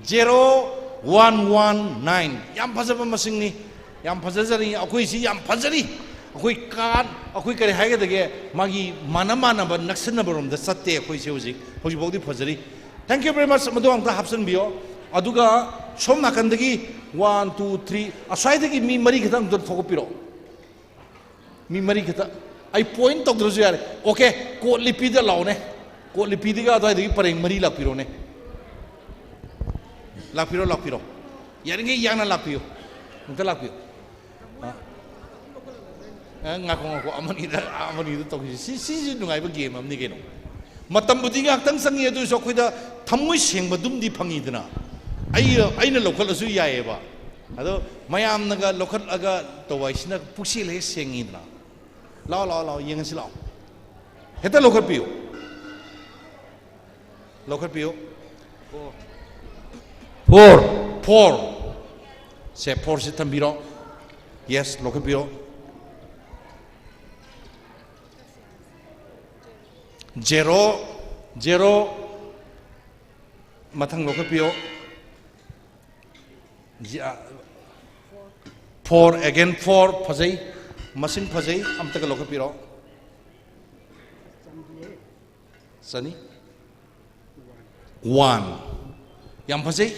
Zero one one nine. ꯌꯥꯝ ꯐꯖꯕ ꯃꯁꯤꯡꯅꯤ꯫ ꯌꯥꯝ ꯐꯖꯖꯔꯤ꯫ ꯑꯩꯈꯣꯏꯁꯤ ꯌꯥꯝ ꯐꯖꯔꯤ꯫ ꯑꯩꯈꯣꯏ ꯀꯥꯟ, ꯑꯩꯈꯣꯏ ꯀꯔꯤ ꯍꯥꯏꯒꯗꯒꯦ, ꯃꯥꯒꯤ ꯃꯥꯟꯅ ꯃꯥꯟꯅꯕ ꯅꯛꯁꯤꯟꯅꯕꯔꯣꯝꯗ ꯆꯠꯇꯦ ꯑꯩꯈꯣꯏꯁꯦ ꯍꯧꯖꯤꯛ꯫ ꯍꯧꯖꯤꯛꯐꯥꯎꯗꯤ ꯐꯖꯔꯤ꯫ Thank you very much꯫ ꯃꯗꯨ ꯑꯝꯇ ꯍꯥꯞꯆꯤꯟꯕꯤꯌꯣ꯫ ꯑꯗꯨꯒ ꯁꯣꯝ ꯅꯥꯀꯟꯗꯒꯤ ꯋꯥꯟ, ꯇꯨ, ꯊ꯭ꯔꯤ, ꯑꯁ꯭ꯋꯥꯏꯗꯒꯤ ꯃꯤ ꯃꯔꯤ ꯈꯛꯇꯪ ꯑꯝꯇ ꯊꯣꯛꯄꯤꯔꯛꯑꯣ꯫ ꯃꯤ ꯃꯔꯤ ꯈꯛꯇ꯫ ꯑꯩ ꯄꯣꯏꯟ ꯇꯧꯗ꯭ꯔꯁꯨ ꯌꯥꯔꯦ꯫ ꯑꯣꯀꯦ, ꯀꯣꯠ ꯂꯤꯄꯤꯗ ꯂꯥꯛꯑꯣꯅꯦ꯫ ꯀꯣꯠ ꯂꯤꯄꯤꯗꯒ ꯑꯗꯨꯋꯥꯏꯗꯒꯤ ꯄꯔꯦꯡ ꯃꯔꯤ ꯂꯥꯛꯄꯤꯔꯣꯅꯦ꯫ ꯂꯥꯛꯄꯤꯔꯣ, ꯂꯥꯛꯄꯤꯔꯣ꯫ ꯌꯥꯔꯤꯉꯩ ꯌꯥꯡꯅ ꯂꯥꯛꯄꯤꯌꯨ꯫ ꯑꯝꯇ ꯂꯥꯛꯄꯤꯌꯨ꯫ ꯑ꯫ ꯑ, ꯉꯥꯏꯈꯣ, ꯉꯥꯏꯈꯣ꯫ ꯑꯃꯅꯤꯗ, ꯑꯃꯅꯤꯗ ꯇꯧꯈꯤꯁꯤ꯫ ꯁꯤ, ꯁꯤꯁꯨ ꯅꯨꯡꯉꯥꯏꯕ ꯒꯦꯝ ꯑꯃꯅꯤ ꯀꯩꯅꯣ꯫ ꯃꯇꯝꯕꯨꯗꯤ ꯉꯥꯏꯍꯥꯛꯇꯪ ꯆꯪꯉꯤ, ꯑꯗꯨ ꯑꯣꯏꯔꯁꯨ ꯑꯩꯈꯣꯏꯗ ꯊꯃꯣꯏ ꯁꯦꯡꯕꯗꯨꯝꯗꯤ ꯐꯪꯉꯤꯗꯅ꯫ ꯑꯩ, ꯑꯩꯅ ꯂꯧꯈꯠꯂꯁꯨ ꯌꯥꯏꯑꯕ꯫ ꯑꯗꯣ ꯃꯌꯥꯝꯅꯒ ꯂꯧꯈꯠꯂꯒ ꯇꯧꯕ ꯍꯥꯏꯁꯤꯅ ꯄꯨꯛꯆꯦꯜ ꯍꯦꯛ ꯁꯦꯡꯉꯤꯗꯅ꯫ ꯂꯥꯛꯑꯣ, ꯂꯥꯛꯑꯣ, ꯂꯥꯛꯑꯣ, ꯌꯦꯡꯉꯁꯤ ꯂꯥꯛꯑꯣ꯫ ꯍꯦꯛꯇ ꯂꯧꯈꯠꯄꯤꯌꯨ꯫ ꯂꯧꯈꯠꯄꯤꯌꯨ꯫ ꯐꯣꯔ꯫ ꯐꯣꯔ꯫ ꯁꯦ, ꯐꯣꯔꯁꯦ ꯊꯝꯕꯤꯔꯣ꯫ ꯌꯦꯁ, ꯂꯧꯈꯠꯄꯤꯔꯣ꯫ Zero, zero, ꯃꯊꯪ ꯂꯧꯈꯠꯄꯤꯌꯣ꯫ ꯖꯤ-, ꯑ, four, again four, ꯐꯖꯩ, ꯃꯁꯤꯡ ꯐꯖꯩ, ꯑꯝꯇꯒ ꯂꯧꯈꯠꯄꯤꯔꯣ꯫ ꯆꯅꯤ꯫ One꯫ ꯌꯥꯝ ꯐꯖꯩ꯫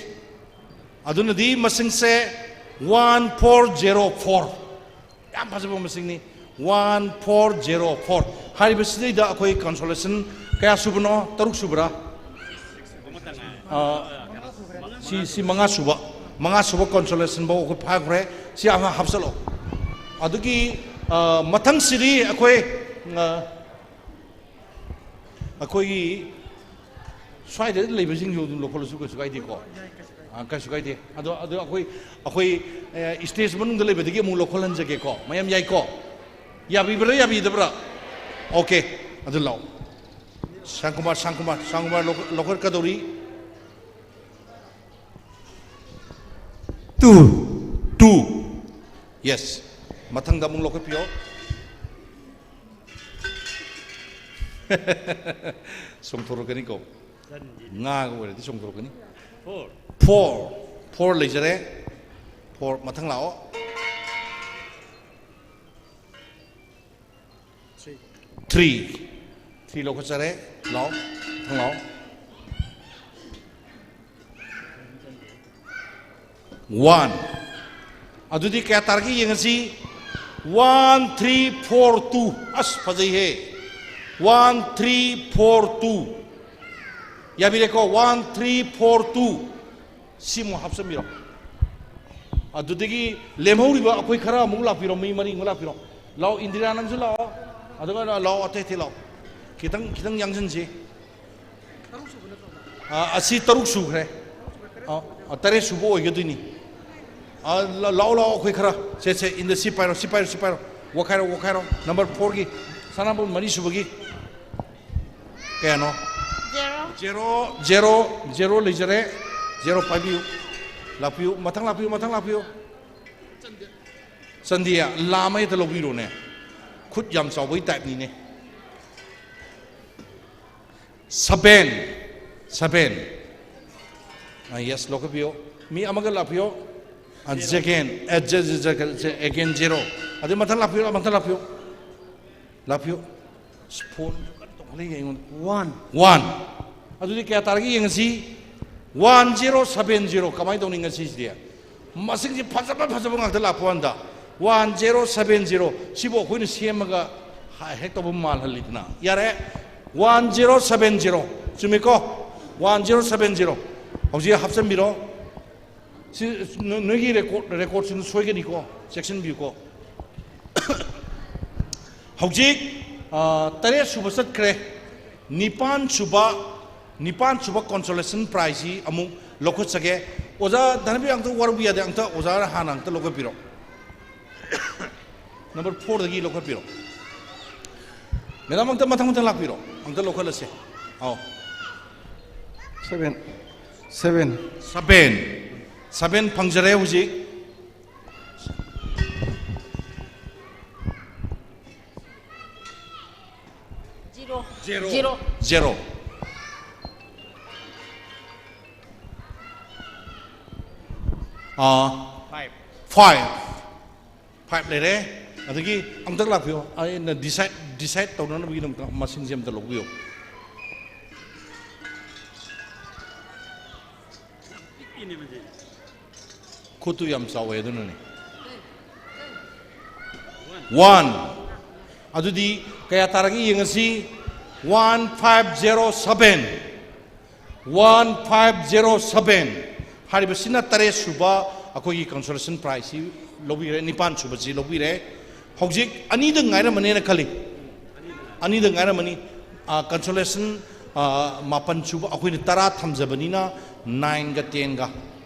ꯑꯗꯨꯅꯗꯤ ꯃꯁꯤꯡꯁꯦ one four zero four꯫ ꯌꯥꯝ ꯐꯖꯕ ꯃꯁꯤꯡꯅꯤ꯫ One four zero four꯫ ꯍꯥꯏꯔꯤꯕꯁꯤꯗꯩꯗ ꯑꯩꯈꯣꯏ consolation ꯀꯌꯥ ꯁꯨꯕꯅꯣ? ꯇꯔꯨꯛ ꯁꯨꯕ꯭ꯔꯥ? ꯑ, ꯁꯤ, ꯁꯤ ꯃꯉꯥ ꯁꯨꯕ꯫ ꯃꯉꯥ ꯁꯨꯕ consolation ꯐꯥꯎ ꯑꯩꯈꯣꯏ ꯐꯥꯈ꯭ꯔꯦ꯫ ꯁꯤ ꯑꯃ ꯍꯥꯞꯆꯜꯂꯣ꯫ ꯑꯗꯨꯒꯤ, ꯑ, ꯃꯊꯪꯁꯤꯗꯤ ꯑꯩꯈꯣꯏ, ꯑ, ꯑꯩꯈꯣꯏꯒꯤ ꯁ꯭ꯋꯥꯏꯗ ꯂꯩꯕꯁꯤꯡꯁꯨ ꯑꯗꯨꯝ ꯂꯧꯈꯠꯂꯁꯨ ꯀꯩꯁꯨ ꯀꯥꯏꯗꯦꯀꯣ꯫ ꯑꯥ, ꯀꯩꯁꯨ ꯀꯥꯏꯗꯦ꯫ ꯑꯗꯣ, ꯑꯗꯣ ꯑꯩꯈꯣꯏ, ꯑꯩꯈꯣꯏ, ꯑꯦ, stage ꯃꯅꯨꯡꯗ ꯂꯩꯕꯗꯒꯤ ꯑꯃꯨꯛ ꯂꯧꯈꯠꯍꯟꯖꯒꯦꯀꯣ꯫ ꯃꯌꯥꯝ ꯌꯥꯏꯀꯣ? ꯌꯥꯕꯤꯕ꯭ꯔꯥ, ꯌꯥꯕꯤꯗꯕ꯭ꯔꯥ? Okay, ꯑꯗꯨ ꯂꯥꯛꯑꯣ꯫ ꯁꯥꯟꯀꯨꯃꯥꯔ, ꯁꯥꯟꯀꯨꯃꯥꯔ, ꯁꯥꯟꯀꯨꯃꯥꯔ ꯂꯧꯈꯠ-, ꯂꯧꯈꯠꯀꯗꯧꯔꯤ꯫ Two꯫ Two꯫ Yes꯫ ꯃꯊꯪꯗ ꯑꯃꯨꯛ ꯂꯧꯈꯠꯄꯤꯌꯣ꯫ ꯆꯣꯡꯊꯣꯔꯛꯀꯅꯤꯀꯣ꯫ ꯉꯥꯒ ꯑꯣꯏꯔꯗꯤ ꯆꯣꯡꯊꯣꯔꯛꯀꯅꯤ꯫ Four꯫ Four꯫ Four ꯂꯩꯖꯔꯦ꯫ Four꯫ ꯃꯊꯪ ꯂꯥꯛꯑꯣ꯫ Three꯫ Three ꯂꯧꯈꯠꯆꯔꯦ꯫ ꯂꯥꯛꯑꯣ꯫ ꯃꯊꯪ ꯂꯥꯛꯑꯣ꯫ One꯫ ꯑꯗꯨꯗꯤ ꯀꯌꯥ ꯇꯥꯔꯒꯦ ꯌꯦꯡꯉꯁꯤ꯫ One three four two꯫ ꯑꯁ, ꯐꯖꯩꯍꯦ꯫ One three four two꯫ ꯌꯥꯕꯤꯔꯦꯀꯣ? One three four two꯫ ꯁꯤꯃꯨꯛ ꯍꯥꯞꯆꯤꯟꯕꯤꯔꯣ꯫ ꯑꯗꯨꯗꯒꯤ ꯂꯦꯝꯍꯧꯔꯤꯕ ꯑꯩꯈꯣꯏ ꯈꯔ ꯑꯃꯨꯛ ꯂꯥꯛꯄꯤꯔꯣ, ꯃꯤ ꯃꯔꯤꯃꯨꯛ ꯂꯥꯛꯄꯤꯔꯣ꯫ ꯂꯥꯛꯑꯣ, ꯏꯟꯗꯤꯔꯥ, ꯅꯪꯁꯨ ꯂꯥꯛꯑꯣ꯫ ꯑꯗꯨꯒ ꯂꯥꯛꯑꯣ, ꯑꯇꯩ ꯑꯇꯩ ꯂꯥꯛꯑꯣ꯫ ꯈꯤꯇꯪ, ꯈꯤꯇꯪ ꯌꯥꯡꯁꯤꯟꯁꯤ꯫ ꯑꯥ, ꯑꯁꯤ ꯇꯔꯨꯛ ꯁꯨꯈ꯭ꯔꯦ꯫ ꯑꯥ, ꯑꯥ, ꯇꯔꯦꯠ ꯁꯨꯕ ꯑꯣꯏꯒꯗꯣꯏꯅꯤ꯫ ꯑꯥ, ꯂ-, ꯂꯥꯛꯑꯣ, ꯂꯥꯛꯑꯣ, ꯑꯩꯈꯣꯏ ꯈꯔ꯫ ꯁꯦ, ꯁꯦ, ꯏꯟꯗ ꯁꯤ ꯄꯥꯏꯔꯣ, ꯁꯤ ꯄꯥꯏꯔꯣ, ꯁꯤ ꯄꯥꯏꯔꯣ꯫ ꯋꯥꯈꯥꯏꯔꯣ, ꯋꯥꯈꯥꯏꯔꯣ꯫ Number fourꯒꯤ, ꯁꯅꯥꯕꯝ ꯃꯔꯤ ꯁꯨꯕꯒꯤ꯫ ꯀꯌꯥꯅꯣ? Zero꯫ Zero, zero, zero ꯂꯩꯖꯔꯦ꯫ Zero ꯄꯥꯏꯕꯤꯌꯨ꯫ ꯂꯥꯛꯄꯤꯌꯨ, ꯃꯊꯪ ꯂꯥꯛꯄꯤꯌꯨ, ꯃꯊꯪ ꯂꯥꯛꯄꯤꯌꯨ꯫ ꯆꯟꯗꯦ, ꯂꯥꯝꯃ ꯍꯦꯛꯇ ꯂꯧꯕꯤꯔꯣꯅꯦ꯫ ꯈꯨꯠ ꯌꯥꯝ ꯆꯥꯎꯕꯒꯤ typeꯅꯤꯅꯦ꯫ Seven. Seven. ꯑꯥ, yes, ꯂꯧꯈꯠꯄꯤꯌꯣ꯫ ꯃꯤ ꯑꯃꯒ ꯂꯥꯛꯄꯤꯌꯣ꯫ ꯑꯥ, second, ꯑꯦ, again zero꯫ ꯑꯗꯨ ꯃꯊꯪ ꯂꯥꯛꯄꯤꯌꯣ, ꯃꯊꯪ ꯂꯥꯛꯄꯤꯌꯣ꯫ ꯂꯥꯛꯄꯤꯌꯣ꯫ ꯑꯁ, phone ꯀꯟꯅ ꯇꯧꯈꯠꯂꯛꯏ ꯑꯩꯉꯣꯟꯗ꯫ One꯫ One꯫ ꯑꯗꯨꯗꯤ ꯀꯌꯥ ꯇꯥꯔꯒꯦ ꯌꯦꯡꯉꯁꯤ꯫ One zero seven zero꯫ ꯀꯃꯥꯏꯅ ꯇꯧꯅꯤ ꯉꯁꯤꯁꯤꯗꯤ? ꯃꯁꯤꯡꯁꯦ ꯐꯖꯕ ꯐꯖꯕ ꯉꯥꯛꯇ ꯂꯥꯛꯄ ꯋꯥꯅꯤꯗ꯫ One zero seven zero꯫ ꯁꯤꯕꯨ ꯑꯩꯈꯣꯏꯅ ꯁꯦꯝꯃꯒ ꯍꯦꯛ ꯇꯧꯕ ꯃꯥꯜꯍꯜꯂꯤꯗꯅ꯫ ꯌꯥꯔꯦ꯫ One zero seven zero꯫ ꯆꯨꯝꯃꯤꯀꯣ? One zero seven zero꯫ ꯍꯧꯖꯤꯛ ꯍꯥꯞꯆꯤꯟꯕꯤꯔꯣ꯫ ꯁꯤ ꯅꯣ-, ꯅꯣꯏꯒꯤ record, recordꯁꯤꯡꯗꯨ ꯁꯣꯏꯒꯅꯤꯀꯣ, ꯆꯦꯛꯁꯤꯟꯕꯤꯌꯨꯀꯣ꯫ ꯍꯧꯖꯤꯛ, ꯑ, ꯇꯔꯦꯠ ꯁꯨꯕ ꯆꯠꯈ꯭ꯔꯦ, ꯅꯤꯄꯥꯟ ꯁꯨꯕ, ꯅꯤꯄꯥꯟ ꯁꯨꯕ consolation prizeꯁꯤ ꯑꯃꯨꯛ ꯂꯧꯈꯠꯆꯒꯦ꯫ ꯑꯣꯖꯥ ꯙꯅꯕꯤꯔ, ꯑꯝꯇ ꯋꯥꯔꯧꯕ ꯌꯥꯗꯦ, ꯑꯝꯇ ꯑꯣꯖꯥꯅ ꯍꯥꯟꯅ ꯑꯝꯇ ꯂꯧꯈꯠꯄꯤꯔꯣ꯫ Number fourꯗꯒꯤ ꯂꯧꯈꯠꯄꯤꯔꯣ꯫ Madam, ꯑꯝꯇ ꯃꯊꯪ ꯃꯊꯪ ꯂꯥꯛꯄꯤꯔꯣ, ꯑꯝꯇ ꯂꯧꯈꯠꯂꯁꯦ꯫ ꯑꯧ꯫ Seven꯫ Seven꯫ Seven꯫ Seven ꯐꯪꯖꯔꯦ ꯍꯧꯖꯤꯛ꯫ Zero꯫ Zero꯫ Zero꯫ Zero꯫ ꯑꯥ, five꯫ Five꯫ Five ꯂꯩꯔꯦ꯫ ꯑꯗꯒꯤ ꯑꯝꯇ ꯂꯥꯛꯄꯤꯌꯣ, ꯑꯩꯅ decide, decide ꯇꯧꯅꯅꯕꯒꯤꯗꯃꯛꯇ ꯃꯁꯤꯡꯁꯦ ꯑꯝꯇ ꯂꯧꯕꯤꯌꯣ꯫ ꯈꯨꯠꯇꯨ ꯌꯥꯝ ꯆꯥꯎꯋꯦ, ꯑꯗꯨꯅꯅꯦ꯫ One꯫ ꯑꯗꯨꯗꯤ ꯀꯌꯥ ꯇꯥꯔꯒꯦ ꯌꯦꯡꯉꯁꯤ꯫ One five zero seven꯫ One five zero seven꯫ ꯍꯥꯏꯔꯤꯕꯁꯤꯅ ꯇꯔꯦꯠ ꯁꯨꯕ ꯑꯩꯈꯣꯏꯒꯤ consolation prizeꯁꯤ ꯂꯧꯕꯤꯔꯦ, ꯅꯤꯄꯥꯟ ꯁꯨꯕꯁꯤ ꯂꯧꯕꯤꯔꯦ꯫ ꯍꯧꯖꯤꯛ ꯑꯅꯤꯗ ꯉꯥꯏꯔꯝꯃꯅꯦꯅ ꯈꯜꯂꯤ꯫ ꯑꯅꯤꯗ ꯉꯥꯏꯔꯝꯃꯅꯤ꯫ ꯑꯥ, consolation, ꯑꯥ, ꯃꯥꯄꯟ ꯁꯨꯕ, ꯑꯩꯈꯣꯏꯅ ꯇꯔꯥ ꯊꯝꯖꯕꯅꯤꯅ nineꯒ tenꯒ꯫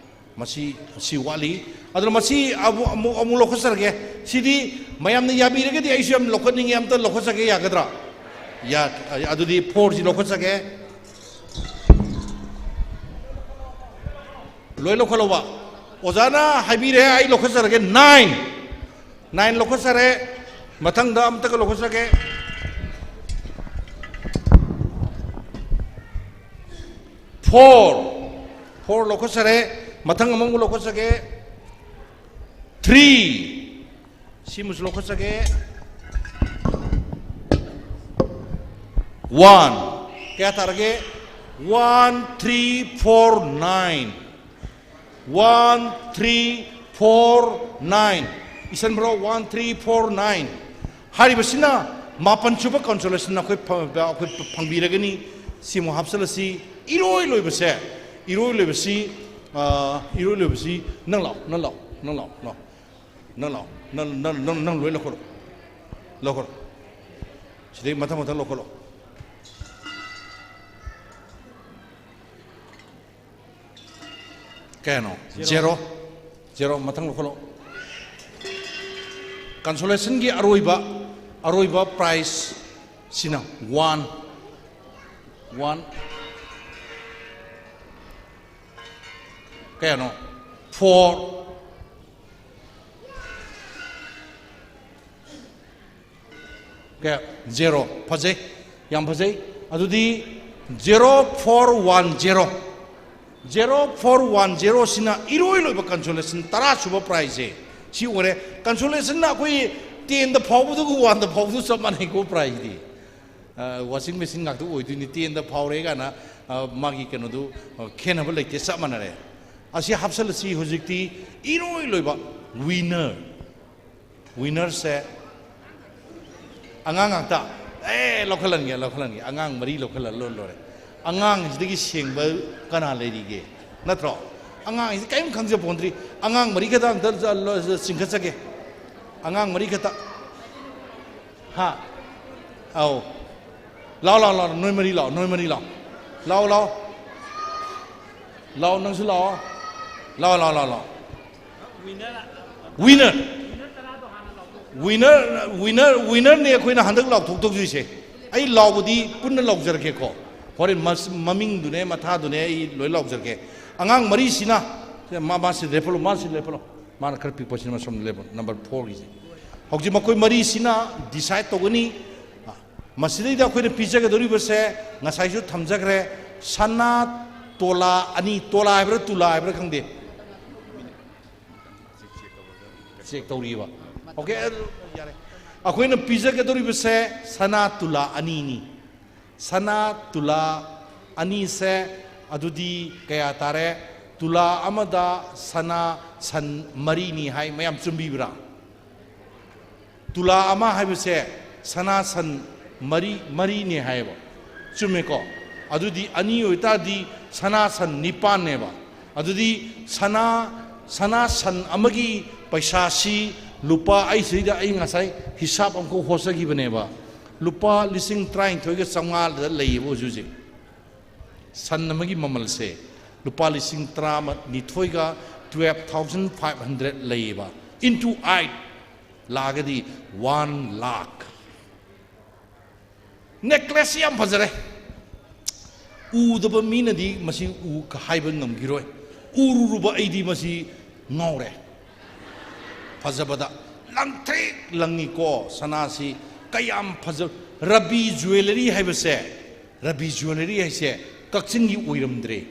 ꯃꯁꯤ, ꯁꯤ ꯋꯥꯠꯂꯤ꯫ ꯑꯗꯨꯅ ꯃꯁꯤ ꯑꯃꯨꯛ, ꯑꯃꯨꯛ, ꯑꯃꯨꯛ ꯂꯧꯈꯠꯆꯔꯒꯦ꯫ ꯁꯤꯗꯤ ꯃꯌꯥꯝꯅ ꯌꯥꯕꯤꯔꯒꯗꯤ ꯑꯩꯁꯨ ꯌꯥꯝ ꯂꯧꯈꯠꯅꯤꯡꯉꯤ꯫ ꯑꯝꯇ ꯂꯧꯈꯠꯆꯒꯦ, ꯌꯥꯒꯗ꯭ꯔꯥ? ꯌꯥ-, ꯑꯗꯨꯗꯤ fourꯁꯤ ꯂꯧꯈꯠꯆꯒꯦ꯫ ꯂꯣꯏ ꯂꯧꯈꯠꯂꯧꯕ꯫ ꯑꯣꯖꯥꯅ ꯍꯥꯏꯕꯤꯔꯦ, ꯑꯩ ꯂꯧꯈꯠꯆꯔꯒꯦ꯫ Nine꯫ Nine ꯂꯧꯈꯠꯆꯔꯦ꯫ ꯃꯊꯪꯗ ꯑꯝꯇꯒ ꯂꯧꯈꯠꯆꯒꯦ꯫ Four. Four ꯂꯧꯈꯠꯆꯔꯦ꯫ ꯃꯊꯪ ꯑꯃꯃꯨꯛ ꯂꯧꯈꯠꯆꯒꯦ꯫ Three. ꯁꯤꯃꯁꯨ ꯂꯧꯈꯠꯆꯒꯦ꯫ One. ꯀꯌꯥ ꯇꯥꯔꯒꯦ? One, three, four, nine. One, three, four, nine. ꯏꯁꯟꯕ꯭ꯔꯣ? One, three, four, nine. ꯍꯥꯏꯔꯤꯕꯁꯤꯅ ꯃꯥꯄꯟ ꯁꯨꯕ consolation ꯑꯩꯈꯣꯏ ꯐ-, ꯑꯩꯈꯣꯏ ꯐꯪꯕꯤꯔꯒꯅꯤ꯫ ꯁꯤꯃꯨꯛ ꯍꯥꯞꯆꯜꯂꯁꯤ꯫ ꯏꯔꯣꯏ ꯂꯣꯏꯕꯁꯦ, ꯏꯔꯣꯏ ꯂꯣꯏꯕꯁꯤ, ꯑ, ꯏꯔꯣꯏ ꯂꯣꯏꯕꯁꯤ, ꯅꯪ ꯂꯥꯛꯑꯣ, ꯅꯪ ꯂꯥꯛꯑꯣ, ꯅꯪ ꯂꯥꯛꯑꯣ, ꯂꯥꯛꯑꯣ꯫ ꯅꯪ ꯂꯥꯛꯑꯣ, ꯅꯪ, ꯅꯪ, ꯅꯪ, ꯅꯪ ꯂꯣꯏ ꯂꯧꯈꯠꯂꯣ, ꯂꯧꯈꯠꯂꯣ꯫ ꯁꯤꯗꯩ ꯃꯊꯪ ꯃꯊꯪ ꯂꯧꯈꯠꯂꯣ꯫ ꯀꯌꯥꯅꯣ? Zero. Zero. Zero, ꯃꯊꯪ ꯂꯧꯈꯠꯂꯣ꯫ Consolation ꯒꯤ ꯑꯔꯣꯏꯕ, ꯑꯔꯣꯏꯕ prize ꯁꯤꯅ one. One. ꯀꯌꯥꯅꯣ? Four. ꯀꯌꯥ? Zero. ꯐꯖꯩ, ꯌꯥꯝ ꯐꯖꯩ꯫ ꯑꯗꯨꯗꯤ zero four one zero, zero four one zero ꯁꯤꯅ ꯏꯔꯣꯏ ꯂꯣꯏꯕ consolation ꯇꯔꯥ ꯁꯨꯕ prize ꯁꯦ ꯁꯤ ꯑꯣꯏꯔꯦ꯫ Consolation ꯅ ꯑꯩꯈꯣꯏ ten ꯗ ꯐꯥꯎꯕꯗꯨꯒ one ꯗ ꯐꯥꯎꯕꯗꯨ ꯆꯞ ꯃꯥꯟꯅꯩꯀꯣ, prize ꯗꯤ꯫ ꯑ, washing machine ꯉꯥꯛꯇ ꯑꯣꯏꯗꯣꯏꯅꯤ꯫ Ten ꯗ ꯐꯥꯎꯔꯦ ꯀꯥꯏꯅ, ꯑ, ꯃꯥꯒꯤ ꯀꯩꯅꯣꯗꯨ, ꯑ, ꯈꯦꯠꯅꯕ ꯂꯩꯇꯦ, ꯆꯞ ꯃꯥꯟꯅꯔꯦ꯫ ꯑꯁꯤ ꯍꯥꯞꯆꯜꯂꯁꯤ ꯍꯧꯖꯤꯛꯇꯤ ꯏꯔꯣꯏ ꯂꯣꯏꯕ winner꯫ Winner ꯁꯦ ꯑꯉꯥꯡ ꯉꯥꯛꯇ꯫ ꯑꯦ, ꯂꯧꯈꯠꯍꯟꯒꯦ, ꯂꯧꯈꯠꯍꯟꯒꯦ꯫ ꯑꯉꯥꯡ ꯃꯔꯤ ꯂꯧꯈꯠꯍꯜꯂ ꯂꯣꯏꯔꯦ꯫ ꯑꯉꯥꯡꯁꯤꯗꯒꯤ ꯁꯦꯡꯕ ꯀꯅꯥ ꯂꯩꯔꯤꯒꯦ? ꯅꯠꯇ꯭ꯔꯣ? ꯑꯉꯥꯡꯁꯤ ꯀꯔꯤꯝ ꯈꯪꯖꯄꯣꯟꯗ꯭ꯔꯤ꯫ ꯑꯉꯥꯡ ꯃꯔꯤ ꯈꯛꯇ ꯑꯝꯇ ꯆ-, ꯂ-, ꯆ-, ꯆꯤꯡꯈꯠꯆꯒꯦ꯫ ꯑꯉꯥꯡ ꯃꯔꯤ ꯈꯛꯇ꯫ ꯍꯥ? ꯑꯧ꯫ ꯂꯥꯛꯑꯣ, ꯂꯥꯛꯑꯣ, ꯂꯥꯛꯑꯣ꯫ ꯅꯣꯏ ꯃꯔꯤ ꯂꯥꯛꯑꯣ, ꯅꯣꯏ ꯃꯔꯤ ꯂꯥꯛꯑꯣ꯫ ꯂꯥꯛꯑꯣ, ꯂꯥꯛꯑꯣ꯫ ꯂꯥꯛꯑꯣ, ꯅꯪꯁꯨ ꯂꯥꯛꯑꯣ꯫ ꯂꯥꯛꯑꯣ, ꯂꯥꯛꯑꯣ, ꯂꯥꯛꯑꯣ, ꯂꯥꯛꯑꯣ꯫ Winner꯫ Winner, winner, winner ꯅꯦ ꯑꯩꯈꯣꯏꯅ ꯍꯟꯗꯛ ꯂꯥꯎꯊꯣꯛꯇꯧꯗꯣꯏꯁꯦ꯫ ꯑꯩ ꯂꯥꯎꯕꯗꯤ ꯄꯨꯟꯅ ꯂꯥꯎꯖꯔꯛꯀꯦꯀꯣ꯫ ꯍꯣꯔꯦꯟ ꯃꯁ-, ꯃꯃꯤꯡꯗꯨꯅꯦ, ꯃꯊꯥꯗꯨꯅꯦ ꯑꯩ ꯂꯣꯏ ꯂꯥꯎꯖꯔꯛꯀꯦ꯫ ꯑꯉꯥꯡ ꯃꯔꯤꯁꯤꯅ, ꯁꯦ, ꯃꯥ, ꯃꯥꯁꯤ ꯂꯦꯞꯍꯜꯂꯣ, ꯃꯥꯁꯤ ꯂꯦꯞꯍꯜꯂꯣ꯫ ꯃꯥꯅ ꯈꯔ ꯄꯤꯛꯄꯁꯤꯅ ꯁꯣꯝꯗ ꯂꯦꯞꯍꯜꯂꯣ, number four ꯒꯤꯁꯦ꯫ ꯍꯧꯖꯤꯛ ꯃꯈꯣꯏ ꯃꯔꯤꯁꯤꯅ decide ꯇꯧꯒꯅꯤ꯫ ꯃꯁꯤꯗꯩꯗ ꯑꯩꯈꯣꯏꯅ ꯄꯤꯖꯒꯗꯧꯔꯤꯕꯁꯦ ꯉꯁꯥꯏꯁꯨ ꯊꯝꯖꯈ꯭ꯔꯦ, ꯁꯅꯥ ꯇꯣꯂꯥ ꯑꯅꯤ, ꯇꯣꯂꯥ ꯍꯥꯏꯕ꯭ꯔꯥ ꯇꯨꯂꯥ ꯍꯥꯏꯕ꯭ꯔꯥ ꯈꯪꯗꯦ, ꯆꯦꯛ ꯇꯧꯔꯤꯕ꯫ ꯑꯣꯀꯦ, ꯑꯗꯨ ꯌꯥꯔꯦ꯫ ꯑꯩꯈꯣꯏꯅ ꯄꯤꯖꯒꯗꯧꯔꯤꯕꯁꯦ ꯁꯅꯥ ꯇꯨꯂꯥ ꯑꯅꯤꯅꯤ꯫ ꯁꯅꯥ ꯇꯨꯂꯥ ꯑꯅꯤꯁꯦ ꯑꯗꯨꯗꯤ ꯀꯌꯥ ꯇꯥꯔꯦ? ꯇꯨꯂꯥ ꯑꯃꯗ ꯁꯅꯥ ꯁꯟ ꯃꯔꯤꯅꯤ ꯍꯥꯏ꯫ ꯃꯌꯥꯝ ꯆꯨꯝꯕꯤꯕ꯭ꯔꯥ? ꯇꯨꯂꯥ ꯑꯃ ꯍꯥꯏꯕꯁꯦ ꯁꯅꯥ ꯁꯟ ꯃꯔꯤ, ꯃꯔꯤꯅꯦ ꯍꯥꯏꯌꯦꯕ꯫ ꯆꯨꯝꯃꯦꯀꯣ? ꯑꯗꯨꯗꯤ ꯑꯅꯤ ꯑꯣꯏꯇꯥꯔꯗꯤ ꯁꯅꯥ ꯁꯟ ꯅꯤꯄꯥꯟꯅꯦꯕ꯫ ꯑꯗꯨꯗꯤ ꯁꯅꯥ, ꯁꯅꯥ ꯁꯟ ꯑꯃꯒꯤ ꯄꯩꯁꯥꯁꯤ ꯂꯨꯄꯥ, ꯑꯩ ꯁꯤꯗꯩꯗ ꯑꯩ ꯉꯁꯥꯏ ꯍꯤꯁꯥꯞ ꯑꯃꯈꯛ ꯍꯣꯠꯆꯈꯤꯕꯅꯦꯕ, ꯂꯨꯄꯥ ꯂꯤꯁꯤꯡ ꯇꯔꯥꯅꯤꯊꯣꯏꯒ ꯆꯥꯝꯃꯉꯥꯗ ꯂꯩꯌꯦꯕ ꯍꯧꯖꯤꯛ ꯍꯧꯖꯤꯛ꯫ ꯁꯟ ꯑꯃꯒꯤ ꯃꯃꯜꯁꯦ ꯂꯨꯄꯥ ꯂꯤꯁꯤꯡ ꯇꯔꯥꯅꯤꯊꯣꯏꯒ, twelve thousand five hundred ꯂꯩꯌꯦꯕ꯫ Into eight ꯂꯥꯛꯑꯒꯗꯤ one lakh꯫ ꯅꯦꯀ꯭ꯂꯦꯁꯁꯤ ꯌꯥꯝ ꯐꯖꯔꯦ꯫ ꯎꯗꯕ ꯃꯤꯅꯗꯤ ꯃꯁꯤ ꯎ ꯍꯥꯏꯕ ꯉꯝꯈꯤꯔꯣꯏ꯫ ꯎꯔꯨꯔꯕ ꯑꯩꯗꯤ ꯃꯁꯤ ꯉꯥꯎꯔꯦ꯫ ꯐꯖꯕꯗ ꯂꯪꯇ꯭ꯔꯤꯛ ꯂꯪꯉꯤꯀꯣ ꯁꯅꯥꯁꯤ꯫ ꯀꯌꯥꯝ ꯐꯖ-, ꯔꯕꯤ ꯖ꯭ꯋꯦꯂꯔꯤ ꯍꯥꯏꯕꯁꯦ, ꯔꯕꯤ ꯖ꯭ꯋꯦꯂꯔꯤ ꯍꯥꯏꯁꯦ ꯀꯛꯆꯤꯡꯒꯤ ꯑꯣꯏꯔꯝꯗ꯭ꯔꯦ꯫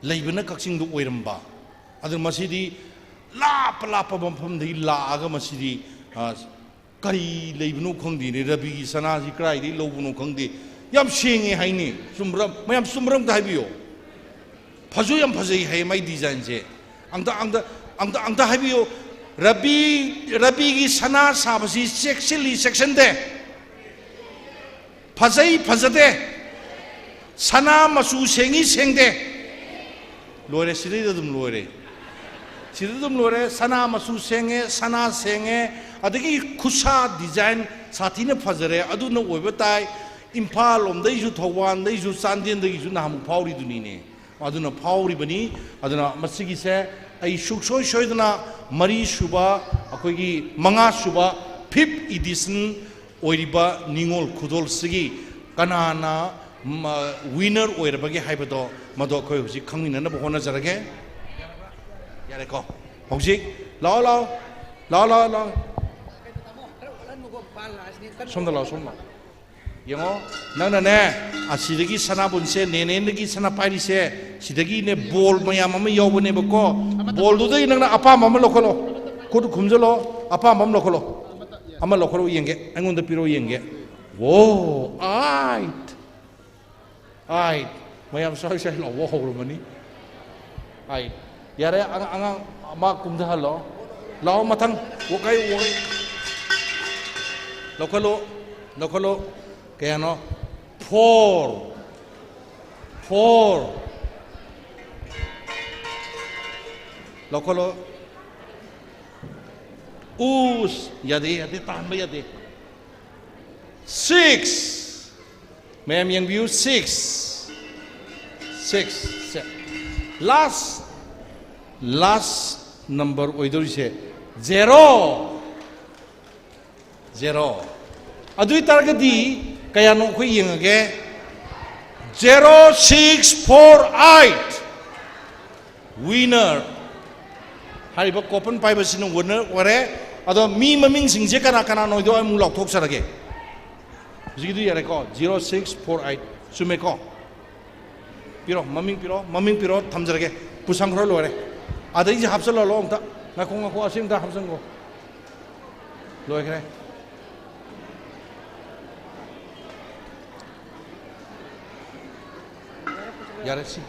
ꯂꯩꯕꯅ ꯀꯛꯆꯤꯡꯗ ꯑꯣꯏꯔꯝꯕ꯫ ꯑꯗꯨ ꯃꯁꯤꯗꯤ ꯂꯥꯞꯄ ꯂꯥꯞꯄ ꯃꯐꯝꯗꯒꯤ ꯂꯥꯛꯑꯒ ꯃꯁꯤꯗꯤ, ꯑ, ꯀꯔꯤ ꯂꯩꯕꯅꯣ ꯈꯪꯗꯦꯅꯦ, ꯔꯕꯤꯒꯤ ꯁꯅꯥꯁꯤ ꯀꯗꯥꯏꯗꯒꯤ ꯂꯧꯕꯅꯣ ꯈꯪꯗꯦ꯫ ꯌꯥꯝ ꯁꯦꯡꯉꯦ ꯍꯥꯏꯅꯤ꯫ ꯆꯨꯝꯕ꯭ꯔꯥ? ꯃꯌꯥꯝ ꯆꯨꯝꯕ꯭ꯔꯥ ꯑꯝꯇ ꯍꯥꯏꯕꯤꯌꯨ꯫ ꯐꯁꯨ ꯌꯥꯝ ꯐꯖꯩ ꯍꯥꯏꯌꯦ ꯃꯥꯏ ꯗꯤꯖꯥꯏꯟꯁꯦ꯫ ꯑꯝꯇ, ꯑꯝꯇ, ꯑꯝꯇ, ꯑꯝꯇ ꯍꯥꯏꯕꯤꯌꯨ꯫ ꯔꯕꯤ, ꯔꯕꯤꯒꯤ ꯁꯅꯥ ꯁꯥꯕꯁꯤ ꯆꯦꯛꯁꯤꯜꯂꯤ, ꯆꯦꯛꯁꯤꯟꯗꯦ? ꯐꯖꯩ, ꯐꯖꯗꯦ? ꯁꯅꯥ ꯃꯆꯨ ꯁꯦꯡꯉꯤ, ꯁꯦꯡꯗꯦ? ꯂꯣꯏꯔꯦ, ꯁꯤꯗꯩꯗ ꯑꯗꯨꯝ ꯂꯣꯏꯔꯦ꯫ ꯁꯤꯗ ꯑꯗꯨꯝ ꯂꯣꯏꯔꯦ꯫ ꯁꯅꯥ ꯃꯆꯨ ꯁꯦꯡꯉꯦ, ꯁꯅꯥ ꯁꯦꯡꯉꯦ, ꯑꯗꯒꯤ ꯈꯨꯠꯁꯥ ꯗꯤꯖꯥꯏꯟ ꯁꯥꯊꯤꯅ ꯐꯖꯔꯦ꯫ ꯑꯗꯨꯅ ꯑꯣꯏꯕ ꯇꯥꯏ, ꯏꯝꯐꯥꯜ ꯂꯣꯝꯗꯒꯤꯁꯨ, ꯊꯧꯕꯥꯜꯗꯒꯤꯁꯨ, ꯆꯥꯟꯗꯦꯜꯗꯒꯤꯁꯨ ꯅꯍꯥꯟꯃꯨꯛ ꯐꯥꯎꯔꯤꯗꯨꯅꯤꯅꯦ꯫ ꯑꯗꯨꯅ ꯐꯥꯎꯔꯤꯕꯅꯤ꯫ ꯑꯗꯨꯅ ꯃꯁꯤꯒꯤꯁꯦ ꯑꯩ ꯁꯨꯡꯁꯣꯏ ꯁꯣꯏꯗꯅ ꯃꯔꯤ ꯁꯨꯕ, ꯑꯩꯈꯣꯏꯒꯤ ꯃꯉꯥ ꯁꯨꯕ, fifth edition ꯑꯣꯏꯔꯤꯕ ꯅꯤꯉꯣꯜ ꯈꯨꯗꯣꯜꯁꯤꯒꯤ ꯀꯅꯥꯅ, ꯃ-, winner ꯑꯣꯏꯔꯕꯒꯦ ꯍꯥꯏꯕꯗꯣ, ꯃꯗꯣ ꯑꯩꯈꯣꯏ ꯍꯧꯖꯤꯛ ꯈꯪꯃꯤꯟꯅꯅꯕ ꯍꯣꯠꯅꯖꯔꯒꯦ꯫ ꯌꯥꯔꯦꯀꯣ? ꯍꯧꯖꯤꯛ ꯂꯥꯛꯑꯣ, ꯂꯥꯛꯑꯣ, ꯂꯥꯛꯑꯣ, ꯂꯥꯛꯑꯣ, ꯂꯥꯛꯑꯣ꯫ ꯁꯣꯝꯗ ꯂꯥꯛꯑꯣ, ꯁꯣꯝꯗ ꯂꯥꯛꯑꯣ꯫ ꯌꯦꯡꯉꯣ, ꯅꯪꯅꯅꯦ, ꯑꯁꯤꯗꯒꯤ ꯁꯅꯥꯕꯨꯟꯁꯦ, ꯅꯦꯅꯦꯗꯒꯤ ꯁꯅꯥ ꯄꯥꯏꯔꯤꯁꯦ, ꯁꯤꯗꯒꯤꯅꯦ ꯕꯣꯜ ꯃꯌꯥꯝ ꯑꯃ ꯌꯥꯎꯕꯅꯦꯕꯀꯣ. ꯕꯣꯜꯗꯨꯗꯒꯤ ꯅꯪꯅ ꯑꯄꯥꯝꯕ ꯑꯃ ꯂꯧꯈꯠꯂꯣ. ꯈꯨꯠ ꯈꯨꯝꯖꯤꯜꯂꯣ, ꯑꯄꯥꯝꯕ ꯑꯃ ꯂꯧꯈꯠꯂꯣ. ꯑꯃ ꯂꯧꯈꯠꯂꯣ ꯌꯦꯡꯒꯦ, ꯑꯩꯉꯣꯟꯗ ꯄꯤꯔꯛꯑꯣ ꯌꯦꯡꯒꯦ. ꯋꯣ, ꯑꯥꯏꯠ. ꯑꯥꯏꯠ. ꯃꯌꯥꯝ ꯁ꯭ꯋꯥꯏ ꯁ꯭ꯋꯥꯏ ꯂꯥꯎꯕ ꯍꯧꯔꯝꯃꯅꯤ. ꯑꯥꯏꯠ. ꯌꯥꯔꯦ, ꯑꯉꯥꯡ, ꯑꯉꯥꯡ ꯃꯥ ꯀꯨꯝꯊꯍꯜꯂꯣ. ꯂꯥꯛꯑꯣ, ꯃꯊꯪ. ꯋꯥꯀꯥꯏ, ꯋꯥꯀꯥꯏ. ꯂꯧꯈꯠꯂꯣ, ꯂꯧꯈꯠꯂꯣ. ꯀꯌꯥꯅꯣ? ꯐꯣꯔ. ꯐꯣꯔ. ꯂꯧꯈꯠꯂꯣ. ꯎꯁ, ꯌꯥꯗꯦ, ꯌꯥꯗꯦ, ꯇꯥꯍꯟꯕ ꯌꯥꯗꯦ. ꯁꯤꯛꯁ. ꯃꯌꯥꯝ ꯌꯦꯡꯕꯤꯌꯨ, ꯁꯤꯛꯁ. ꯁꯤꯛꯁ ꯁꯦ. ꯂꯥꯁ, ꯂꯥꯁ ꯅꯝꯕꯔ ꯑꯣꯏꯗꯧꯔꯤꯁꯦ ꯖꯦꯔꯣ. ꯖꯦꯔꯣ. ꯑꯗꯨ ꯑꯣꯏ ꯇꯥꯔꯒꯗꯤ ꯀꯌꯥꯅꯣ ꯑꯩꯈꯣꯏ ꯌꯦꯡꯉꯒꯦ? Zero six four eight. Winner ꯍꯥꯏꯔꯤꯕ ꯀꯣꯄꯟ ꯄꯥꯏꯕꯁꯤꯅ ꯋꯤꯅꯔ ꯑꯣꯏꯔꯦ꯫ ꯑꯗꯣ ꯃꯤ ꯃꯃꯤꯡꯁꯤꯡꯁꯦ ꯀꯅꯥ ꯀꯅꯥꯅꯣ ꯍꯥꯏꯗꯣ ꯑꯩ ꯑꯃꯨꯛ ꯂꯥꯎꯊꯣꯛꯆꯔꯒꯦ꯫ ꯍꯧꯖꯤꯛꯀꯤꯗꯨ ꯌꯥꯔꯦꯀꯣ, ꯖꯤꯔꯣ ꯁꯤꯛꯁ ꯐꯣꯔ ꯑꯩꯠ꯫ ꯆꯨꯝꯃꯦꯀꯣ? ꯄꯤꯔꯣ, ꯃꯃꯤꯡ ꯄꯤꯔꯣ, ꯃꯃꯤꯡ ꯄꯤꯔꯣ, ꯊꯝꯖꯔꯒꯦ꯫ ꯄꯨꯁꯟꯈ꯭ꯔꯣ, ꯂꯣꯏꯔꯦ꯫ ꯑꯗꯩꯁꯦ ꯍꯥꯞꯆꯜꯍꯜꯂꯣ ꯑꯃꯨꯛꯇ꯫ ꯉꯥꯏꯈꯣ, ꯉꯥꯏꯈꯣ, ꯑꯁꯤ ꯑꯃꯇ ꯍꯥꯞꯆꯟꯈꯣ꯫ ꯂꯣꯏꯈ꯭ꯔꯦ꯫ ꯌꯥꯔꯦ, ꯁꯤ꯫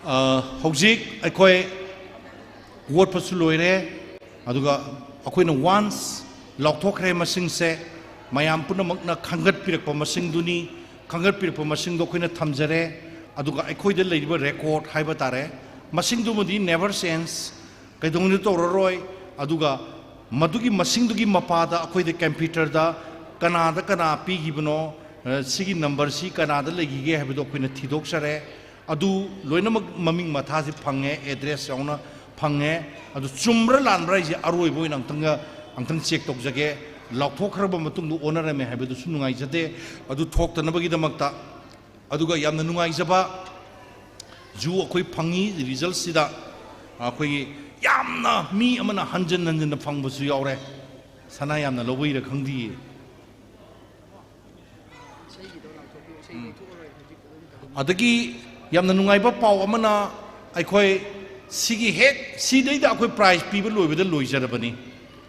ꯑ, ꯍꯧꯖꯤꯛ ꯑꯩꯈꯣꯏ ꯋꯣꯠꯄꯁꯨ ꯂꯣꯏꯔꯦ, ꯑꯗꯨꯒ ꯑꯩꯈꯣꯏꯅ ꯋꯥꯟꯁ ꯂꯥꯎꯊꯣꯛꯈ꯭ꯔꯦ ꯃꯁꯤꯡꯁꯦ, ꯃꯌꯥꯝ ꯄꯨꯝꯅꯃꯛꯅ ꯈꯟꯒꯠꯄꯤꯔꯛꯄ ꯃꯁꯤꯡꯗꯨꯅꯤ꯫ ꯈꯟꯒꯠꯄꯤꯔꯛꯄ ꯃꯁꯤꯡꯗꯣ ꯑꯩꯈꯣꯏꯅ ꯊꯝꯖꯔꯦ, ꯑꯗꯨꯒ ꯑꯩꯈꯣꯏꯗ ꯂꯩꯔꯤꯕ ꯔꯦꯀꯣꯔꯗ ꯍꯥꯏꯕ ꯇꯥꯔꯦ, ꯃꯁꯤꯡꯗꯨꯃꯗꯤ ꯅꯦꯚꯔ ꯆꯦꯟꯖ, ꯀꯩꯗꯧꯅꯨꯡꯗ ꯇꯧꯔꯔꯣꯏ꯫ ꯑꯗꯨꯒ ꯃꯗꯨꯒꯤ ꯃꯁꯤꯡꯗꯨꯒꯤ ꯃꯄꯥꯗ ꯑꯩꯈꯣꯏꯗ ꯀꯝꯄ꯭ꯌꯨꯇꯔꯗ ꯀꯅꯥꯗ ꯀꯅꯥ ꯄꯤꯈꯤꯕꯅꯣ, ꯑ, ꯁꯤꯒꯤ ꯅꯝꯕꯔꯁꯤ ꯀꯅꯥꯗ ꯂꯩꯈꯤꯒꯦ ꯍꯥꯏꯕꯗꯣ ꯑꯩꯈꯣꯏꯅ ꯊꯤꯗꯣꯛꯆꯔꯦ꯫ ꯑꯗꯨ ꯂꯣꯏꯅꯃꯛ ꯃꯃꯤꯡ ꯃꯊꯥꯁꯤ ꯐꯪꯉꯦ, ꯑꯦꯗ꯭ꯔꯦꯁ ꯌꯥꯎꯅ ꯐꯪꯉꯦ꯫ ꯑꯗꯨ ꯆꯨꯝꯕ꯭ꯔꯥ ꯂꯥꯟꯕ꯭ꯔꯥ ꯍꯥꯏꯁꯦ ꯑꯔꯣꯏꯕ ꯑꯣꯏꯅ ꯑꯝꯇꯪꯒ, ꯑꯝꯇꯪ ꯆꯦꯛ ꯇꯧꯖꯒꯦ꯫ ꯂꯥꯎꯊꯣꯛꯈ꯭ꯔꯕ ꯃꯇꯨꯡꯗ ꯑꯣꯟꯅꯔꯝꯃꯦ ꯍꯥꯏꯕꯗꯨꯁꯨ ꯅꯨꯡꯉꯥꯏꯖꯗꯦ꯫ ꯑꯗꯨ ꯊꯣꯛꯇꯅꯕꯒꯤꯗꯃꯛꯇ, ꯑꯗꯨꯒ ꯌꯥꯝꯅ ꯅꯨꯡꯉꯥꯏꯖꯕ ꯖꯨ ꯑꯩꯈꯣꯏ ꯐꯪꯉꯤ ꯔꯤꯖꯜꯁꯤꯗ꯫ ꯑꯩꯈꯣꯏꯒꯤ ꯌꯥꯝꯅ ꯃꯤ ꯑꯃꯅ ꯍꯟꯖꯟ ꯍꯟꯖꯟꯅ ꯐꯪꯕꯁꯨ ꯌꯥꯎꯔꯦ꯫ ꯁꯅꯥ ꯌꯥꯝꯅ ꯂꯧꯕꯩꯔ ꯈꯪꯗꯤꯌꯦ꯫ ꯑꯗꯒꯤ ꯌꯥꯝꯅ ꯅꯨꯡꯉꯥꯏꯕ ꯄꯥꯎ ꯑꯃꯅ, ꯑꯩꯈꯣꯏ ꯁꯤꯒꯤ ꯍꯦꯛ ꯁꯤꯗꯩꯗ ꯑꯩꯈꯣꯏ ꯄ꯭ꯔꯥꯏꯖ ꯄꯤꯕ ꯂꯣꯏꯕꯗ ꯂꯣꯏꯖꯔꯕꯅꯤ꯫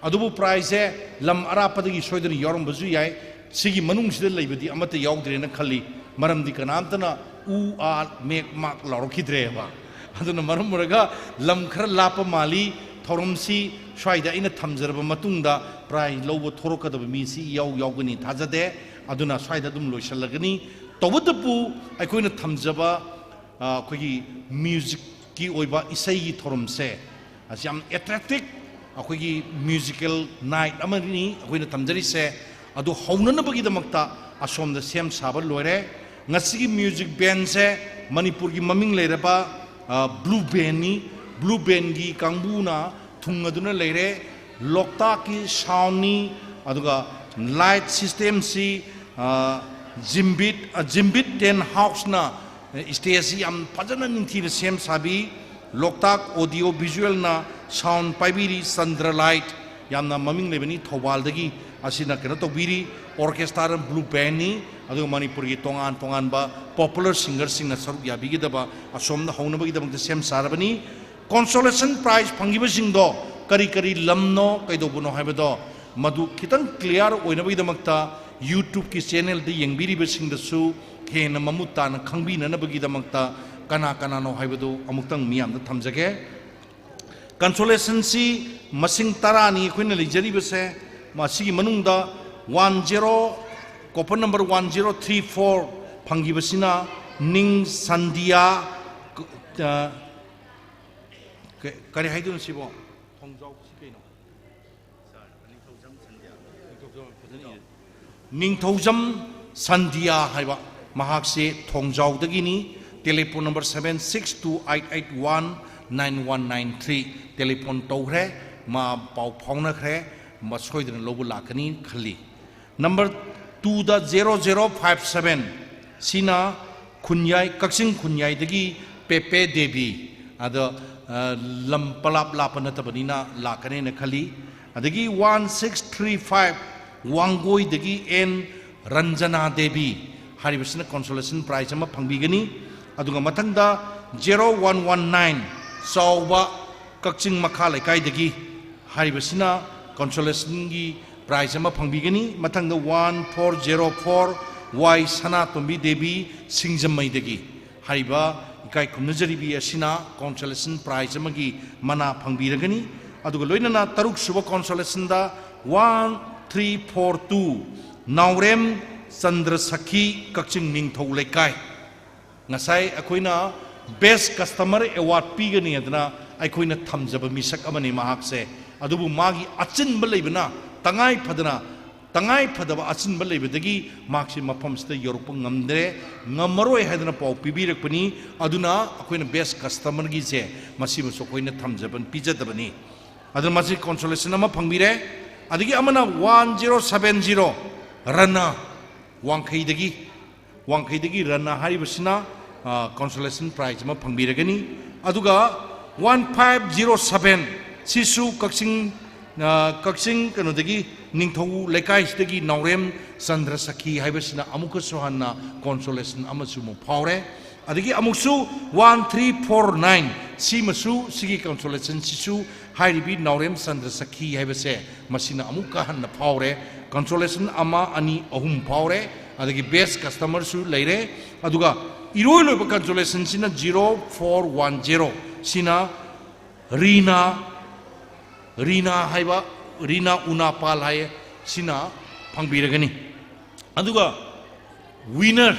ꯑꯗꯨꯕꯨ ꯄ꯭ꯔꯥꯏꯖꯁꯦ ꯂꯝ ꯑꯔꯥꯞꯄꯗꯒꯤ ꯁꯣꯏꯗꯅ ꯌꯥꯎꯔꯝꯕꯁꯨ ꯌꯥꯏ꯫ ꯁꯤꯒꯤ ꯃꯅꯨꯡꯁꯤꯗ ꯂꯩꯕꯗꯤ ꯑꯃꯠꯇ ꯌꯥꯎꯗ꯭ꯔꯦꯅ ꯈꯜꯂꯤ, ꯃꯔꯝꯗꯤ ꯀꯅꯥꯝꯇꯅ ꯎ ꯑꯥ ꯃꯦꯛ ꯃꯥꯛ ꯂꯥꯎꯔꯛꯈꯤꯗ꯭ꯔꯦꯕ꯫ ꯑꯗꯨꯅ ꯃꯔꯝ ꯑꯣꯏꯔꯒ ꯂꯝ ꯈꯔ ꯂꯥꯞꯄ ꯃꯥꯜꯂꯤ꯫ ꯊꯧꯔꯝꯁꯤ ꯁ꯭ꯋꯥꯏꯗ ꯑꯩꯅ ꯊꯝꯖꯔꯕ ꯃꯇꯨꯡꯗ ꯄ꯭ꯔꯥꯏꯖ ꯂꯧꯕ ꯊꯣꯔꯛꯀꯗꯕ ꯃꯤꯁꯤ ꯏꯌꯥꯎ ꯌꯥꯎꯒꯅꯤ ꯊꯥꯖꯗꯦ꯫ ꯑꯗꯨꯅ ꯁ꯭ꯋꯥꯏꯗ ꯑꯗꯨꯝ ꯂꯣꯏꯁꯤꯜꯂꯒꯅꯤ꯫ ꯇꯧꯕꯇꯕꯨ ꯑꯩꯈꯣꯏꯅ ꯊꯝꯖꯕ, ꯑ, ꯑꯩꯈꯣꯏꯒꯤ ꯃ꯭ꯌꯨꯖꯤꯛꯀꯤ ꯑꯣꯏꯕ ꯏꯁꯩꯒꯤ ꯊꯧꯔꯝꯁꯦ, ꯑꯁꯤ ꯌꯥꯝ ꯑꯦꯇ꯭ꯔꯦꯛꯇꯤꯞ ꯑꯩꯈꯣꯏꯒꯤ ꯃ꯭ꯌꯨꯖꯤꯀꯦꯜ ꯅꯥꯏꯠ ꯑꯃꯅꯤ ꯑꯩꯈꯣꯏꯅ ꯊꯝꯖꯔꯤꯁꯦ꯫ ꯑꯗꯨ ꯍꯧꯅꯅꯕꯒꯤꯗꯃꯛꯇ ꯑꯁꯣꯝꯗ ꯁꯦꯝ ꯁꯥꯕ ꯂꯣꯏꯔꯦ꯫ ꯉꯁꯤꯒꯤ ꯃ꯭ꯌꯨꯖꯤꯛ ꯕꯦꯟꯁꯦ ꯃꯅꯤꯄꯨꯔꯒꯤ ꯃꯃꯤꯡ ꯂꯩꯔꯕ, ꯑ, ꯕ꯭ꯂꯨ ꯕꯦꯟꯅꯤ꯫ ꯕ꯭ꯂꯨ ꯕꯦꯟꯒꯤ ꯀꯥꯡꯕꯨꯅ ꯊꯨꯡꯉꯗꯨꯅ ꯂꯩꯔꯦ꯫ ꯂꯣꯛꯇꯥꯛꯀꯤ ꯁꯥꯎꯟꯅꯤ, ꯑꯗꯨꯒ ꯂꯥꯏꯠ ꯁꯤꯁꯇꯦꯝꯁꯤ, ꯑ, ꯖꯤꯝꯕꯤꯠ, ꯑ, ꯖꯤꯝꯕꯤꯠ ꯇꯦꯟ ꯍꯥꯎꯁꯅ ꯁ꯭ꯇꯦꯖꯁꯤ ꯌꯥꯝ ꯐꯖꯅ ꯅꯤꯡꯊꯤꯅ ꯁꯦꯝ ꯁꯥꯕꯤ꯫ ꯂꯣꯛꯇꯥꯛ ꯑꯣꯗꯤꯑꯣ ꯚꯤꯖꯨꯑꯦꯜꯅ ꯁꯥꯎꯟ ꯄꯥꯏꯕꯤꯔꯤ, ꯆꯟꯗ꯭ꯔ ꯂꯥꯏꯠ ꯌꯥꯝꯅ ꯃꯃꯤꯡ ꯂꯩꯕꯅꯤ ꯊꯧꯕꯥꯜꯗꯒꯤ, ꯑꯁꯤꯅ ꯀꯩꯅꯣ ꯇꯧꯕꯤꯔꯤ꯫ ꯑꯣꯔꯀꯦꯁꯇ꯭ꯔꯥꯅ ꯕ꯭ꯂꯨ ꯕꯦꯟꯅꯤ, ꯑꯗꯨꯒ ꯃꯅꯤꯄꯨꯔꯒꯤ ꯇꯣꯉꯥꯟ ꯇꯣꯉꯥꯟꯕ ꯄꯣꯄꯨꯂꯔ ꯁꯤꯡꯒꯔꯁꯤꯡꯅ ꯁꯔꯨꯛ ꯌꯥꯕꯤꯒꯗꯕ ꯑꯁꯣꯝꯗ ꯍꯧꯅꯕꯒꯤꯗꯃꯛꯇ ꯁꯦꯝ ꯁꯥꯔꯕꯅꯤ꯫ ꯀꯣꯟꯁꯣꯂꯦꯁꯟ ꯄ꯭ꯔꯥꯏꯖ ꯐꯪꯈꯤꯕꯁꯤꯡꯗꯣ ꯀꯔꯤ ꯀꯔꯤ ꯂꯝꯅꯣ, ꯀꯩꯗꯧꯕꯅꯣ ꯍꯥꯏꯕꯗꯣ ꯃꯗꯨ ꯈꯤꯇꯪ ꯀ꯭ꯂꯤꯌꯥꯔ ꯑꯣꯏꯅꯕꯒꯤꯗꯃꯛꯇ YouTube-ꯀꯤ ꯆꯦꯅꯦꯜꯗ ꯌꯦꯡꯕꯤꯔꯤꯕꯁꯤꯡꯗꯁꯨ ꯍꯦꯟꯅ ꯃꯃꯨꯠ ꯇꯥꯅ ꯈꯪꯕꯤꯅꯅꯕꯒꯤꯗꯃꯛꯇ ꯀꯅꯥ ꯀꯅꯥꯅꯣ ꯍꯥꯏꯕꯗꯨ ꯑꯃꯨꯛꯇꯪ ꯃꯤꯌꯥꯝꯗ ꯊꯝꯖꯒꯦ꯫ Consolation ꯁꯤ ꯃꯁꯤꯡ ꯇꯔꯥꯅꯤ ꯑꯩꯈꯣꯏꯅ ꯂꯩꯖꯔꯤꯕꯁꯦ꯫ ꯃꯁꯤꯒꯤ ꯃꯅꯨꯡꯗ one zero, coupon number one zero three four ꯐꯪꯈꯤꯕꯁꯤꯅ ꯅꯤꯡ ꯁꯟꯙꯤꯌꯥ, ꯑ, ꯀ-, ꯀꯔꯤ ꯍꯥꯏꯗꯣꯏꯅꯣ ꯁꯤꯕꯣ? ꯊꯣꯡꯖꯥꯎꯁꯤ ꯀꯩꯅꯣ? ꯅꯤꯡꯊꯧꯖꯝ ꯁꯟꯙꯤꯌꯥ ꯍꯥꯏꯕ ꯃꯍꯥꯛꯁꯦ ꯊꯣꯡꯖꯥꯎꯗꯒꯤꯅꯤ꯫ Telephone number seven six two eight eight one nine one nine three꯫ Telephone ꯇꯧꯈ꯭ꯔꯦ, ꯃꯥ ꯄꯥꯎ ꯐꯥꯎꯅꯈ꯭ꯔꯦ, ꯃꯥ ꯁꯣꯏꯗꯅ ꯂꯧꯕ ꯂꯥꯛꯀꯅꯤ ꯈꯜꯂꯤ꯫ Number two ꯗ zero zero five seven, ꯁꯤꯅ ꯈꯨꯟꯌꯥꯏ, ꯀꯛꯆꯤꯡ ꯈꯨꯟꯌꯥꯏꯗꯒꯤ ꯄꯦꯄꯦ ꯗꯦꯕꯤ꯫ ꯑꯗꯣ, ꯑ, ꯂꯝ ꯄꯂꯥꯞ ꯂꯥꯞꯄ ꯅꯠꯇꯕꯅꯤꯅ ꯂꯥꯛꯀꯅꯦꯅ ꯈꯜꯂꯤ꯫ ꯑꯗꯒꯤ one six three five, ꯋꯥꯡꯒꯣꯏꯗꯒꯤ ꯑꯦꯟ ꯔꯟꯖꯅꯥ ꯗꯦꯕꯤ ꯍꯥꯏꯔꯤꯕꯁꯤꯅ consolation prize ꯑꯃ ꯐꯪꯕꯤꯒꯅꯤ꯫ ꯑꯗꯨꯒ ꯃꯊꯪꯗ zero one one nine, ꯆꯥꯎꯕ, ꯀꯛꯆꯤꯡ ꯃꯈꯥ ꯂꯩꯀꯥꯏꯗꯒꯤ ꯍꯥꯏꯔꯤꯕꯁꯤꯅ consolation ꯒꯤ prize ꯑꯃ ꯐꯪꯕꯤꯒꯅꯤ꯫ ꯃꯊꯪꯗ one four zero four, ꯋꯥꯏ ꯁꯅꯥꯇꯣꯝꯕꯤ ꯗꯦꯕꯤ, ꯁꯤꯡꯖꯃꯩꯗꯒꯤ꯫ ꯍꯥꯏꯔꯤꯕ ꯏꯀꯥꯏ ꯈꯨꯝꯅꯖꯔꯤꯕꯤ ꯑꯁꯤꯅ consolation prize ꯑꯃꯒꯤ ꯃꯅꯥ ꯐꯪꯕꯤꯔꯒꯅꯤ꯫ ꯑꯗꯨꯒ ꯂꯣꯏꯅꯅ ꯇꯔꯨꯛ ꯁꯨꯕ consolation ꯗ one three four two, ꯅꯥꯎꯔꯦꯝ ꯆꯟꯗ꯭ꯔ ꯁꯈꯤ, ꯀꯛꯆꯤꯡ ꯅꯤꯡꯊꯧ ꯂꯩꯀꯥꯏ꯫ ꯉꯁꯥꯏ ꯑꯩꯈꯣꯏꯅ best customer award ꯄꯤꯒꯅꯤ ꯍꯥꯏꯗꯅ ꯑꯩꯈꯣꯏꯅ ꯊꯝꯖꯕ ꯃꯤꯁꯛ ꯑꯃꯅꯤ ꯃꯍꯥꯛꯁꯦ꯫ ꯑꯗꯨꯕꯨ ꯃꯥꯒꯤ ꯑꯆꯤꯟꯕ ꯂꯩꯕꯅ, ꯇꯉꯥꯏ ꯐꯗꯅ, ꯇꯉꯥꯏ ꯐꯗꯕ ꯑꯆꯤꯟꯕ ꯂꯩꯕꯗꯒꯤ ꯃꯍꯥꯛꯁꯤ ꯃꯐꯝꯁꯤꯗ ꯌꯧꯔꯛꯄ ꯉꯝꯗ꯭ꯔꯦ, ꯉꯝꯃꯔꯣꯏ ꯍꯥꯏꯗꯅ ꯄꯥꯎ ꯄꯤꯕꯤꯔꯛꯄꯅꯤ꯫ ꯑꯗꯨꯅ ꯑꯩꯈꯣꯏꯅ best customer ꯒꯤꯁꯦ ꯃꯁꯤꯃꯁꯨ ꯑꯩꯈꯣꯏꯅ ꯊꯝꯖꯕ, ꯄꯤꯖꯗꯕꯅꯤ꯫ ꯑꯗꯨꯅ ꯃꯁꯤ consolation ꯑꯃ ꯐꯪꯕꯤꯔꯦ꯫ ꯑꯗꯒꯤ ꯑꯃꯅ one zero seven zero, ꯔꯅꯥ, ꯋꯥꯡꯈꯩꯗꯒꯤ, ꯋꯥꯡꯈꯩꯗꯒꯤ ꯔꯅꯥ ꯍꯥꯏꯔꯤꯕꯁꯤꯅ, ꯑ, consolation prize ꯑꯃ ꯐꯪꯕꯤꯔꯒꯅꯤ꯫ ꯑꯗꯨꯒ one five zero seven, ꯁꯤꯁꯨ ꯀꯛꯆꯤꯡ, ꯑ, ꯀꯛꯆꯤꯡ ꯀꯩꯅꯣꯗꯒꯤ, ꯅꯤꯡꯊꯧ ꯂꯩꯀꯥꯏꯁꯤꯗꯒꯤ ꯅꯥꯎꯔꯦꯝ ꯆꯟꯗ꯭ꯔ ꯁꯈꯤ ꯍꯥꯏꯕꯁꯤꯅ ꯑꯃꯨꯛꯀꯁꯨ ꯍꯟꯅ consolation ꯑꯃꯁꯨ ꯑꯃꯨꯛ ꯐꯥꯎꯔꯦ꯫ ꯑꯗꯒꯤ ꯑꯃꯨꯛꯁꯨ one three four nine, ꯁꯤꯃꯁꯨ, ꯁꯤꯒꯤ consolation ꯁꯤꯁꯨ ꯍꯥꯏꯔꯤꯕꯤ ꯅꯥꯎꯔꯦꯝ ꯆꯟꯗ꯭ꯔ ꯁꯈꯤ ꯍꯥꯏꯕꯁꯦ, ꯃꯁꯤꯅ ꯑꯃꯨꯛꯀ ꯍꯟꯅ ꯐꯥꯎꯔꯦ꯫ Consolation ꯑꯃ, ꯑꯅꯤ, ꯑꯍꯨꯝ ꯐꯥꯎꯔꯦ꯫ ꯑꯗꯒꯤ best customer ꯁꯨ ꯂꯩꯔꯦ꯫ ꯑꯗꯨꯒ ꯏꯔꯣꯏ ꯂꯣꯏꯕ consolation ꯁꯤꯅ zero four one zero, ꯁꯤꯅ ꯔꯤꯅꯥ, ꯔꯤꯅꯥ ꯍꯥꯏꯕ, ꯔꯤꯅꯥ ꯎꯅꯥꯄꯥꯜ ꯍꯥꯏꯌꯦ, ꯁꯤꯅ ꯐꯪꯕꯤꯔꯒꯅꯤ꯫ ꯑꯗꯨꯒ winner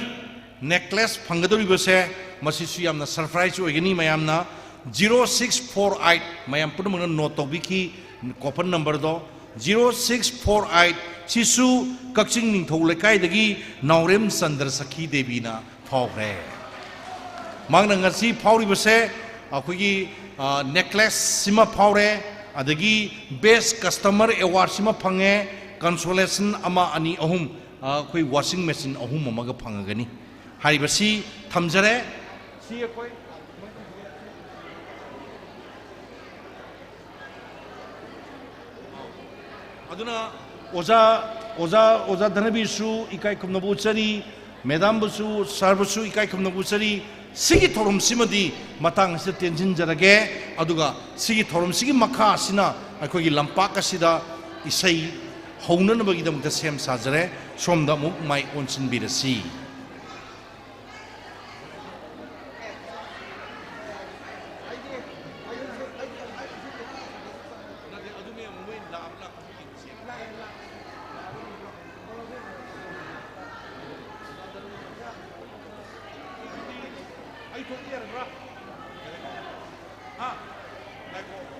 necklace ꯐꯪꯒꯗꯧꯔꯤꯕꯁꯦ, ꯃꯁꯤꯁꯨ ꯌꯥꯝꯅ surprise ꯑꯣꯏꯒꯅꯤ꯫ ꯃꯌꯥꯝꯅ zero six four eight, ꯃꯌꯥꯝ ꯄꯨꯝꯅꯃꯛꯅ note ꯇꯧꯕꯤꯈꯤ coupon number ꯗꯣ, zero six four eight, ꯁꯤꯁꯨ ꯀꯛꯆꯤꯡ ꯅꯤꯡꯊꯧ ꯂꯩꯀꯥꯏꯗꯒꯤ ꯅꯥꯎꯔꯦꯝ ꯆꯟꯗ꯭ꯔ ꯁꯈꯤ ꯗꯦꯕꯤꯅ ꯐꯥꯎꯈ꯭ꯔꯦ꯫ ꯃꯍꯥꯛꯅ ꯉꯁꯤ ꯐꯥꯎꯔꯤꯕꯁꯦ ꯑꯩꯈꯣꯏꯒꯤ, ꯑ, necklace ꯁꯤꯃ ꯐꯥꯎꯔꯦ, ꯑꯗꯒꯤ best customer award ꯁꯤꯃ ꯐꯪꯉꯦ, consolation ꯑꯃ, ꯑꯅꯤ, ꯑꯍꯨꯝ, ꯑ, ꯑꯩꯈꯣꯏ washing machine ꯑꯍꯨꯝ ꯑꯃꯒ ꯐꯪꯉꯒꯅꯤ꯫ ꯍꯥꯏꯔꯤꯕꯁꯤ ꯊꯝꯖꯔꯦ꯫ ꯁꯤ ꯑꯩꯈꯣꯏ ꯑꯗꯨꯅ ꯑꯣꯖꯥ, ꯑꯣꯖꯥ, ꯑꯣꯖꯥ ꯙꯅꯕꯤꯔꯁꯨ ꯏꯀꯥꯏ ꯈꯨꯝꯅꯕ ꯎꯠꯆꯔꯤ, madam ꯕꯨꯁꯨ, sir ꯕꯨꯁꯨ ꯏꯀꯥꯏ ꯈꯨꯝꯅꯕ ꯎꯠꯆꯔꯤ꯫ ꯁꯤꯒꯤ ꯊꯧꯔꯝꯁꯤꯃꯗꯤ ꯃꯇꯥꯡ ꯑꯁꯤꯗ ꯇꯦꯟꯁꯤꯟꯖꯔꯒꯦ, ꯑꯗꯨꯒ ꯁꯤꯒꯤ ꯊꯧꯔꯝꯁꯤꯒꯤ ꯃꯈꯥ ꯑꯁꯤꯅ ꯑꯩꯈꯣꯏꯒꯤ ꯂꯝꯄꯥꯛ ꯑꯁꯤꯗ ꯏꯁꯩ ꯍꯧꯅꯅꯕꯒꯤꯗꯃꯛꯇ ꯁꯦꯝ ꯁꯥꯖꯔꯦ꯫ ꯁꯣꯝꯗ ꯑꯃꯨꯛ ꯃꯥꯏ ꯑꯣꯟꯁꯤꯟꯕꯤꯔꯁꯤ꯫ ꯑꯩ ꯊꯣꯛꯄ ꯌꯥꯔꯕ꯭ꯔꯥ? ꯍꯥ? ꯉꯥꯏꯈꯣ꯫